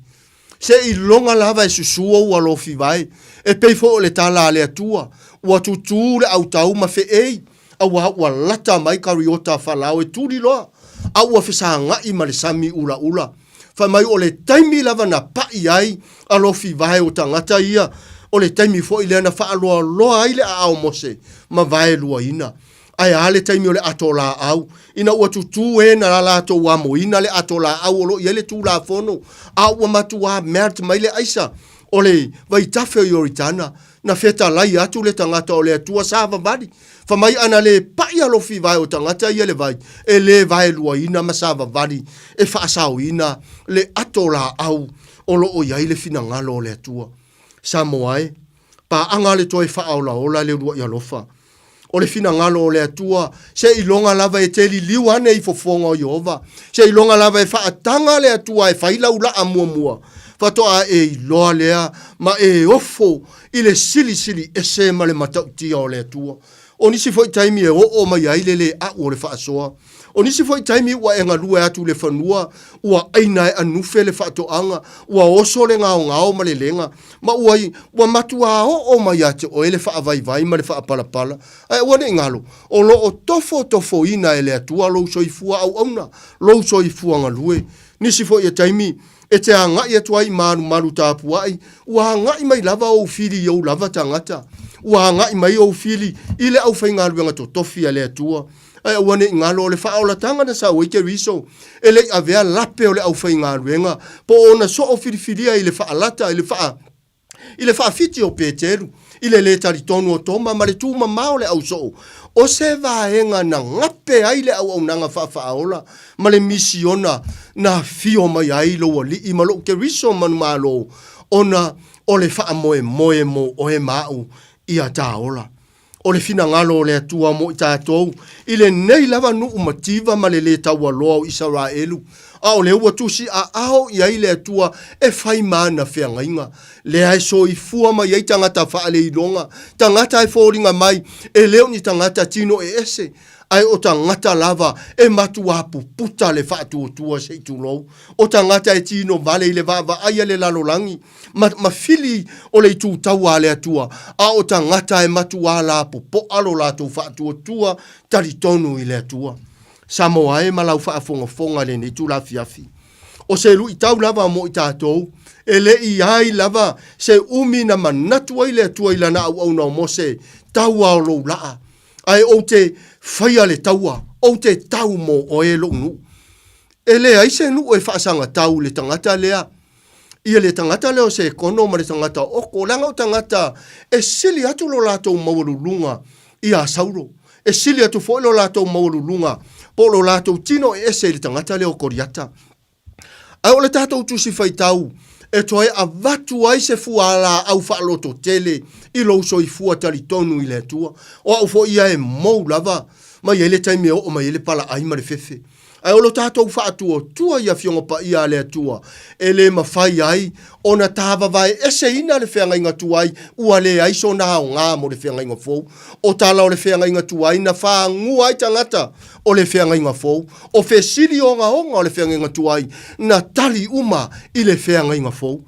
Seiloga lava e susu ou alofivae, e pei foi o le tala a le Atua, ua tutū le autau ma feei, auā ua lata mai kariota a Falao e tuli loa, a ua fesaga'i ma le sami ulaula. Fai mai o le taimi lava na pa'i ai alofivae o tagata ia, o le taimi foi lea na faaloaloa ai le aao o Mose ma vaeluaina. Ae a le taimi o le ato laau, ina ua tutū e na latou amoina le ato laau o lo o i ai le Tulafono, a ua matuā melt mai le aisa o le vaitafe o Ioritana, na fetalai atu le tagata o le Atua sa vavali, fa mai ana le pa'i alofi vae o tagata ia le vai, e le vaeluaina ma savavali e faasaoina le ato laau o lo o i ai le finagalo o le Atua. Samoa e, paaga le toe faaolaola le uluai alofa. O le finagalo o le Atua, seiloga lava e te liliu ane i fofoga o Ieova, seiloga lava e faataga le Atua e fai lau laa muamua, faatoa e iloa lea ma e ofo i le silisili ese ma le matautia o le Atua. O nisi foi taimi e oo mai ai le le a'u o le faasoa. O nisi foi taimi ua e galue atu i le fanua, ua aina e anufe le faatoaga, ua oso le gaogao ma le lega, ma ua, ua matuā oo mai ia te oe le faavaivai ma le faapalapala. Ae aua ne i galo, o lo o tofotofoina e le Atua lou soifua auauna, lou soifua galue. Nisi foi o taimi, e te agai atu ai i malumalu tapuai, ua agai mai lava ou fili i ou lava tagata, ua agai mai ou fili i le aufaigaluega totofi a le Atua. Ae aua ne i galo, o le faaolataga na sau ai Keriso, e le i avea lape o le aufaigaluega, po o ona soo filifilia i le faalata, i le faa, i le faafiti o Peteru, i le lē talitonu o Toma ma le tumamao o le ausoo, o se vaega na gape ai le auaunaga faafaaola ma le misiona na afio mai ai lou Alii ma lou Keriso manumalo, ona o le faamoemoe mo oe ma au ia taola. O le finagalo o le Atua mo i tatou, i lenei lava nuu mativa ma le lē taualoa o Isaraelu, a o lea ua tusi aao i ai le Atua e fai ma ana feagaiga, lea e soifua mai ai tagata faaleiloga, tagata e foliga mai e le o ni tagata tino eese, ae o tagata lava e matuā puputa le faatuatua se i tulou, o tagata e tino vale i le vaavaai a le lalolagi, ma, ma fili o le itu taua a le Atua, a o tagata e matuā lapopoa lo latou faatuatua talitonu i le Atua. Samoa e ma lau faafogafoga i lenei itula afiafi. O se luitau lava mo i tatou, e le i ai lava se umi na manatu ai le Atua i lana auauna o Mose, taua o lou laa, ae ou te faia le taua, ou te tau mo oe lou nuu. E leai se nuu e faasagatau i le tagata lea, ia le tagata lea o Sekono ma le tagata o Oko, leaga o tagata e sili atu lo latou maualuluga iā Saulo, e sili atu foi lo latou maualuluga po o lo latou tino e ese i le tagata lea o Koliata. Ae o le tatou tusi faitau e toe avatu ai se fualaau faalototele i lou soifua talitonu i le Atua. O au foi ia e mou lava mai ai le taimi e oo mai ai le palaai ma le fefe. Ae o lo tatou faatuatua i Afioga Paia a le Atua, e le mafai ai ona tavavaeeseina le feagaiga tuai, ua leai sona aoga mo le feagaiga fou. O tala o le feagaiga tuai na fagua ai tagata o le feagaiga fou, o fesili ogaoga o le feagaiga tuai na tali uma i le feagaiga fou.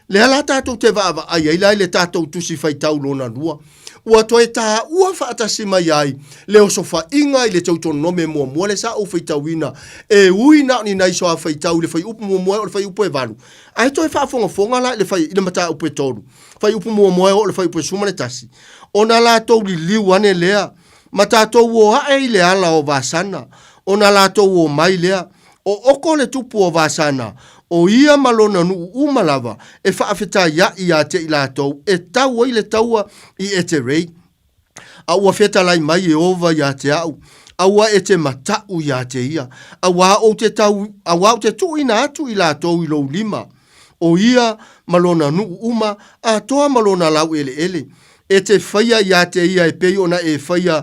Lea la tatou te vaavaai ai la i le tatou Tusi Faitau lona lua, ua toe taua faatasi mai ai le osofaiga i le Teutonome muamua lea sa ou faitauina, e ui na o ni nai soa faitau i le fuaiupu muamua e oo i le fuaiupu e valu, ae toe faafogafoga la i le fai, i le mataupu e tolu, fuaiupu muamua e oo i le fuaiupu e 11, ona latou liliu ane lea, ma tatou o ae i le ala o Vasana, ona latou omai lea, O Oko le tupu o Vasana, o ia ma lona nuu uma lava e faafetaiaʻi ia te i latou e tau ai le taua i Eterei. A ua fetalai mai Ieova ia te aʻu, Aua e te mataʻu ia te ia, auā ou te tau, auā ou te tuuina atu i latou i lou lima, o ia ma lona nuu uma, atoa ma lona laueleele. E te faia iā te ia e pei ona e faia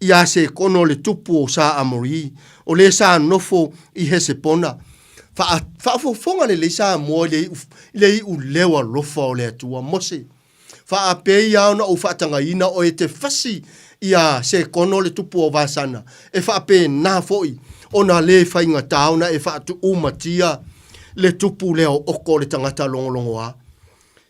iā Sekono le tupu o Sa Amori, o le sa nofo i Hesepona. Faa, faafofoga lelei Samoa i le iu, i le iuleo alofa o le Atua. Mose, faapei lava ona ou faatagaina oe e te fasi iā Sekono le tupu o Vasana, e faapena foi ona le faigata ona e faatuumatia le tupu lea o Oko le tagata logologoa.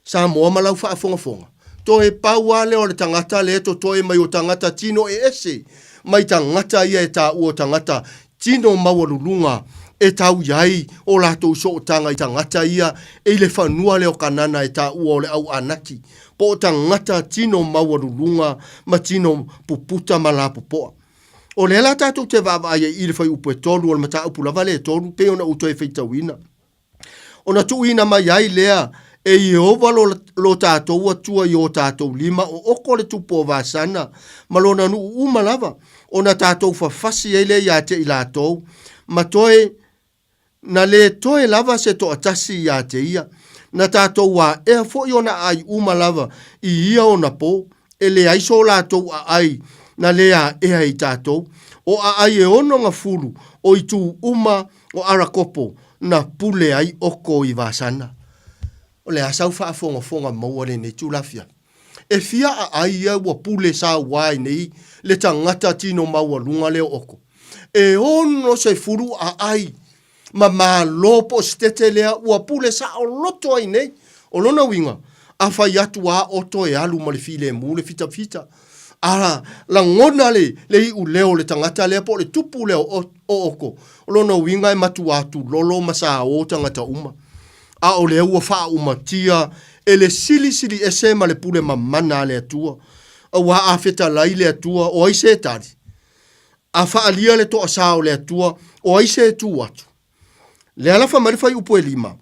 Samoa ma lau faafogafoga. Toe pau lava lea o le tagata lea e totoe mai o tagata tino eese mai tagata ia e taua o tagata tino maualuluga e tau i ai o latou sootaga i tagata ia e i le fanua lea o Kanana e taua o le au Anaki, po o tagata tino maualuluga ma tino puputa ma lapopoa. O lea la tatou te vaavaai ai i le fuaiupu e 3 o le mataupu lava lea e 3 pei ona ou toe faitauina. Ona tuuina mai ai lea e Ieova lo, lo tatou Atua i o tatou lima o oko le tupu o Vasana ma lona nuu uma lava, ona tatou fafasi ai lea iā te i latou, ma toe na lē toe lava se toatasi iā te ia. Na tatou aea foi ona aai uma lava i ia ona pō, e leai so latou aai na lē aea e i tatou. O aai e ono gafulu o itu uma O Arakopo na pule ai oko i Vasana. O le a sau faafogafoga maua lenei tulafiafi? E fia aai ia ua pule saua ai nei le tagata tino maualuga lea o oko? E 60 aai ma malo po o sitete lea ua pule saoloto ai nei. O lona uiga, a fai atu a oto e alu ma le filemu le fitafita. A lagona le, le iuleo o le tagata lea po o le tupu lea o, o oko, o lona uiga e matuā tulolo ma saō tagata uma. A o lea ua faaumatia e le silisili ese ma le pule mamana a le Atua. Auā a fetalai le Atua, o ai se tali? A faaalia le toasā o le Atua, o ai se tu atu? Lea la fai mai le fuaiupu e 5,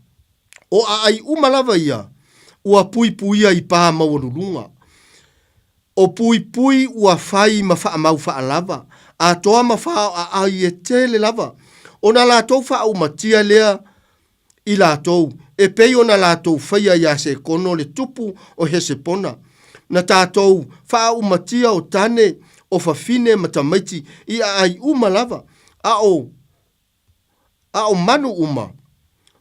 O aai uma lava ia ua puipuia i pā maualuluga. O puipui ua fai ma faamau faalava, atoa ma faaoaai e tele lava, ona latou faaumatia lea i latou, e pei ona latou faia iā Sekono le tupu o Hesepona. Na tatou faaumatia o tane, o fafine ma tamaiti i aai uma lava, a o A o manu uma,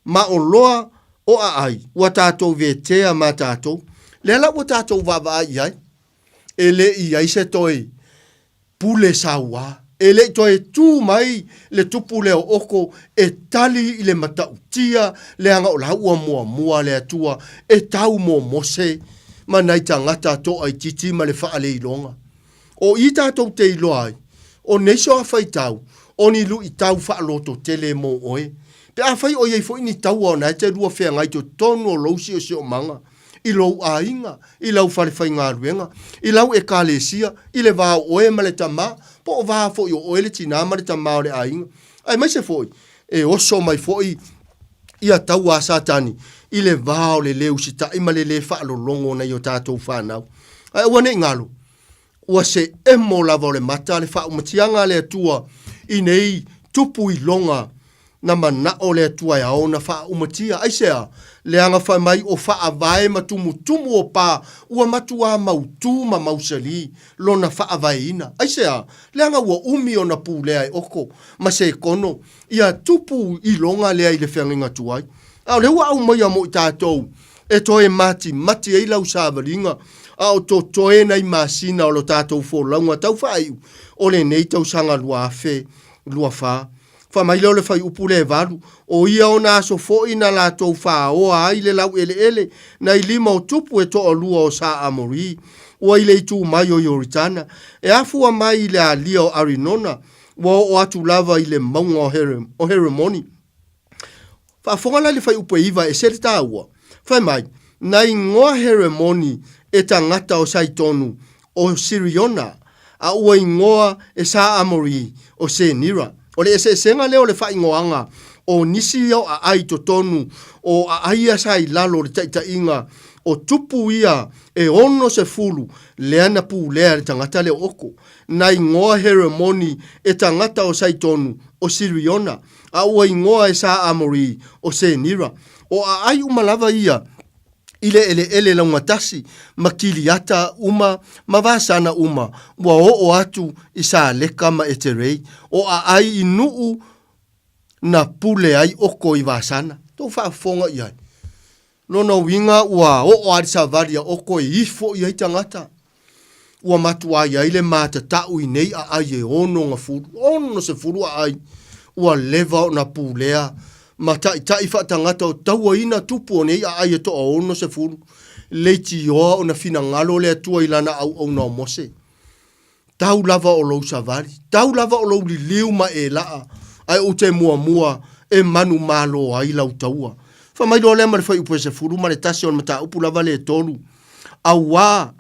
ma o loa o aai, ua tatou vetea ma tatou. Lea la ua tatou vaavaai i ai, e le i i ai se toe pule sauā, e le i toe tū mai le tupu lea o oko e tali i le matautia leaga o la ua muamua le Atua e tau mo Mose ma nai tagata toaitiiti ma le faaleiloga. O i tatou te iloa ai, o nei soa faitau, o ni luitau faalototele mo oe. Pe afai o i ai foi ni taua ona e te lua feagai totonu o lou siosiomaga, i lou aiga, i lau fale faigaluega, i lau ekalesia, i le va o oe ma le tama, po o va foi o oe le tinā ma le tama o le aiga, aemaise foi e oso mai foi ia taua a Satani i le va o le lē usitai ma le lē faalologo o nai o tatou fanau. Ae aua ne i galo, ua seemo lava o le mata le faaumatiaga a le Atua i nei tupu iloga na manao le Atua e ao ona faaumatia. Aisea? Leaga fai mai o faavae ma tumutumu o pa ua matuā mautū ma mausali lona faavaeina. Aisea? Leaga ua umi ona pulea e oko ma sekono ia tupu iloga lea i le feagaiga tuai. A o lea ua aumaia mo i tatou e toe matimati ai lau savaliga, a o totoe nai masina o lo tatou folauga tau faaiu o lenei tausaga 2024. Fai mai lea o le fuaiupu lea e 8, O ia ona aso foi na latou faaoa ai le laueleele nai lima o tupu e toalua o Sa Amori, ua i le itu mai o Ioritana, e afua mai i le alia o Arinona, ua oo atu lava i le mauga o Heremoni. Faafofoga la i le fuaiupu e 9 e ese le taua. Fai mai, Na igoa Heremoni e tagata o Saitonu o Siriona, a ua igoa e Sa Amori o Senira. O le eseesega lea o le faaigoaga o nisi ia o aai i totonu o aai ia sa i lalo o le taitaiga o tupu ia e 60 lea na pulea e le tagata lea o Oko. Na igoa Heremoni e tagata o Saitonu o Siriona, a ua igoa e Sa Amori o Senira. O aai uma lava ia. i le eleele laugatasi ma Kiriata uma ma Vasana uma, ua oo atu i Saleka ma Eterei, o aai i nuu na pule ai oko i Vasana. Tou faafofoga i ai. Lona uiga ua oo lava i le savali a oko e ifo i ai tagata. Ua matuā i ai le matatau i nei aai e onogafulu, 60 aai, ua leva ona pulea ma taitai faatagata o tauaina tupu o nei aai e toa 60, leitioa ona finagalo le Atua i Lana auauna o Mose. Tau lava o lou savali, tau lava o lou liliu ma e laa, ae ou te muamua e manumalo ai lau taua. Fai mai loa lea ma le fuaiupu e 11 o le mataupu lava lea e tolu, Auā,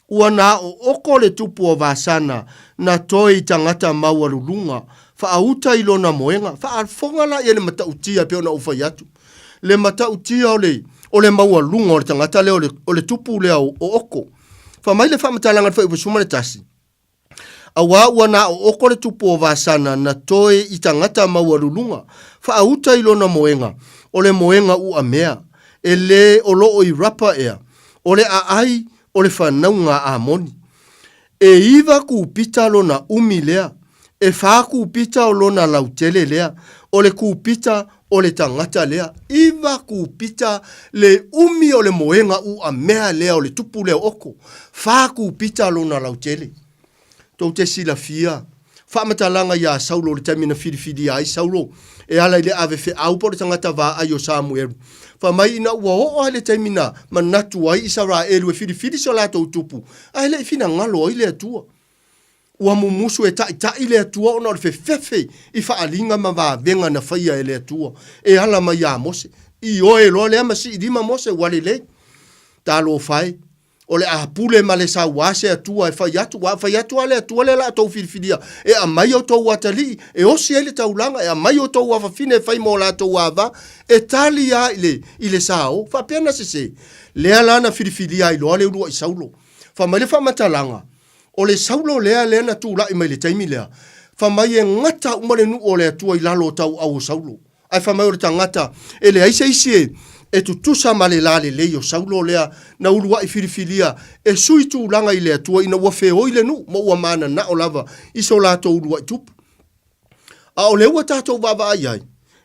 ua na ooko le tupu o Vasana na toe i tagata maualuluga, faauta i lona moega. Faafofoga la ia le matautia e pei ona ou fai atu. Le matautia o le, o le maualuga o le tagata lea o le, o le tupu lea o Oko. Fai mai le faamatalaga i le fuaiupu 11, Auā ua na ooko le tupu o Vasana na toe i tagata maualuluga, faauta i lona moega, o le moega uamea, e lē o loo i Rapa ea, o le aai o le fanauga a Amoni. E iva kūpita lona umi lea, e fā kūpita o lona lautele lea, o le kūpita o le tagata lea. Iva kūpita le umi o le moega uamea lea o le tupu lea o Oko. Fā kūpita lona lautele. Tou te silafia faamatalaga iā Saulo i le taimi na filifilia ai Saulo e ala i le ave feau po o le tagata vaai o Samuelu. Fai mai ina ua oo lava i le taimi na manatu ai Isaraelu e filifili so latou tupu, ae le i finagalo ai le Atua. Ua mumusu e taitai le Atua ona o le fefefe i faaaliga ma vavega na faia e le Atua e ala mai iā Mose. Ioe loa lea ma siilima Mose, ua lelei. Talofa e, o le a pule ma le sauā se Atua e fai atu, ua fai atu lava le Atua lea la outou filifilia e aumai outou atalii e osi ai le taulaga, e aumai outou afafine e fai ma o latou ava, e tali lava i le, i le sao. Faapea na sese. Lea la na filifilia ai loa le uluai Saulo. Fai mai le faamatalaga, O le Saulo lea lea na tulai mai i le taimi lea, fai mai e gata uma le nuu o le Atua i lalo o tauau o Saulo. Ae fai mai o le tagata e leai se isi e, e tutusa ma le lalelei o Saulo lea na uluai filifilia e sui tulaga i le Atua ina ua feoi le nuu ma ua mananao lava i so latou uluai tupu. A o lea ua tatou vaavaai ai,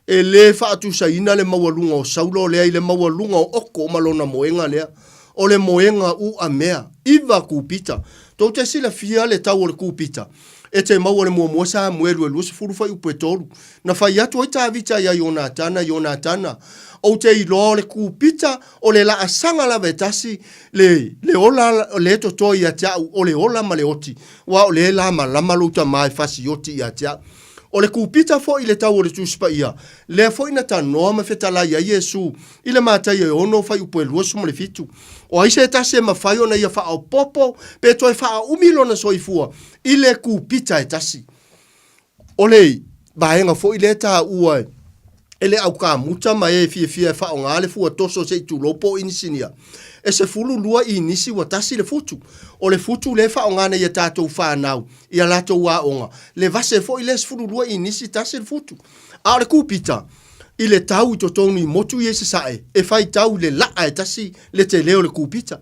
e le faatusaina le maualuga o Saulo lea i le maualuga o Oko ma lona moega lea, o le moega uamea, iva kūpita. Tou te silafia le tau o le kūpita, e te maua le muamua Samuelu e 20 fuaiupu e tolu. Na fai atu ai Tavita iā Ionatana, Ionatana, ou te iloa o le kūpita o le laasaga lava e tasi le, le ola le totoe ia te au, o le ola ma le oti, aua o lea e lamalama lou tama e fasioti ia te au. O le kūpita foi i le tau o le Tusi Paia, lea foi na tanoa ma fetalai ai Iesu i le Mataia e 6 fuaiupu e 27. O ai se tasi e mafai ona ia faaopoopo pe toe faaumi lona soifua i le kūpita e tasi? O le vaega foi lea e taua e le aukamuta ma e fiafia e faaaoga le fua toso se i tulou po o inisinia, e 12 inisi ua tasi le futu. O le futu lea e faaaoga nei e tatou fanau i a latou aoga, le vase foi lea 12 inisi tasi le futu. A o le kupita, i le tau i totonu i motu ia i sasae, e faitau i le laa e tasi le tele o le kupita.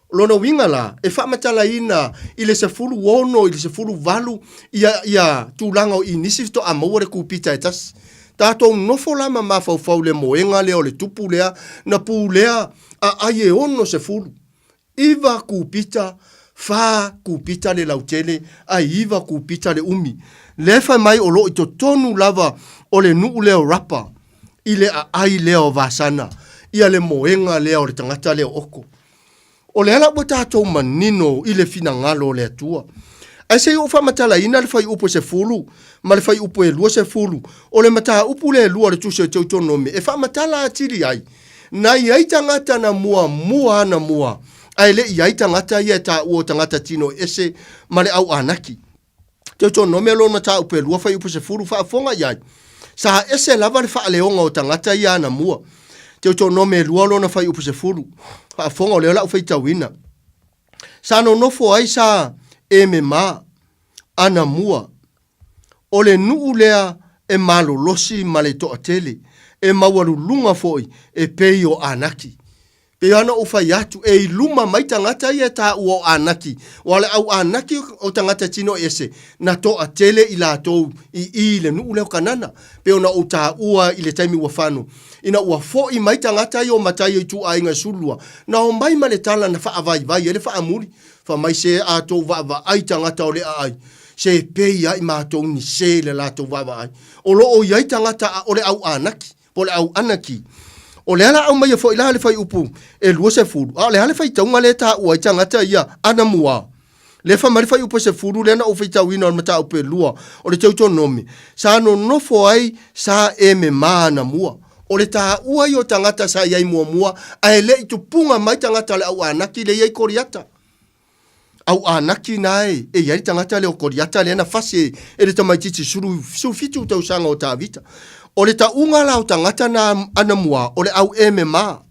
O lona uiga la, e faamatalaina i le 16 i le 18 ia, ia tulaga o inisi faatoa maua le kupita e tasi. Tatou nofo la ma mafaufau i le moega lea o le tupu lea na pulea aai e 60, iva kupita, fa kupita le lautele ae iva kupita le umi. Lea e fai mai o lo o i totonu lava o le nuu lea o Rapa i le aai lea o Vasana, ia le moega lea o le tagata lea o Oko. O lea la ua tatou manino i le finagalo o le Atua. Ae se i ou faamatalaina le fuaiupu e 10 ma le fuaiupu e 20 o le mataupu lea e lua o le Tusi o Teutonome e faamatala atili ai, na i ai tagata na muamua anamua, ae le i ai tagata ia e taua o tagata tino ese ma le au Anaki. Teutonome lona mataupu e lua fuaiupu 10 faafofoga i ai. Sa ese lava le faaleoga o tagata ia anamua. Teutonome e lua lona fuaiupu 10 faafofoga o lea o le a ou faitauina. Sa nonofo ai sa Emema anamua. O le nuu lea e malolosi ma le toatele, e maualuluga foi e pei o Anaki. Pei lava ona ou fai atu, e i luma mai tagata ia e taua o Anaki, aua o le au Anaki o tagata tino ese, na toatele i latou i i i le nuu lea o Kanana. Pei ona ou taua i le taimi ua fano, ina ua foi mai tagata ia o matai o ituaiga e 12, na omai ma le tala na faavaivai ai le faamuli, fai mai se a tou vaavaai tagata o le aai, se pei lava i matou ni se i le latou vaavaai. O lo o i ai tagata o le au Anaki. po o le au anaki. O lea la aumaia foi la le fuaiupu e 20, a o le a le faitauga lea e taua ai tagata ia anamua? Lea fai mai le fuaiupu e 10 lea na ou faitauina o le mataupu e 2 o le Teutonomi, sa nonofo ai sa MMA anamua. O le taua ia o tagata sa i ai muamua ae le i tupuga mai tagata o le au Anaki lea e i ai Koriata. Au Anaki na e i ai le tagata lea o Koliata lea na fasi e le tamaitiiti 17 tausaga o Tavita. O le tauga la o tagata na anamua o le au MMA.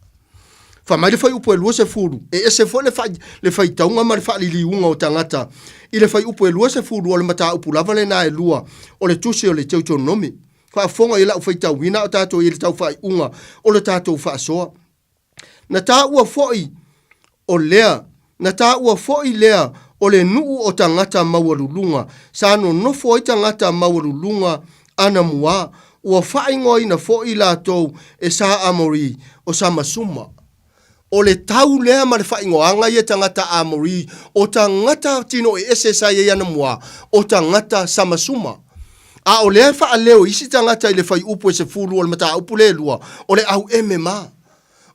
Fai mai le fuaiupu e 20, e ese foi le, fa, le faitauga ma le faaliliuga o tagata i le fuaiupu e 20 o le mataupu lava lena e lua o le tusi o le Deuteronomi. Faafofoga i lau faitauina a o tatou i le tau faaiuga o le tatou faasoa. Na taua foi o lea, na taua foi lea o le nuu o tagata maualuluga, sa nonofo ai tagata maualuluga anamua, ua faaigoaina foi latou e sa Amori o Samasuma. O le tau lea ma le faaigoaga ia tagata Amori o tagata tino eese sa i ai anamua, o tagata Samasuma. A o lea e faaleo isi tagata i le fuaiupu e 10 o le mataupu lea e lua, o le au MMA.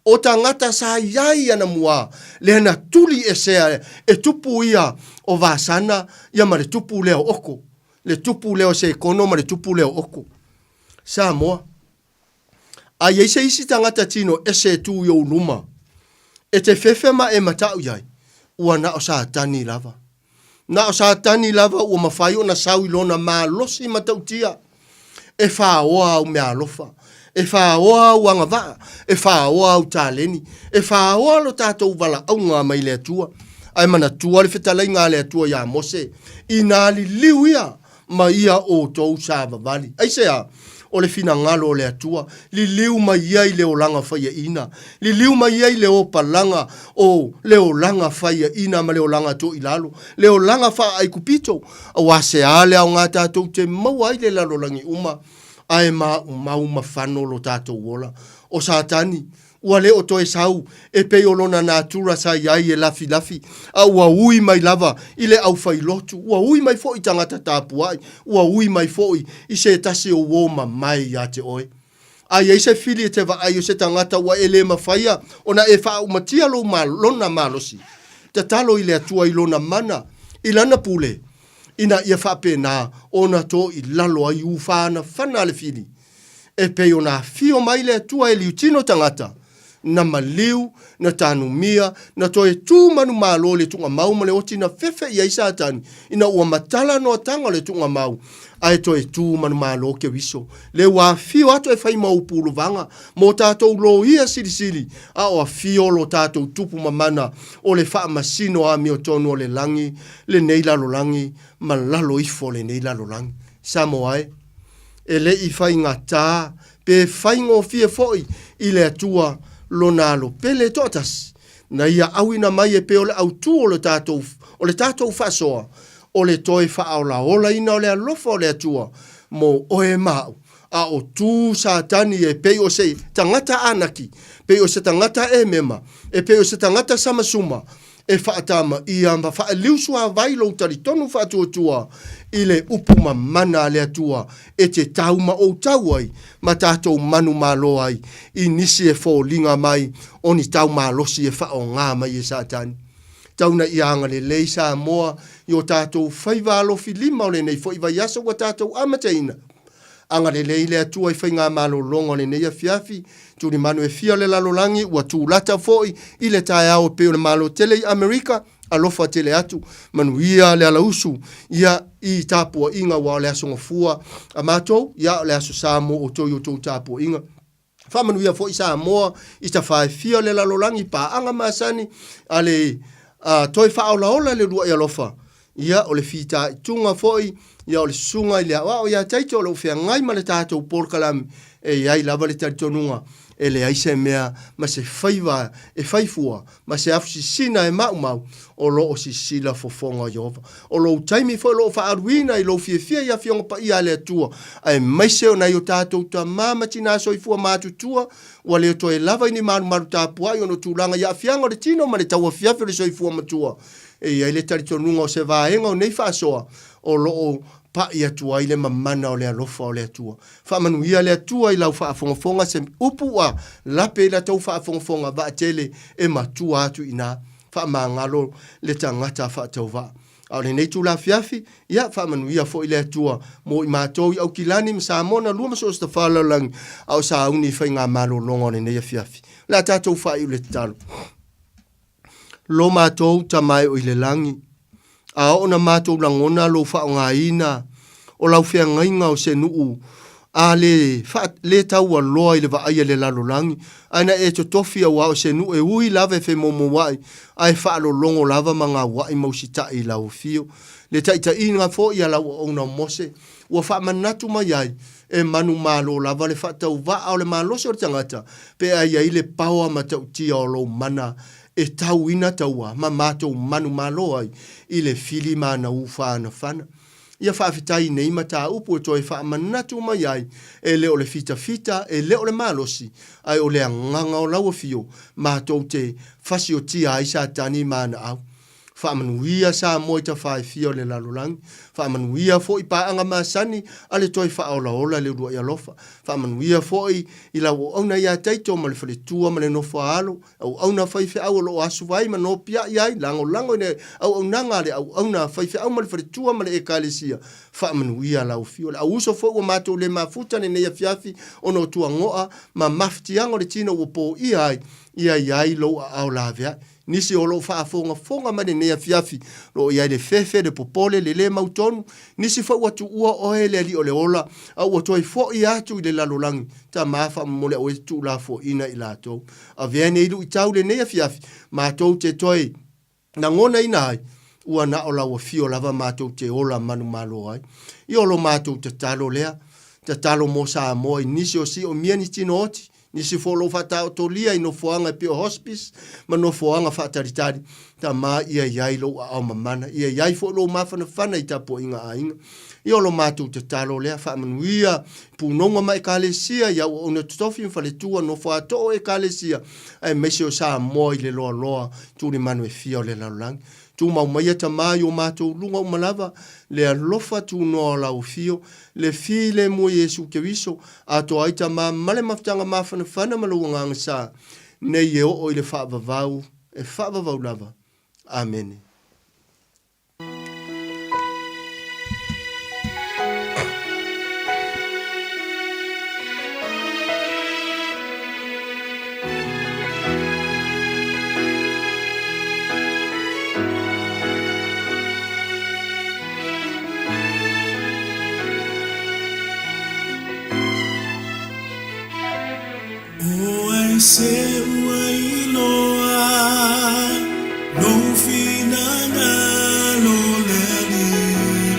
O tagata sa i ai anamua lea na tuli esea e tupu ia o Vasana ia ma le tupu lea o Oko, le tupu lea o Sekono ma le tupu lea o Oko. Samoa. A i ai se isi tagata tino ese e tu i ou luma, e te fefe ma e mataʻu i ai, ua na o Satani lava. Na o Satani lava ua mafai ona sau i lona malosi matautia e faoa au meaalofa, e faoa au agavaa, e faoa au taleni, e faoa lo tatou valaauga mai le Atua. Ae manatua le fetalaiga a le Atua iā Mose, inā liliu ia ma ia outou savavali. Aisea? O le finagalo o le Atua, liliu mai ia i le olaga faiaina, liliu mai ia i le opalaga o le olaga faiaina ma le olaga toilalo, le olaga faa-Aikupito, aua se a le aoga tatou te maua ai le lalolagi uma, ae maumau ma fano lo tatou ola. O Satani, Ua le o toe sau e pei o lona natura sa i ai e lafilafi, a ua ui mai lava i le aufailotu, ua ui mai foi i tagata tapuai, ua ui mai foi i se tasi o uo mamae ia te oe. A i ai se fili e te vaai o se tagata ua e le mafaia ona e faaaumatia lou lona malosi, tatalo i le Atua i lona mana, i lana pule, ina ia faapena ona to i lalo ai ufanafana a le fili. E pei ona afio mai le Atua e liutino tagata, na maliu, na tanumia, na toe tu manumalo i le tuugamau ma le oti na fefe i ai Satani, ina ua matala noataga o le tuugamau, ae toe tu manumalo Keriso, le ua afio atu e fai mau puluvaga mo tatou loia silisili, a o afio lo tatou tupu ma mana o le faamasino amiotonu o le lagi lenei lalolagi ma lalo ifo o lenei lalolagi. Samoa e! E le i faigata pe faigofie foi i le Atua lona alo pele toatasi, na ia auina mai e pei o le autū o le tatou, o le tatou faasoa, o le toe faaolaolaina o le alofa o le Atua mo oe ma au, a o tū Satani e pei o se tagata anaki, pei o se tagata emema, e pei o se tagata samasuma, E faatamaia ma faaliusuavai lou talitonu faatuatua i le upu mamana a le Atua e te tau ma ou tau ai ma tatou manumalo ai i nisi e foliga mai o ni tau malosi e faaaoga mai e Satani. Tau na ia agalelei Samoa i o tatou faiva alofi lima o lenei foi vaiaso ua tatou amataina. Agalelei le Atua i faigamalologa o lenei afiafi, tulimanu e fia o le lalolagi ua tulata foi i le taeao e pei o le Malo tele i Amerika, alofa tele atu, manuia le alausu ia i tapuaiga aua o le aso gafua a matou, ia o le aso sa mo outou i outou tapuaiga. Faamanuia foi Samoa i tafa e fia o le lalolagi, paaga masani a le toe faaolaola le uluai alofa. Ia, o le fitaituga foi, ia o le susuga i le aoao ia Taito o lo o feagai ma le tatou polokalame, e i ai lava le talitonuga. E leai se mea ma se faiva e fai fua, ma se afu sisina e maumau, o lo o sisila fofoga o Ieova. O lou taimi foi o lo o faaaluina i lou fiafia i Afioga Paia a le Atua, aemaise o nai o tatou tama ma tinā soifua matutua, ua le toe lava i ni malumalu tapuai ona o tulaga i aafiaga o le tino ma le tauafiafi o le soifua matua. E i ai le talitonuga o se vaega o nei faasoa o lo o pai atu ai le mamana o le alofa o le Atua. Faamanuia le Atua i lau faafogafoga se upu ua lape i la tou faafogafoga vaatele e matua atu i ina. Faamagalo le tagata faatauvaa. A o lenei itula afiafi, ia faamanuia foi le Atua mo i matou i Aukilani ma Samoa na lua ma so o se tafā lalolagi a o sauni i faigamalologa o lenei afiafi. O le a tatou faaiu le tatalo. Lo matou Tama e o i le lagi, a oo na matou lagona lou faaaogaina o lau feagaiga o se nuu a le faa, le taualoa i le vaai a le lalolagi, ae na e totofi auā o se nuu e ui lava e femomouaʻi ae faalologo lava ma gauaʻi ma usitaʻi i lau afio. Le taitaiga foi a lau auauna o Mose, ua faamanatu mai ai, e manumalo lava le faatauvaa o le malosi o le tagata pe a i ai le paoa matautia o lou mana e tauina taua ma matou manumalo ai i le fili ma ana ufaanafana. Ia faafetai i nei mataupu e toe faamanatu mai ai, e le o le fitafita, e le o le malosi, ae o le agaga o lau afio matou te fasiotia ai Satani ma ana au. Faamanuia Samoa i tafa e fia o le lalolagi. Faamanuia foi paaga masani a le toe faaolaola i le uluai alofa. Faamanuia foi i lau auauna ia Taito ma le faletua ma le nofo a alo, auauna faifeau o lo o asuvai ma nopiai ai, lagolago i le auaunaga a le auauna faifeau ma le faletua ma le Ekalesia. Faamanuia lau afio. Le auuso foi ua matou le mafuta lenei afiafi ona o tuagoa ma mafatiaga o le tino ua poia ai, ia i ai lou aao laveai. Nisi o lo o faafogafoga mai lenei afiafi, o lo o i ai le fefe, le popole, le lē mautonu. Nisi foi ua tuua oe le Alii o le ola, a ua toe foi atu i le lalolagi. Tama, faamolemole aua e te tuulafoaiina i latou. Avea nei luitau lenei afiafi, matou te toe lagonaina ai, ua na o lau afio lava matou te ola manumalo ai. Ia o lo matou tatalo lea, tatalo mo Samoa i nisi o siomia ni tino oti, Nisi foi o lo o faataotolia i nofoaga e pei o hospice ma nofoaga faatalitali, tama ia i ai lou aao mamana, ia i ai foi lou mafanafana i tapuaiga aiga. Ia o lo matou tatalo lea, faamanuia punoga ma Ekalesia i auauna totofi ma faletua, nofo atoa o Ekalesia, aemaise o Samoa i le loaloa tulimanu e fia o le lalolagi. Tumau maia Tama i o matou luga uma lava, le alofa tunoa o lau afio, le filemu o Iesu Keriso, atoa ai Tama ma le mafutaga mafanafana ma lou Agaga Sa, nei e oo i le faavavau, e faavavau lava. Amene. O ai se ua iloa lou finagalo le Alii?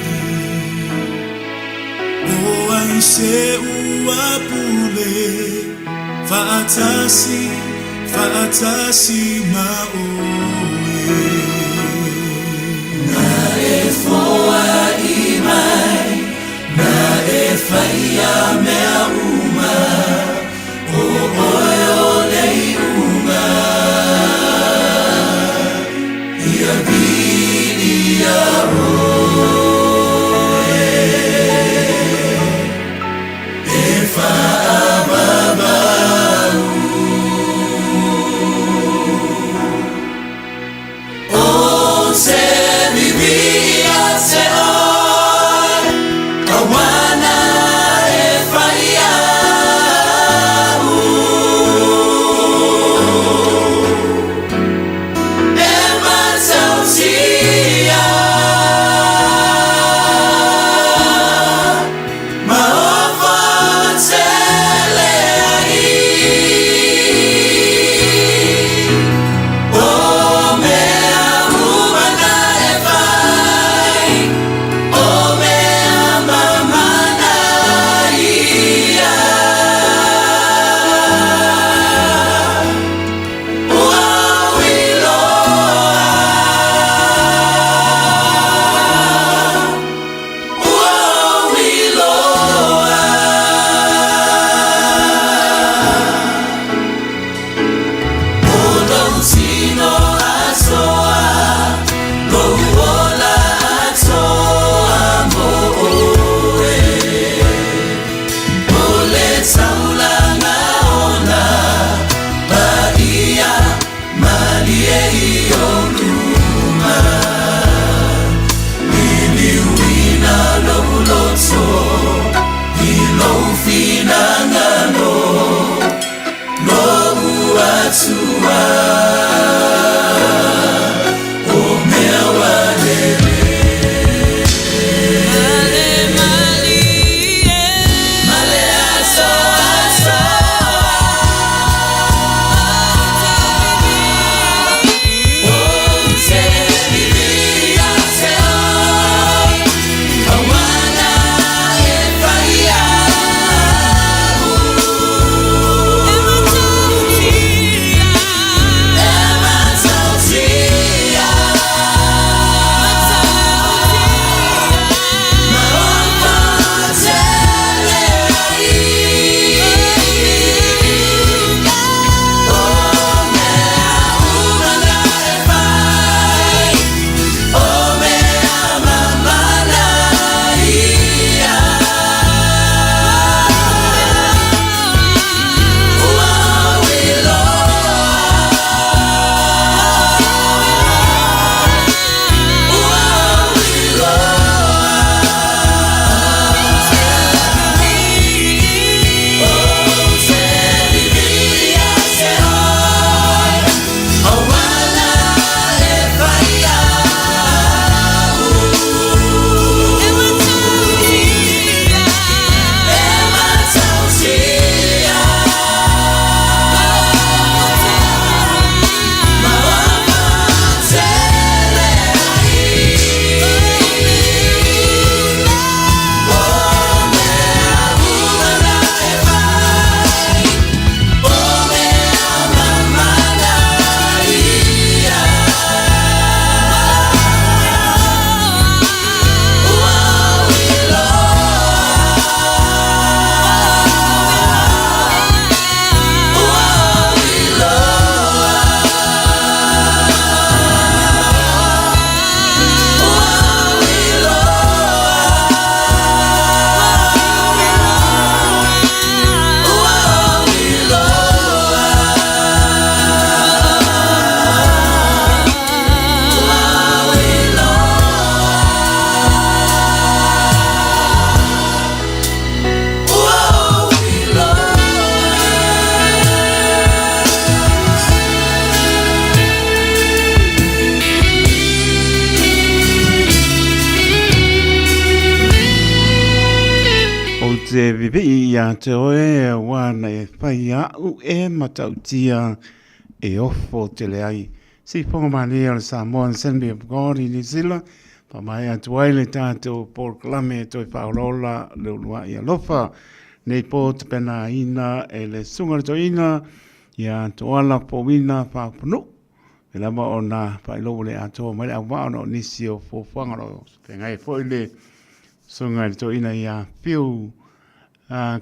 O ai se ua pule faatasi, faatasi ma oe? Na e foai mai, na e faia mea uma, o oe o le iuga. Ia viia oe e faavavau. O te viia te oe, Awana e whai au. E matautia, ma ofa tele ai. O mea uma na e fai, vivii ia te oe aua na e fai aʻu e matautia e ofo tele ai. Sifoga malie o le Samoan Assembly of God i New Zealand, faamaea atu ai le tatou polokalame e toe faaolaola le uluai alofa. Nei po tapenaina e le Susuga i le Toeaina ia Toala Pouina Faafanuu, e lava ona faailoa le atoa mai le auvaa ona o nisi o fuafuaga o lo o feagai foi le Susuga i le Toeaina ia Fiu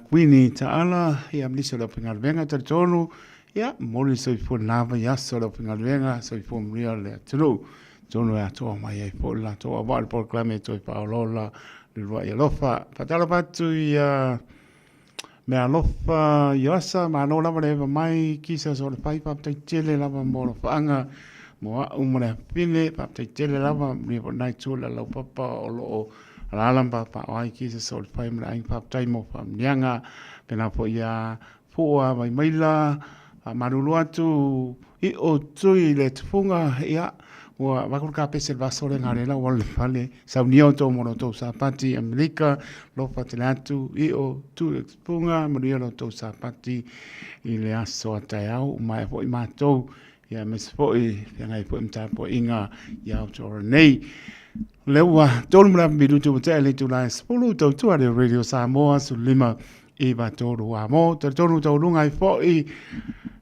Kuini Taala, ia ma nisi o le aufaigaluega. E talitonu, ia, momoli le soifua i lena vaiaso le aufaigaluega, soifua manuia le atunuu. Atonu e atoa mai ai foi le latou auvaa i le polokalame e toe faaolaola le uluai alofa. Faatalofa atu ia Meaalofa Ioasa, malo lava le eva mai, kisa so le fai, faafetai tele lava mo alofaaga mo au ma le afafine, faafetai tele lava, manuia foi lena itu o le laupapa o lo o alaala ma papaaao ai kisa so le fai ma le aiga, faafetai mo faamanuiaga, pēlā foi ia Fua Vaimaila, faamalulu atu i o tui le tufuga, ia, ua avatu le kapese le vaso le galela ua le fale, saunia o tou mo lo tou sapati Amerika, lofa tele atu i o tui le tufuga, manuia lo tou sapati i le aso a taeao, umaea foi matou, ia aemaise foi feagai foi ma tapuaiga i Aotearoa nei. O lea ua 3 minuti ua tea i le itula e 10, tautua le Radio Samoa 15 9 3 a mo talitonu taualuga ai foi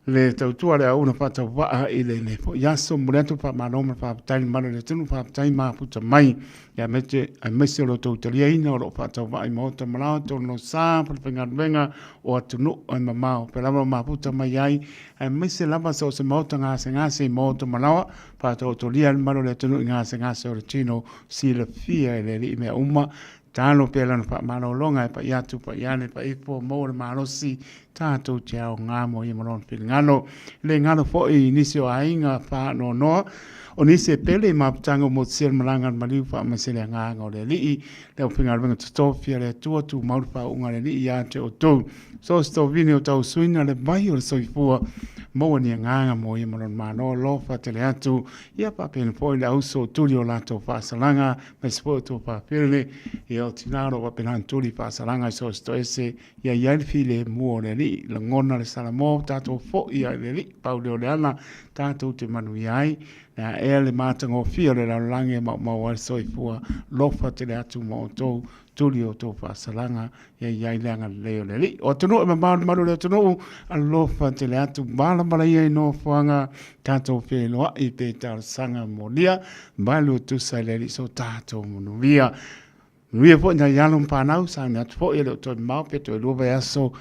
le tautua le auauna faatauvaa i lenei foi aso. Momoli atu le faamalo ma le faafetai i le mamalu o le atunuu, faafetai mafuta mai aemaise aemaise o lo outou taliaina o lo o faatauvaa i maota ma laoa, totonu o sa, falefaigaluega o atunuu e mamao, pea lava o mafuta mai ai aemaise lava so o se maota gasegase i maota ma laoa, faataotolia le mamalu o le atunuu i gasegase o le tino, silafia e le Alii mea uma. Talo pea lana faamalologa e pai atu, pai ane, pai ifo, maua le malosi, tatou te aoga mo ia ma lona finagalo. E le galo foi i nisi o aiga faanoanoa, o nisi e pele i mafutaga o motusia le malaga a le maliu faamaise le agaga o le Alii, le aufaigaluega totofi a le Atua, tumau le faauuga a le Alii ia te outou. So o se tovine o tausuina le vai o le soifua, maua ni agaga mo ia ma lona Malo, alofa tele atu, ia faapena foi le auso o tuli o latou faasalaga, aemaise foi o tou faafele, ia o tina o lo o faapena ona tuli faasalaga i so o se toese, ia i ai le filemu o le Alii, lagona le Salamo, tatou foi ai le Alii, pau lea o le ala tatou te manuia ai, le aea le matagofie o le lalolagi e maumau ai le soifua, lofa tele atu ma outou, tuli o outou faasalaga, ia i ai le agalelei o le Alii. O atunuu e mamao le malu o le atunuu, alofa tele atu, malamalaia i nofoaga, tatou feiloai pe talosaga molia, malu tusa i le Alii so tatou manuia. Manuia foi nai alo ma fanau, sauni atu foi e le o toe mamao pe toe 2 vaiaso,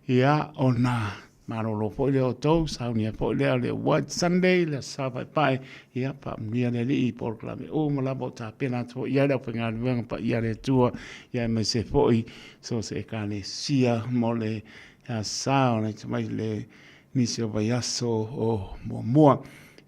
ia ona malolo foi lea o outou, saunia foi lea o le White Sunday, le aso Sa Paepae, ia faamanuia le Alii i polokalame uma lava o tapena atu foi i ai le aufaigaluega paia a le Atua, ia aemaise foi so o se Ekalesia mo le aso Sa o mai le nisi o vaiaso o muamua.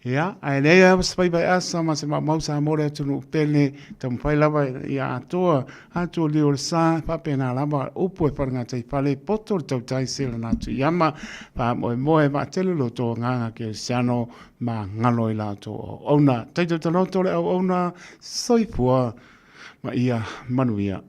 Ia, ae leai lava se faiva e asa ma se maumau sa mo le atunuu pele, taumafai lava ia atoa, atoa lio o le sa, faapena lava upu e falegataifale, poto le tautai se lana atu i ama, faamoemoe vaatele lo outou agaga kerisiano ma galo i la outou auauna. Taito taloto le auauna, soifua ma ia manuia.